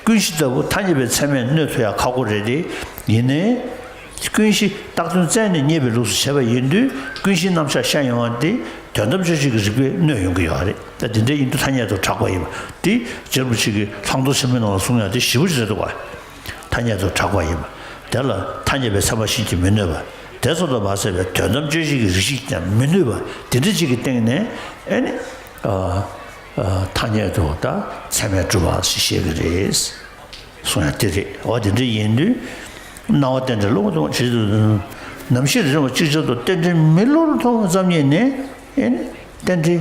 ཀུན་གཞི་ལྟ་བུ་ཐ་སྙད་པའི་ཚད་མས་གནོད་ཐུབ་ཡ་ཁག་པོ་རེད་དེ། ཡིན་ནའི། ཀུན་གཞི་བཏགས་དོན་བཙལ་ནས་རྙེད་པའི་ལུགས་སུ་བྱས་པ་ཡིན་དུས་ཀུན་གཞིའི་རྣམ་གཞག་བཤད་ཡོང་བ་དེ་དོན་དམ་དཔྱོད་བྱེད་ཀྱི་རིགས་པས་གནོད་ཡོང་གི་ཡོད་རེད། ད་དེ་འདྲ་ཡིན་དུས་ཐ་སྙད་དུ་གྲགས་པ་ཡིན་པ་དེ་རྗེ་རིན་པོ་ཆེ་གིས་ལྷག་མཐོང་ཆེན་མོའི་ནང་ལ་གསུངས་ཡ་དེ་ཞེ་པོ་ཅིག་རེད་འདུག་བ། ཐ་སྙད་དུ་གྲགས་པ་ཡིན་པ། དེ་ལ་ཐ་སྙད་པའི་ཚད་མ་གཞན་གྱིས་མི་གནོད་པ། དེ་ཙམ་དུ་མ་ཟད་པའི་དོན་དམ་དཔྱོད་བྱེད་ཀྱི་རིགས་ཤིག་ཀྱང་མི་གནོད་པ་དེ་འདྲ་ཅིག་གི་སྟེང་ནས་ཨེ་ནི། ཐ་སྙད་དུ་ད་ཚད་མས་གྲུབ་པ་ཞེས་བཤད་ཀྱི་རེད། གསུང་ཡ་དེ་རེད། འོ་དེ་འདྲ་ཡིན་དུས། སྣང་བ་རྟེན་འབྲེལ་བསླུ་མ་མཐོང་བ་ཇི་ལྟར། ནམ་ཞིག་རེས་འཇོག་ཅིག་ཅར་དུ། རྟེན་འབྲེལ་མི་བསླུར་མཐོང་བ་ཙམ་ཉིད་ནས། ཨེ་ནི། རྟེན་འབྲེལ།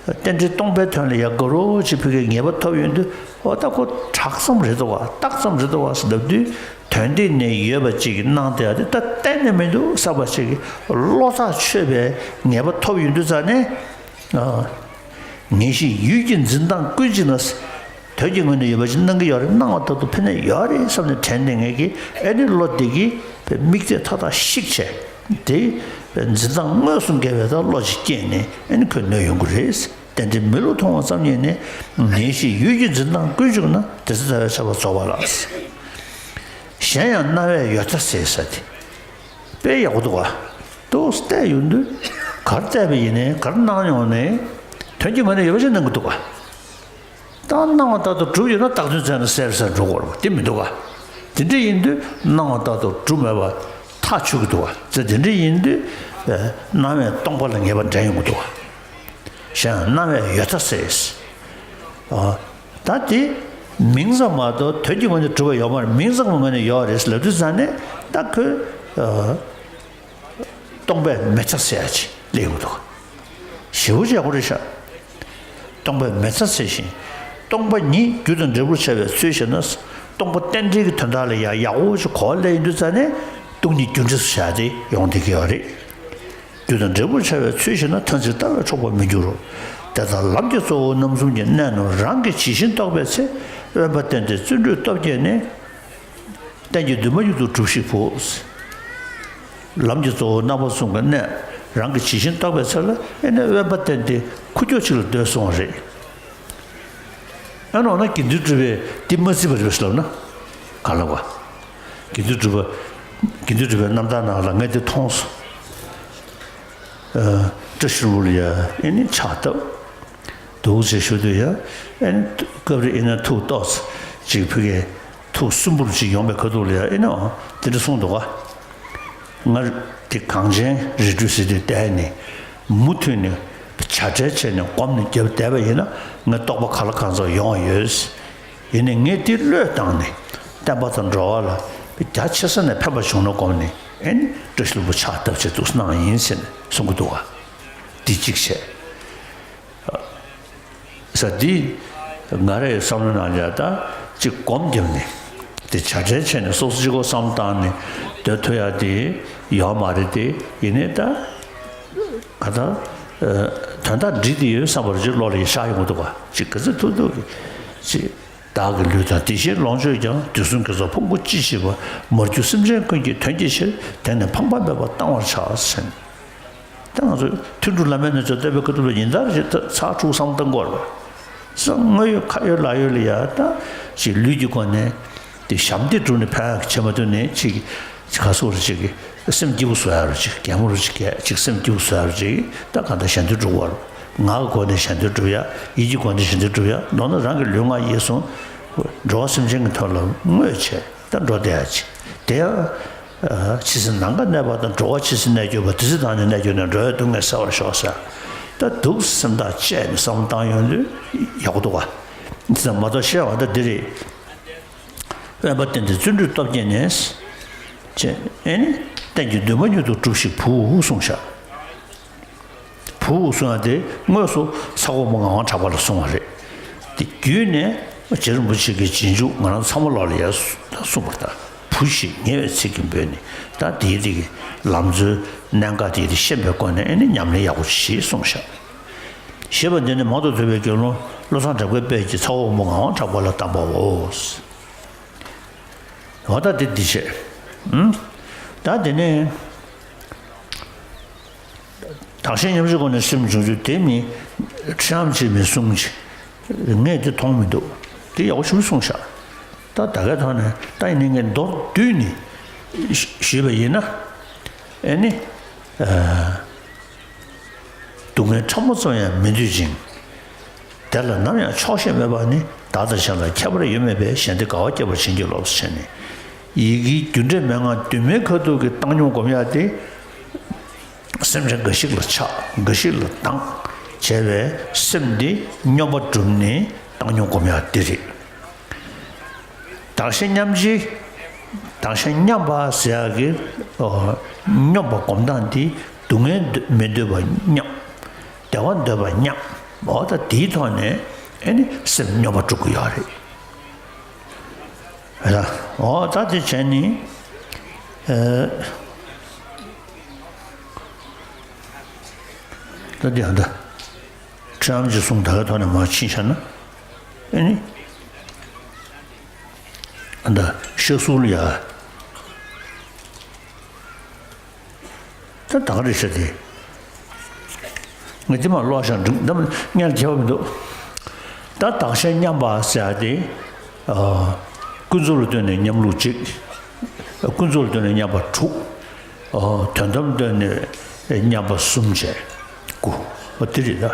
རྟེན་འབྲེལ་སྟོང་པའི་དོན་ལ་ཡ་དགའ་རོགས་ཅིག་ཕ་གིའི་ངེས་པ་ཐོབ་ཡོང་དུས་འོ་ད་ཁོ་གྲགས་ཙམ་རེད་དོ་བ། རྟགས་ཙམ་རེད་དོ་བ་ཟེར་ལབ་དུས་དོན་སྟེང་ནས་ཡོད་པ་ཅིག་གི་སྣང་དེ་ཨ་དེ་ད་གཏན་ནས་མི་འདུག་བསམ་པ་ཅིག་གི་བློ་ཐག་ཆོད་པའི་ངེས་པ་ཐོབ་ཡོང་དུས་ཙང་ནས། ངེས་ཤེས་ཡུལ་གྱི་འཛིན་སྟངས་ཀུན་གཅིག་ན། དོན་གྱི་ངོས་ནས་ཡོད་པ་ཞིག་སྣང་གི་ཡོད་རེད། སྣང་བ་ལྟར་དུ་ཕི་ནས་ཡོད་རེད་བསམ་ནས་དྲན་ནས་ངེད་ཀྱིས་ཨེ་ནི་བློ་དེ་གིས་དམིགས་གཏད་མཐའ་དག་བཤིག་བྱས་དེ་འཛིན་སྟངས་དངོས་སུ་འགལ་བའི་ད་བློ་ཞིག་སྐྱེས་ནས་ཨེ་ནི་ཁོས་གནོད་ཡོང་གི་རེད། རྟེན་འབྲེལ་མི་བསླུར་མཐོང་བ་ཙམ་ཉིད་ནས་ངེས་ཤེས་ཡུལ་གྱི་འཛིན་སྟངས་ཀུན་གཅིག་ན། དེ་ཚེ་ལྟ་བའི་ཆགས་པ་རྫོགས་པ་ལགས། གཞན་ཡང་སྣང་བས་ཡོད་མཐའ་གསལ་ཟེར་དེ་དཔེ་ཡག་པོ་འདུག་ག་འདུག་བལྟས་ཡོང་དུས་གར་བལྟས་པ་ཡིན་ནའི་གར་སྣང་ཡོང་ནའི་དོན་གྱི་ངོས་ནས་ཡོད་པ་ཞིག་སྣང་གི་འདུག་ག་ད་སྣང་བ་ལྟར་དུ་གྲུབ་ཡོད་ན་བཏགས་དོན་བཙལ་ན་གསལ་རེད་ཟེར་འགྲོ་དགོས་རེད་པ། དེ་མི་འདུག་ག་དེ་འདྲ་ཡིན་དུས་སྣང་བ་ལྟར་དུ་གྲུབ་མེད་པ་ཐག་ཆོད་ཀྱི་འདུག་ག་ཚེ་དེ་འདྲ་ཡིན་དུས་སྣང་བས་སྟོང་པ་ལ་ངེས་པ་འདྲེན་ཡོང་གི་འདུག་ག་གཞན་སྣང་བས་ཡོད་མཐའ་གསལ། ཨ། ད་དེ་མིང་ཙམ་མ་གཏོགས་དོན་གྱི་ངོས་ནས་གྲུབ་པ་ཡོད་མ་རེད། མིང་ཙམ་གྱི་ངོས་ནས་ཡོད་རེད་ལབ་དུས་ཙང་ནས་ད་ཁོས། ཨ། སྟོང་པས་མེད་མཐའ་གསལ་ཡ་ཅིག་སླེབས་ཡོང་གི་འདུག་ཞེ་པོ་ཅིག་ཡག་པོ་རེད་ཤག་སྟོང་པས་མེད་མཐའ་གསལ་ཞིང་། སྟོང་པ་ཉིད་རྒྱུ་དང་འབྲས་བུར་བྱ་བའི་ཚུལ་བཞིན་ན། སྟོང་པ་རྟེན་འབྲེལ་གྱི་དོན་དག་ལ་ཡང་ཡག་པོ་ཅིག་གོ་བ་སླེབས་ཡོང་དུས་ཙང་ནས་སྟོང་ཉིད་རྒྱུ་འབྲས་སུ་བྱ་སྟེ་ཡོང་བསྡད་ཀྱི་ཡོད་རེད། རྒྱུ་དང་འབྲས་བུར་བྱ་བའི་ཚུལ་བཞིན་ན། མཐར་འཛིན་ལྟ་བས་འཕྲོག་པར་མི་འགྱུར་རོ། དེ་ལྟར་ལམ་གྱི་གཙོ་བོ་རྣམ་གསུམ་གྱི་གནད་རྣམས་རང་གིས་ཇི་བཞིན་རྟོགས་པའི་ཚེ། དབེན་པ་བསྟེན་ཏེ་བརྩོན་འགྲུས་སྟོབས་བསྐྱེད་ནས། གཏན་གྱི་འདུན་མ་མྱུར་དུ་སྒྲུབས་ཤིག་བུ། ལམ་གྱི་གཙོ་བོ་རྣམ་པ་གསུམ་གྱི་གནད་རང་གིས་ཇི་བཞིན་རྟོགས་པའི་ཚེ་ལ་ཨེ་ནས་དབེན་པ་བསྟེན་ཏེ་ཁུག་ཀྱོག་ཅིག་ལ་སྡོད་སོང་བ་རེད། ཨ་ནོ་ན་དགེ་འདུན་གྲུབ་པས་འདི་མ་བརྩིས་པ་རེད་པས་ལབ་ན། ག་ལ་བ། དགེ་འདུན་གྲུབ་པ། དགེ་འདུན་གྲུབ་པའི་རྣམ་ཐར་ནང་ལ་ངས་འདི་མཐོང་སོང་། ཨ། བཀྲ་ཤིས་ལྷུན་པོ་ལ་ཡ་ཨེ་ནི་ཕྱག་བཏབ། འདུག་ཅེས་ཞུ་དུས་ཡ། ཨེ་ནི་སྐབས་རེ་ཨེ་ན་ཐུགས་ཏོག་ཙམ་ཅིག་ཕ་གིའི་ཐུགས་སུན་པོ་ཅིག་ཡོང་བའི་ཁ་ཐུག་ལ་ཡ་ཨེ་ནི་འོ་དེ་འདྲ་གསུངས་འདུག་ག་ང་དེ་གངས་ཅན་རི་ཁྲོད་ཟེར་དུས་བསྡད་ནས་མུ་མཐུད་ནས་བྱ་བྲལ་བྱས་ནས་སྒོམ་ནས་རྒྱབ་བསྡད་པ་ཡིན་ན་ངའི་རྟོགས་པ་གང་ལ་གང་འཚམ་ཡོང་བ་ཡོད། ཡིན་ནའི་ངས་དེ་བློས་བཏང་ནས་བསྟན་པ་དང་འགྲོ་བ་ལ་རྒྱ་ཆེ་ས་ནས་ཕན་པ་བྱུང་ན་དགོངས་ནས་ཨེ་ནི་བཀྲ་ཤིས་ལྷུན་པོ་ཕྱག་བཏབ་བྱས་འདུག་གནང་ཡིན་ཟེར་ནས་གསུང་གི་འདུག་ག་འདི་གཅིག་བྱས། ས་འདི་ང་རའི་བསམ་བློ་ནང་ལ་ད་ཅིག་སྒོམ་བརྒྱབ་ནས་ དེ་བྱ་བྲལ་བྱས་ནས་སོ་སོ་གཅིག་པོ་བསམ་བཏང་ནས་སྡོད་ཐུབ་ཡ་དེ་ཡོད་མ་རེད་དེ། ཡིན་ནའི་ད་ག་ད་དོན་དག་འགྲིག་དེ་ཡོད་བསམ་པར་ཅིག་བློ་ལ་ཡི་ཤར་ཡོང་གི་འདུག་ག་ཅིག་ག་ཚོད་ཐུབ་ཐུབ་ཀྱི་ཅིག་བདག་གི་ལུས་དང་དེ་བཞིན་ལོངས་སྤྱོད་ཀྱང་། དུས་གསུམ་དགེ་ཚོགས་ཕུང་པོ་ཅི་མཆིས་པ། མར་གྱུར་སེམས་ཅན་ཀུན་གྱི་དོན་གྱི་ཕྱིར། དེང་ནས་ཕངས་པ་མེད་པར་གཏང་བར་བྱ། ཟེར་ནས། ད་ང་ཚོ་ཐུན་དྲུག་བླ་མའི་གནས་ཚུལ་བསྟན་པའི་ཁ་ཐུག་ལ་ཡིན་ད་རེད། ད་ཚར་དྲུག་བསམ་བཏང་དགོས་རེད། ས་དངོས་ཡོད་ཁ་ཡོད་ལག་ཡོད་ལ་ཡ་ད་ཅིག་ལུས་ཀྱི་སྒོ་ནས་དེ་ཞབས་འདེགས་སྒྲུབ་ནས་ཕན་ཡག་བྱེད་མ་ཐུབ་ནས་ཅིག་ག་སོགས་རེ་ཅིག་སེམས་སྐྱིད་པོ་བཟོ་ཡ་རུ་ཅིག་གད་མོ་རུ་ཅིག་གད་ཅིག་སེམས་སྐྱིད་པོ་བཟོ་ཡ་རུ་ཅིག་ད་གང་ལྟར་ཞལ་འདོན་སྒྲུབ་དགོས་རེད། ངག་གི་སྒོ་ནས་ཞལ་འདོན་སྒྲུབ་ཡ། ཡིད་ཀྱི་སྒོ་ནས་ཞལ་འདོན་སྒྲུབ་ཡ། མདོར་ན་རང་གི་ལུས་ངག་ཡིད་གསུམ་འགྲོ་བ་སེམས་ཅན་གྱི་དོན་ལ་བསྔོས་བྱས་ད་འགྲོ་བསྡད་ཡ་ཅིག་དེ་ཡང་། ཨ། ཇི་སྲིད་ནམ་མཁའ་གནས་པ་དང་། འགྲོ་བ་ཇི་སྲིད་གནས་གྱུར་པ། དེ་སྲིད་བདག་ནི་གནས་གྱུར་ནས། འགྲོ་བའི་སྡུག་བསྔལ་སེལ་བར་ཤོག་ཟེར། ད་འདུག་སེམས་ཐག་བཅད་ནས་བསམ་བཏང་ཡོང་དུས་ཡག་པོ་འདུག་ག་དེ་ཙམ་མ་གཏོགས་བཤད་པ་ད་འདི་རེད། དབེན་པ་བསྟེན་ཏེ་བརྩོན་འགྲུས་སྟོབས་བསྐྱེད་ནས། ཅེས་ཨེ་ནི་གཏན་གྱི་འདུན་མ་མྱུར་དུ་འགྲུབ་ཤིག་བུ་གསུངས་ཤག་བུ་གསུང་ཡ་དེ་དངོས་སུ་ཚ་བ་མོ་ངག་དབང་གྲགས་པ་ལ་གསུངས་པ་རེད། དེ་བརྒྱུད་ནས་རྗེ་རིན་པོ་ཆེ་གི་རྗེས་འཇུག་ང་རང་ཚང་མ་ལོག་ལ་ཡར་གསུངས་པ་དང་། བུ་ཞེས་ཉེ་བའི་ཚིག་གིས་འབོད་ནས། ད་དེའི་རིགས་ཀྱི་ལམ་འཛོལ་གནད་འགག་དེའི་རིགས་ཤེས་པའི་སྒོ་ནས་ཨེ་ནི་ཉམས་ལེན་ཡག་པོ་ཞེས་གསུངས་ཤག་ཞེས་པ་འདི་ནི་མང་དུ་ཐོས་པའི་དགེ་སློང་བློ་བཟང་གྲགས་པའི་དཔལ་གྱིས་ཚ་བ་མོ་ངག་དབང་གྲགས་པ་ལ་བཏབ་པའོ། འོ་ད་དེ་འདི་བྱས། ཨུམ། ད་དེ་ནས། བདག་གཞན་མཉམ་བརྗེའི་སྒོ་ནས་སེམས་བྱུང་ཚུལ་དེ་ནི་ཁྲི་ཨམ་ཆེན་མོས་གསུངས་ཀྱི། ངས་དེ་མཐོང་མི་འདུག་དེ་ཡག་པོ་ཞིག་གསུངས་ཤག་ད་ད་གའི་ཐོག་ནས་ད་ཡིན་ནའི་ངས་མདོར་བསྡུས་ནས་ཞུས་པ་ཡིན་ན། ཨེ་ནི། ཨ། སྡུག་བསྔལ་ཕྲ་མོ་ཙམ་ཡང་མི་འདོད་ཅིང་། དེ་ལ་ནམ་ཡང་ཆོག་ཤེས་མེད་པ་ནི། བདག་དང་གཞན་ལ་ཁྱད་པར་ཡོད་མེད་པའི་ཞེན་ཏེ་དགའ་བ་སྐྱེད་པར་བྱིན་གྱིས་རློབས་ཟེར་ནས། ཡི་གེའི་རྒྱུ་འབྲས་མན་ངག་གདོད་མའི་ཁ་ཐུག་གི་བཏང་སྙོམས་སྒོམ་ཡག་དེ། སེམས་ཅན་འགའ་ཞིག་ལ་ཆགས། འགའ་ཞིག་ལ་སྡང་བྱས་པའི་སེམས་འདི་སྙོམས་པར་བསྒྲུབས་ནས་བཏང་སྙོམས་སྒོམ་ཡག་འདི་རེད། བདག་གཞན་མཉམ་བརྗེ། བདག་གཞན་མཉམ་པ་ཟེར་ཡག་གི། ཨོ། སྙོམས་པ་སྒོམ་སྟངས་འདི་སྡུག་བསྔལ་མི་འདོད་པ་མཉམ། བདེ་བ་འདོད་པ་མཉམ། འོ་ད་དེའི་ཐོག་ནས་ཨེ་ནི་སེམས་སྙོམས་པར་འགྲོ་གི་ཡོད་རེད། ཨ། འོ་ད་དེ་བྱས་ནི། ཨ། ད་དེ་ཨ་ད། ཁྲི་ཨམ་ཆེན་གསུང་ད་གའི་ཐོག་ནས་མར་ཕྱིན་བཞག་ན། ཨེ་ནི། ཨ་ད་ཤ་སུག་ལ་ཡ། ད་ད་ག་རེ་བྱས་ཏེ། ངས་དེ་མར་ཀློག་བཞག་འགྲིག་ད་མ་སྙན་ཁྱད་པར་མི་འདུག་ད་བདག་གཞན་མཉམ་པ་ཟེར་ཡ་དེ། ཨ། ཀུན་རྫོབ་ལ་ལྟོས་ནས་མཉམ་ལུགས་གཅིག་ཀུན་རྫོབ་ལ་ལྟོས་ནས་མཉམ་པ་དྲུག་ཨོ། དོན་དམ་ལྟོས་ནས་མཉམ་པ་གསུམ་བྱས། དགུ། ཨོ་དེ་རེད་ད།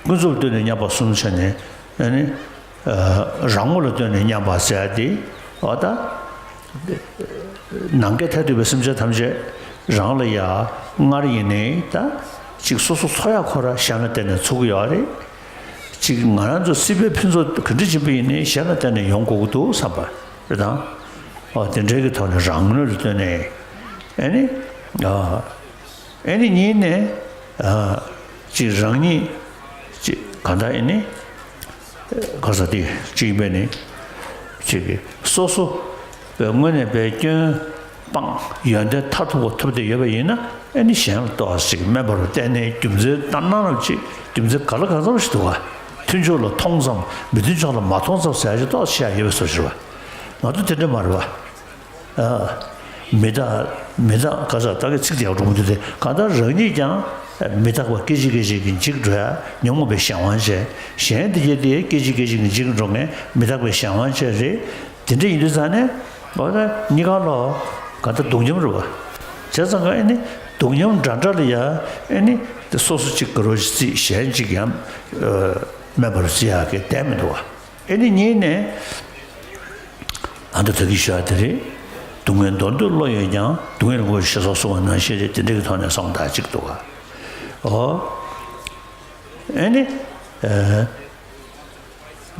ཀུན་རྫོབ་ལྟོས་ནས་མཉམ་པ་གསུམ་བྱས་ནས། ཨ་ནི། ཨ། རང་ངོ་ལ་ལྟོས་ནས་མཉམ་པ་ཟེར་ཡ་དེ། ཨོ་ད། ནམ་མཁའི་མཐས་གཏུགས་པའི་སེམས་ཅན་ཐམས་ཅད་རང་ལ་ཡ། སྔར་ཡིན་ནའི་ད། གཅིག་སོ་སོ་འཚོ་ཡ་ཁོ་ར་གཞན་ལ་བརྟེན་ནས་འཚོ་གི་ཡོད་རེད། གཅིག་ང་རང་ཚོ་སྲིད་པའི་ཕུན་ཚོགས་ག་འདྲ་ཆེན་པོ་ཡིན་ནའི་གཞན་ལ་བརྟེན་ནས་ཡོང་དགོས་ཀྱི་འདུག་བསམ་པ་རེད་དང་། ཨོ་དེ་འདྲའི་གི་ཐོག་ནས་རང་ངོ་ལ་ལྟོས་ནས། ཨེ་ནི། ཨ། ཨེ་ནི་གཉིས་ནས། ཨ། གཅིག་རང་ཉིད། གཅིག་གང་ལྟར་ཨེ་ནི། ག་ས་དེ་གཅིག་ཡིན་པས་ནི། གཅིག་གིས་སོ་སོ་དངོས་གནས་པའི་སྐྱོན་སྤངས་ཡོན་ཏན་མཐར་ཐུག་པ་ཐོབ་བསྡད་ཡོད་པ་ཡིན་ན། ཨེ་ནི་གཞན་ལ་ཏོག་ཙམ་ཞིག་དམན་པ་རུ་བལྟས་ནས་རྒྱུ་མཚན་ལྟར་སྣང་རབ་ཅིག་རྒྱུ་མཚན་ག་ལ་གང་འཚམ་ཞིག་འདུག་ག་མཐུན་ཕྱོགས་ལ་མཐོང་ཙམ་མི་མཐུན་ཕྱོགས་ལ་མ་མཐོང་ཙམ་ཟེར་ཡ་ཞིག་ཏོག་ཙམ་བཤད་ཡ་ཡོད་པའི་བཟོ་ཞིག་རེད་པ། ང་ཚོ་དེ་འདྲ་མ་རེད་པ། ཨ། མི་རྟག་མི་རྟག་ག་ས་ད་གི་ཚིག་དེ་ཡག་འགྲོ་མི་འདུག་སྟེ། གང་ལྟར་རང་ཉིད་ཀྱང་མི་རྟག་པ་སྐད་ཅིག་སྐད་ཅིག་གིས་འཇིག་འགྲོ་ཡ། ཉོན་མོངས་པའི་གཞན་དབང་བྱས། གཞན་དེ་གྱད་དེ་སྐད་ཅིག་སྐད་ཅིག་གིས་འཇིག་འགྲོ་མཁན་མི་རྟག་པའི་གཞན་དབང་བྱས་རེད། དེ་འདྲ་ཡིན་དུས་ཙང་ནས་འོ་ད་གཉིས་ཀ་ལོ་ག་ད་སྡུག་མཉམ་རེད་པ། བྱས་ཙང་ཀ་ཨེ་ནི་སྡུག་མཉམ་འདྲ་འདྲ་ལ་ཡ་ཨེ་ནི་དེ་སོ་སོ་གཅིག་དགའ་རབ་ཅིག་བརྩི། གཞན་གཅིག་ཡང་དམན་པ་རུ་བརྩི་ཡག་གི་བསྡད་མི་འདུག་པ། ཨེ་ནི་གཉིས་ནས་ཨ་ད་ད་གི་ཞུ་ཡ་དེ་རེད། སྡུག་བསྔལ་འདོར་འདོད་བློ་ཡོད་ཀྱང་། སྡུག་བསྔལ་ངོ་ཤེས་སོགས་གསུངས་པ་ནང་བཞིན་རེད། དེ་འདྲ་གི་ཐོག་ནས་སོང་ད་གཅིག་འདུག་ག་ཨོ། ཨེ་ནི། ཨ།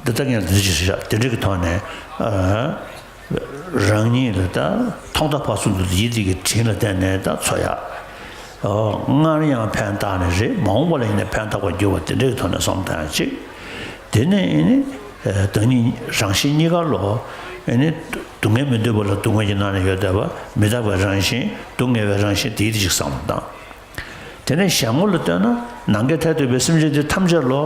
འདི་ལྟ་ངན་འདི་ཅི་ཞིག་དེ་འདྲ་གི་ཐོག་ནས། ཨ། རང་ཉིད་ལ་ད་ཐོག་མཐའ་བར་གསུམ་དུ་ཡིད་བདེ་གི་དྲིན་ལ་བརྟེན་ནས་ད་འཚོ་ཡག་ཨོ། སྔར་ཡང་ཕན་བཏགས་ནས་རེད། མ་འོངས་པ་ལ་ཡིན་ནའི་ཕན་བཏགས་པར་འགྱུར་བ་དེ་འདྲ་གི་ཐོག་ནས་སོང་ད་ཡང་གཅིག་དེ་ནས་ཨེ་ནི། བདག་ཉིད་རང་བཞིན་གཉིས་ཀ་ལོ། ཨེ་ནི་སྡུག་བསྔལ་མི་འདོད་པ་ལ་སྡུག་བསྔལ་གྱི་སྣང་བ་ཡོད་བསྡད་པ། མི་རྟག་པའི་རང་བཞིན། སྡུག་བསྔལ་བའི་རང་བཞིན་དེའི་ཏིག་ཅིག་བསམ་བློ་བཏང་། དེ་ནས་གཞན་ངོ་ལ་ལྟོས་ན་ནམ་མཁའི་མཐས་གཏུགས་པའི་སེམས་ཅན་འདི་ཐམས་ཅད་ལོ།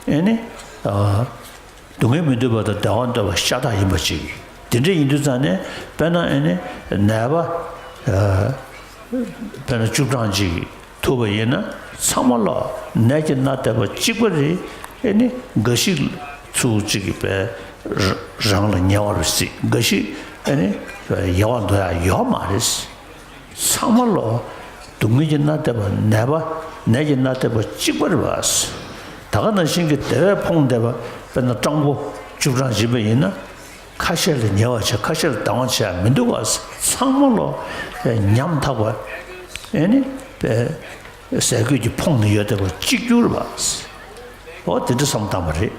ཨེ་ནི། སྡུག་བསྔལ་མི་འདོད་པ་དང་བདེ་བ་འདོད་པ་ཤ་སྟག་ཡིན་པ་ཅིག་དེ་འདྲ་ཡིན་དུས་ཙང་ནས་དཔེར་ན་ཨེ་ནི་ནད་པ། དཔེར་ན་བཅུ་གྲངས་ཅིག་ཐུག་པ་ཡིན་ན་ཚང་མ་ལ་ནད་ཀྱིས་མནར་བསྡད་པ་གཅིག་པ་རེད། ཨེ་ནི་འགའ་ཞིག་ཚུར་ཅིག་པས་རང་ལ་ཉེ་བར་སྲིད། འགའ་ཞིག་ཨེ་ནི་ཡལ་བར་འདོད་ཡ་ཡོད་མ་རེད། ཚང་མ་ལོ། སྡུག་བསྔལ་གྱིས་མནར་བསྡད་པ། ནད་པ། ནད་ཀྱིས་མནར་བསྡད་པ་གཅིག་པ་རེད་པ། ད་ག་ནང་བཞིན་གྱི་བདེ་བས་ཕོངས་བསྡད་པ། དཔེར་ན་སྤྲང་པོ་བཅུ་གྲངས་ཡིན་པ་ཡིན་ན། ཁ་ཤས་ལ་ཉེ་བ་བྱས། ཁ་ཤས་ལ་སྡང་བ་བྱས་མི་འདུག་ག་ཚང་མ་ལོ། ཉམ་ཐག་པ། ཨེ་ནི། ཟས་གོས་ཀྱིས་ཕོངས་ནས་ཡོད་བསྡད་པ་གཅིག་གྱུར་རེད་པ། འོ་དེ་འདྲ་བསམ་བཏང་བ་རེད།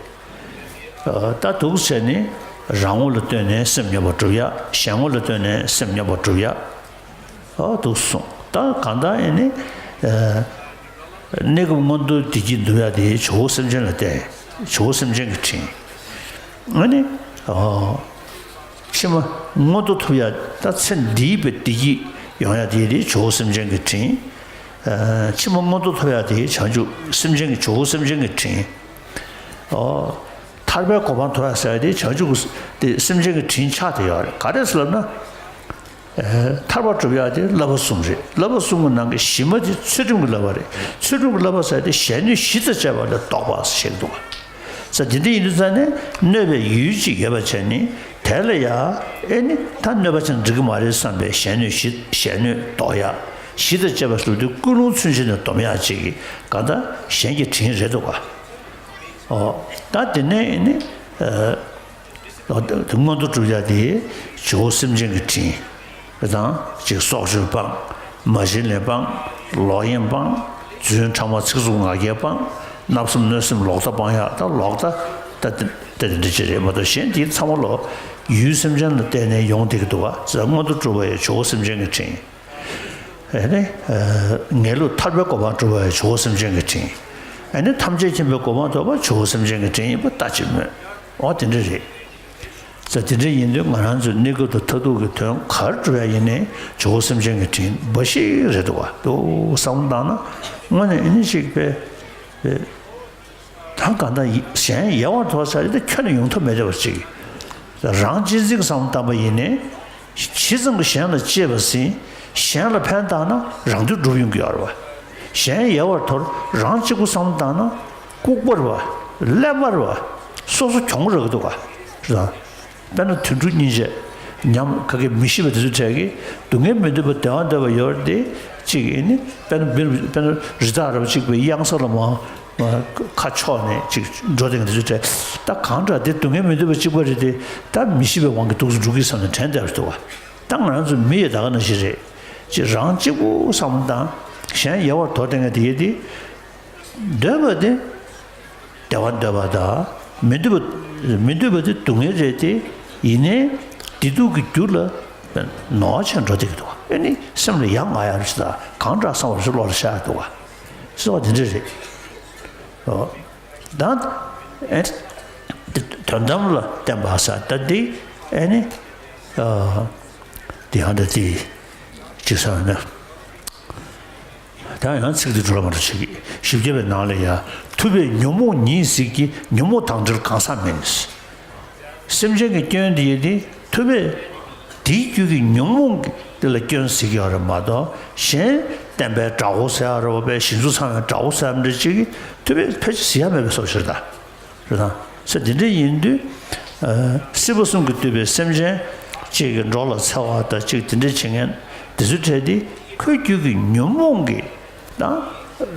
ད་འདུག་བྱས་ནས་རང་ངོ་ལ་ལྟོས་ནས་སེམས་སྙོམས་པར་སྒྲུབ་ཡ། གཞན་ངོ་ལ་ལྟོས་ནས་སེམས་སྙོམས་པར་སྒྲུབ་ཡ། ཨོ་འདུག་གསུངས། ད་གང་ལྟར་ཨེ་ནི། གནས་སྐབས་མངོན་མཐོ་བདེ་སྐྱིད་འདོད་ཡ་དེ་ཇོ་བོ་སེམས་ཅན་ལ་བརྟེན། ཇོ་བོ་སེམས་ཅན་གྱི་དྲིན། ཨ་ནི། ཕྱི་མ་མངོན་མཐོ་ཐོབ་ཡ། ད་ཚེ་འདིའི་བའི་བདེ་སྐྱིད་ཡོང་ཡ་དེ་དེ་ཇོ་བོ་སེམས་ཅན་གྱི་དྲིན། ཕྱི་མ་མངོན་མཐོ་ཐོབ་ཡ་དེ་བྱང་ཆུབ་སེམས་ཅན་གྱི་ཇོ་བོ་སེམས་ཅན་གྱི་དྲིན། ཐར་པའི་གོ་འཕང་ཐོབ་ཡ་ཟེར་ཡ་དེ་བྱང་ཆུབ་ཀྱི་དེ་སེམས་ཅན་གྱི་དྲིན་ཆགས་བསྡད་ཡོད་རེད། ག་རེ་ཟེར་ལབ་ན། ཐར་པ་སྒྲུབ་ཡ་དེ་བསླབ་པ་གསུམ་རེད། བསླབ་པ་གསུམ་གྱི་ནང་གི་གཞི་མ་དེ་ཚུལ་ཁྲིམས་ཀྱི་བསླབ་པ་རེད། ཚུལ་ཁྲིམས་ཀྱི་བསླབ་པ་ཟེར་དེ་གཞན་གནོད་གཞི་དང་བཅས་པ་ལས་ལྡོག་པ་ཞིག་འདུག་ག་ས་དེ་འདྲ་ཡིན་དུས་ཙང་ནས་གནོད་པའི་ཡུལ་ཅིག་ཡོད་པ་བྱས་ནས་དེ་ལ་ཡ་ཨེ་ནི་ད་གནོད་པ་བྱས་ན་འགྲིག་གི་མ་རེད་བསམ་པའི་གཞན་གནོད་གཞི། གཞན་གནོད་ལྡོག་ཡ། གཞི་དང་བཅས་པ་ཟེར་དུས་ཀུན་སློང་ཚུན་ཆད་ནས་སྡོམ་ཡ་ཅིག་གི་གང་ལྟར་གཞན་གྱི་དྲིན་རེད་འདུག་ག་ཨོ། ད་དེ་ནས་ཨེ་ནི། མངོན་མཐོ་སྒྲུབ་ཡ་དེ་ཇོ་བོ་སེམས་ཅན་གྱི་དྲིན། དེ་དང་ཅིག་སྲོག་གཅོད་སྤང་། མ་བྱིན་ལེན་སྤང་། ལོག་གཡེམ་སྤང་། རྫུན་ཕྲ་མ་ཚིག་རྩུབ་ངག་འཁྱལ་སྤང་། བརྣབ་སེམས་གནོད་སེམས་ལོག་ལྟ་སྤང་ཡ། ད་ལོག་ལྟ་ད་དེ་དེ་འདྲ་ཅིག་རེད་མ་གཏོགས་གཞན་དེ་ཚང་མ་ལོ་ཡུལ་སེམས་ཅན་ལ་བརྟེན་ནས་ཡོང་བསྡད་ཀྱི་འདུག་ག་ས་མངོན་མཐོ་སྒྲུབ་པ་ཡི་ཇོ་བོ་སེམས་ཅན་གྱི་དྲིན། ཨེ་ནི། ངེས་ལུགས་ཐར་པའི་གོ་འཕང་སྒྲུབ་པ་ཡི་ཇོ་བོ་སེམས་ཅན་གྱི་དྲིན། ཨེ་ནི་ཐམས་ཅད་མཁྱེན་པའི་གོ་འཕང་ཐོབ་པ་ཇོ་བོ་སེམས་ཅན་གྱི་དྲིན་ཡིན་པ་ལྟ་ཅི་སྨོས། འོ་དེ་འདྲ་རེད། ས་དེ་འདྲ་ཡིན་དུས་ང་རང་ཚོའི་གནས་སྐབས་དང་མཐར་ཐུག་གི་དོན་ག་རེ་སྒྲུབ་ཡ་ཡིན་ནའི་ཇོ་བོ་སེམས་ཅན་གྱི་དྲིན་འབའ་ཞིག་རེད་འདུག་ག་འདུག་བསམ་བློ་བཏང་ན་དངོས་གནས་ཨེ་ནི་ཅིག་པས། ད་གང་ལྟར་གཞན་ཡལ་བར་དོར་ཟེར་ཡ་དེ་ཁྱོན་ནས་ཡོང་ཐབས་མེད་བསྡད་པ་ཅིག་རང་གཅེས་འཛིན་གྱི་བསམ་བློ་བཏང་པ་ཡིན་ནའི། ཇི་ཙམ་གྱིས་གཞན་ལ་གཅེས་པ་ཟིན། གཞན་ལ་ཕན་བཏགས་ན་རང་དོན་འགྲུབ་ཡོང་གི་ཡོད་རེད་པ། གཞན་ཡལ་བར་དོར་རང་གཅིག་པུ་བསམ་བློ་བཏང་ན་ལྐུགས་པ་རེད་པ། ཀླད་པ་རེད་པ། སོ་སོ་གྱོང་རག་གི་འདུག་ག་རེད་དང་། དཔེར་ན་དུད་འགྲོ་སྙིང་རྗེ། ཉམ་ག་གེ་མི་ཤེས་པ་དེ་ཚོའི་གྲས་ཀྱིས་སྡུག་བསྔལ་མི་འདོད་པ་བདེ་བ་འདོད་པ་ཡོད་རེད་དེ། གཅིག་ཨེ་ནི་དཔེར་ན་མི་དཔེར་ན་རི་དྭགས་ར་བ་གཅིག་པའི་གཡང་ས་ལ་མ་ཁ་ཕྱོགས་ནས་གཅིག་འགྲོ་བསྡད་མཁན་དེ་ཚོའི་གྲས་ད་གང་འདྲ་དེ་སྡུག་བསྔལ་མི་འདོད་པ་གཅིག་པ་རེད་དེ། ད་མི་ཤེས་པའི་དབང་གིས་འདུག་སེ་འགྲོ་གི་བསམ་ནས་དྲན་བསྡད་པ་རེད་འདུག་ག་ད་ང་རང་ཚོ་མི་ཡི་ད་ག་ནང་བཞིན་རེད། གཅིག་རང་གཅིག་པུ་བསམ་བློ་བཏང་། གཞན་ཡལ་བར་དོར་བསྡད་མཁན་དེ་ཡོད་དེ། འདོད་པ་དེ། བདེ་བ་འདོད་པ་དང་། མི་འདོད་པ། མི་འདོད་པ་དེ་སྡུག་བསྔལ་རེད་དེ། ཡིན་ནའི་བདེ་སྡུག་གི་རྒྱུ་ལ་ནོར་བ་ཆགས་འགྲོ་བསྡད་ཀྱི་འདུག་ཨེ་ནི་སེམས་ལ་ཡ་ང་ཡ་རེ་ཞིག་དང་གང་འདྲ་བསམ་པ་རེ་ཞིག་བློ་ལ་ཤར་འདུག་ག་ཟེར་བ་དེ་འདྲ་རེད། ཨོ། ད་ཨེ་དོན་དམ་ལ་བརྟེན་པ་ས་ད་འདི་ཨེ་ནི་ཨ་འདི་ཧ་འདྲ་དེ་ཅི་ཟེར་ན། ད་ཡང་ཚིག་འདི་འགྲོ་ལ་མ་འགྲོ་བྱེད་ཀྱི། བཞི་བརྒྱ་པའི་ནང་ལ་ཡ། ཐུབ་པས་ཉོན་མོངས་ཉིད་ཟད་ཀྱི། ཉོན་མོངས་དང་བྲལ་གང་ཟག་མིན། སེམས་ཅན་གྱི་སྐྱོན་འདི་ཡི་འདི་ཐུབ་པས། དེའི་རྒྱུད་ཀྱི་ཉོན་མོངས་ཀྱི་འདི་ལ་སྐྱོན་ཟད་ཀྱི་ཡོད་རེད་མ་གཏོགས། གཞན་བསྟན་པའི་དགྲ་བོ་ཟེར་ཡ་རེད་པས། ཞི་འཚོ་ཚང་བའི་དགྲ་བོ་ཟེར་ཡ་འདྲ་ཅིག་གིས་ཐུབ་པས་ཕལ་ཆེར་ཟད་ཡ་མེད་པའི་བཟོ་ཞིག་རེད་ད། རེད་དང་། ས་འདི་འདྲ་ཡིན་དུས། ཨ་སྲིད་པ་གསུམ་གྱིས་བསྡུས་པའི་སེམས་ཅན་གཅིག་གི་འགྲོ་ལ་འཚེ་བ་དང་གཅིག་དེ་འདྲ་བྱེད་མཁན་དེ་ཚོའི་གྲས་དེ་ཁོའི་རྒྱུད་ཀྱི་ཉོན་མོངས་ཀྱིས་དང་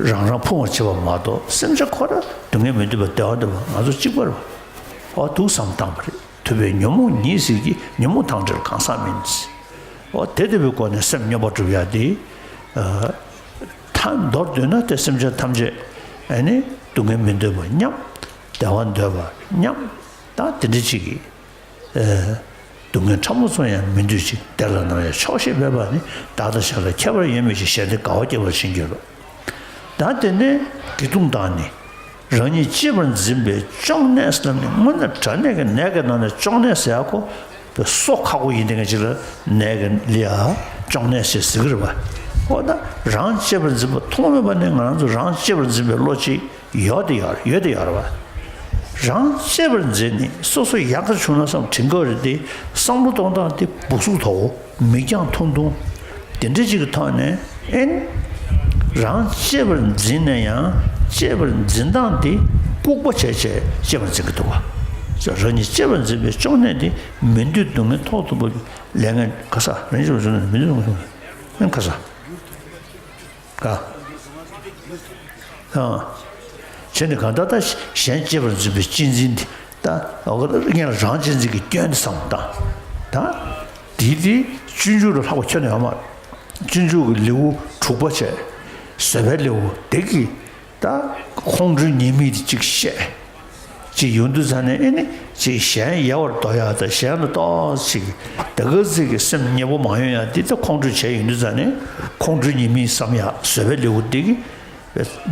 རང་རང་ཕུང་བར་བྱེད་པ་མ་གཏོགས་སེམས་ཅན་ཁོ་རང་སྡུག་བསྔལ་མི་འདོད་པ་བདེ་བ་འདོད་པ་ང་ཚོ་གཅིག་པ་རེད་པ། འོ་འདུག་བསམ་བཏང་པ་རེད། ཐུབ་པས་ཉོན་མོངས་ཉིད་ཟད་ཀྱི། ཉོན་མོངས་དང་བྲལ་གང་ཟག་མིན། འོ་དེ་ལྟ་བུའི་སྒོ་ནས་སེམས་སྙོམས་པར་སྒྲུབ་ཡ་དེ། ཨ་མཐའ་མདོར་བསྡུས་ན་དེ་སེམས་ཅན་ཐམས་ཅད་ཨ་ནི་སྡུག་བསྔལ་མི་འདོད་པ་མཉམ། བདེ་བ་འདོད་པ་མཉམ། ད་དེ་འདྲ་ཅིག་གིས། ཨ་སྡུག་བསྔལ་ཕྲ་མོ་ཙམ་ཡང་མི་འདོད་ཅིང་། བདེ་ལ་སྣང་བའི་ཆོག་ཤེས་འབད་པ་ནི། བདག་དང་གཞན་ལ་ཁྱད་པར་ཡོད་མིན་ཞེས། གཞན་དོན་དགའ་བ་སྐྱེ་བར་བྱིན་གྱིས་རློབས། ད་དེ་ནས་སྡིག་ལྟུང་དང་ནི། རང་ཉིད་གཅེས་པར་འཛིན་པའི་གཅོང་ནད་ཟེར་ནས་དངོས་གནས་དྲང་གནས་ཀྱི་ནད་ཀྱི་ནང་ནས་གཅོང་ནད་ཟེར་ཡག་གོ། པའི་སོ་ཁག་པོ་ཡིན་དེ་ངས་ཅིག་ལ་ནད་ཀྱི་ལ་ཡ་གཅོང་ནད་ཟེར་ཟེར་གི་རེད་པ། འོ་ན་རང་གཅེས་པར་འཛིན་པ་ཐོག་མེད་པ་ནས་ང་རང་ཚོ་རང་གཅེས་པར་འཛིན་པའི་བློ་ཅིག་ཡོད་དེ་ཡོད་ཡོད་དེ་ཡོད་རེད་པ། རང་གཅེས་པར་འཛིན་ནས་སོ་སོ་ཡག་ག་བྱུང་ན་བསམ་དྲན་གི་རེད་དེ། བསམ་བློ་གཏོང་སྟངས་དེ་སྦུག་སུག་དོ། མིག་རྒྱང་ཐུང་ཐུང་། དེ་འདྲ་ཅིག་གི་ཐོག་ནས་ཨེ་ནི། རང་གཅེས་པར་འཛིན་ན་ཡང་གཅེས་པར་འཛིན་སྟངས་དེ་ལྐུགས་པ་བྱས་བྱས་གཅེས་པར་འཛིན་གི་འདུག་ག། རང་ཉིད་གཅེས་པར་འཛིན་པའི་གཅོང་ནད་དེ་མི་འདོད་སྡུག་བསྔལ་ཐོག་ཏུ་བབ་ལས་ངན་ཁ་ས་རང་ཉིད་གཅེས་པར་འཛིན་ན་མི་འདོད་སྡུག་བསྔལ་ཁ་ས། ག་ཨ། བྱས་ནས་གང་ལྟར་ད་གཞན་གཅེས་པར་འཛིན་པའི་གཅེས་འཛིན་དེ་ད་སྔོན་ལ་རང་གཅེས་འཛིན་གྱི་སྐྱོན་དེ་བསམ་བློ་བཏང་། ད་དེ་དེ་སྤྱོད་འཇུག་ལ་ལྷག་པ་ཁྱོན་ནས་ཡོད་མ་རེད། སྤྱོད་འཇུག་གི་ལེའུ་དྲུག་པ་བྱས། བཟོད་པའི་ལེའུ་དེ་གི་ད་ཁོང་ཁྲོའི་ཉེས་དམིགས་དེ་གཅིག་བཤད། ཅིག་ཡོང་དུས་ཙ་ནས་ཨེ་ནི་ཅིག་གཞན་ཡལ་བར་དོར་ཡག་དང་གཞན་ལ་ཏོག་ཙམ་ད་ག་ཙིག་གི་སེམས་མཉེས་པོ་མ་ཡོང་ཡག་འདི་ལྟ་ཁོང་ཁྲོ་བྱས་ཡོང་དུས་ཙ་ནས་ཁོང་ཁྲོའི་ཉེས་དམིགས་བསམ་ཡག་བཟོད་པའི་ལེའུ་འདི་གི་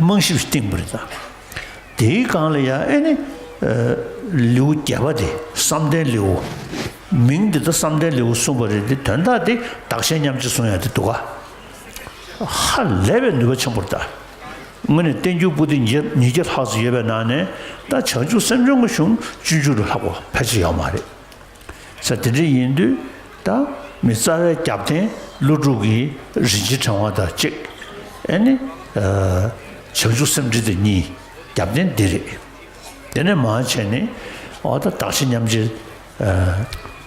རྨང་གཞི་བཏིང་པ་རེད་ད། དེའི་སྒང་ལ་ཡང་ཨེ་ནི་ལེའུ་བརྒྱད་པ་དེ་བསམ་གཏན་ལེའུ། མིང་འདི་ད་བསམ་གཏན་ལེའུ་གསུངས་པ་རེད་དེ་དོན་དག་དེ་བདག་གཞན་མཉམ་བརྗེ་གསུང་ཡག་དེ་འདུག་ག། ཧ་ལས་པའི་ནུས་པ་ཆེན་པོ་རེད་ད། དངོས་གནས་བསྟན་འགྱུར་པོ་ཏི་ཉིས་ཉིས་བརྒྱ་ལྷག་ཙམ་ཡོད་པའི་ནང་ནས་ད་བྱང་ཆུབ་སེམས་སྦྱོང་གི་གཞུང་སྤྱོད་འཇུག་ལ་ལྷག་པ་ཕལ་ཆེར་ཡོད་མ་རེད། ས་དེ་འདྲ་ཡིན་དུས་ད་མི་རྩ་བའི་རྒྱབ་རྟེན་ཀླུ་སྒྲུབ་ཀྱི་རིན་ཆེན་ཕྲེང་བ་དང་གཅིག་ཨེ་ནི། བྱང་ཆུབ་སེམས་འགྲེལ་དེ་གཉིས་རྒྱབ་རྟེན་འདི་རེད། དེ་ནས་མར་བྱས་ནས་འོ་ད་བདག་གཞན་མཉམ་བརྗེ།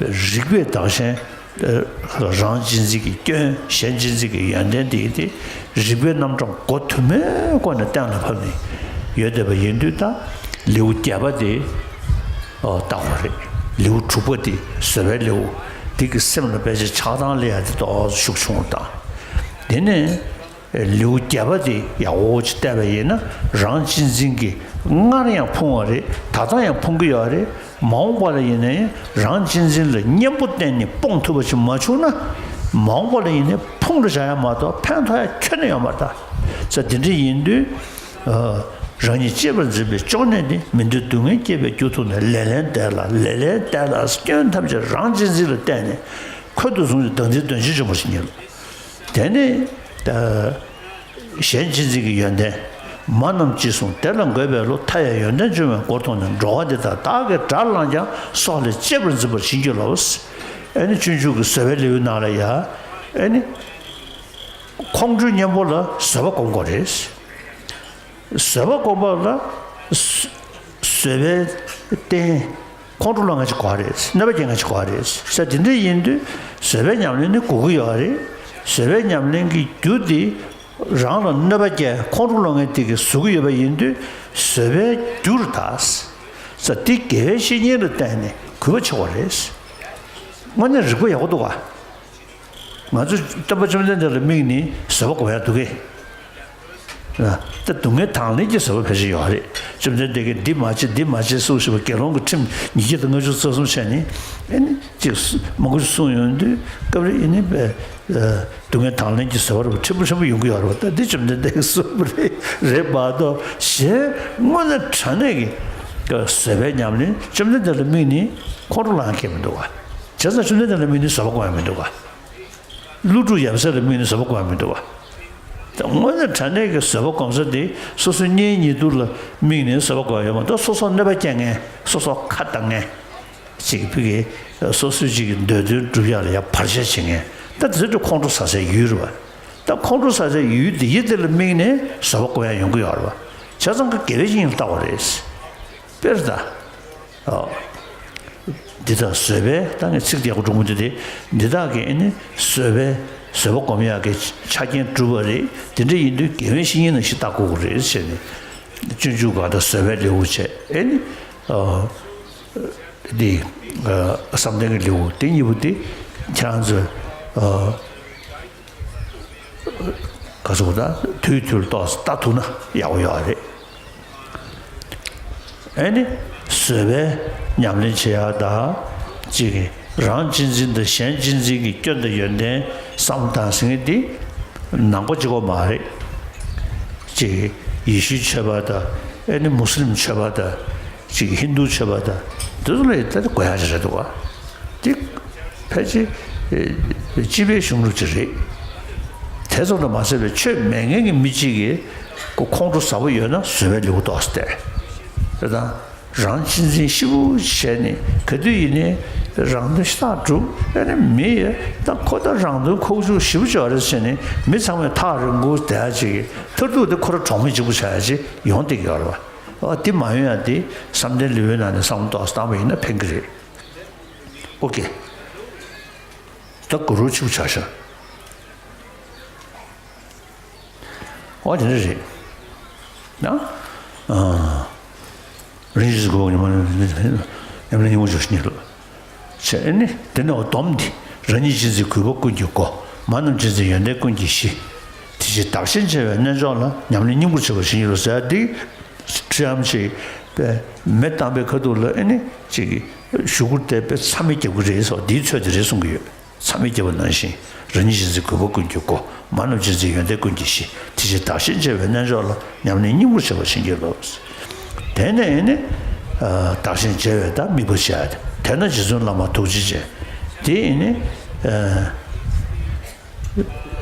རིགས་པས་བདག་གཞན་རང་གཅེས་འཛིན་གྱི་སྐྱོན་གཞན་གཅེས་འཛིན་གྱི་ཡོན་ཏན་དེ་དེ་རིགས་པའི་རྣམ་གྲངས་གོ་དུ་མའི་སྒོ་ནས་གཏན་ལ་ཕབ་ནས་ཡོད་བསྡད་པ་ཡིན་དུས་ད་ལེའུ་བརྒྱད་པ་དེ་བཏགས་པ་རེད། ལེའུ་དྲུག་པ་དེ་བཟོད་པའི་ལེའུ་དེ་གི་སེམས་ལ་དཔེ་ཆ་ཆགས་སྡང་ལས་ཡ་དེ་ཏོག་ཙམ་ཤུགས་ཆུང་བ་དང་། དེ་ནས། ལེའུ་བརྒྱད་པ་དེ་ཡག་པོ་ཅིག་བལྟས་པ་ཡིན་ན་རང་གཅེས་འཛིན་གྱི་སྔར་ཡང་ཕུང་བ་རེད། ད་ལྟ་ཡང་ཕུང་གི་ཡོད་རེད། མ་འོངས་པ་ལ་ཡིན་ན་ཡང་རང་གཅེས་འཛིན་ལ་གཉེན་པོ་བསྟེན་ནས་སྤོང་ཐུབ་པ་ཞིག་མ་བྱུང་ན་མ་འོངས་པ་ལ་ཡིན་ན་ཕུང་རུ་བཞག་ཡ་མ་གཏོགས་ཕན་ཐོགས་ཡ་ཁྱོན་ནས་ཡོད་མ་རེད་ད། ས་དེ་འདྲ་ཡིན་དུས་རང་ཉིད་གཅེས་པར་འཛིན་པའི་གཅོང་ནད་དེ་མི་འདོད་སྡུག་བསྔལ་སྐྱེད་པའི་རྒྱུ་ཐོག་ནས་ལེ་ལན་འདེབས་ལ་ལེ་ལན་འདེབས་ལ་སྐྱོན་ཐམས་ཅད་རང་གཅེས་འཛིན་ལ་བརྟེན་ནས་ཁོལ་དུ་བཟུང་ཞིང་བདག་འཛིན་གདོན་ཆེན་ཆེན་པོ་ཞིག་ཉིལ། དེ་ནས་གཞན་གཅེས་འཛིན་གྱི་ཡོན་ཏན། མ་རྣམས་ཅི་གསུང་དེ་ལ་འགོད་པའི་བློ། མཐའ་ཡས་ཡོན་ཏན་འབྱུང་བའི་སྒོར་མཐོང་ནས། འགྲོ་བ་འདི་དག་བདག་གིས་དགྲར་ལངས་ཀྱང་། སྲོག་ལས་གཅེས་པར་འཛིན་པར་བྱིན་གྱིས་རློབས། ཨེ་ནི་སྤྱོད་འཇུག་གི་བཟོད་པའི་ལེའུའི་ནང་ལ་ཡ། ཨེ་ནི། ཁོང་ཁྲོའི་གཉེན་པོ་ལ་བཟོད་པ་སྒོམ་དགོས་རེད། བཟོད་པ་སྒོམ་པ་ལ་བཟོད་པའི་རྟེན་ཁོང་ཁྲོ་སློང་མཁན་ཅིག་དགོས་རེད། གནོད་པ་སྐྱེལ་མཁན་ཅིག་དགོས་རེད། ས་དེ་འདྲ་ཡིན་དུས་བཟོད་པའི་ཉམས་ལེན་ནི་དགོས་ཀྱི་ཡོད་རེད། བཟོད་པའི་ཉམས་ལེན་གྱི་རྒྱུ་དེ་རང་ལ་གནོད་པ་སྐྱེལ་ཁོང་ཁྲོ་སློང་མཁན་དེ་གིས་བཟོ་གི་ཡོད་པ་ཡིན་དུས་བཟོད་པའི་རྒྱུར་ད། ས་དེ་དགེ་བའི་བཤེས་གཉེན་ལ་བརྟེན་ནས་གུས་པ་བྱེད་དགོས་རེད། དངོས་གནས་རིག་པ་ཡག་པོ་འདུག་ག། ང་ཚོས་སྟོན་པ་བཅོམ་ལྡན་འདས་ལ་དམིགས་ནས་བཟོད་པ་སྒོམ་ཡག་འདུག་གས། ད་སྡུག་བསྔལ་དང་ལེན་གྱི་བཟོད་པ་ཕལ་ཆེར་ཡོད་རེད། བཅོམ་ལྡན་འདས་ཀྱིས་འདི་མ་བྱེད་འདི་མ་བྱེད་གསུངས་ཞེས་པ་དགེ་སློང་གི་ཁྲིམས་ཉིས་བརྒྱ་དང་ལྔ་བཅུ་རྩ་གསུམ་བྱས་ནས་ཨེ་ནི་ཅིག་མང་པོ་ཞིག་གསུངས་ཡོང་དུས་སྐབས་རེ་ཨེ་ནི་སྡུག་བསྔལ་དང་ལེན་གྱི་བཟོད་པ་རུ་ཕྲན་བུ་ཕྲན་བུ་ཡོང་གི་ཡོད་རེད་པ། ད་འདི་བཅོམ་ལྡན་འདས་ཀྱིས་གསུངས་པ་རེད་རེད་མ་གཏོགས་གཞན་དངོས་གནས་དྲང་གནས་ཀྱི་བཟོད་པའི་ཉམས་ལེན་བཅོམ་ལྡན་འདས་ལ་དམིགས་ནས་ཁོང་ཁྲོ་སློང་མཁན་མི་འདུག་ག། བྱས་ཙང་བཅོམ་ལྡན་འདས་ལ་དམིགས་ནས་བཟོད་པ་སྒོམ་ཡག་མི་འདུག་ག། ཀླུ་སྒྲུབ་ཡབ་སྲས་ལ་དམིགས་ནས་བཟོད་པ་སྒོམ་ཡག་མི་འདུག་ག། ད་དངོས་གནས་དྲང་གནས་ཀྱི་བཟོད་པ་སྒོམ་ས་དེ་སོ་སོའི་གཉེན་ཉེ་དུ་ལ་དམིགས་ནས་བཟོད་པ་སྒོམ་ཡག་ཡོད་མ་གཏོགས་སོ་སོར་གནོད་པ་སྐྱེལ་མཁན་སོ་སོར་ཁ་བཏང་མཁན་ཅིག་ཕ་གི་སོ་སོའི་ཅིག་གི་འདོད་དོན་སྒྲུབ་ཡག་ལ་ཡ་བར་ཆད་བྱེད་མཁན་ད་དེ་ཚོ་ཁོང་ཁྲོ་ཟ་སའི་ཡུལ་རེད་པ། ད་ཁོང་ཁྲོ་ཟ་སའི་ཡུལ་དེ་ཡི་དེ་ལ་དམིགས་ནས་བཟོད་པ་སྒོམ་ཡག་ཡོང་གི་ཡོད་རེད་པ། བྱས་ཙང་ཀ་དགེ་བའི་བཤེས་གཉེན་ལ་བལྟ་བ་རེད། དཔེར་ད། འདི་དག་བཟོད་པས་ད་ངས་ཚིག་དེ་ཡག་པོ་སྒྲུང་མི་འདུག་སྟེ། འདི་དག་གིས་ཨེ་ནི་བཟོད་པས་བཟོད་པ་སྒོམ་ཡག་གི་ཆ་རྐྱེན་གྲུབ་པ་རེད། དེ་འདྲ་ཡིན་དུས་དགེ་བའི་བཤེས་གཉེན་ནང་བཞིན་བལྟ་དགོས་ཀྱི་རེད་ཟེར་ནས། སྤྱོད་འཇུག་ག་དང་བཟོད་པའི་ལེའུ་བྱས་ཨེ་ནི། འདི་བསམ་གཏན་གྱི་ལེའུ་དེ་གཉིས་པོ་དེ་ཁྱེད་རང་ཚོས། ག་ཚོད་ད་དུས་དུས་ལ་ཏོག་ཙམ་ལྟ་ཐུབ་ན་ཡག་པོ་ཡོད་རེད། ཨེ་ནི་བཟོད་པའི་ཉམས་ལེན་བྱེད་ཡག་དང་གཅིག་གིས་རང་གཅེས་འཛིན་དང་གཞན་གཅེས་འཛིན་གྱི་སྐྱོན་དང་ཡོན་ཏན་བསམ་བློ་བཏང་ཟིན་གྱི་འདི་ནང་པ་གཅིག་པོ་མ་རེད། གཅིག་གིས་ཡེ་ཤུའི་ཆོས་པ་དང་ ཨེ་ནི་མུ་སི་ལིམ་ཆོས་པ་དང་ཅིག་ཧིན་དུ་ཆོས་པ་དང་དེ་ཚོ་ལ་ཡི་ད་དགོས་ཡག་ཅིག་རེད་འདུག་བ། དེ་ཕལ་ཆེར་ཨེ་སྤྱི་པའི་གཞུང་ལུགས་ཅིག་རེད། དེ་ཙམ་དུ་མ་ཟད་པའི་ཆོས་མེད་མཁན་གྱི་མི་གཅིག་གིས་ཁོ་ཁོང་ཁྲོ་ཟ་པོ་ཡོད་ན་བཟོད་པའི་ལེའུ་ཏོག་ཙམ་བལྟས། རེད་དང་། རང་གཅེས་འཛིན་ཤི་བོ་བྱས་ནས་ག་དུས་ཡིན་ནའི་རང་དོན་ཤ་སྟག་སྒྲུབ་ཨེ་ནི་མི་ཡི་ད་ཁོ་ད་རང་དོན་ཁོག་ཆུ་ཞི་བོ་ཅོག་རེད་ཟེར་ནས་མི་ཚང་མས་ཐག་རིང་པོ་བསྡད་ཡ་ཅིག་གི་མཐར་ཐུག་དེ་ཁོ་ར་གྲོགས་མེད་གཅིག་པུ་ཆགས་ཡ་ཅིག་ཡོང་བསྡད་ཀྱི་ཡོད་རེད་བ། ཨ་དེ་མ་ཡོང་ཡ་དེ་བསམ་གཏན་ལེའུའི་ནང་ནས་བསམ་བློ་ཏོག་ཙམ་བཏང་བ་ཡིན་ན་ཕན་གྱི་རེད། ཨོ་ཀེ། ད་གུ་རུ་ཆུ་བྱ་ཤ། ཨོ་དེ་འདྲ་རེད། ན། ཨ། རིན་ཆེན་གོས་ཉམས་ལེན་ཉམས་ལེན་སྙིང་པོ་བྱ་ཤ་ཉིད་ལ། བྱས་ཨེ་ནི་དེ་ནས་འོ་སྡོམ་འདི། རང་ཉིད་གཅེས་འཛིན་གུས་པ་ཀུན་གྱི་སྒོ། མ་རྣམས་གཅེས་འཛིན་ཡོན་ཏན་ཀུན་གྱི་གཞི། དེ་ཕྱིར་བདག་གཞན་བརྗེ་བའི་རྣལ་འབྱོར་ལ། ཉམས་ལེན་སྙིང་པོར་བྱེད་པར་བྱིན་གྱིས་རློབས་ཟེར་ཡ་འདི། ཁྲི་འམ་ཅིག་པའི་མེ་བཏང་པའི་ཁ་ཐུག་ལ་ཨེ་ནི་ཅིག་གཞུག་གུར་བལྟས་པའི་མཚམས་མེད་རྒྱབ་ཀྱི་རེད་སོགས་འདིའི་ཚོད་དེ་རེད་གསུང་གི་ཡོད། མཚམས་མེད་རྒྱབ་པ་ནང་བཞིན་རང་ཉིད་གཅེས་འཛིན་གུས་པ་ཀུན་གྱི་སྒོ། མ་རྣམས་གཅེས་འཛིན་ཡོན་ཏན་ཀུན་གྱི་གཞི། དེ་ཕྱིར་བདག་གཞན་བརྗེ་བའི་རྣལ་འབྱོར་ལ། ཉམས་ལེན་སྙིང་པོར་བྱེད་པར་བྱིན་གྱིས་རློབས། དེ་ནས་ཨེ་ནི། བདག་གཞན་བརྗེ་བའི་ད་དམིགས་པ་བྱས་ཏེ་དེ་ན་རྗེ་བཙུན་བླ་མ་ཐུགས་རྗེ་ཅན། དེ་ཨེ་ནི།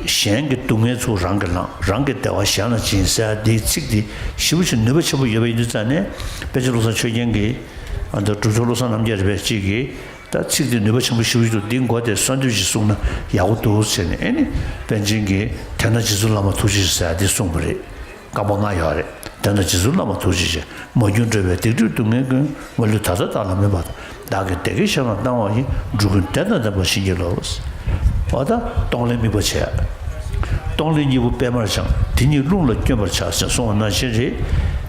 གཞན་གྱི་སྡུག་བསྔལ་ཚུར་རང་གིས་བླངས། རང་གི་བདེ་བ་གཞན་ལ་སྦྱིན་ཟེར་ཡ་འདིའི་ཚིག་འདི་ཞེ་པོ་ཅིག་ནུས་པ་ཆེན་པོ་ཡོད་པ་ཡིན་དུས་ཙང་ནས་དཔལ་ཆེན་བློ་བཟང་ཆོས་རྒྱན་གྱིས་ཨ་ད་གྲུབ་ཐོབ་བློ་བཟང་རྣམ་རྒྱལ་རེད་པས་གཅིག་གིས་ད་ཚིག་འདི་ནུས་པ་ཆེན་པོ་ཞེ་པོ་ཅིག་འདུག་འདི་མགོ་དེ་གསོལ་འདེབས་ཤིག་གསུངས་ན་ཡག་པོ་འདུག་ཟེར་ནས་ཨེ་ནི་པཎ་ཆེན་གྱིས་དེ་ན་རྗེ་བཙུན་བླ་མ་ཐུགས་རྗེ་ཆེ་ཟེར་ཡ་འདི་གསུངས་པ་རེད། བཀའ་པོད་ལྔ་ཡོད་རེད། དེ་ན་རྗེ་བཙུན་བླ་མ་ཐུགས་རྗེ་ཆེ། མ་གྱུར་འགྲོ་བའི་སྡིག་སྒྲིབ་སྡུག་བསྔལ་ཀུན། མ་ལུས་ད་ལྟ་བདག་ལ་སྨིན་པ་དང་། བདག་གིས་བདེ་དགེ་གཞན་ལ་བཏང་བ་ཡིས། འགྲོ་ཀུན་བདེ་དང་ལྡན་པར་བྱིན་གྱིས་རློབས། འོ་ད་གཏོང་ལེན་དམིགས་པ་བྱས། གཏོང་ལེན་གཉིས་པོ་པད་མར་སྦྱངས། དེ་ཉིད་རླུང་ལ་བསྐྱོན་པར་བྱ་ཟེར་གསུངས་པ་ནང་བཞིན་རེད།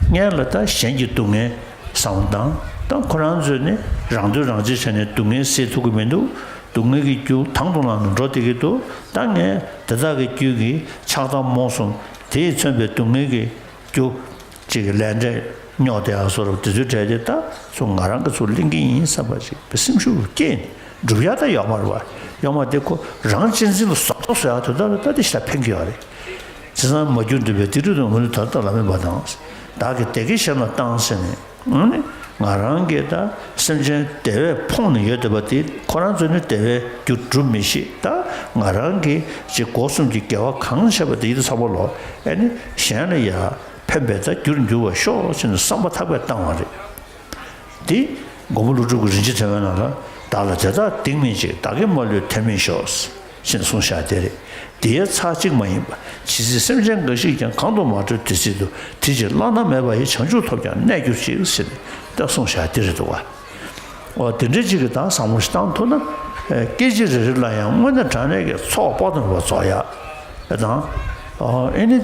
སྔོན་ལ་ད་གཞན་གྱི་སྡུག་བསྔལ་བསམ་བློ་བཏང་། ད་ཁོ་རང་ཚོས་ནི་རང་དོན་རང་གཅེས་བྱས་ནས་སྡུག་བསྔལ་སེལ་ཐུབ་ཀྱི་མི་འདུག་སྡུག་བསྔལ་གྱི་རྒྱུ་དང་དུ་བླངས་ནས་འགྲོ་བསྡད་ཀྱི་འདུག་ད་ངས་དེ་དག་གི་རྒྱུད་ཀྱི་ཆགས་སྡང་རྨོངས་གསུམ་དེས་མཚོན་པའི་སྡུག་བསྔལ་གྱི་རྒྱུ་གཅིག་གི་ལས་འབྲས་རྙོག་དེ་ཡང་བཟོ་རབས་དེ་ཚོའི་གྲས་དེ་ད་ཚུར་ང་རང་གི་ཚུར་ལེན་གྱི་ཡིན་བསམ་པ་ཞིག་པའི་སེམས་ཤུགས་སྐྱེས་ནས་སྒྲུབ་ཡག་ད་ཡོག་མ་རེད་བ། ཡོག་མ་དེ་ཁོ་རང་གཅེས་འཛིན་ལ་ཟོག་ཐོག་བཟོ་ཡག་དེ་ད་ད་དེ་ཞེ་དྲག་ཕན་གྱི་ཡོད་རེད། བྱས་ཙང་མ་གྱུར་འགྲོ་བའི་སྡིག་སྒྲིབ་དང་། མ་ལུས་ད་ལྟ་བདག་ལ་སྨིན་པ་དང་། བདག་གིས་བདེ་དགེ་གཞན་ལ་བཏང་ཟེར་ནས། ཨ་ནི་ང་རང་གིས་ད་སེམས་ཅན་བདེ་བས་ཕོངས་ནས་ཡོད་བསྡད་པ་དེ་ཁོ་རང་ཚོས་ནི་བདེ་བའི་རྒྱུ་སྒྲུབ་མི་ཤེས། ད་ང་རང་གིས་ཅིག་སྒོ་གསུམ་གྱི་དགེ་བ་གང་བྱས་པ་དེ་ཡིད་དུ་ཚང་པ་ལོ། ཨ་ནི་གཞན་ལ་ཡ་ཕན་པའི་ད་རྒྱུར་འགྱུར་བར་ཤོག་ཅེས་ནས་བསམ་པ་ཐག་པས་བཏང་བ་རེད། དེ་མགོན་པོ་ཀླུ་སྒྲུབ་ཀྱི་རིན་ཆེན་ཕྲེང་བའི་ནང་ལ། བདག་ལ་དེ་དག་སྡིག་མིན་བྱེད། བདག་གིས་མ་ལུས་དེ་སྨིན་ཤོག་ཅེས་གསུངས་བཞག་དེ་རེད། དེའི་ཚར་གཅིག་མ་ཡིན་པ། ཇི་སྲིད་སེམས་ཅན་འགའ་ཞིག་ཀྱང་། གང་དུ་མ་གྲོལ་དེ་སྲིད་དུ། དེ་ཕྱིར་བླ་ན་མེད་པ་ཡི། བྱང་ཆུབ་ཐོབ་ཀྱང་གནས་གྱུར་ཅིག་ཟེར་ནས་ད་གསུངས་བཞག་དེ་རེད་འདུག་བ། འོ་དེ་འདྲའི་ཅིག་གི་ད་བསམ་བློ་ཞིག་བཏང་ཐུབ་ན། ཨེ་སྐད་ཅིག་རེ་རེ་ལ་ཡང་དངོས་གནས་དྲང་གནས་ཀྱི་ཚོགས་དཔག་ཏུ་མེད་པ་རྫོགས་ཡག་ཨེ་དང་། ཨོ་ཨེ་ནི།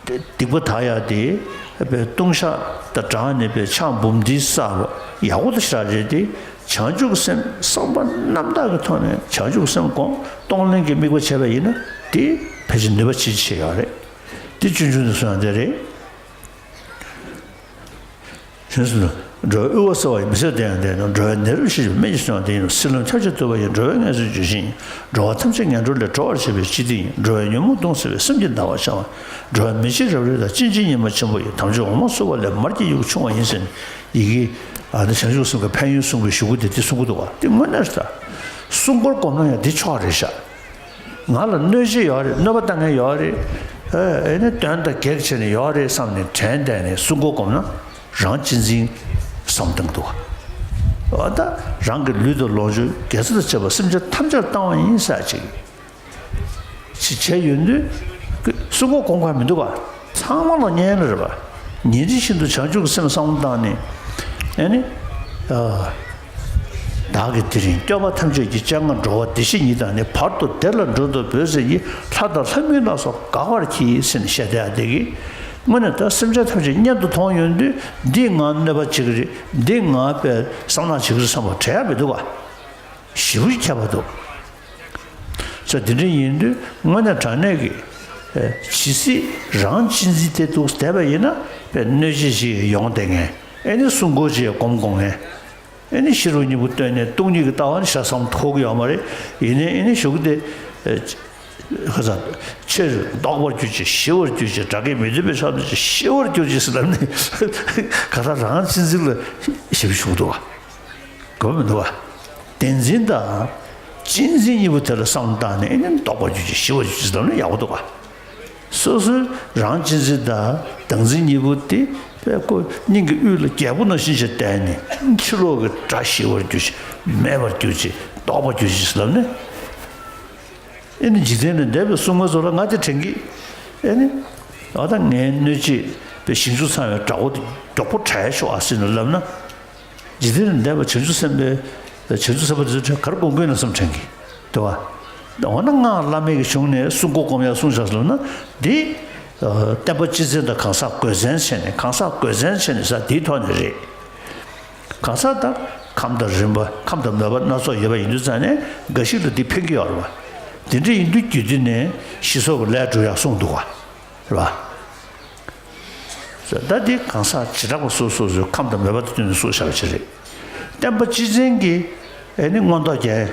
སྡིག་པ་དག་ཡག་དེ་ལྟུང་བཤགས་དང་སྦྲགས་ནས་པའི་ཕྱག་འབུམ་སྡེ་བསགས་པ་ཡག་པོ་དེ་ཞེ་དྲག་རེད་དེ། བྱང་ཆུབ་སེམས་བསམ་པ་རྣམ་དག་གི་ཐོག་ནས་བྱང་ཆུབ་སེམས་སྒོམ། གཏོང་ལེན་གྱི་དམིགས་པ་བྱས་པ་ཡིན་ན་དེ་ཕལ་ཆེར་ནུས་པ་ཆེ་ཆེ་ཡོད་རེད། དེ་ཆུང་ཆུང་ནས་གསུངས་ཡག་དེ་རེད། གཞན་སུ་འགྲོ་བའི་དབུལ་བ་བསལ་བ་ཡིན། མི་བཟད་བདེ་ཡང་ལྡན་ནོ། འགྲོ་བའི་ནད་རབ་ཞི་བྱེད་པའི་སྨན་གྱི་བསོད་ནམས་ལྡན་ཡིན་ནོ། སྲིད་ལམ་ཁྱབ་ཆེས་བཏུལ་བ་ཡིན། འགྲོ་བའི་ངལ་གསོའི་ལྗོན་ཤིང་ཡིན། འགྲོ་བ་ཐམས་ཅད་ངན་འགྲོ་ལས་སྒྲོལ་བར་བྱེད་པའི་སྤྱི་ཏི་ཡིན། འགྲོ་བའི་ཉོན་མོངས་གདུང་སེལ་བའི་སེམས་ཀྱི་ཟླ་བ་འཆང་བ། འགྲོ་བའི་མེ་ལྕེ་རབ་རིབ་དང་། གཅིན་རྗེའི་ཉི་མ་ཆེན་པོ་ཡིན། དམ་ཆོས་འོ་མ་བསྲུབས་པ་ལས། མར་གྱི་ཡི་གུ་ཕྱུང་བ་ཡིན་ཟེར་ནས་ཡི་གེ་ཨ་ནི་བྱང་ཆུབ་སེམས་ཀྱི་ཕན་ཡོན་གསུངས་པའི་གཞུག་གུ་དེ་དེ་གསུང་གི་འདུག་བ། དེ་དངོས་གནས་རེད་ད། སྲུང་འཁོར་སྒོམ་ན་ཡང་འདི་ཆོག་རེད་ཤག་ང་ལ་གནོད་བྱེད་ཡོད་རེད། གནོད་པ་བཏང་མཁན་ཡོད་རེད། ཨེ་ཨེ་ནི་དོན་དང་གེགས་བྱས་ནས་ཡོད་རེད་བསམ་ནས་དྲན་བསྡད་ནས་སྲུང་འཁོར་སྒོམ་ན་རང་གཅེས་འཛིན་བསམ་བཏང་འདུག་བ། ད་རང་གི་ལུས་དང་ལོངས་སྤྱོད་དགེ་རྩ་དང་བཅས་པ་སེམས་ཅན་ཐམས་ཅད་ལ་བཏང་བ་ཡིན་ཟེར་ཅིག་ཅིག་བྱས་ཡོང་དུས་སྲུང་འཁོར་སྒོམ་ག་མི་འདུག་བ། ཚང་མ་ལ་ཉན་ནི་རེད་པ། ཉིན་རེ་བཞིན་དུ་བྱང་ཆུབ་ཀྱི་སེམས་བསམ་བློ་བཏང་ནས་ཨེ་ནི། ཨ། བདག་གིས་དེ་རིང་སྐྱོབ་པ་ཐམས་ཅད་ཀྱི། སྤྱན་སྔར་འགྲོ་བ་བདེ་གཤེགས་ཉིད་དང་ནི། བར་དུ་བདེ་ལ་འགྲོ་འདོད་འབོད་ཟེར་གྱིས། ལྷ་དང་ལྷ་མིན་ལ་སོགས་དགའ་བར་གྱིས་ཟེར་ནས་བཤད་བསྡད་ཡག་དེ་གིས་དངོས་གནས་ད་སེམས་ཅན་ཐམས་ཅད་གཉེན་དུ་མཐོང་ཡོང་དུས་འདིས་ང་གནོད་པ་བྱེད་ཀྱི་རེད། འདིས་ང་པའི་བསམ་ནག་བྱེད་ཀྱི་རེད་བསམ་པ་དྲན་ཡག་མི་འདུག་ག་ཞེ་པོ་ཅིག་ཁྱད་པར་འདུག་ས་འདི་འདྲ་ཡིན་དུས་དངོས་གནས་དྲང་གནས་ཀྱི་ཇི་སྲིད་རང་གཅེས་འཛིན་དེ་འདུག་བསྡད་པ་ཡིན་ན་པའི་གནོད་བྱེད་ཅིག་ཡོང་བསྡད་མཁན། ཨེ་ནི་སྲུང་འཁོར་ཅིག་སྒོམ་དགོས་མཁན། ཨེ་ནི་ཤེས་རབ་སྙིང་པོ་བཏོན་ནས་སྟོང་ཉིད་ཀྱི་ལྟ་བ་ནི་ཤ་ཚ་པོ་ཐོགས་ཀྱི་ཡོད་མ་རེད། ཡིན་ནའི་ཨེ་ནི་གཞུག་གུ་དེ། ཁ་སང་ཆོས་རྟོགས་པར་གྱུར་ཅིག་ཞི་བར་གྱུར་ཅིག་སྒྲ་སྐད་མི་མཐུན་པའི་ཆ་ནས་ཞི་བར་གྱུར་ཅིག་ཟེར་ལབ་ནས་ག་ད་རང་གཅེས་འཛིན་ལ་ཞིབ་ཞུགས་འདུག་བ། གོ་མི་འདུག་བ། བདེན་འཛིན་དང་གཅེས་འཛིན་གཉིས་པོ་དེ་ལ་བསམ་བློ་བཏང་ནས་ཨེ་ནི་རྟོགས་པར་གྱུར་ཅིག་ཞི་བར་གྱུར་ཅིག་ཟེར་ལབ་ན་ཡག་པོ་འདུག་བ། སོ་སོའི་རང་གཅེས་འཛིན་དང་བདག་འཛིན་གཉིས་པོ་དེ་དཔེ་ཁོ་སྙིང་གི་དབུས་ལ་རྒྱལ་པོ་ནང་བཞིན་ཞིག་བསྟན་ནས་ཕྱི་ལོགས་ཀྱི་དགྲ་ཞི་བར་གྱུར་ཅིག་མེད་པར་གྱུར་ཅིག་རྟོགས་པར་གྱུར་ཅིག་ཟེར་ལབ་ནས། ཨེ་ནི་འཇིག་རྟེན་ལས་འདས་པའི་སྲུང་མ་ཚོ་ལ་ང་དེ་དྲན་གི། ཨེ་ནི། ཨ་ད་ངའི་གནོད་བྱེད་པའི་ཞིང་བཅུ་ཚང་བའི་དགྲ་བོ་དེ་མགྱོགས་པོ་བྲལ་ཤོག་ཨ་ཟེར་ནས་ལབ་ན། འཇིག་རྟེན་ལས་འདས་པ་བྱང་ཆུབ་སེམས་དཔའི་བྱང་ཆུབ་སེམས་དཔའ་དེ་ཚོ་ག་རེ་དགོངས་ཀྱི་ཡོད་ན་བསམ་དྲན་གི། དེ་བ། འོ་ན་སྔགས་བླ་མེད་ཀྱི་གཞུང་ནས་སྲུང་འཁོར་སྒོམ་ཡག་གསུངས་བཞག་ཟེར་ན་འདི། བསྟན་པ་སྤྱི་བཙན་དང་གང་ཟག་དགོས་མཚན་བྱས་ནས་གང་ཟག་དགོས་མཚན་བྱས་ནས་ཟེར་འདིའི་ཐོག་ནས་རེད། གང་ཟག་དང་ཁམས་དང་རིམ་པ་ཁམས་དང་མོས་པ་སྣ་ཚོགས་ཡོད་པ་ཡིན་དུས་ཙང་ནས་འགའ་ཞིག་ལ་འདི་ཕན་གྱི་ཡོད་རེད་བ། དེ་འདྲ་ཡིན་དུས་རྒྱུ་འདི་ནས་ཞི་སོགས་ཀྱི་ལས་སྒྲུབ་ཡག་གསུངས་འདུག་བ། རེད་བ། ད་འདི་གང་ཟག་བྱེ་བྲག་པ་སོ་སོ་སོའི་ཁམས་དང་མོས་པ་དང་བསྟུན་ནས་གསུངས་བཞག་པ་ཅིག་རེད། བསྟན་པ་སྤྱི་བཙན་གྱི་ཨེ་ནི་མངོན་རྟོགས་རྒྱན།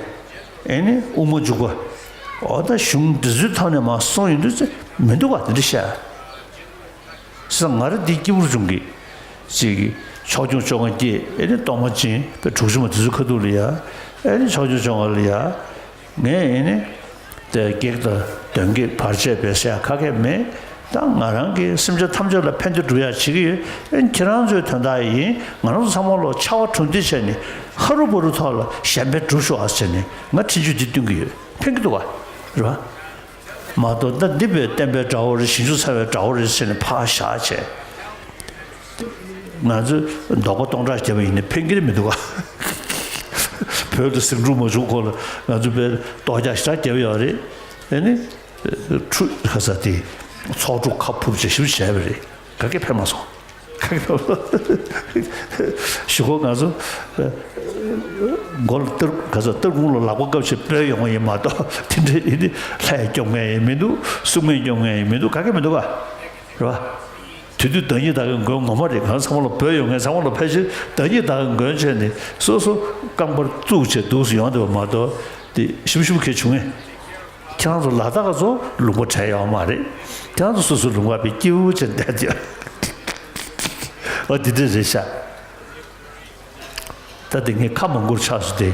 ཨེ་ནི་དབུ་མ་འཇུག་པ། འོ་ད་གཞུང་འདི་ཚོའི་ཐོག་ནས་མར་གསུངས་ཡོང་དུས་ཙང་མི་འདུག་བ་དེ་འདྲ་བཤད། ས་ང་རེ་འདི་སྐྱིད་པོར་བྱུང་གི། ཅིག་ཕྱོགས་སྐྱོང་བཅོ་ལྔ་སྐྱེས་ཨེ་ནི་གཏོར་མ་ཅན་པའི་དྲུག་ཅུ་མ་དེ་ཚོའི་ཁ་ཐུག་ལ་ཡ། ཨེ་ནི་ཕྱོགས་སྐྱོང་བཅོ་ལྔ་ལ་ཡ། ངས་ཨེ་ནི། དེ་བགེགས་དང་གདོན་བགེགས་བར་ཆད་པའི་ཟེར་ཡ་ག་གེ་མེད། ད་ང་རང་གིས་སེམས་ཅན་ཐམས་ཅད་ལ་ཕན་བདེ་སྒྲུབ་ཡ་བྱེད་ཀྱི་ཡོད། ཨེ་ནི་ཁྱེད་རང་ཚོའི་དོན་དག་ཡིན། ང་རང་ཚོ་ཚང་མ་ལོ་ཆར་པ་གྲུ་འདེགས་བྱས་ནས་ཧ་རུ་བ་རུ་ཐོག་ལ་གཞན་ཕན་སྒྲུབ་ཤོག་ཨ་ཟེར་ནས་ང་འཕྲིན་བཅོལ་འདི་སྟོན་གྱི་ཡོད། ཕན་གྱི་འདུག་བ། རེད་བ། མ་གཏོགས་ད་འདི་བས་བསྟན་པའི་དགྲ་བོ་རེད། ཞིང་ཆུ་ཚ་བའི་དགྲ་བོ་རེད་ཟེར་ནས་ཕར་བཞག་བྱས། ང་ཚོས་འདོགས་པ་སྟོང་ཕྲག་བརྒྱབ་པ་ཡིན་ན་ཕན་གྱི་རེད་མི་འདུག་ག་བོད་དུ་ཟིང་འཁྲུག་མ་བྱུང་གོང་ལ་ང་ཚོས་བས་ལྟོ་རྒྱག་ཞེ་དྲག་བརྒྱབ་ཡོད་རེད། ཨེ་ནི། ཁྲུ་ཁ་ས་དེ་ཚོགས་དྲུག་ཁ་ཕུབ་བྱས་ཞིབ་བྱས་པ་རེད། ག་གེ་ཕན་མ་སོང་། གཞུག་གུ་ང་ཚོ་མགོ་ལ་སྟར་ག་ཚོད་སྟར་ཁུང་ལ་ལག་པ་བཀབ་བྱས་སྤོས་ཡོང་བ་ཡིན་མ་གཏོགས་དེ་འདྲའི་ཡིན་དེ་ལྷས་སྐྱོབ་མཁན་ཡང་མི་འདུག་སྲུང་མས་སྐྱོབ་མཁན་ཡང་མི་འདུག་ག་གེ་མི་འདུག་ག་རེད་བ། དེ་དུས་བདག་ཉིད་བདག་གི་མགོན་ངོ་མ་རེད། གང་ཚང་མ་ལ་སྤོས་ཡོང་མཁན་ཚང་མ་ལ་ཕལ་ཆེར་བདག་ཉིད་བདག་གི་མགོན་བྱས་ནས་སོ་སོ་རྐང་པར་བཙུགས་བྱས་འདུག་སེ་ཡོང་བསྡད་པ་མ་གཏོགས་དེ་ཞིབ་ཞིབ་གལ་བྱུང་ངས། ཁྱེད་རང་ཚོ་ལ་དྭགས་ཚོ་ལུང་པ་བྲལ་ཡོད་མ་རེད། ཁྱེད་རང་ཚོ་སོ་སོའི་ལུང་པ་བའི་སྐྱིད་པོ་བྱས་བསྡད་ཡོད། ཨ་འདི་འདྲ་རེད་ཤག་ད་དེ་ངས་ཁ་མང་པོར་ཆགས་སོང་སྟེ།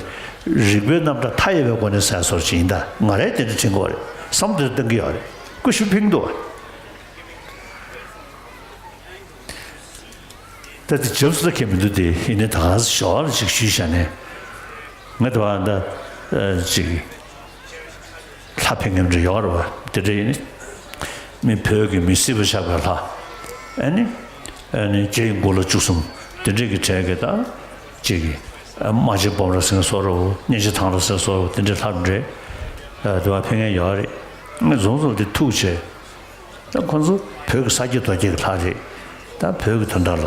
རིག་པའི་རྣམ་གྲངས་མཐའ་ཡས་པའི་སྒོ་ནས་ཟེར་སོར་ཅིག་ཡིན། ད་ང་རས་དེ་འདྲ་དྲན་གྱི་ཡོད་རེད། བསམ་བློ་དེ་འདྲ་གཏོང་གི་ཡོད་རེད། ཀུ་ཤུ་ཕིང་འདུག་ད་དེ་འཇབ་ས་ཁེལ་མི་འདུག་དེ་ཡིན་ནའི་ད་ག་ཞོར་ཅིག་ཞུས་བྱས་ནས། ང་དེ་བ་ད་ཅིག་ལྷ་ཕན་མཁན་འདྲ་ཡོད་རེད་བ། དེ་འདྲ་ཡིན་ནི། མི་བོད་ཀྱི་མི་སྲིད་པ་ཆགས་པའི་ལྷ། ཨ་ནི། ཨ་ནི་རྗེ་ཡི་མགོ་ལ་བཅུ་གསུམ་དེ་འདྲ་གི་གྲས་ཀྱི་ད་ཅིག་གི་རྨ་ཆེན་སྤོམ་ར་ཟེར་མཁན་བཟོ་འདྲ་བོ། གཉན་ཆེན་ཐང་ར་ཟེར་མཁན་བཟོ་འདྲ་བོ་དེ་འདྲའི་ལྷ་འདྲ་ང་རྫོང་ཚོ་དེ་ཐུག་བྱས། ད་ཁོང་ཚོ་བོད་ཀྱི་ས་སྐྱེས་རྡོ་སྐྱེས་ཀྱི་ལྷ་རེད། ད་བོད་ཀྱི་དོན་དག་ལ་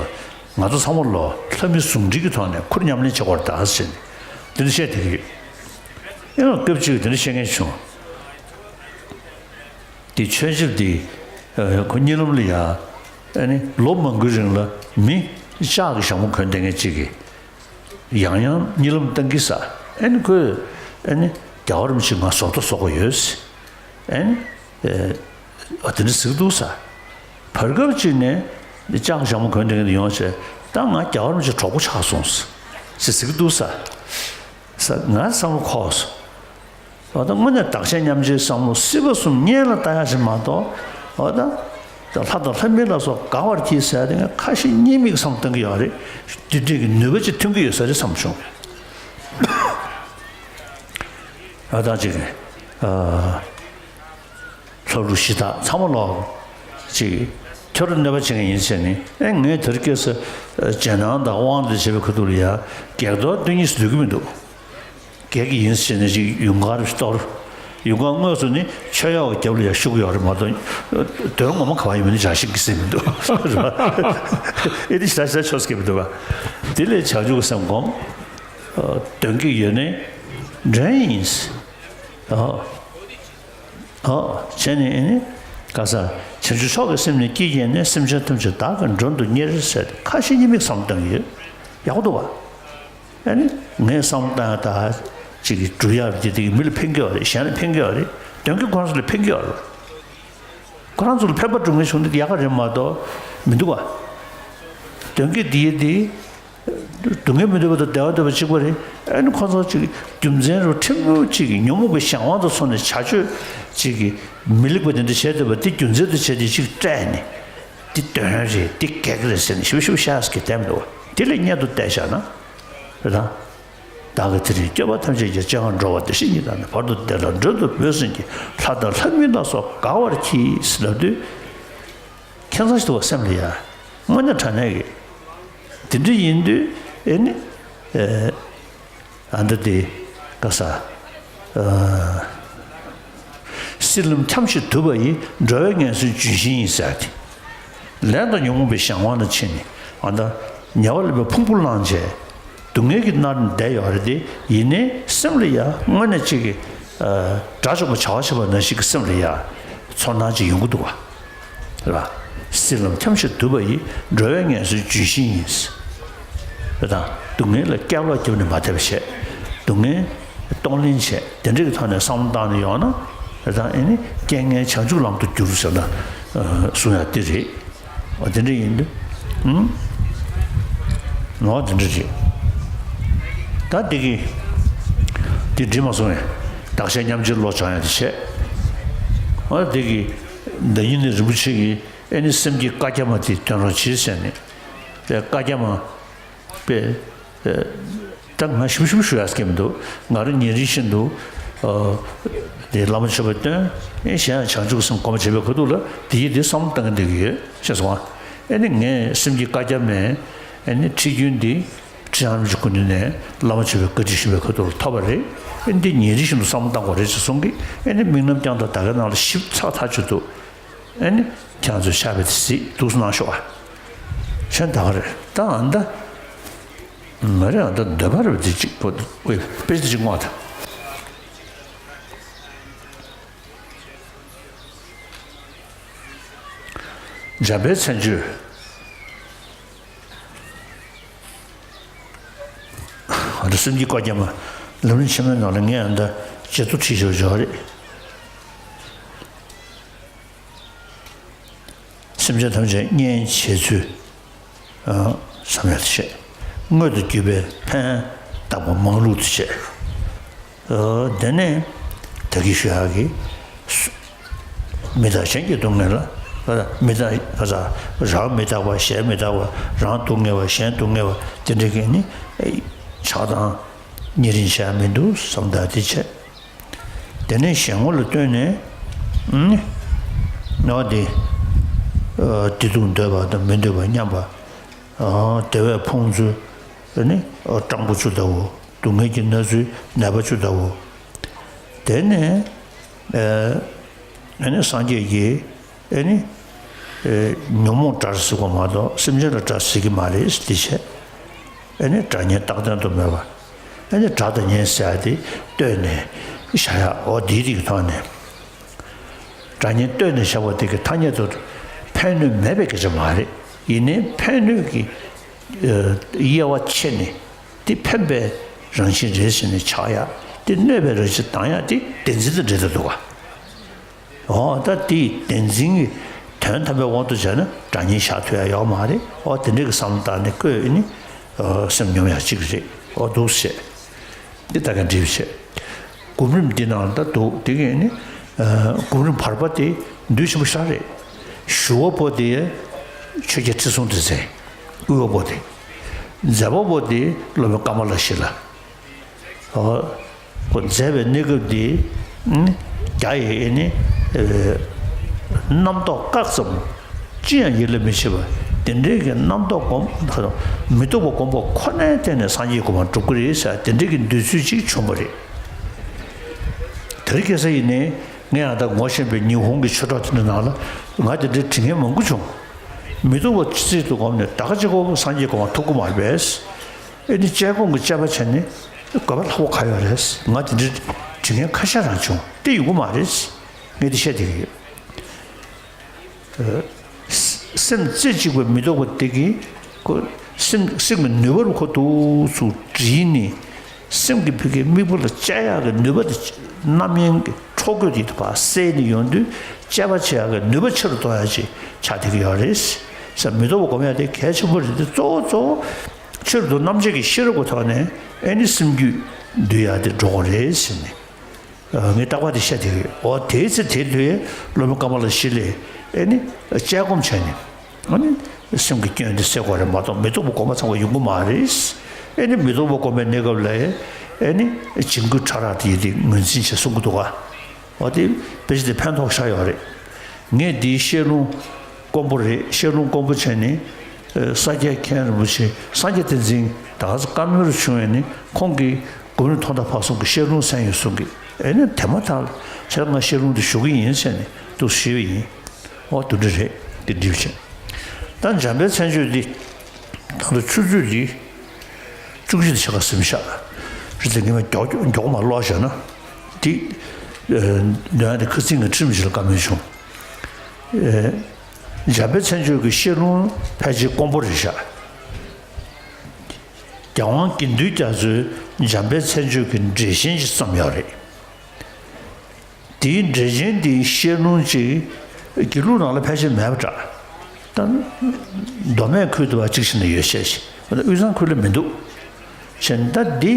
ང་ཚོ་ཚང་མ་ལོ་ལྷ་མི་ཟུང་འབྲེལ་གྱི་ཐོག་ནས་ཁུར་མཉམ་ལེན་བྱེད་དགོས་རེད་ད་ཟེར་ནས་དེ་འདྲ་བཤད་བསྡད་ཀྱི་ཡོད། ཡང་སྐབས་གཅིག་དེ་འདྲ་བཤད་མཁན་བྱུང་། དེ་ཆོས་ཆབ་དེ་ཁོ་གཉིད་ལམ་ལ་ཡ། ཨ་ནི་ལོ་མང་པོའི་རིང་ལ་མི་ལྕགས་ཀྱི་ཞྭ་མོ་གོན་བསྡད་མཁན་གཅིག་གིས། ཡང་ཡང་གཉིད་ལམ་བཏང་གི་ས། ཨ་ནི་ཁོས་ཨ་ནི་རྒྱལ་བ་རིན་པོ་ཆེ་ང་བཟོ་ལྟ་བཟོ་དགོས་ཡོད་ཟེར། ཨ་ནི་ཨ་དེ་འདྲ་ཟེར་གི་འདུག་ས། བར་སྐབས་ཅིག་ནས་ལྕགས་ཞྭ་མོ་གོན་བསྡད་མཁན་དེ་ཡོང་བྱས། ད་ང་རྒྱལ་བ་རིན་པོ་ཆེ་གྲོགས་པོ་ཆགས་སོང་ཟེར་ཟེར་གི་འདུག་ས། ས་ང་བསམ་བློ་འཁོར་སོང་། འོ་ད་དངོས་གནས་བདག་གཞན་མཉམ་བརྗེའི་བསམ་བློ་སྲིད་པ་གསུམ་གཉེན་ལ་ལྟ་ཡག་ཞིག་མ་གཏོགས། འོ་ད་ད་ལྷ་དང་ལྷ་མིན་ལ་སོགས་དགའ་བར་གྱིས་ཟེར་ཡ་དེ་ངས་ཁ་ཞེ་གཉིས་མེད་བསམ་བློ་གཏོང་གི་ཡོད་རེད། དེ་འདྲས་ཀྱི་ནུས་པ་ཅིག་ཐོན་གྱི་ཡོད་ས་རེད་བསམ་བྱུང་། འོ་ད་ཅིག་ཨ། ལྷ་ལུགས་གཞི་བདག་ཚང་མ་ལོག་ཅིག་ཁྱོད་རང་གནོད་པ་བྱེད་མཁན་ཡིན་ཟེར་ནས། ཨེ་ངས་དེར་སྐྱེས་སུ་རྗེས་གནང་དང་དབང་དུ་བྱེད་པའི་ཁ་ཐུག་ལ་ཡ་བགེགས་གཏོར་དོན་གཉིས་སུ་འདུས་ཀྱི་མི་འདུག་བགེགས་ཡིན་ཟེར་ནས་ཅིག་ཡུངས་ཀར་གཏོར། ཡུངས་ཀར་དངོས་སུ་ནི་མཆོད་ཡོག་རྒྱབ་ལ་ཡ་ཤུགས་ཡོད་རེད་མ་གཏོགས། དོན་ངོ་མ་ག་བ་ཡིན་མིན་ནི་བྱ་ཞིག་གི་སེམས་མི་འདུག་རེད་པ། ཨེ་འདི་ཞེ་དྲག་ཞེ་དྲག་ཆོས་སྐད་མི་འདུག་ག་དེ་ལས་བྱང་ཆུབ་ཀྱི་སེམས་སྒོམ། དོན་གྱི་ཡོད་ནི་འདྲ་ཡིན། ཨོ། ཨོ། བྱས་ནས་ཨེ་ནི། ག་ས། བྱང་ཆུབ་མཆོག་གི་སེམས་ནི་སྐྱེས་བསྐྱེད་ནས། སེམས་ཅན་ཐམས་ཅད་བདག་གི་མགྲོན་དུ་གཉེར་ཟེར་ཏེ་ཁ་ཞེ་གཉིས་མེད་བསམ་བློ་བཏང་གི་ཡོད། ཡག་པོ་འདུག་བ། ཨེ་ནི། ངས་བསམ་བློ་བཏང་ཡག་ད་ཅིག་གི་སྒྲུབ་ཡག་རེད་དེ་མི་ལ་ཕན་གྱི་ཡོད་རེད། གཞན་ལ་ཕན་གྱི་ཡོད་རེད། དོན་གྱིས་ཁོ་རང་ཚོ་ལ་ཕན་གྱི་ཡོད་རེད། ཁོ་རང་ཚོ་ལ་ཕན་པ་སྒྲུབ་མཁན་བྱུང་ན་ཡག་ག་རེད་མ་གཏོགས་མི་འདུག་བ། དོན་གྱིས་འདི་ཡིན་འདི། སྡུག་བསྔལ་མི་འདོད་པ་དང་བདེ་བ་འདོད་པ་གཅིག་པ་རེད། ཨ་ནི་ཁོ་ཚོ་གཅིག་རྒྱུ་མཚན་རུ་ཕྲན་བུ་གཅིག་གིས་ཉོན་མོངས་པའི་གཞན་དབང་དུ་སོང་ནས་བྱ་སྤྱོད་གཅིག་གིས་མི་ལེགས་པ་དེ་འདྲ་བྱས་བསྡད་པ་དེ་རྒྱུ་མཚན་དུ་བྱས་ཏེ་གཅིག་སྤྲད་ནས་འདི་དོན་རེད་འདི་གེགས་རེད་ཟེར་ནས་ཞིབ་ཞིབ་བཤད་ས་གི་བསྟན་འདུག་བ། དེ་ལས་གཉེན་དུ་བལྟས་བཞག་ན་རེད་དང་། བདག་གིས་དེ་རིང་སྐྱོབ་པ་ཐམས་ཅད་ཀྱི་སྤྱན་སྔར་འགྲོ་བ་བདེ་གཤེགས་ཉིད་དང་ནི། བར་དུ་བདེ་ལ་མགྲོན་དུ་བོས་ཟིན་གྱི། ལྷ་དང་ལྷ་མིན་ལ་སོགས་དགའ་བར་གྱིས་ལབ་དུས། ཁྱད་མཚར་ཞིག་འདུག་བ། སེམས་ལ་ཡ་དངོས་གནས་དྲང་གནས་ཀྱི་དེ་འདྲ་ཡིན་དུས་ཨེ་ནི་ཨ་འདི་དེ་ག་ས་སྲིད་ལམ་འཁྱམས་ཤིང་དུབ་པ་ཡི། འགྲོ་བའི་ངན་སོང་ལྗོན་ཤིང་ཡིན་ཟེར་ཏེ། ལས་དང་ཉོན་མོངས་པའི་གཞན་དབང་ལ་ཕྱིན་ནས་ཨ་ད་ཉེ་བར་སླེབས་པའི་ཕུང་པོ་བླངས་བྱས། སྡུག་བསྔལ་གྱིས་མནར་ནས་བསྡད་ཡོད་རེད་དེ། ཡིན་ནའི་སེམས་ལ་ཡང་དངོས་གནས་གཅིག་གི་དགྲ་བཅོམ་པ་བྱ་བ་བྱེད་པ་ནང་བཞིན་གྱི་སེམས་ལ་ཡང་ཚོར་སྣང་ཅིག་ཡོང་གི་འདུག་བ། རེད་བ། སྲིད་ལམ་འཁྱམས་ཤིང་དུབ་པ་ཡི། འགྲོ་བའི་ངན་སོང་ལྗོན་ཤིང་ཡིན། རེད་དང་། སྡུག་བསྔལ་ལ་སྐྱེ་བ་བརྒྱབ་ནས་མ་བསྡད་པ་བྱས། སྡུག་བསྔལ་གཏོང་ལེན་བྱས། དེ་འདྲ་གི་ཐོག་ནས་བསམ་བློ་བཏང་ནས་ཡོང་ན། རེད་དང་། ཨེ་ནི་རྐྱེན་ངན་བྱང་ཆུབ་ལམ་དུ་བསྒྱུར་ཟེར་ན་གསུང་ཡ་དེ་རེད། འོ་དེ་འདྲ་ཡིན་དུས། ཨུམ། འོ་དེ་འདྲ་རེད། ད་དེ་གི་དེ་འགྲིག་མ་སོང་བས། བདག་གཞན་མཉམ་བརྗེའི་བློ་སྦྱང་ཡ་དེ་བྱས། འོ་དེ་གི་ད་ཡིན་ནི་རིན་པོ་ཆེ་གི་ཨེ་ནི་སེམས་ཀྱི་བཀའ་རྒྱ་མ་དེ་ཐོན་རོགས་གྱིས་ཟེར་ནས། དེ་བཀའ་རྒྱ་མ་པས། ད་ང་ཞིབ་ཞིབ་ཞུ་ཡ་སྐད་མི་འདུག་ང་རང་ཉིན་རེ་བཞིན་དུ་ཨ་དེ་བླ་མ་མཆོད་པ་བཏོན། ཨེ་གཞན་ཡང་བྱང་ཆུབ་སེམས་སྒོམ་བྱེད་པའི་ཁ་ཐུག་ལ་དེ་ཡིས་དེ་བསམ་བློ་གཏང་གི་བསྡད་ཀྱི་ཡོད་ཤེས་སོང་ང་། ཨེ་ནི་ངས་སེམས་ཀྱི་བཀའ་རྒྱ་མའི་ཨེ་ནི་ཁྲིད་རྒྱུན་འདི་ཁྲི་བྱང་རིན་པོ་ཆེའི་སྐུ་མདུན་ནས་བླ་མ་མཆོད་པའི་བཀའ་ཁྲིད་ཞུས་པའི་ཁ་ཐུག་ལ་ཐོབ་པ་རེད། ཨེ་འདི་ཉིན་རེ་བཞིན་དུ་བསམ་བློ་གཏང་དགོས་རེད་ཅེས་གསུང་གི། ཨེ་ནི་དམིགས་རྣམ་བསྐྱངས་དང་ད་གའི་ནང་ལ་ཞིབ་ཚགས་ཐག་ཆོད་འདུག་ཨེ་ནི་ཁྱེད་ཚོས་ཆར་པ་དེ་གཟིགས་འདུག་སེ་གནང་ཤོག་ཨ། ཁྱོད་ད་ག་རེད་ད་ཨ་ད། ང་རེ་ཨ་ད་འདོད་པ་རེད་དེ་གཅིག་པོ་ཨེ་དཔེ་དེ་གཅིག་བསྔོག་ད། འཇམ་དཔལ་མཚན་བརྗོད། ཨ་ད་སེམས་ཀྱི་བཀའ་རྒྱ་མ་ལམ་རིམ་ཆེན་མོའི་ནང་ལ་ངས་ཨ་ད་བརྗེད་ཐོ་བྲིས་ཤོར་ཤོར་རེད། སེམས་ཅན་ཐམས་ཅད་གཉེན་བྱེད་ཚུལ། བསམ་ཡས་བྱེད། དངོས་དང་བརྒྱུད་པའི་ཕན་བཏགས་པ་མང་ལུགས་དུ་བྱེད། དེ་ནས་ད་གིན་ཞུ་ཡག་གི་མི་རྟག་གཞན་གྱི་སྡུག་བསྔལ་ལ། མི་རྟག་རང་མི་རྟག་པ་གཞན་མི་རྟག་པ་རང་སྡུག་བསྔལ་བ་གཞན་སྡུག་བསྔལ་བ་དེ་འདྲ་གི་ནི་ཆགས་སྡང་ཉེ་རིང་བྱ་ཡ་མི་འདུག་བསམ་ད་དེ་བྱེད། དེ་ནས་གཞན་ངོ་ལ་ལྟོས་ནས། ཨ་ནི། ནོ་དེ། བདེ་སྡུག་འདོད་པ་དང་མི་འདོད་པ་མཉམ་པ། བདེ་བས་ཕོངས་ཚོལ། ཨ་ནི། སྤྲང་པོ་ཆུ་ལྟ་བུ། སྡུག་བསྔལ་གྱི་ན་ཚོད་ནད་པ་ཆུ་ལྟ་བུ། དེ་ནས། ཨ་ནི་སངས་རྒྱས་ཀྱིས། ཨེ་ནི། ཨེ་ཉོན་མོངས་དགྲར་གཟིགས་པ་མ་གཏོགས་སེམས་ཅན་ལ་དགྲར་གཟིགས་ཀྱི་མ་རེད་དེ་བྱས། ཨེ་ནི་དགྲ་གཉེན་རྟག་བརྟན་དུ་མེད་པ། ཨེ་ནི་དགྲ་དང་གཉེན་ཟེར་ཡ་དེ་ལྟོས་ནས་བཞག་ཡ་འོ་དེའི་རིགས་ཐོག་ནས། དགྲ་གཉེན་ལྟོས་ནས་བཞག་པ་དེ་གི་ཐ་སྙད་དུ་ཕན་གནོད་མེད་པའི་སྐད་ཆ་མ་རེད། ཡིན་ནའི་ཕན་གནོད་ཀྱི་དབྱེ་བ་ཕྱེ་ནས་དེ་ཕན་པའི་རང་བཞིན་རེད་ཟེར་ནས་ཆགས་ཡ་དེ་གནོད་པའི་རང་བཞིན་ལྡང་ཡ་དེ་བདེན་འཛིན་དང་འབྲེལ་བསྡད་འདུག་ག་འོ་ད་དེའི་བདེན་འཛིན་གྱི་དོན་དམ་པའི་དབང་དུ་བྱས་ན་དགྲ་གཉེན་བཞག་ཐུབ་ཡ་ཡོད་མ་རེད། འོ་དེ་འདྲའི་གི་བསམ་བློ་བཏང་ནས་བཀོད་ནི་སེམས་སྙོམས་ཡ་གཅིག་རེད། འོ་འདུག་བྱས། འདི་ལྟ་ག་འགྲིག་བྱས། སྒོམ་རིམ་འདི་ནང་ལ་ད་འདུག་དེ་གི་ནི་སྒོམ་རིམ་བར་པ་དེ་འདུས་ཆེན་པོ་ཤར་རེད། ཞུ་བ་པོ་དེ་ཆོས་རྒྱལ་ཁྲི་སྲོང་ལྡེ་བཙན། དབུལ་བ་པོ་དེ། མཛད་པ་པོ་དེ་སློབ་དཔོན་ཀ་མ་ལ་ཤཱི་ལ། ཨོ། ཁོ་མཛད་པའི་གནས་སྐབས་འདི། རྒྱ་ཡི་ཨེ་ནི། རྣམ་རྟོག་བཀག་ཙམ། ཅི་ཡང་ཡིད་ལ་མི་བྱེད་པ། དེ་འདྲའི་གི་རྣམ་རྟོག་སྒོམ། མི་རྟོག་པ་སྒོམ་པ་ཁོ་ནའི་སྟེང་ནས་སངས་རྒྱས་གོ་འཕང་འགྲུབ་ཀྱི་རེད་ཟེར་དེ་འདྲའི་གི་འདོད་ཚུལ་ཅིག་བྱུང་བ་རེད། དེ་རིང་ཁ་སང་ཡིན་ནའི་ངས་ཡང་ད་ངོ་ཤེས་པའི་ཉི་ཧོང་གི་ཆོས་གྲོགས་དེ་འདྲའི་ནང་ལ་ང་དེ་འདྲའི་དྲི་ངན་མང་པོ་བྱུང་། མི་རྟོག་པ་རྩལ་དུ་སྒོམ་ནས་ད་ག་ཅིག་གོ་སངས་རྒྱས་གོ་འཕང་ཐོབ་ཀྱི་མ་རེད་པས། ཨེ་ནི་དཔྱད་སྒོམ་གྱི་དཔྱད་པ་བྱས་ནས་དགོས་པ་ལྷག་པོ་ག་ཡོད་རེད། ང་དེ་འདྲའི་དྲི་ངན་ཁ་ཤས་རང་བྱུང་། དེ་ཡོང་གི་མ་རེད། ངས་དེ་བཤད་བསྡད་ཀྱི་ཡོད། སེམས་རྩེ་གཅིག་པའི་མི་རྟོག་པ་དེ་གིས་ཁོ་སེམས་སེམས་ཀྱི་ནུས་པ་རུ་ཁོ་འདུག་སེ་བསྒྲིལ་ནས་ སེམས་ཀྱི་ཕ་གིའི་དམིགས་པ་ལ་དཔྱད་ཡག་གི་ནུས་པ་དེ་རྣམ་གཡེང་གི་འཕྲོ་རྒོད་དེ་ཕར་སེལ་ནས་ཡོང་དུས་དཔྱད་པ་བྱེད་ཡག་གི་ནུས་པ་ཆེ་རུ་གཏོང་ཡག་ཅིག་ཆགས་བསྡད་ཀྱི་ཡོད་རེད། ས་མི་རྟོག་པ་སྒོམ་ཡག་དེ་གལ་ཆེན་པོ་རེད་དེ། གཙོ་བོ་གཙོ་བོ་ཆེ་རུ་དུ་རྣམ་འབྱེད་ཀྱི་ཤེས་རབ་ཀྱི་ཐོག་ནས་ཨེ་ནི་སེམས་རྒྱུད་འདུལ་ཡག་དེ་འགྲོ་དགོས་རེད་ཟེར་ནས། ངས་རྟག་པར་དེ་བཤད་བསྡད་ཡོད། འོ་དེའི་ཚེ་དེ་དུས་སློབ་དཔོན་ཀ་མ་ལ་ཤཱི་ལས་ཨེ་ནི་དཔྱད་སྒོམ་བྱས་ནས། ཨ་ནི་སེམས་ཀྱི་སྐྱོན་དེ་སེལ་དགོས་རེད་མ་གཏོགས་མི་རྟོག་པ་སྒོམ་པ་ཚང་བ་ཡོང་གི་མ་རེད། ཨེ་ནི་མི་རྟོག་པ་སྒོམ་པའི་གནས་སྐབས་ལ་ཨེ་ནི་བྱིང་རྒོད་ཕྲ་རགས་དེ་ཡི་དེ་ངོས་འཛིན་བྱེད་གསུང་གི་འདུག་ག་འོ་དེ་དཔེ་ཆ་དེ་ཕན་ཐོགས་ཤག་ཡོད་རེད། ངས་འདིའི་བཤད་ལུང་དཀོན་པོ་རེད། བཤད་ལུང་དཀོན་པོ་བྱས་ནས་ས་སྐྱའི་མཁན་རིན་པོ་ཆེ་སངས་རྒྱས་བསྟན་འཛིན་ད་ག་ས་བཀའ་མོལ་བྱུང་བས་ནི་ཁོང་གིས་གོ་ནས་ཐོག་མཐའ་བར་གསུམ་གྱི་བཤད་ལུང་གསན་ཡོད་གསུང་གི་ཨེ་ནི་དེ་མ་ཐག་ལ་བྱས་ང་བཤད་ལུང་དེ་ཞུ་གི་ཡིན་ཟེར་ནས་འདུག་ཞུས་པ་ཡིན། འོ་དེ་འདྲ་རེད། དེ་འགྲིག་བྱས། ད་འཇམ་དཔལ་མཚན་བརྗོད་འདི་ད་ལྟ་ཆུ་ཚོད་འདི་བཅུ་གཅིག་དང་ཕྱེད་ཀ་ཟིན་ཤག་རེད་དེ་ངས་མ་མགྱོགས་མགྱོགས་མ་ཀློག་བཞག་ན་འདི་འདོན་ཡག་དེ་ཁ་སང་གི་ཁྲིམས་ཤིག་ལ་བཀའ་མོལ་བྱུང་། འཇམ་དཔལ་མཚན་བརྗོད་ཀྱི་བཤད་ལུང་ཕལ་ཆེར་དཀོན་པོ་རེད་ཤག་རྒྱལ་དབང་དགེ་འདུན་རྒྱ་མཚོས་འཇམ་དཔལ་མཚན་བརྗོད་ཀྱི་འགྲེལ་ཆེན་ཞིག་བརྩམས་ཡོད་རེད། དེའི་འགྲེལ་ཆེན་དེའི་བཤད་ལུང་ཅིག་དགེ་ལུགས་ནང་ལ་ཕལ་ཆེར་མེད་པ་འདྲ། ད་མདོ་སྨད་ཁུལ་དུ་བ་གཅིག་བྱས་ན་ཡོད་ཤས་ཤིག་དབུས་གཙང་ཁུལ་ལ་མི་འདུག་བྱས་ན་ད་འདི་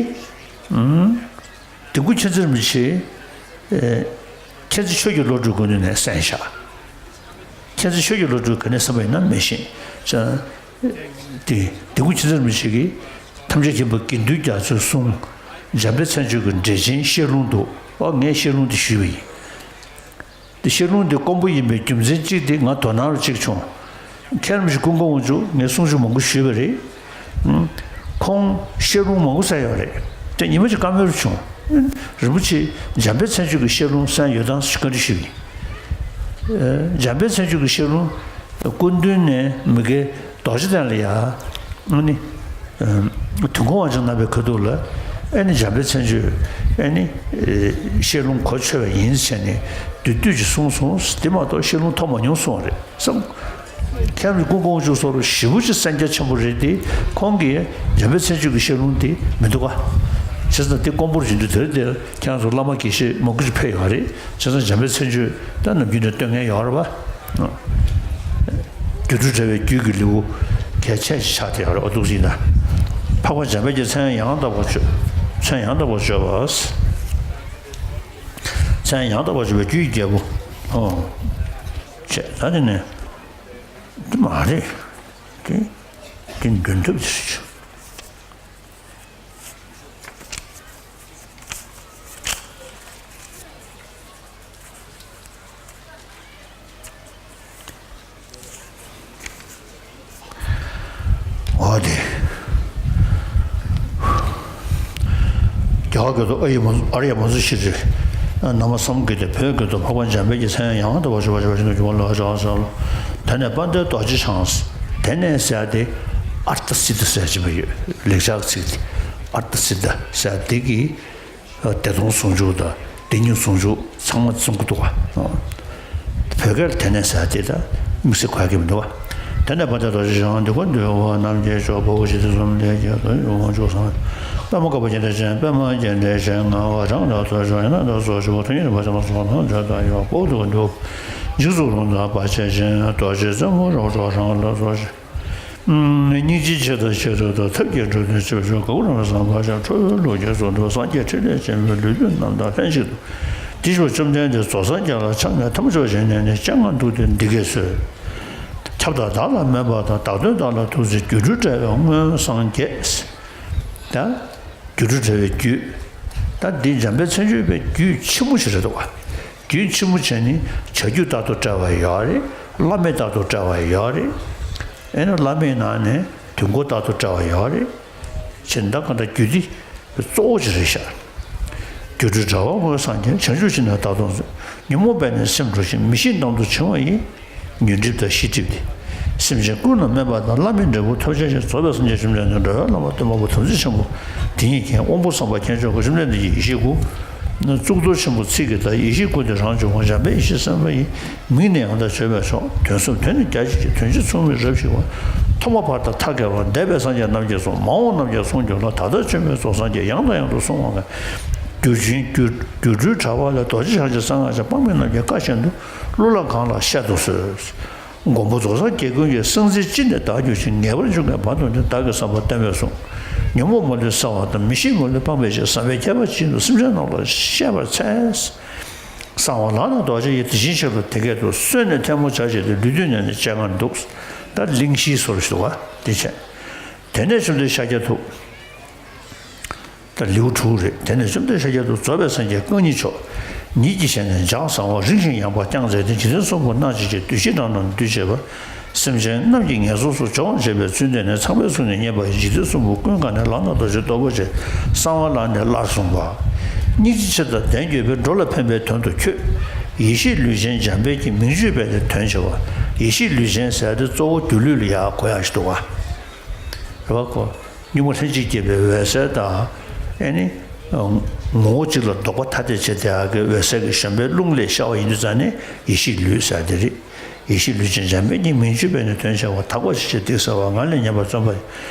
དིལ་མགོ་མཁྱེན་བརྩེ་རིན་པོ་ཆེ་མཁྱེན་བརྩེ་ཆོས་ཀྱི་བློ་གྲོས་སྐུ་མདུན་ནས་གསན་བཞག་མཁྱེན་བརྩེ་ཆོས་ཀྱི་བློ་གྲོས་ག་ནས་གསན་པ་ཡིན་ན་མི་ཤེས། ཅང་དེ་དིལ་མགོ་མཁྱེན་བརྩེ་རིན་པོ་ཆེ་གིས་ཐམས་ཅད་མཁྱེན་པ་དགེ་འདུན་རྒྱ་མཚོའི་གསུང་འཇམ་དཔལ་མཚན་བརྗོད་ཀྱི་འགྲེལ་ཆེན་བཤད་ལུང་འདུག་ཨོ་ངས་བཤད་ལུང་དེ་ཞུས་པ་ཡིན། དེ་བཤད་ལུང་དེ་དཀོན་པོ་ཡིན་པའི་རྒྱུ་མཚན་གཅིག་དེ་ང་དོ་སྣང་རུ་གཅིག་བྱུང་། མཁན་རིན་པོ་ཆེ་ཀུན་དགའ་དབང་ཕྱུག་ངས་གསུང་ཆོས་མང་པོ་ཞུས་པ་རེད། ཁོང་བཤད་ལུང་མང་པོ་གསན་ཡོད་རེད། དེ་ཉི་མ་གཅིག་བཀའ་མོལ་བྱུང་། རིན་པོ་ཆེ་འཇམ་དཔལ་མཚན་བརྗོད་ཀྱི་བཤད་ལུང་གསན་ཡོད་དམ་ཞེས་བཀའ་འདྲི་ཞུས་པ་ཡིན། འཇམ་དཔལ་མཚན་བརྗོད་ཀྱི་བཤད་ལུང་སྐུ་མདུན་ནས་མི་དགེ་རྡོ་རྗེ་གདན་ལ་ཡ་ཨ་ནི་དུས་འཁོར་དབང་ཕྱུག་རྣམ་པའི་ཁ་ཐུག་ལ་ཨ་ནི་འཇམ་དཔལ་མཚན་བརྗོད་ཨ་ནི་བཤད་ལུང་གོ་ཆོད་པ་ཡིན་ཟེར་ནས་བསྡུས་བསྡུས་ཀྱིས་གསུངས་སོང་། དེ་མ་གཏོགས་བཤད་ལུང་ཐོབ་མ་མྱོང་གསུངས་པ་རེད་བསམ། མཁན་རིན་པོ་ཆེ་ཀུན་དགའ་དབང་ཕྱུག་སོགས་ལ་ཞེ་པོ་ཅིག་གསན་རྒྱ་ཆེན་པོ་རེད་དེ། ཁོང་གིས་འཇམ་དཔལ་མཚན་བརྗོད་ཀྱི་བཤད་ལུང་དེ་མི་འདུག་ག་བྱས་ཙང་དེ་དཀོན་པོར་བྱེད་དུས་དེར་དེར་ཁྱེད་རང་ཚོ་བླ་མ་དགེ་བཤེས་མང་པོ་ཅིག་ཕེབས་ཡོད་རེད། བྱས་ཙང་འཇམ་དཔལ་མཚན་བརྗོད་ད་ནམ་རྒྱུན་ནས་སྟོན་མཁན་ཡོད་རེད་པ། སྒྱུ་འཕྲུལ་དྲ་བའི་རྒྱུད་ཀྱི་ལེའུ་གལ་ཆེན་ཞིག་ཆགས་བསྡད་ཡོད་རེད། འོ་འདུག་ཟིན་ན། འཕགས་པ་འཇམ་དཔལ་གྱི་མཚན་ཡང་དག་པར་བརྗོད། མཚན་ཡང་དག་པར་བརྗོད་པ། མཚན་ཡང་དག་པར་བརྗོད་པའི་རྒྱུད་ཀྱི་རྒྱལ་པོ། ཨོ། བྱས་ད་དེ་ནས། དེ་མ་རེད། དེ་དེ་འདོན་ཐབས་དེ་རེད། འོ་དེ། རྒྱ་གར་སྐད་དུ་ཨ་ཡི་མ་ཨར་ཡ་མ་ཟུ་ཤི་རི། ན་མ་སམ་གི་ཏེ་བོད་སྐད་དུ་འཕགས་པ་འཇམ་དཔལ་གྱི་མཚན་ཡང་དག་པར་བརྗོད་པ་ཞེས་པ་ཞིག་ཏུ་འགྱུར་བ་ལ་བྱ་བ་ཟེར་ལོ། དེ་ནས་དཔལ་ལྡན་རྡོ་རྗེ་འཆང་། དེ་ནས་ཟེར་ཏེ་ཨརྟ་སིདྡྷ་ཟེར་གྱི་ཡོད། ལེགས་སྦྱར་གྱི་ཚིག་དེ་ཨརྟ་སིདྡྷ་ཟེར་དེ་གི་བདེ་སྟོང་ཟུང་འཇུག་དང་བདེན་གཉིས་ཟུང་འཇུག་ཚང་མ་གསུང་གི་འདུག་བ། བོད་སྐད་ལ་དེ་ནས་ཟེར་དེ་ད་དམིགས་བསལ་གོ་ཡ་གི་མི་འདུག་བ། དེ་ནས་དཔལ་ལྡན་རྡོ་རྗེ་འཆང་འདི་ཀོ་འདུལ་བ་རྣམས་ཀྱི་མཆོག་ཕུར་བུ་ཞི་བདེ་གསུམ་ལྡན་གྱི་དོན་ཡོད་དབང་ཕྱུག་ཚང་པདྨ་དཀར་པོ་རྒྱས་འདེབས་ཅན་པདྨ་རྒྱས་འདེབས་ཅན་ངག་དབང་རང་ལ་ཐོས་བྱུང་ཡང་ན་ད་སོགས་ཞུ་བ་ཐུགས་ཉིད་པ་ཆེན་པོ་སོགས་ཐམས་ཅད་ཡོད་དཔོག་ཏུ་འདུག་འཇིགས་སུ་རུང་དང་བར་ཆད་ཅན་རྡོ་རྗེ་རྩེ་མོ་རབ་རྫོགས་རང་ལ་སོགས་སྙིང་རྗེ་ཆེ་དང་ཆེ་རབ་དང་ཐབས་ཀྱི་འགྲོ་དོན་ཆེ་བ་ཤོག་ག་གུ་ར་མ་བསམ་པ་ཤ་ཁྲོ་བོའི་ལུགས་ཀྱི་གསུང་དུ་སངས་རྒྱས་ཕྲིན་ལས་ཆེན་པོའི་ལུས་རྟེན་རྣམས་དང་ལྷན་ཅིག་ཏུ། དེ་ཞུ་བཅོམ་ལྡན་འདས་རྫོགས་སངས་རྒྱས་ལ་ཕྱག་ནས་ཐལ་མོ་སྦྱར་བ་ཞིག་ནས་ནི་སྤྱན་སྔར་འདུག་སྟེ་འདི་སྐད་གསོལ། ཁྱབ་བདག་བདག་ལ་སྨན་པ་དང་བདག་དོན་བདག་ལ་ཐུགས་བརྩེ་སྒྱུ་འཕྲུལ་དྲ་བའི་མངོན་སངས་རྒྱས། ད། སྒྱུ་འཕྲུལ་དྲ་བའི་རྒྱུད། ད་འདི་འཇམ་དཔལ་མཚན་བརྗོད་པའི་རྒྱུད་ཆེན་པོ་ཞིག་རེད་འདུག་བ། རྒྱུད་ཆེན་པོ་བྱས་ནི་བྱ་རྒྱུད་ལྟར་དུ་བཀྲལ་བ་ཡོད་རེད། བླ་མེད་ལྟར་དུ་བཀྲལ་བ་ཡོད་རེད། ཨེ་ན་བླ་མེད་ནང་ནས་དུས་འཁོར་ལྟར་དུ་བཀྲལ་བ་ཡོད་རེད། བྱས་ནི་ད་ག་འདྲ་རྒྱུད་འདི་གཙོ་བོ་ཅིག་རེད་ཤག་སྒྱུ་འཕྲུལ་དྲ་བ་མངོན་སངས་རྒྱས། བྱང་ཆུབ་ཤིང་རྣམས་བདག་ལྟར་མཛོད། ཉོན་མོངས་པས་ནི་སེམས་འགྲོ་ཞིང་། མི་ཤེས་ནམ་དུ་འཆིང་བ་ཡི། ཉོན་སྒྲིབ་དང་ཤེས་སྒྲིབ་སྟེ། སེམས་ཅན་ཀུན་ལ་སྨན་པ་དང་བླ་མེད་འབྲས་བུ་ཐོབ་བྱ་ཞིང་། རྫོགས་པའི་སངས་རྒྱས་བཅོམ་ལྡན་འདས་འགྲོ་བའི་བླ་མ་སྟོན་པ་པོ་དམ་ཚིག་ཆེན་པོ་དེ་ཉིད་མཁྱེན། དབང་པོ་བསམ་པ་མཁྱེན་མཆོག་གི་བཅོམ་ལྡན་འདས་ཀྱི་ཡེ་ཤེས་སྐུ། གཙུག་ཏོར་ཆེན་པོ་ཚིག་གི་བདག་ཡེ་ཤེས་སྐུ་དེ་རང་བྱུང་བ་འཇམ་དཔལ་ཡེ་ཤེས་སེམས་དཔའ་ཡི། མིང་ནི་ཡང་དག་བརྗོད་པས་ཆོག་དོན་གསུམ་དོན་ནི་རྒྱ་ཆེ་ཞིང་། དོན་ཆེན་མཚུངས་མེད་རབ་ཞི་བ། ཐོག་མ་བར་དུ་ཐ་དད་པ། འདས་པའི་སངས་རྒྱས་རྣམས་ཀྱིས་གསུངས། མ་འོངས་རྣམས་ཀྱང་གསུང་གྱུར་ལ། ད་ལྟར་བྱོན་པའི་རྫོགས་སངས་རྒྱས། ཡང་དང་ཡང་དུ་གསུང་བ་ལྔ། སྒྱུར་ཆེན་སྒྱུར་སྒྱུ་འཕྲུལ་དྲ་བ་ལས། རྡོ་རྗེ་འཆང་ཆེན་གསང་སྔགས་ཆེན། དཔག་མེད་རྣམས་ཀྱི་བཀའ་གཞན་དུ། གླུ་ལ་གང་ལ་བཤད་དུ་གསོལ། མགོན་པོ་རྫོགས་སངས་རྒྱས་ཀུན་གྱི། གསང་ཚིག་ཅི་ནས་བདག་གྱུར་ཅིག་ངེས་པར་འབྱུང་གི་བར་དུ་ནི། བདག་གིས་བསམ་པ་བསྟན་པས་གསུངས། ཉོན་མོངས་མ་ལུས་སེལ་བ་དང་། མི་ཤེས་མ་ལུས་སྤངས་པའི་ཕྱིར། བསམ་པའི་ཁྱད་པར་ཅན་དུ་སེམས་ཅན་རྣམས་ལ་བཤད་པར་འཚལ། གསང་བ་ལག་ན་རྡོ་རྗེ་ཡིས། དེ་བཞིན་གཤེགས་པ་དེ་སྐད་དུ། གསོལ་ནས་ཐལ་མོ་སྦྱར་བྱས་ཏེ། ལུས་བཏུད་ནས་ནི་སྤྱན་སྔར་འདུག་ད་གླེང་གཞིའི་བཟོ་འདྲ་ཞིག་འདུག་ག་དེ་བྱས། དེ་ནས་བཅོམ་ལྡན་ཤཱཀྱ་ཐུབ། ད་ལེའུ་དྲུག་རེད། དེ་ནས་བཅོམ་ལྡན་ཤཱཀྱ་ཐུབ་རྫོགས་པའི་སངས་རྒྱས་རྐང་གཉིས་མཆོག་ཉིད་ཀྱི་ཞལ་ནས་ལྗགས་བཟང་པོ་རིང་ཞིང་ཡངས་པ་བརྐྱངས་མཛད་དེ། འཇིག་རྟེན་གསུམ་པོ་སྣང་བྱེད་ཅིང་། བདུད་བཞི་འདྲ་རྣམས་འདུལ་བྱེད་པ། སེམས་ཅན་རྣམས་ཀྱི་ངན་སོང་སུ་སྦྱོང་བྱེད་པའི་ཚུལ་བསྟན་ནས། ཚངས་པའི་གསུང་ནི་སྙན་པ་ཡིས། འཇིག་རྟེན་གསུམ་པོ་ཀུན་གང་ནས། ལག་ན་རྡོ་རྗེ་སྟོབས་པོ་ཆེ། གསང་བ་ལག་ནས་སླར་གསུངས་པ། སྙིང་རྗེ་ཆེ་དང་ལྡན་གྱུར་པའི། འགྲོ་ལ་ཕན་པའི་དོན་དུ་ཁྱོད། ཡེ་ཤེས་ལུས་ཅན་འཇམ་དཔལ་གྱི། མིང་བརྗོད་པས་ནི་དོན་བྱེད་པ། ཡེ་ཤེས་ལུས་ཅན་ཟེར་དེ་གཙོ་བོ་སྒྱུ་ལུས་ལ་ཡ་གོ་ཡག་ཞིག་འདུག་ག་རེད་པ། ཁོ་གཉུག་མ་ལྷན་ཅིག་སྐྱེས་པའི་འོད་གསལ་དང་། ཨེ་ནི། ངོ་བོ་གཅིག་ལ་ལྡོག་པ་ཐ་དད་བྱེད་བསྡད་ཡག་གི་འོད་གསལ་གྱི་གཞན་པའི་རླུང་ལས་ཤར་བ་ཡིན་དུས་ཙང་ནས་ཡེ་ཤེས་ལུས་ཟེར་དེ་རེད། ཡེ་ཤེས་ལུས་ཅན་འཇམ་དཔལ་གྱི། མིང་བརྗོད་པས་ནི་དོན་བྱེད་པ། དག་པ་ཞེས་བྱའི་སྡིག་བསལ་བ། ང་ལས་ཉན་པར་བརྩོན་པ་ཡི།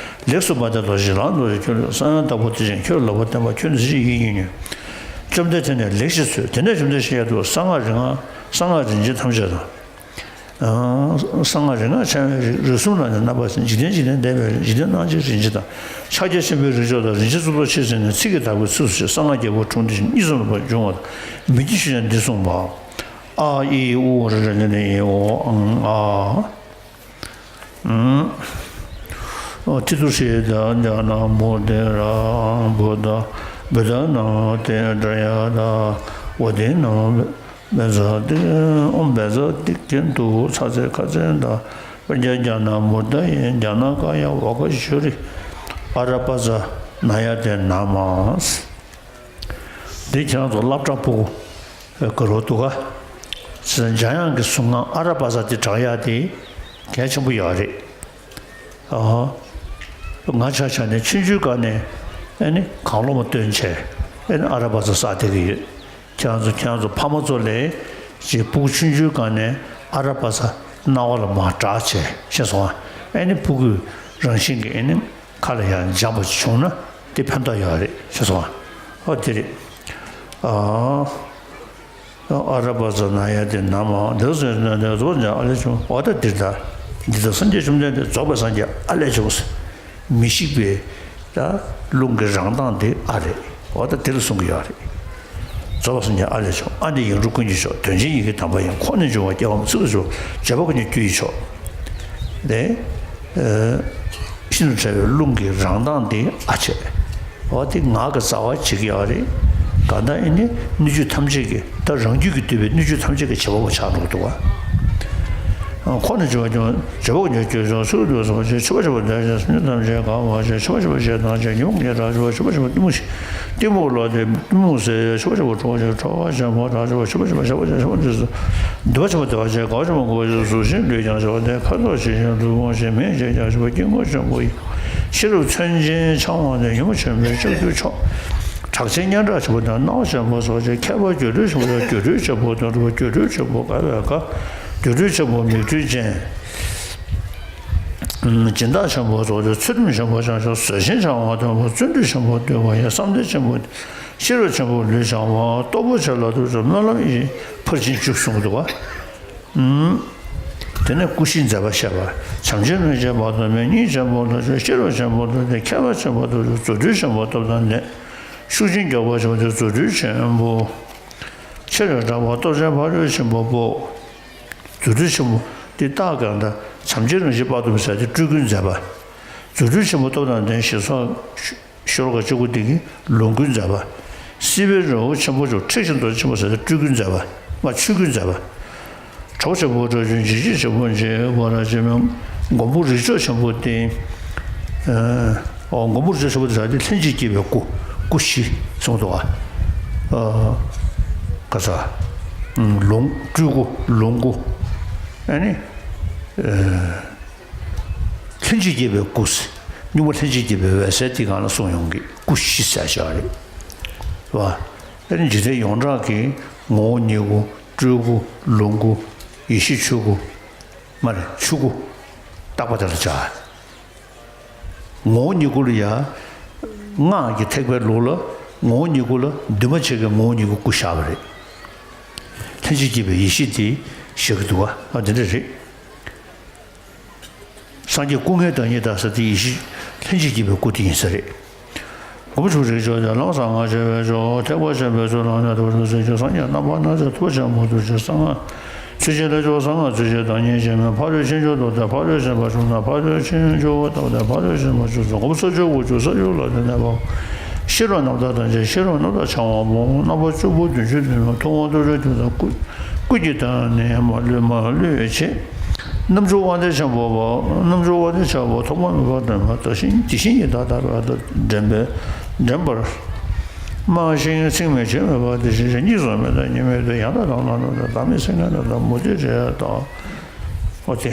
ལེགས་སུ་སྨྲ་སྟེ་རྡོ་རྗེ་ལག་ན་རྡོ་རྗེ། ཁྱོད་ལ་གསང་ཡང་དྭགས་པོ་དེ་བཞིན། ཁྱོད་ལ་ལག་པར་བསྟན་པ། ཁྱོད་ནི་ཚིག་གཅིག་ཡིད་ཀྱིས་ཉོན། བཅོམ་ལྡན་དེ་ནི་ལེགས་ཞེས་གསོལ། དེ་ནས་བཅོམ་ལྡན་ཤཱཀྱ་ཐུབ་གསང་སྔགས་རིག་སྔགས་གསང་སྔགས་རིག་འཛིན་ཐམས་ཅད་དང་། གསང་སྔགས་རིག་སྔགས་འཆང་བའི་རིགས་གསུམ་ལ་ནི་རྣམ་པ་གསུམ། འཇིག་རྟེན་འཇིག་རྟེན་འདས་པའི་རིགས། འཇིག་རྟེན་སྣང་བྱེད་རིག་འཛིན་དང་། ཕྱག་རྒྱ་ཆེན་པོའི་རིགས་མཆོག་དང་། རིག་འཛིན་གཙུག་ཏོར་ཆེ་ཟེར་ནས། ཚིག་གི་བདག་པོའི་ཚུལ་དུ་ཞིང་། གཉིས་སུ་མེད་པར་འབྱུང་བ་དང་། མི་འདི་ཆོས་ཀྱང་འདི་གསུངས་པ། ཨ་ཨི་ཨུ་ར་ར་ལ་ལ་ཨི་ཨོ་ཨང་ཨ། ཨ་ཏི་ཏུ་ཤེ་ད་ཛ་ན་མུ་དེ་ར་བུ་ད་བུ་ད་ན་དེ་དྲ་ཡ་ད་བུ་དེ་ན། བཛྲ་ཏི། ཨོཾ་བཛྲ་ཏི་ཀེ་ཏུ་ཚ་ཙེ་ཁ་ཙེ་ད། བཛྲ་ཛྙཱ་ན་མུ་དྲ་ཡེ། ཛྙཱ་ན་ཀཱ་ཡ་ཝཱ་ཀཱ་ཤྭ་རི། ཨ་ར་པ་ཛ་ན་ཡ་ཏེ་ན་མ། འདི་ཁྱེད་རང་ཚོ་སློབ་གྲྭ་ཕྲུ་གུ་ག་རོ་འདུག་ག་འཇམ་དབྱངས་ཀྱི་གཟུངས་སྔགས་ཨ་ར་པ་ཛ་འདི་བགྲང་ཡག་དེ་གལ་ཆེན་པོ་ཡོད་རེད། ཨ། ང་ཆ་བཞག་ནས་ཆུང་ཆུང་སྒང་ནས་ཨ་ནི་གང་བློ་མ་བཏོན་བྱས་ཨ་ནི་ཨ་ར་པ་ཛ་བསགས་བསྡད་ཀྱི་ཡོད། ཁྱེད་རང་ཚོ་ཁྱེད་རང་ཚོ་ཕ་མ་ཚོ་ལ་ཅིག་སྤུ་གུ་ཆུང་ཆུང་སྒང་ནས་ཨ་ར་པ་ཛ་རྣ་བ་ལ་མར་བསྒྲགས་བྱས། ཤེས་སོང་ཨ། ཨ་ནི་སྤུ་གུའི་རང་བཞིན་གྱི་ཨ་ནི་ཁ་ལ་ཡང་འཇམ་པོ་བྱུང་ན་དེ་ཕན་ཐོགས་ཡོད་རེད། ཤེས་སོང་ཨ། ཨོ་དེ་རེད། ཨ། ཨ་ར་པ་ཛ་ན་ཡ་ཏེ་ན་མ། འདི་ཚོ་ནི་རྫོགས་པའི་སངས་རྒྱས་ཨ་ལས་བྱུང་། འོ་ད་འདིར་ད་འདི་ལྟར་སངས་རྒྱས་བཅོམ་ལྡན་འདས་རྫོགས་པའི་སངས་རྒྱས་ཨ་ལས་བྱུང་། མི་ཤིགས་པའི་ད་རླུང་གི་རང་མདངས་དེ་ཨ་རེད། འོ་ད་འདིར་གསུང་གི་ཡོད་རེད། རྫོགས་པའི་སངས་རྒྱས་ཨ་ལས་བྱུང་། ཨ་ནི་ཡིག་འབྲུ་ཀུན་གྱི་མཆོག་དོན་ཆེན་ཡི་གེ་དམ་པ་ཡིན། ཁོང་ནས་འབྱུང་བ་སྐྱེ་བ་མེད། ཚིག་ལ་འཇུག་པ་བརྗོད་པ་ཀུན་གྱི་རྒྱུ་ཡི་མཆོག་དེ། ཤིན་ཏུ་ཕྲ་བའི་རླུང་གི་རང་མདངས་དེ་ཨ་བྱས། འོ་དེ་ངག་གི་རྩ་བ་བྱེད་ཀྱི་ཡོད་རེད། གང་ལྟར་ཨེ་ནི་སྣོད་བཅུད་ཐམས་ཅད་ཀྱི་ད་རང་རྒྱུད་ཀྱིས་བསྡུས་པའི་སྣོད་བཅུད་ཐམས་ཅད་ཀྱི་བྱེད་པ་པོ་ཆགས་འགྲོ་འདུག་བ། ཁོང་ནས་བྱུང་བ་ཀྱང་བྱེད་པ་ཀུན་གྱི་རྒྱུ་ཡི་མཆོག་ཚུལ་དུ་གསུངས་པ་ཆེ། ཆུབ་པ་ཆེན་པོ་འདོད་ཅིང་སེམས་ཅན་ཐམས་ཅད་གང་བ་ཞིང་། ཆུབ་པ་ཆེན་པོ་ཞེས་གྲགས་ཆེ་བ། ཆུབ་པ་ཆེན་པོ་གཏི་མུག་ཞི། གཏི་མུག་ལོག་སྟེ་གཏི་མུག་སེལ། ཆུབ་པ་ཆེན་པོ་ཁྲོ་བ་ཞི། ཁྲོ་བ་ཆེན་པོ་གྲགས་ཆེ་བ། ཆུབ་པ་ཆེན་པོ་གཤེགས་པ་ཆེ། གཤེགས་པ་འདི་སོ། འདུལ་བ་ཆེན་པོ་བདེ་བ་ཆེ། དགའ་བ་ཆེན་པོ་མགོ་བོ་ཆེ། གཟུགས་ཅན་ལུས་ཀྱང་ཆེ་བ་སྟེ། ཁ་དོག་ཞི་ཞིང་ལུས་ཕུང་ཞི། མིག་ཅན་ཀྱང་ཞི་བ་དཀྱིལ་འཁོར་ཆེན་པོ་ཡི། ཤེས་རབ་མཚོན་ཆེན་འཆང་བ་སྟེ། ཉོན་མོངས་ཆེན་པོའི་ལྕགས་ཀྱུ་མཆོག་གྲགས་ཆེན་སྙན་གྲགས་ཆེན་པོ་དང་། སྣང་བ་ཆེན་པོ་སོགས་ཆེ། མཁས་པ་སྒྱུ་འཕྲུལ་ཆེན་པོ་དང་། སྒྱུ་འཕྲུལ་ཆེན་པོ་དང་འགྲུབ་པ་སྒྱུ་འཕྲུལ་ཆེན་པོ་དགའ་བས་དགའ། སྒྱུ་འཕྲུལ་ཆེན་པོ་མིག་འཕྲུལ་ཅན། སྦྱིན་བདག་ཆེན་པོ་སོགས་ཆེ། ཚུལ་ཁྲིམས་ཆེན་པོ་བྱང་ཆུབ། བཟོད་ཆེན་འཆང་བ་དོན་པོ། བརྩོན་འགྲུས་ཆེན་པོ་བཏུལ་བ་ཡིན། བསམ་གཏན་ཆེན་པོ། ཤེས་རབ་ཆེན་པོ་ལུས་འཆང་བ། སྟོབས་པོ་ཆེ་ལ་ཐུགས་ཆེ། སྨོན་ལམ་ཡིས་ཕར་ཕྱིན་བཅུ་གསུངས་འདུག་བ། དེ་ནས་སྐུ་བཞིའི་མཛད་པ་བཤད་པ། བྱམས་ཆེན་རིན་ཆེན་དཔག་ཏུ་མེད། སྙིང་རྗེ་ཆེན་པོ་ལ་ཆོས། ཤེས་རབ་ཆེན་པོ་ལ་ཆོས། མཁས་པ་ཆེན་པོ་ལ་ཆོས། རྫུ་འཕྲུལ་ཆེན་པོ་སྟོབས་དང་ལྡན། ཤུགས་ཅན་མགྱོགས་པ་ཆེན་པོ་ཆེ། རྫུ་འཕྲུལ་ཆེན་པོ། ཆེ་རུ་དྲག་པ་སྟོབས་ཆེན་ཕ་རོལ་ཕྱིན་པ་པོ། རྫུ་འཕྲུལ་ཆེན་པོ་དེ་རྟགས་གང་ལྟར་བྱམས་ཆེན་རིན་ཆེན་དཔག་ཏུ་མེད་ཟེར་དེ་སྤྲུལ་སྐུའི་མཛད་པ། རྫུ་འཕྲུལ་ཆེན་པོ་སྟོབས་དང་ལྡན་ཞེས་སོགས། ཤོ་ལོ་ཀ་བཅུ་དགུ་འདི་གི་ལོངས་སྐུའི་མཛད་པ། སྲིད་པའི་རི་བོ་ཆེན་པོ་མཆོག། ཁྲེགས་ཆེན་རྡོ་རྗེ་ཆེན་པོ་ཟེར་ཏེ་སྤྲུལ་སྐུའི་མཛད་པ། མ་ཆོས་སྐུའི་མཛད་པ། གྲོགས་ཆེན་པོ་གྲོགས་ཆུང་འཇིགས་བྱེད་ཆེན་པོ་འཇིགས། ཝཱ་ར་ཇི་མ། མགོན་པོ་རིགས་མཆོག་ཆེན་པོ་སྟེ། ཨོ་མགོན་པོ་རིགས་མཆོག་ཆེན་པོ་དེ་ལ་དེ་ལྷན་ཅིག་སྐྱེས་པའི་སྐུ། སྐུ་བཞི་གསུངས་འདུག་ག་ཨ་ག་ས། ལོངས་སྤྲུལ་སྐུ། ལོངས་སྐུ། ཨ་ནི། ལྷན་ཅིག་སྐྱེས་པའི་སྐུ། གཉུག་མ་ལྷན་ཅིག་སྐྱེས་པའི་འོད་གསལ་དེ་སྒང་ལ་གསུངས་ཡོང་གི། སྐུ་བཞི་ཟེར་བཞག་རེད་བ། ཨ་ནི་འཇིག་རྟེན་ཡོངས་གྲགས་ཀྱི་ངོ་བོ་ཉིད་སྐུ། སྤྲུལ་སྐུ། ལོངས་སྐུ། ཡེ་ཤེས་ཆོས་སྐུ། མ་རེད། ཆོས་སྐུ། རྟག་པ་དེ་ལ་བྱ། ངོ་བོ་ཉིད་སྐུ་ལ་ཡང་། སྔགས་ཀྱི་ཐེག་པའི་ལུགས་ལ་ངོ་བོ་ཉིད་སྐུ་ལ་འདུས་མ་བྱས་ཀྱི་ངོ་བོ་ཉིད་ཀྱི་སྐུ་བཞག་པ་རེད། ལྷན་ཅིག་སྐྱེས་པའི་ཡེ་ཤེས་དེ་བཞག་གི་འདུག་བ། ཨ་འདི་འདྲ་རེད། སངས་རྒྱས་སྐུ་ལྔའི་བདག་ཉིད་དང་ཟེར་དེ་ཡེ་ཤེས་ལྷན་ཅིག་སྐྱེས་པའི་སྐུ་དེ་ཡིན་ས་རེད། མགོན་པོ་ཆུང་རིག་མཆོག་དང་། བླ་མ་གསང་སྔགས་ཆེ་བའི་མཆོག་ཐེག་པ་ཆེན་པོའི་ཚུལ་ལ་ནི་ཐུགས་རྗེ་སེམས་མཆོག་སངས་རྒྱས་རྣམ་པར་སྣང་མཛད་ཐུབ་པ་ཆེན་པོ་ཐུགས་རྗེ་གསང་སྔགས་ཚུལ་ཆེན་ལས་སྐྱོབ་གསང་སྔགས་ཚུལ་ཆེན་བདག་ཉིད་ཆེན་མོའི་ཕ་རོལ་ཕྱིན་བཅུ་དང་། ཕ་རོལ་ཕྱིན་པ་དྲུག་དང་། ཕ་རོལ་ཕྱིན་བཅུ་དང་། ཕ་རོལ་ཕྱིན་པ་བཅུ་གསུམ། མགོན་པོ་ས་བཅུ་དབུ་བཅུ་ས་བཅུ་ལ་ནི་གནས་པའོ། ཤེས་རབ་རྣམ་དག་དང་བཅས་ཤེས་རབ་རྣམ་དག་འཆང་བ་པོ། རྣམ་པ་བཅུ་པོ་བདུན་ཅུ་དོན་ལ་ཐུབ་དབང་རྡོ་རྗེ་ཐེག་མཆོག་སྐུ། སྐུ་གཅིག་དང་ནི་མ་ལུས་མ་ལུས་ཆེ། རྣམ་བཅུ་དབང་ལྡན་འཆང་བ་པོ། རྣམ་བཅུ་དབང་ལྡན་འཆང་བ་ཐོག་མ་མེད་པ་དྲན་པ་དེ་བཞིན་དེ་བཞིན་གྱི་བདག་ལྟར་བ་དང་འདྲེན་པའི་འདྲེན་པར། སྨྲ་ཞིང་ཚིག་མེད་བྱིང་མེད་པ་དེ་བཞིན་གཤེགས། གཉིས་སུ་མེད་དང་གཉིས་མེད་དེ། ཡང་དག་རྣམ་སྣང་ནོར་དང་བདག་མེད་སེམས་ངན་ནོར་དང་། མུ་སྟེགས་རེ་དང་། ཨོ་དེ།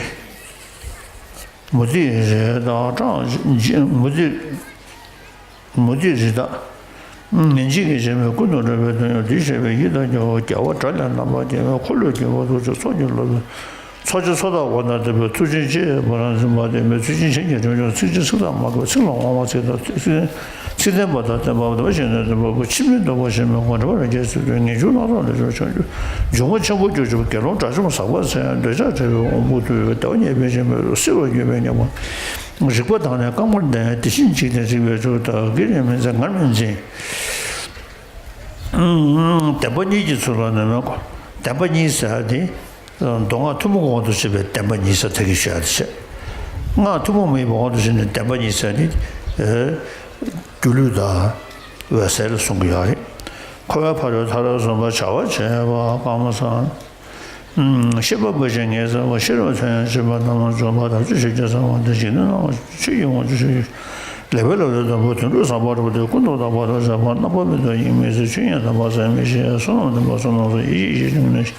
མུ་སྟེགས་རེ་དང་སྐྲག་མུ་སྟེགས། མུ་སྟེགས་རེ་དང་། ངན་བྱེད་ཀྱི་བྱེ་མའི་ཀུན་ཏུ་བསྒྲིབས་པའི་དོན་ཡོད་དེ་བཤད་པའི་ཡིད་དང་བརྒྱ་བོ་རྒྱལ་བ་དགྲ་ལས་རྣམ་པར་རྒྱལ་བའི་འཁོར་ལོས་སྒྱུར་བ་ཐུགས་རྗེ་ཚོགས་ཀྱི་སློབ་དཔོན། ཚོགས་ཀྱི་མཚོ་ཐག་སྒོ་དང་ལྡན་པའི་མཐུ་ཆེན་ཅེས་པ་རང་བྱུང་བ་དེ་མི་ཚུལ་ཁྲིམས་ཆེན་གྱི་འབྱུང་ཆུང་ཚིག་གཅིག་ཚིག་དང་མ་འགལ་བ། ཚིག་ལ་དབང་བ་ཚིག་དང་ཚིག་ཚིག་བརྟན་པ་དང་བརྟན་པ་འདོད་པ་ཞེན་ནས་འདོད་པ་པོ། ཕྱི་མིན་ལྡོག་པ་ཞེན་མེད་ངོ་འདྲ་བ་རང་རྒྱལ་ཚིག་དོན་ངེས་འབྱུང་སྣ་ཚོགས་ལས་བྱུང་བྱང་ཆུབ་འབྱུང་པོ་ཆེན་པོ་སྐྱོབ་བྱེད་དགེ་སློང་དགྲ་བཅོམ་ཟག་པ་མཚོན་འདོད་ཆགས་བྲལ་བའི་དབང་པོ་ཐུལ་བའི་བདེ་བ་རྙེད་པའི་ཞེན་པའི་སྲིད་པར་གྱུར་པའི་ཉམས་པ། རིག་པ་དང་ནི་རྐང་པར་ལྡན་དེ་བཞིན་གཅིག་སྟེ་རིག་པའི་ཆུ་དག་གིས་ནི་མི་འཛིན་ངར་མི་འཛིན། བདེན་པ་གཉིས་ཀྱི་ཚུལ་ལ་ནི་མེད་གོ། བདེན་པ་གཉིས་ཟེར་ཏེ། མདོ་སྔགས་ཐུན་མོང་དབང་དུ་བྱས་པའི་བདེན་པ་གཉིས་ཟེར་ཐད་ཀྱི་ཞུ་ཡ་དེ་བྱས། སྔགས་ཐུན་མོང་མ་ཡིན་པའི་དབང་དུ་བྱས་ནས་བདེན་པ་གཉིས་ཟེར་ཏེ། སྒྱུ་ལུས་དང་། འོད་གསལ་ལ་གསུང་གི་ཡོད་རེད། འཁོར་བའི་ཕ་རོལ་ཐར་པར་གསུངས་པ་བྱ་བ་བྱེད་པ་གང་མ་ཚང་། ཤེས་པ་འབའ་ཞིག་ངེས་གསལ་བ། ཤེས་རབ་མཚོན་ཡང་ཤེས་པ་རྣམ་པར་འཇོམས་པ་དམ་ཆོས་ཤེས་ཀྱང་གསང་བ་འདི། འཇིག་རྟེན་སྣང་བ་ཆོས་ཀྱི་དབང་ཕྱུག་ཤེས། ལེགས་པའི་ལམ་དུ་འདོན་པ་དོན་གྲུབ་ཟབ་པ་རབ་ཏུ་ཀུན་ཏུ་རྟོག་པ་དང་བཅས་པ། རྣམ་པར་མི་རྟོག་ཡིད་མི་སྲེག་ཆོས་ཉིད་དམ་པ་ཟད་མི་ཤེས་བསོད་ནམས་ལྡན་པ་བསོད་ནམས་སོགས་ཡེ་ཤེས་ཡེ་ཤེས་ཆུང་ངུ་ནས་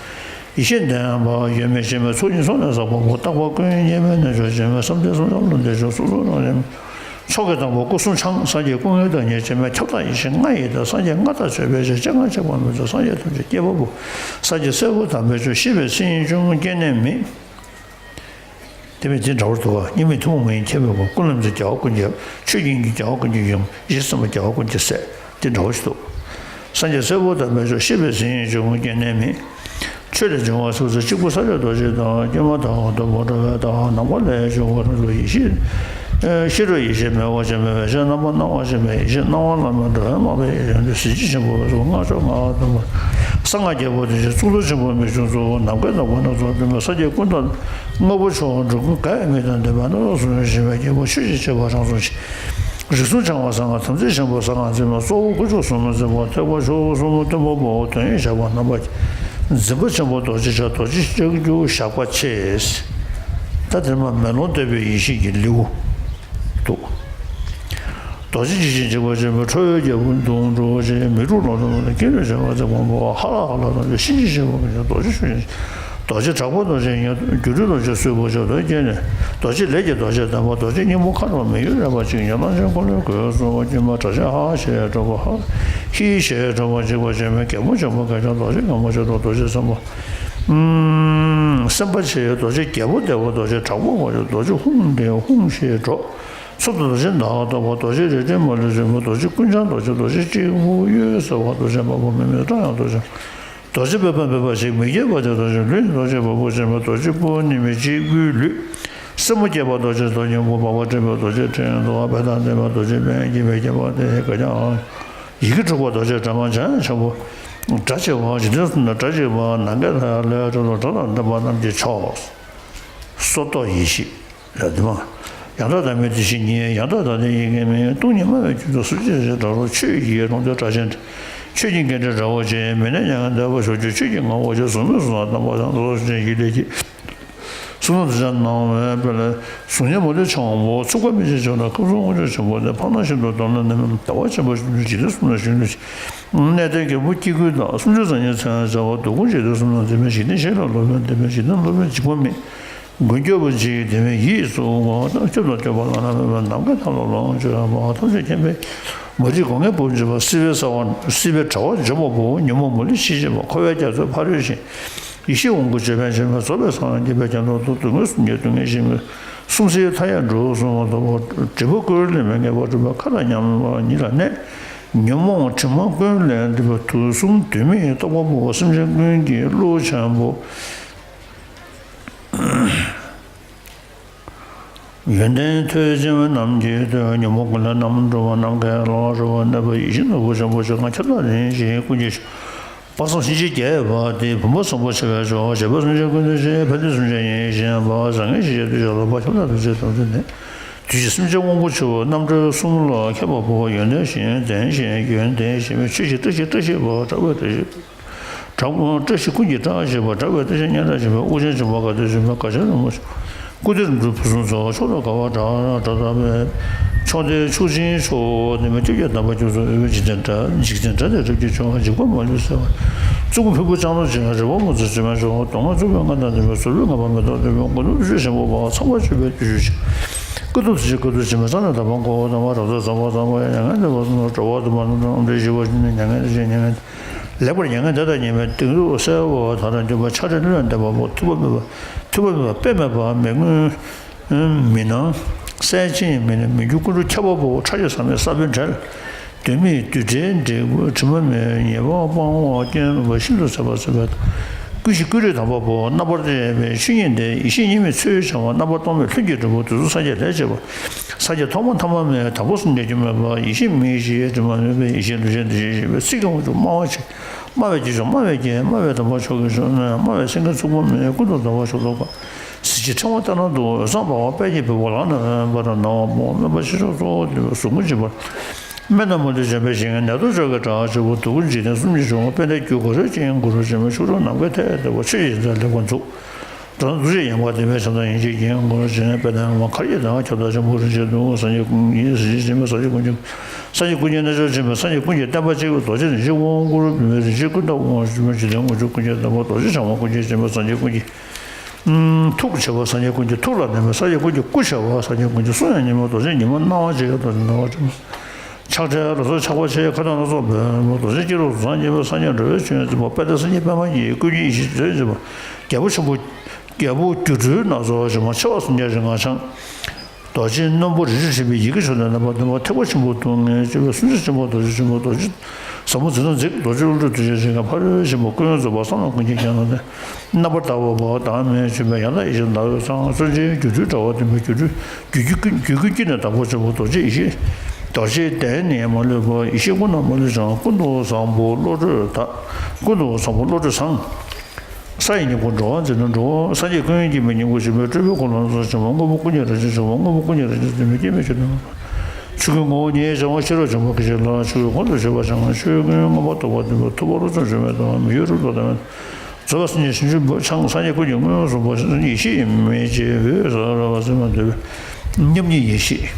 ཡེ་ཤེས་ལྡན་པ་ཡོད་མེད་ཤེས་མེད་ཚོགས་གཉིས་ཟབ་པ་པོ། རྟག་པ་ཀུན་གཉིས་མེད་རྣལ་འབྱོར་ཆེན་མོ། བསམ་གཏན་གསུམ་འཆར་ལུང་བསྟན་མཆོག་གསུང་གསུམ་རང་ལས་མེད། ཚོགས་ཀྱི་དང་པོ་སྐུ་གསུམ་འཆང་། སངས་རྒྱས་སྐུ་ལྔའི་བདག་ཉིད་ཆེན་མོ། ཁྱབ་བདག་ཡེ་ཤེས་ལྔ་ཡི་བདག་སངས་རྒྱས་ལྔ་དང་མཆོད་པའི་ཕྱིར། སྤྱན་སྔར་གཤེགས་པ་རྣམས་ཀྱང་སངས་རྒྱས་ཐམས་ཅད་སྐྱེས་པ་པོ། སངས་རྒྱས་སྲས་པོ་དམ་པའི་མཆོག་ཤེས་པའི་མཚན་ཉིད་ཆུང་ངུ་སྐྱེ་གནས་མེད། དེ་བས་དེ་འདྲ་བར་འདུག་ག། གཉིས་མེད་ཐུན་མོང་མ་ཡིན་ཁྱད་མེད་པ། ཀུན་ལམ་གྱི་རྒྱལ་བ་ཀུན་གྱི་ཆོས་ཉིད་ཀྱི་རྒྱལ་བ་ཀུན་གྱི་ཡུམ། ཡེ་ཤེས་སེམས་དཔའ་རྒྱལ་བ་ཀུན་གྱི་སྲས། དེ་འདྲ་བ་ཞིག་འདུག། སངས་རྒྱས་སྲས་པོ་དམ་པའི་མཆོག་ཤེས་པའི་མཚན་ཉིད་ཆུང་ངུ་སྐྱེ་གནས་མེད། ཆོས་ལས་བྱུང་བ་སོ་སོ་གཅིག་པུ་ས་ལེ་རྡོ་རྗེ་དང་། སྐྱེས་མ་ཐག་ཏུ་འགྲོ་བའི་བདག་རྣམ་པ་ལས་བྱུང་བ་རང་གཟུགས་ཡེ་ཤེས། ཤེས་རབ་ཡེ་ཤེས་མེད་པ་ཆེན་པོའི་ཕྱིར། རྣམ་པར་སྣང་བ་ཆེན་པོའི་ཡེ་ཤེས་སྣང་བ་ལ་མེད་འགྲོ་བའི་མ་པའི་ཡེ་ཤེས་གཟི་བརྗིད་ཆེན་པོ་སོགས་སྔགས་མཆོག་སྔགས་སྡོམ་པ། གསང་སྔགས་རྒྱལ་པོ་དེ་བཞིན་གཙུག་ཏོར་ཆེན་པོ་མི་ཆུང་གཙོ་བོ་ནམ་མཁའི་ནགས་པ་སྣ་ཚོགས་སྟོན་པ། སངས་རྒྱས་ཀུན་བདག་ལྔ་པོ་མཆོག་འགྲོ་ཀུན་དགའ་བའི་མིག་དང་ལྡན་པ། སྣ་ཚོགས་གསུང་ཞིང་བྱིན་པའི་རྒྱལ་པོ་ཆོས་ཀྱི་ཆེ་བ་རང་གཟུགས་ཆེ། རིགས་གསུམ་འཆང་བ་གསང་སྔགས་དམ་ཚིག་ཆེན་པོ་གསང་སྔགས་འཛིན་པ། གཙོ་བོ་དཀོན་མཆོག་གསུམ་ལ་འཛིན་པ། ཐེག་པ་མཆོག་གསུམ་མཐུན་པ་པོ། དོན་ཡོད་ཞགས་པ་རྣམ་པ། འཛིན་པ་ཆེན་པོ་རྡོ་རྗེ་འཆང་། རྡོ་རྗེ་ལྕགས་ཀྱུ་ཞགས་པ་ཆེ། ད་དེར་མ་མེ་ལོང་བསྟོད་པའི་ཡེ་ཤེས་ཀྱི་ལེའུ་འདུག། རྡོ་རྗེ་འཇིགས་བྱེད་འཇིགས་པ་ཆེན་པོ། ཁྲོ་བོའི་རྒྱལ་པོ་གདུང་དྲུག་ཆེ། མི་འཁྲུགས་ལོ་ལོན་ཀུན་ལས་བྱེད་པ་ཚེ་དཔང་པོ། ཧ་ལ་ཧ་ལ་རྡོ་རྗེ་གཤིན་རྗེ་གཤེད་པོ་མི་འཇིགས་རྡོ་རྗེ་ཆོས་ཀྱི། རྡོ་རྗེ་དྲག་པོ་རྡོ་རྗེ་ཡང་། སྒྱུ་འཕྲུལ་རྡོ་རྗེ་གསོལ་བ་བྱ། རྡོ་རྗེ་སྐྱེ་གནས། རྡོ་རྗེ་ལས་ཀྱི་རྡོ་རྗེ་ལྡན་པ། རྡོ་རྗེ་སྙིང་པོ་མཁའ་འགྲོ་མི་ཡུལ་རས་པ་ཅན། ཡང་དག་ཅན་འཁོར་ལོའི་སྒོ་སུ་བ། དཀྱུས་མ་དྲག་ཅན་ཧ་ཞེས་གྲགས་པ་ཧ། ཧི་ཞེས་གྲགས་པ་འཇིགས་པ་ཆེན་མོའི་རྒྱལ་མོ་ཆེན་པོ་གན་ཆག་རྡོ་རྗེ་གན་མོ་ཆེ་རྡོ་རྗེ་སེམས་དཔའ། སེམས་དཔའ་ཆེ་རྡོ་རྗེ་རྒྱལ་པོ་བདེ་བ་རྡོ་རྗེ་དྲག་པོ་མགོ་ཆེ་རྡོ་རྗེ་ཧཱུྃ་ལྡན་ཧཱུྃ་ཞེས་གྲགས། ཚུལ་དང་རྡོ་རྗེ་ནག་ཐོག་པ། རྡོ་རྗེ་རལ་གྲི་མ་ལུས་རིང་པོ། རྡོ་རྗེ་ཀུན་འཆང་རྡོ་རྗེ། རྡོ་རྗེ་སྤྲེའུ་གཡུལ་ཟ་བ། རྡོ་རྗེ་དམར་པོ་མེ་མེ་སྐྲག་ཡང་རྡོ་རྗེ། རྡོ་རྗེ་སྤོབས་པ་འབེབས་པ་ཞིག་མི་སྐྱེ་བ་ཅན་རྡོ་རྗེ་ལུས། རྡོ་རྗེ་བ་སྤུ་ཆེན་པོ། རྡོ་རྗེ་སྤུ་ནི་མི་འཇིགས་སྐུའི་ལུས། སེན་མོ་སྐྱེས་པ་རྡོ་རྗེ་རྡོ་སྙིང་པོ། འབར་བ་སྤྲིན་པའི་རྡོ་རྗེ་སྤྲིན་གདུང་བ། དཔལ་དང་ལྡན་པ་རྡོ་རྗེ་སྤུན་སྐྱེས་པའི་སྐྱེས་པ་དེ་ག་ཀྱང་། ཡི་གེ་དྲུག་པ་རྡོ་རྗེ་སྒྲ་མང་འཇམ་ཆེན་པོ། སྒྲ་ཆེ་བ་འཇིག་རྟེན་གསུམ་ན་སྒྲ་ཆེ་བ། ནམ་མཁའི་མཐའ་ཡས་ལས་གྲོལ་ལོ། སྒྲ་དང་ལྡན་པ་རྣམས་ཀྱི་མཆོག། སོར་རྟོག་ཡེ་ཤེས། ཡང་དག་བདག་མེད་དེ་བཞིན་ཉིད། ཡང་དག་བདག་ལྡན་ཡེ་གེ་མེད། སྟོང་ཉིད་སྨྲ་བའི་ཁྱོད་དུ་སུ་ཅི་ཞིག་གྲགས་རུང་། ཆོས་ཀྱི་ཡེ་ཀློང་དུ་སྒྲ་ཆེན་འདྲ། ཆོས་ཀྱི་སྐད་འདྲེན་སྒྲ་བོ་ཆེ། མི་གནས་མྱ་ངན་འདས་པ་ཕྱོགས་བཅུ། ཆོས་ཀྱི་ངང་པོ་ཆེ། གཟུགས་མེད་གཟུགས་དང་ལྡན་པ་དང་། རྡོ་རྗེ་ཡི་ལས་ཀྱི། གཟུགས་དང་རྡོ་རྗེ་སྣང་བའི་དཔལ། གཟུགས་བརྙན་མ་ལུས་འཆང་བ་པོ། ཚུགས་པ་མི་ཕྱེད་ཕྱོགས་ན། ཁམས་གསུམ་དབང་ཕྱུག་ཆེན་པོ་དེ། ཕ་མ་ཤིན་ཏུ་གདོང་ལ་ནི་མེད། ཟླ་བ་ཆེན་པོ་བཞིན་དུ་འཇིག་རྟེན་གསུམ་ན་བཞིན་དུ། གནས་བརྟན་རྒྱལ་པོ་སྐྱེ་དགུའི་བདག། སུམ་ཅུ་རྩ་གཉིས་མཚན་བྱ་བ། དུས་ཀུན་འཇིག་རྟེན་གསུམ་ན་འཛིན་པའི། འཇིག་རྟེན་ཤེས་རབ་སློབ་དཔོན་འདུས་པའི། འཇིག་རྟེན་སློབ་དཔོན་འཇིགས་པ་མེད། མགོན་སྐྱོབ་པ་འཇིག་རྟེན་མེད་ཡིད་སུ་འོང་། སྐྱོབ་དང་སྐྱོབ་པ་བླ་ན་མེད་པ། ནམ་མཁའི་མཐའ་ལ་ལོངས་སྤྱོད་པ། ཐམས་ཅད་མཁྱེན་པའི་མ་རིག་སྒོ་ལྔའི་བུ་འཇིགས་པ། སྲིད་པའི་ས་བ་སྲིད་པའི་དྲ་བ་འཇོམས་པ་པོ། ཉོན་མོངས་མ་ལུས་ཞི་བྱེད་པ། འཁོར་བའི་རྒྱ་མཚོའི་ཕ་རོལ་ཕྱིན། ཡེ་ཤེས་དབང་བསྐུར་ཅོད་པན་ཆེན་པོ། རྫོགས་པའི་སངས་རྒྱས་པའི་ཁྱབ་བདག་ཏུ། སྡུག་བསྔལ་གསུམ་གྱི་སྡུག་བསྔལ་ཞི་མི། སུམ་བརྩེགས་མཐའ་ཡས་འགྲོ་གསུམ་ལ་ལྟ་བ། འབྲས་བུ་ཀུན་ལས་མི་འགལ་བ། སྒྲིབ་པ་མཁའ་དང་མཉམ་པ་ཉིད་ལ་གནས། ཉོན་མོངས་དྲི་མ་ཀུན་ལས་འདས་པ། དུས་གསུམ་དུས་མིན་རྟོགས་པ་པོ། སེམས་ཅན་ཀུན་གྱི་བློ་ཆེན་པོ། ཡོན་ཏན་ཐོས་ཅིང་རྣམས་ཀྱི་དོན། ཉོན་མོངས་ཀུན་ལས་རྣམ་གྲོལ་བ། ནམ་མཁའི་ལོངས་སྤྱོད་པ། གནས་པ་ཡིད་བཞིན་ནོར་བུ་ཆེན་པོ་ཆེ། ཁྱབ་བདག་རིན་ཆེན་ཀུན་གྱི། དཔག་བསམ་ཤིང་རྗེ་རྒྱས་པ་སྟེ། བུམ་པ་བཟང་པོ་ཆེ་བའི་མཆོག། བྱེད་པ་སེམས་ཅན་ཀུན་འདུལ་ཞིང་། ཕན་བདེ་སེམས་ཅན་ཡིད་བཞིན་པ། བཟང་ངན་ཞི་བྱེད་གདུལ་བྱ་ལ་ཕན། ཁྱབ་བདག་ཐམས་ཅད་དམ་ཚིག་ནི། དུས་ཀྱི་སེམས་ཅན་དབང་པོ་ཆེ་བ། རྣམ་གྲོལ་གསུམ་ལ་མཁས་པ་པོ། ཡོན་ཏན་གཞན་ལྡན་གཞན་ཡོན་ཏན་གཞན་མིན། ཆོས་ཀྱི་བཀྲ་ཤིས་བཀྲ་ཤིས་པ། གྲགས་པའི་བཀྲ་ཤིས་གྲགས། བཀྲ་ཤིས་ཀུན་གྱི་བཀྲ་ཤིས་པ། གྲགས་པའི་བཀྲ་ཤིས་སྙན་གྲགས་ཆེན་པོ། དབུ་ཅན་འབྱོན་པ་དགའ་སྟོན་ཆེན་པོ། དགའ་ཆེན་རིན་པོ་ཆེ། སྐུ་གདུང་རིན་པོ་ཆེ་ཕུན་སུམ་ཚོགས། མཆོག་ཏུ་དགའ་བ་གྲགས་རབ་དགའ་སྟོན། མཆོག་ལྡན་ཕྱོགས་བཞིན་མཆོག་ནི་མ། སྐྱབས་རྗེ་དམ་པ་སྐྱབས་སུ་འོས་པའི། འཇིག་རྟེན་དགྲ་འཇིག་རྟེན་དགྲ་སྟེ་རབ་ཀྱིས་ཕྱོགས། འཇིགས་པ་མ་ལུས་སེལ་བ། བཙུན་མོ་ཕུར་བུ་ལྕང་ལོ་ཅན། རི་བོ་མོ་ཚོ་བྱེ་མའི་མཆོག། གདོང་ལྔ་གཙུག་ཕུད་ལྔ་དང་ལྡན་པའི། ཟུར་ཕུད་ལྔ་པ་མེ་ཏོག་ལྡན་པའི། མགོ་ནོར་བཅུ་ཞིམ་པོ་པ། ཚངས་པར་སྤྱོད་པའི་བརྟུལ་ཞུགས། སྐུ་གདུང་ཐུགས་རྗེའི་སྐུ་གདུང་ཆེན་པོ། གསང་གནས་དང་པོ་གོ་དང་པོ་རབ་ཏུ་བཟང་པོ་བཟང་པོ་ཡང་མྱ་ངན་འདས་པ་གསུམ་ལ། འགྲོ་བ་དུ་མ་རྣམས་དང་འབྲེལ་ཞི་བར་གྱུར་ནས། མྱ་ངན་འདས་ཞི་མྱ་ངན་ལེགས་པར་མྱ་ངན་འདས་དང་ཉེས་པའི་གཏིང་རབས་སེལ་བ་དང་། འདུན་པ་ཆགས་བྲལ་གླེན་ལས་འདས་པ་པོ། ཐུབ་པ་མེད་པ་ཐུབ་པ་མེད་པ་དཔེ་མེད་པ། མི་མངོན་མི་སྣང་གསལ་བྱེད་མི་ནི་མི་འགྱུར་ཀུན་འགྲོ་ཁྱབ་པ་པོ། ཕྲ་ཕྱིན་ཟག་མེད་ས་བོན་བྲལ། གདོད་མའི་རྡུལ་བྲལ་འབྲས་བུ་དྲི་མ་མེད། ཉེས་པ་སྤང་བ་སྐྱོན་མེད་པ་ཤིན་ཏུ་ཟད་པ་ཟད་པའི། ཀུན་གཞི་ཀུན་རིག་དང་པོ་པོ། རྣམ་པར་དབྱེ་བའི་ཆོས་ཉིད་དེ། ཡེ་ཤེས་གཉིས་མེད་ཚུལ་འཆང་བ། རྣམ་པར་སྟོང་པའི་ལྷུན་གྱིས་གྲུབ་པ། དུས་གསུམ་སངས་རྒྱས་ལས་སྐྱེས་པ། སངས་རྒྱས་ཐོག་མ་ཐ་མ་མེད། དང་པོ་སངས་རྒྱས་རྒྱུ་མེད་པ། ཡེ་ཤེས་མིག་བཞི་དྲི་མ་མེད་པའི། ཡེ་ཤེས་ལུས་ཅན་བདེ་གཤེགས་ཞེས་པའི། ཚིག་གི་དབང་ཕྱུག་སྨྲ་བ་ཆེ། སྨྲ་བའི་རྗེས་སུ་སྨྲ་བའི་རྒྱལ། སྨྲ་བའི་དམ་པ་མཆོག་གི་མཆོག་ནི། སྨྲ་བའི་སེང་གེ་གཙུག་ཕུད་མའི། ཀུན་ཏུ་བཟང་པོ་མཆོག་ཏུ་དགའ། གཟི་བརྗིད་ཕྲེང་བ་ལྟར་སྣང་སྟོང་། འོད་བཟང་འབར་བ་དཔལ་གྱི་བེའུ། ལག་ན་རིངས་པ་དང་སྣང་བ་སྤངས། སྨན་པ་ཞི་ཁྲོ་གཙོ་བོ་འདུས་པའི། གཟུགས་སྐུ་འཇིག་པར། སྨན་རྣམས་མ་ལུས་འཇམ་དཔལ་བཞད་གད། ནད་གདོན་སྐྱོབ་པའི་དྲག་ཤུལ་པོ། དུག་ལྔ་འཇིག་རྟེན་གསུམ་གྱི་མཆོག། དཔལ་ལྡན་རྒྱུ་སྐར་ཅན་གུ་རུ་ཆེན་པོ། ཆོ་འཕྲུལ་ནམ་མཁའི་མཐས་གཏུགས་པ། ཆོས་ཀྱི་མཛད་ལེགས་པར་མཛུབ། སྒྲ་དང་རྡོ་རྗེ་ཡན་པ་ལྡན་པའི་ཞབས་དང་། ཡེ་ཤེས་ཀྱི་དབང་གུ་རུ་ཆེན། དཔལ་ལྡན་ངག་དབང་མཁའ་ཡི་དང་། ཁྱབ་བདག་ཆེན་པོ་རིན་ཆེན་གདུང་། སངས་རྒྱས་ཀུན་གྱི་གཟི་བརྗིད་ཆེན་པོ། སངས་རྒྱས་ཀུན་གྱི། སངས་རྒྱས་ཀུན་གྱི་རྣལ་འབྱོར་ཆེན་པོ། སངས་རྒྱས་ཀུན་གྱི་བསྟན་པ་གཅིག་པུ། རྡོ་རྗེ་རིན་ཆེན་དབང་གུ་རུ་བི་མའི་རིན་ཆེན་སྐུ་ལྟ་བུ། འཇིག་རྟེན་དངོས་གྲུབ་ཀུན་གྱི་བདག་པོ། རྡོ་རྗེ་འཆང་བ་ཀུན་གྱི་སྤྱི་དཔོན། སངས་རྒྱས་ཀུན་གྱི་ཐུགས་ཆེ་བ། སངས་རྒྱས་ཀུན་གྱི་ཐུགས་ལ་གནས་པ། སངས་རྒྱས་ཀུན་གྱི་སྐུ་ཆེ་བ། སངས་རྒྱས་ཀུན་གྱི་གསུང་ཡང་སྙན་པ། རྡོ་རྗེ་ཉི་མ་སྣང་བ་ཅན། རྡོ་རྗེ་སྣང་བ་ཅན། ཆགས་བྲལ་ལ་སོགས་ཆགས་པ་ཆེ། ཁ་དོག་སྣ་ཚོགས་འབེབས་པ། རྡོ་རྗེ་སྐྱེ་རུ་སངས་རྒྱས་པ། སངས་རྒྱས་འགྲོ་བའི་ཆོས་འཛིན་པ། དཔལ་ལྡན་སེང་གེ་པདྨ་འགྱེད། ཀུན་གྱི་ཡེ་ཤེས་མཛོད་འཛིན་པ། རྒྱལ་པོ་ཆེན་པོ། རྒྱལ་པོ་སྒྱུ་འཕྲུལ་སྣ་ཚོགས་འབྱོན་པ། ཆེ་བ་སུམ་བརྒྱ་རིགས་ལྔ་འཆང་། རྡོ་རྗེ་རྣོན་པོ་རི་རབ་འབྲིང་བའི། ཡི་གེ་མཆོག་ལྡན་རྣམ་པར་གཏུམ་པ། ཐེག་པ་ཆེན་པོ་སྡུག་བསྔལ་སྤྱོད་པའི། སུམ་ཅུ་ཆེན་པོ་རྡོ་རྗེ་ཆེན་པོ། རྡོ་རྗེ་ཟབ་མོ་ཟིལ་གནོན་གཟིགས། རྡོ་རྗེ་ཀླུ་སྒྲུབ་དུས་ཀྱི་ཞིང་ཁམས། ཕ་རོལ་ཕྱིན་པ་ཀུན་རྫོགས་པ། གསང་སྔགས་ཀུན་གྱི་རྒྱལ་མཚན་ལྡན། རྣམ་པར་དག་པ་པོ། བདག་མེད་མཆོད་པའི་ཡང་དག་ཡེ་ཤེས་ཟླ་འོད་བཟང་། སེམས་ཅན་སྒྱུ་འཕྲུལ་དྲ་བ་འདྲེན་པའི་སྒྱུ་འཕྲུལ། སྒྱུ་འཕྲུལ་ཀུན་སྒྱུ་འཕྲུལ་ཀུན་ནས་དག་པ་ཆེན་པོ། རྡོ་རྗེ་ཡེ་ཤེས། རྡོ་རྗེ་གདན་ནས་མ་ལུས་པ། ཡེ་ཤེས་སྐུ་རྣམས་མ་ལུས་འཆང་། ཀུན་ཏུ་བཟང་པོ་བློ་གྲོས་དག། ཀུན་ཏུ་བཟང་པོ་བློ་གྲོས་བཟང་། ས་ཡི་སྙིང་པོ་འགྲོ་བ་འཛིན་རྣམས་འགྲོ། སངས་རྒྱས་ཀུན་གྱི་མི་སྙིང་པོ། ཆེན་པོའི་སྤྲུལ་པའི་འཁོར་ལོ་སྣ་ཚོགས་འབྱོན་པ། དངོས་པོ་ཀུན་གྱི་རང་བཞིན་འབྱོན་པ། དངོས་པོ་ཀུན་གྱི་རང་བཞིན་འཛིན་པའི། སྐྱེ་མེད་ཆོས་དང་། ཆོས་ཀུན་ངོ་བོ་ཉིད་འཆང་བ། ཤེས་རབ་འབྱོན་པ་སྐད་ཅིག་ལ། ཆོས་ཀུན་ཁོང་དུ་ཆུད་པ་འཆང་། ཆོས་ཀུན་མངོན་པར་རྟོགས་པ་སྟོན་པ། ཐུབ་པ་བློ་རྩལ་འབྱོན་པའི་དང་། མི་གཡོ་རིག་སྟོབས་ལྡན་པ། རྫོགས་པའི་སངས་རྒྱས་ཞིང་བཅུ་འཆང་། སངས་རྒྱས་ཀུན་གྱི་མངོན་སུམ་པ། ཡེ་ཤེས་མེ་ལྕེ་འོད་ཟེར་ར་བ། སེམས་ལ་འདོད་པའི་མཉམ་ཉིད་ཡེ་ཤེས།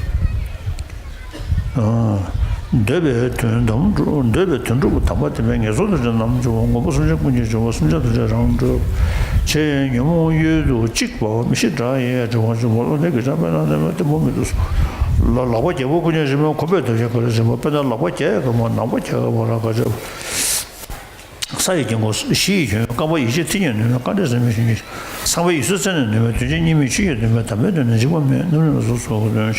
འདོད་པའི་དོན་དམ་སྒྲུབ། འདོད་པའི་དོན་སྒྲུབ་པ་དམ་པ་དེ་མིན། ངན་སོང་དུ་བྱེད་རྣམས་འཇོམས་པ། ངོ་བོ་སེམས་ཅན་ཀུན་གྱི་འཇོམས་པ། སེམས་ཅན་དུ་བྱེད་རང་གྲོལ་བ། ཆེས་ཉོན་མོངས་གཡུལ་དུ་གཅིག་པ། མི་ཤེས་དགྲ་ཡི་གྲེ་བ་འཇོམས་པ། བློ་ལྡན་གྱི་བྱ་དཔལ་ལ་གནས་པ། བརྟན་པོ་མི་སྡུག་གསུམ། ལ་ལག་པ་རྒྱལ་པོ་ཀུན་ཀྱང་ཞི་མ། གོམ་པའི་དོན་ཆེན་ག་རེ་ཟིན་པ། དཔེར་ན་ལག་པ་རྒྱལ་ག་མ། ནམ་མཁའ་རྒྱལ་ག་མ་ལ་ག་བྱེད་པ། ས་ཡི་དཀྱིལ་འཁོར་བཞི་ཡི་ཁྱོན། རྐང་པ་ཡེ་ཤེས་མཐིལ་གྱིས་ནོན་པའི། རྐང་མཐིལ་ཟེར་མི་ཤིང་གི། ཚངས་པའི་ཡུལ་སའི་རྩེ་ནས་ནོན་པའི། དོན་བྱེད་གཉིས་མེད་ཆོས་ཀྱི་སྟོན་པ། དམ་པའི་དོན་ནི་འཇིགས་པ་མེད། རྣམ་སྨིན་ལ་སོགས་ཚོགས་ཀྱི་དོན།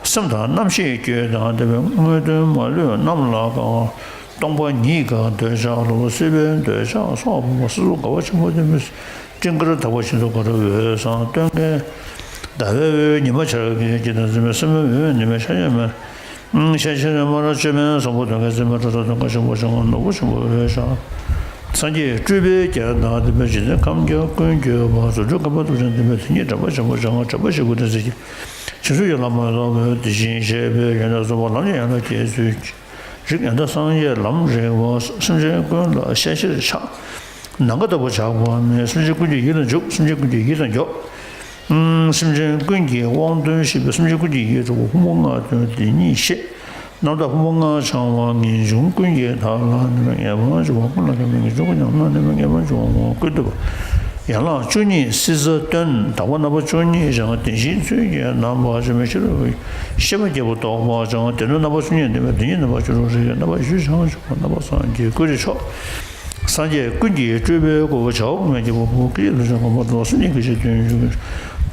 སེམས་དང་རྣམ་ཤེས་སྐྱོ་དང་ལྡན་པའི། དངོས་དོན་མ་ལུས་རྣམས་ལ་དགའ། སྟོང་པ་ཉིད་དགའ་འདོད་ཆགས་ལ། སྲིད་པའི་འདོད་ཆགས་སོགས་སྤངས་པ། སྲིད་གསུམ་དགའ་བ་ཆེན་པོ་ལྡན་པའི། སྤྲིན་དཀར་དག་པ་བཞིན་དུ་དགའ་བའི་འོད་བཟང་སྟོན་ཀའི། ཟླ་བའི་འོད་ཉི་མ་འཆར་ཀའི་དཀྱིལ་དུ་འཛིན་པའི། སེན་མོའི་འོད་ནི་མ་ཤར་ཡང་མེད། ཤ་ཤེར་དམར་ཆོས་སྨན་བཟང་པོ་སྟོན་ཀའི་འཛིན་པའི། སྒྲ་སོགས་དོན་ཀ་ཆེན་པོ་འཆང་བ། ནོར་བུ་ཆེན་པོ་འོད་ཤར། སངས་རྒྱས་སྤྲུལ་པའི་རྒྱན་དང་ལྡན་པའི། འཇིག་རྟེན་ཁམས་བརྒྱ་ཀུན་བསྐྱོད་པ། རྫུ་འཕྲུལ་ཁ་འབར་སྟོབས་ཅན་ལྡན་པའི། དེ་ཉིད་འགྲེལ་པ་ཆེན་པོ་འཆང་བ། འགྲེལ་པ་བཞི་པོ་ཏི་སེ་གྱི། བྱིན་གསོས་ཡན་ལག་མ་ལུས་པ། དེ་བཞིན་གཤེགས་པའི་ཡོན་ཏན་གསུམ་པོ། ལམ་ཡང་ལམ་གྱི་ཚུལ། རིགས་ཡོན་ཏན་སངས་རྒྱས་ལམ་རིག་པ། སེམས་ཅན་ཀུན་ལ་ཤེས་ཤེར་ཕྱག། ནམ་མཁའ་ལྟ་བུར་ཆགས་པ་མེད། སེམས་ཅན་ཀུན་གྱི་ཡིད་ལ་འཇུག། སེམས་ཅན་ཀུན་གྱི་ཡིད་ལ་འཇོག། སེམས་ཅན་ཀུན་གྱི་དབང་དོན་ཤེས་པའི། སེམས་ཅན་ཀུན་གྱི་ཡིད་འཕྲོག་པ། ཕུང་པོ་ལྔ་དོན་དེ་ཉིད་ཤེས། རྣམ་དག་ཕུང་པོ་ལྔ་འཆང་བ། ངེས་འབྱུང་ཀུན་གྱི་མཐའ་ལ་གནས་པའི། ངེས་པ་འབྱུང་བ་ཀུན་ལ་མཁས་པའི། ངེས་འབྱུང་ཀུན་གྱི་ནང་ན་གནས་པའི། ངེས་པ་འབྱུང་བ་ཀུན་བཏུས་པ། ཡན་ལག་བཅུ་གཉིས་སྲིད་རྩ་སྟོན། དག་པ་རྣམ་པ་བཅུ་གཉིས་འཆང་། བདེན་བཞིའི་ཚུལ་གྱིས་རྣམ་པར་འབྱེད་པའི། ཤེས་རབ་ཤེས་པ་རྒྱལ་པོ་རྟོགས་པ་འཆང་། སྡེ་སྣོད་རྣམ་པ་བཅུ་གཉིས་ལྡན་པའི། སྡེ་གཉིས་རྣམ་པ་བཅུ་དྲུག་རིགས་ཀྱི། རྣམ་པ་བཞི་འཆང་ཆུང་བ། རྣམ་པ་སངས་རྒྱས་སྐུ་རིགས་མཆོག། སངས་རྒྱས་ཀུན་གྱི་སྤྲུལ་པའི་སྐུ། བྱ་བ་ཀུན་མཁྱེན་རྒྱལ་པོ་ཕུང་པོ། སྐད་ཅིག་ལུས་ཅན་གོང་མ་སྟོན་པ། སེམས་ཅན་སྐད་ཅིག་དོན་ཡོད་ཀྱི།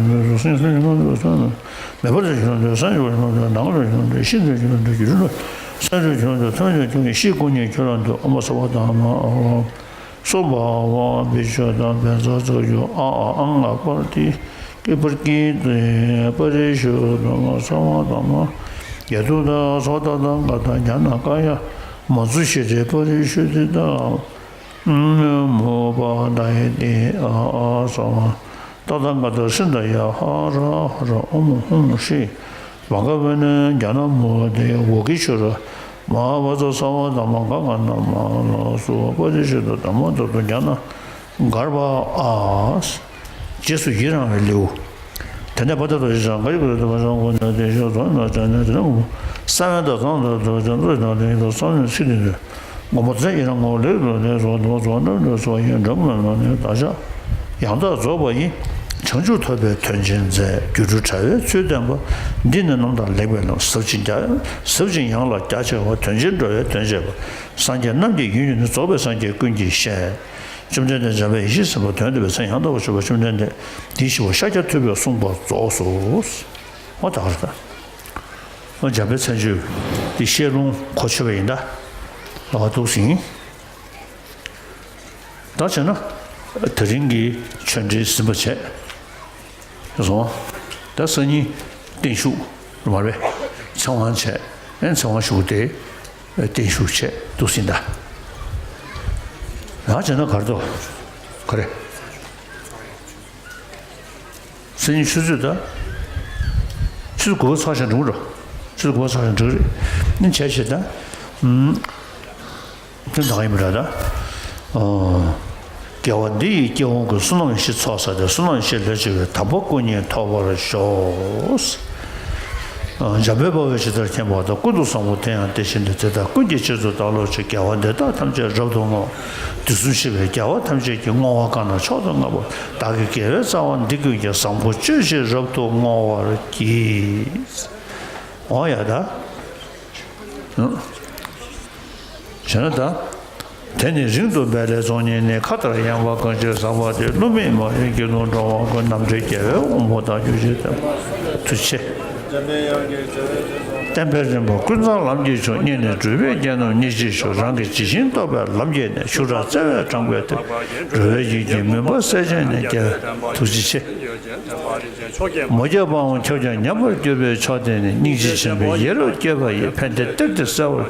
ལ་འདུད། གཟུགས་སེམས་ཀྱི་ལོངས་སྤྱོད་ལ་འདུད། མེ་འབར་དུ་ཁྱོད་ལ་འདུད། ས་ཡི་ལོངས་སྤྱོད་ལ་འདུད། ནམ་མཁའ་ལ་ཁྱོད་ལ་འདུད། ཤིན་ཏུ་ཁྱོད་ལ་འདུད། སྒྱུ་འཕྲུལ་ལ་སེམས་ཁྲོ་ཁྱོད་ལ་འདུད། ཀྱི་རུ་ལ་སེམས་ཁྲོ་ཁྱོད་ལ་འདུད། ཐམས་ཅད་ཁྱོད་ལ་འདུད། ཨོཾ་སརྦ་དྷརྨ་ཨོཾ། སྭ་བྷཱ་ཝ་བི་ཤུདྡྷ་བཛྲ་ཙོ་ཀྱོ་ཨ་ཨ་ཨང་ཨ་པར་ཏི་ཀི་པར་ཀི་ཏེ་པ་རི་ཤུདྡྷ་སརྦ་དྷརྨ་ཡ་དུ་ད་སྭ་ཏ་ཐཱ་ག་ཏ་ཉ་ན་ཀ་ཡ་མ་ཙུ་ཤི་ཏེ་པ་རི་ཤུདྡྷི་ཏ་མུ་པ་དྷ་ཡེ་ཏེ་ཨ་ཨ་སྭ་བྷཱ། ཏ་ཐཱ་ག་ཏ་ཤཱནྟ་ཡ་ཧ་ར་ཧ་ར་ཨོཾ་ཧཱུྃ་ཧྲཱིཿ་བྷ་ག་ཝ་ན་ཛྙཱ་ན་མུ་ཏེ་ཝ་གི་ཤྭ་ར་མ་ཧཱ་བཛྲ་སརྦ་དྷརྨ་ག་ག་ན་མ་ན་སྭ་བྷཱ། པ་རི་ཤུདྡྷ་དྷརྨ་ཏ་ཏུ་ཛྙཱ་ན་གརྦྷ་ཨཱཿ་རྗེས་སུ་ཡི་རང་བའི་ལེའུ། དེ་ནས་བ་ཏ་ཏ་ཤི་ཤང་ག་ཡི་གུ་རུ་ཏུ་བ་ཤང་གུ་ན་དེ་ཤོ་ཙོ་ན་ཙ་ན་དེ་ན་གུ་ས་བོན་དང་ཚང་དུ་དུ་ཅན་ཏོ་ན་དེ་ཡི་དུ་ས་བོན་ཚིག་དེ་དུ་མགོན་པོ་ཚེ་ཡི་རང་ངོ་ལེགས་དུ་ནས་སོ་དུ་བ་ཙོ་ན་དུ་སོ་ཡི་འགྲམ་ན་ནོ་ནས་ད་ཤ་ཡང་དག་རྫོགས་པ་ཡི་བྱང་ཆུབ་ཐོབ་པའི་དོན་ཆེན་མཛད། སྒྱུ་འཕྲུལ་དྲ་བའི་ཚུལ་བསྟན་པ། འདི་ནི་རྣམ་དག་ལེགས་པའི་ལམ། ཟབ་ཅིང་རྒྱ་ཟབ་ཅིང་ཡངས་ལ་རྒྱ་ཆེ་བ། དོན་ཆེན་འགྲོ་བའི་དོན་བྱེད་པ། སངས་རྒྱས་རྣམས་ཀྱི་ཡུལ་ཡིན་ནོ། རྫོགས་པའི་སངས་རྒྱས་ཀུན་གྱི་ཞལ། བཅོམ་ལྡན་འདས་འཇམ་དཔལ་ཡེ་ཤེས་སེམས་དཔའ་དོན་བདེན་པའི་མཚན་ཡང་དག་པར་ཞུ་བ། བཅོམ་ལྡན་འདས་དེའི་ཞི་བ་ཤཱཀྱ་ཐུབ་པས་གསུངས་པ་རྫོགས་སོ། འོ་ད་ག་རེ་ད། འོ་འཇམ་དཔལ་མཚན་བརྗོད་འདི་བཤད་ལུང་གོ་ཆོད་པ་ཡིན་ད། ལ་བ་འདུག་ཟིན། ད་བྱས་ན་དེ་རིང་གི་ཆོས་འབྲེལ་ཟིན་པ་བྱས། སོང་། ད་སང་ཉིན་བརྟན་བཞུགས་མ་རེད། ཚེ་དབང་བྱས། ཨེ་ཚེ་དབང་ཞུ་སྟེ་བརྟན་བཞུགས་བྱས་འདུག་ཟིན་ད། ཡང་བྱས་ན་ག་རེ་འདུག་ག་རེ། སང་ཉིན་ཆུ་ཚོད་ད། ཆུ་ཚོད་དགུ་པ་ཚར་ཞིང་འགྲོ་གི་རེད། ཆུ་ཚོད་དགུ་པ་ཚར་ཞིང་འགྲོ་གི་རེད། ནི་བྱས་བྱས་ད། ཨུམ། དེ་འདྲ་ཡིན་པ་འདྲ་ད། ཨོ། དགེ་བ་འདི་ཡིས་སྐྱེ་བོ་ཀུན། བསོད་ནམས་ཡེ་ཤེས་ཚོགས་བསགས་ཏེ། བསོད་ནམས་ཡེ་ཤེས་ལས་བྱུང་བའི། དམ་པ་སྐུ་གཉིས་ཐོབ་པར་ཤོག་འཇམ་དཔལ་དཔའ་བོས་ཇི་ལྟར་མཁྱེན་པ་དང་། ཀུན་ཏུ་བཟང་པོ་དེ་ཡང་དེ་བཞིན་ཏེ། དེ་དག་ཀུན་གྱི་རྗེས་སུ་བདག་སློབ་ཅིང་། དགེ་བ་འདི་དག་ཐམས་ཅད་རབ་ཏུ་བསྔོ། དུས་གསུམ་གཤེགས་པའི་རྒྱལ་བ་ཐམས་ཅད་ཀྱིས། བསྔོ་བ་གང་རྣམས་མཆོག་ཏུ་བསྔགས་པ། བདག་གི་དགེ་བའི་རྩ་བ་འདི་ཀུན་ཀྱང་། བཟང་པོ་སྤྱོད་ཕྱིར་རབ་ཏུ་བསྔོ་བར་བགྱི། འོ་ཡ་ད། བྱས་ན་ད། དེ་ནི་རིང་དུ་འབད་ལས་རྫོགས་ཉིད་ནི། མཁའ་ལྟར་ཡངས་པ་གངས་ཅན་ཟབ་པ་དེར། བསླུ་མེད་མ་ཡིན་དགེ་སློང་འགྲོ་བ་ཀུན། རྣམ་འདྲེན་རྒྱལ་བའི་དབང་པོ་དག། རྒྱུད་ཆེན་བསྟན་པ་ཐུགས་རྗེ་ཆེ། བསྟན་པའི་རིམ་པ་ཀུན་བཟང་ལམ་གྱི་མཆོག། སྙིང་ནས་སྒྲུབ་པའི་རྒྱན་རྣམས་སྙིང་རྗེའི་ཤུགས། རང་གི་ཇི་བཞིན་རྟོགས་པའི་ལམ་བརྒྱུད་ནས། ཞུ་རགས་བརྩེ་བས་དྲངས་པའི་མཐུ། འགྲོ་བའི་ཡིད་ཀྱི་མུན་པ་སེལ་བྱེད་ནི། རྒྱལ་བའི་ཐུགས་རྗེ་ཆེ། མུ་སྟེགས་དཔའ་བོ་ཁྱབ་ཀྱང་ཉམས་པར་གྱུར་པའི་མཆོག། དེ་ནི་སྙིང་རྗེ་ཆེན་པོའི་ཡིད་རབ་བསྐྱོད་པ་ཡིས། ཕན་བདེའི་གཏེར་འདི་གསལ་བར།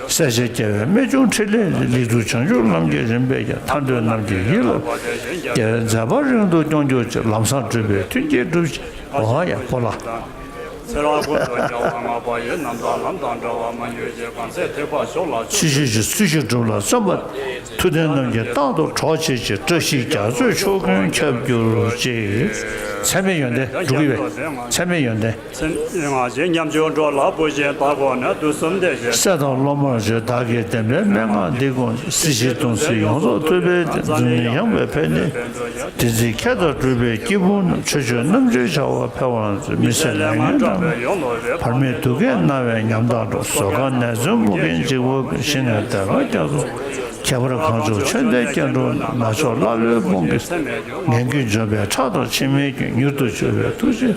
གསལ་བྱེད་རྒྱལ་བའི་རྨད་བྱུང་ཕྲིན་ལས་ལས། ལེགས་གྲུབ་བྱང་ཆུབ་ལམ་གྱི་རིམ་པས་ཀྱང་། ཐར་འདོད་རྣམས་ཀྱི་ཡིད་ལ། རྒྱལ་བའི་མཛད་པ་རིང་དུ་སྐྱོང་གྱུར་ཅིག། ལམ་བཟང་སྒྲུབ་པའི་མཐུན་རྐྱེན་སྒྲུབ་ཅིག། འོ་ཡ་ཕོ་ལ། ཚེ་རབས་ཀུན་ཏུ་རྒྱལ་བ་བསྔགས་པ་ཡི། རྣམ་དག་ལམ་དང་འབྲེལ་བ་མ་གྱུར་ཅིག། གང་ཚེ་ཐེག་པ་མཆོག་ལ་ཚུལ་བཞིན་ཞིང་། ཚུལ་བཞིན་སྒྲུབ་ལ་བརྩོན་པ། མཐུ་ལྡན་རྣམས་ཀྱི་རྟག་ཏུ་གྲོགས་བྱེད་ཅིང་། བཀྲ་ཤིས་རྒྱ་མཚོའི་ཕྱོགས་ཀུན་ཁྱབ་གྱུར་ཅིག། ཚད་མེད་ཡོན་ཏན་སྒྲུབ་ཀྱི་བས། ཚད་མེད་ཡོན་ཏན། ཚེ་སྔ་ཕྱི་ཉམ་ཆུང་འགྲོ་ལ་བུ་བཞིན་བདག་དགོངས་ནས། དུས་གསུམ་བདེ་གཤེགས་སྲས་དང་སློབ་མར་བཞེས། བདག་གིས་བདེན་པའི་མན་ངག་འདི་དགོངས་ཤིང་། སྲིད་ཞིའི་སྡུག་བསྔལ་ཡོངས་རྫོགས་ཐུབ་པའི་བདེ། འཛམ་གླིང་ཡངས་པའི་ཕན་བདེའི། བདེན་ཚིག་ཁྱད་དུ་གྲུབ་པའི་སྐྱེས་བུ་རྣམས། ཆོས་སྤྱོད་རྣམ་འགྱུར་བྱ་བ་འཕེལ་བར་མཛོད། མི་ཟད་ལས་ངན་དགྲ་བོའི་ཡུལ་ལ། བར་མའི་སྡུག་བསྔལ་སྣང་བས་ཉམ་ཐག་འགྲོ། བཟོད་དཀའ་ནད་མཚོན་མུ་གེའི་འཇིགས་པ་ཀུན། ཞི་ནས་བདེ་བླག་རྒྱ་མཚོ། ཁྱད་པར་གང་བྱུང་ཆོས་འདི་སྐྱོན་བྲལ་ནས། ནག་ཕྱོགས་ཀླ་ཀློའི་དཔུང་གིས་ངན་སྐུལ་འཇོམས་པའི། ཁྲག་དང་ཕྱི་མའི་སྐྱོན་ཉུང་དུ་གྱུར་པའི་ཐུགས་རྗེ།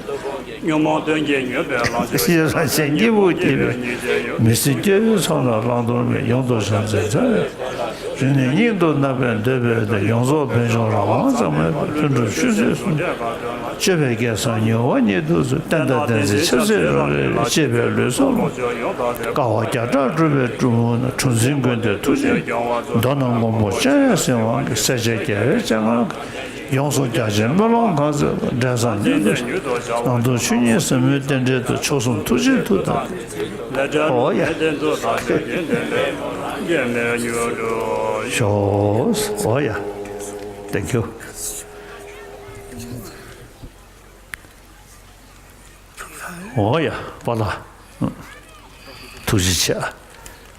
ཉོན་མོངས་གདོན་གྱིས་མྱོས་པའི་ལང་ཚོ་ཡི། རང་གཞན་སྐྱེ་བོ་སྐྱེ་བའི་མི་སྲིད་སྐྱེ་བོའི་ཚོགས་རྣམས་བླང་དོར་མེད། ཡོངས་རྫོགས་བྱང་སེམས་མཛད་པའི། རིང་ནས་སྙིང་དུ་བརྣག་པའི་འདོད་པའི་བདེ། ཡོངས་རྫོགས་ཕན་ཕྱོགས་རང་དབང་གཙང་མའི་དཔལ། ལྷུན་གྲུབ་ཆོས་སྲིད་ཟུང་འབྲེལ་དགའ་སྟོན་ལ། སྤྱོད་པའི་སྐལ་བཟང་མྱུར་བ་ཉིད་དུ་བཟོད། བརྟན་དང་བརྟན་ཚེ་ཆབ་སྲིད་རང་རེ་ལས། གཅེས་པའི་ལུས་སྲོག་ལོངས་སྤྱོད་ཡོངས་དག་སྟེ། དཀའ་བ་བརྒྱ་ཕྲག་སྒྲུབ་པའི་གྲུབ་ཐོབ་ནས། གྲུ་འཛིན་ཀུན་འདུས་ཐུགས་རྗེའི་མདོ་རྣམས་མགོན་པོ་སྤྱན་རས་གཟིགས་དབང་གིས། སྲས་བཅས་རྒྱལ་བའི་སྤྱན་སྔར། ཡོངས་སུ་རྒྱ་ཆེའི་སྨོན་ལམ་གང་མཛད་པ། འབྲས་བཟང་ཉིད་དུ་བཞག། ནང་དུ་ཆོས་ཉིད་ཟབ་མོའི་རྟེན་འབྲེལ་དུ། མཆོག་གསུམ་ཐུགས་རྗེའི་མཐུ་དང་འོ་ཡ། ཤོག་འོ་ཡ། Thank you། འོ་ཡ་པཱ་ལགས། ཐུགས་རྗེ་ཆེ།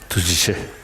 ཐུགས་རྗེ་ཆེ།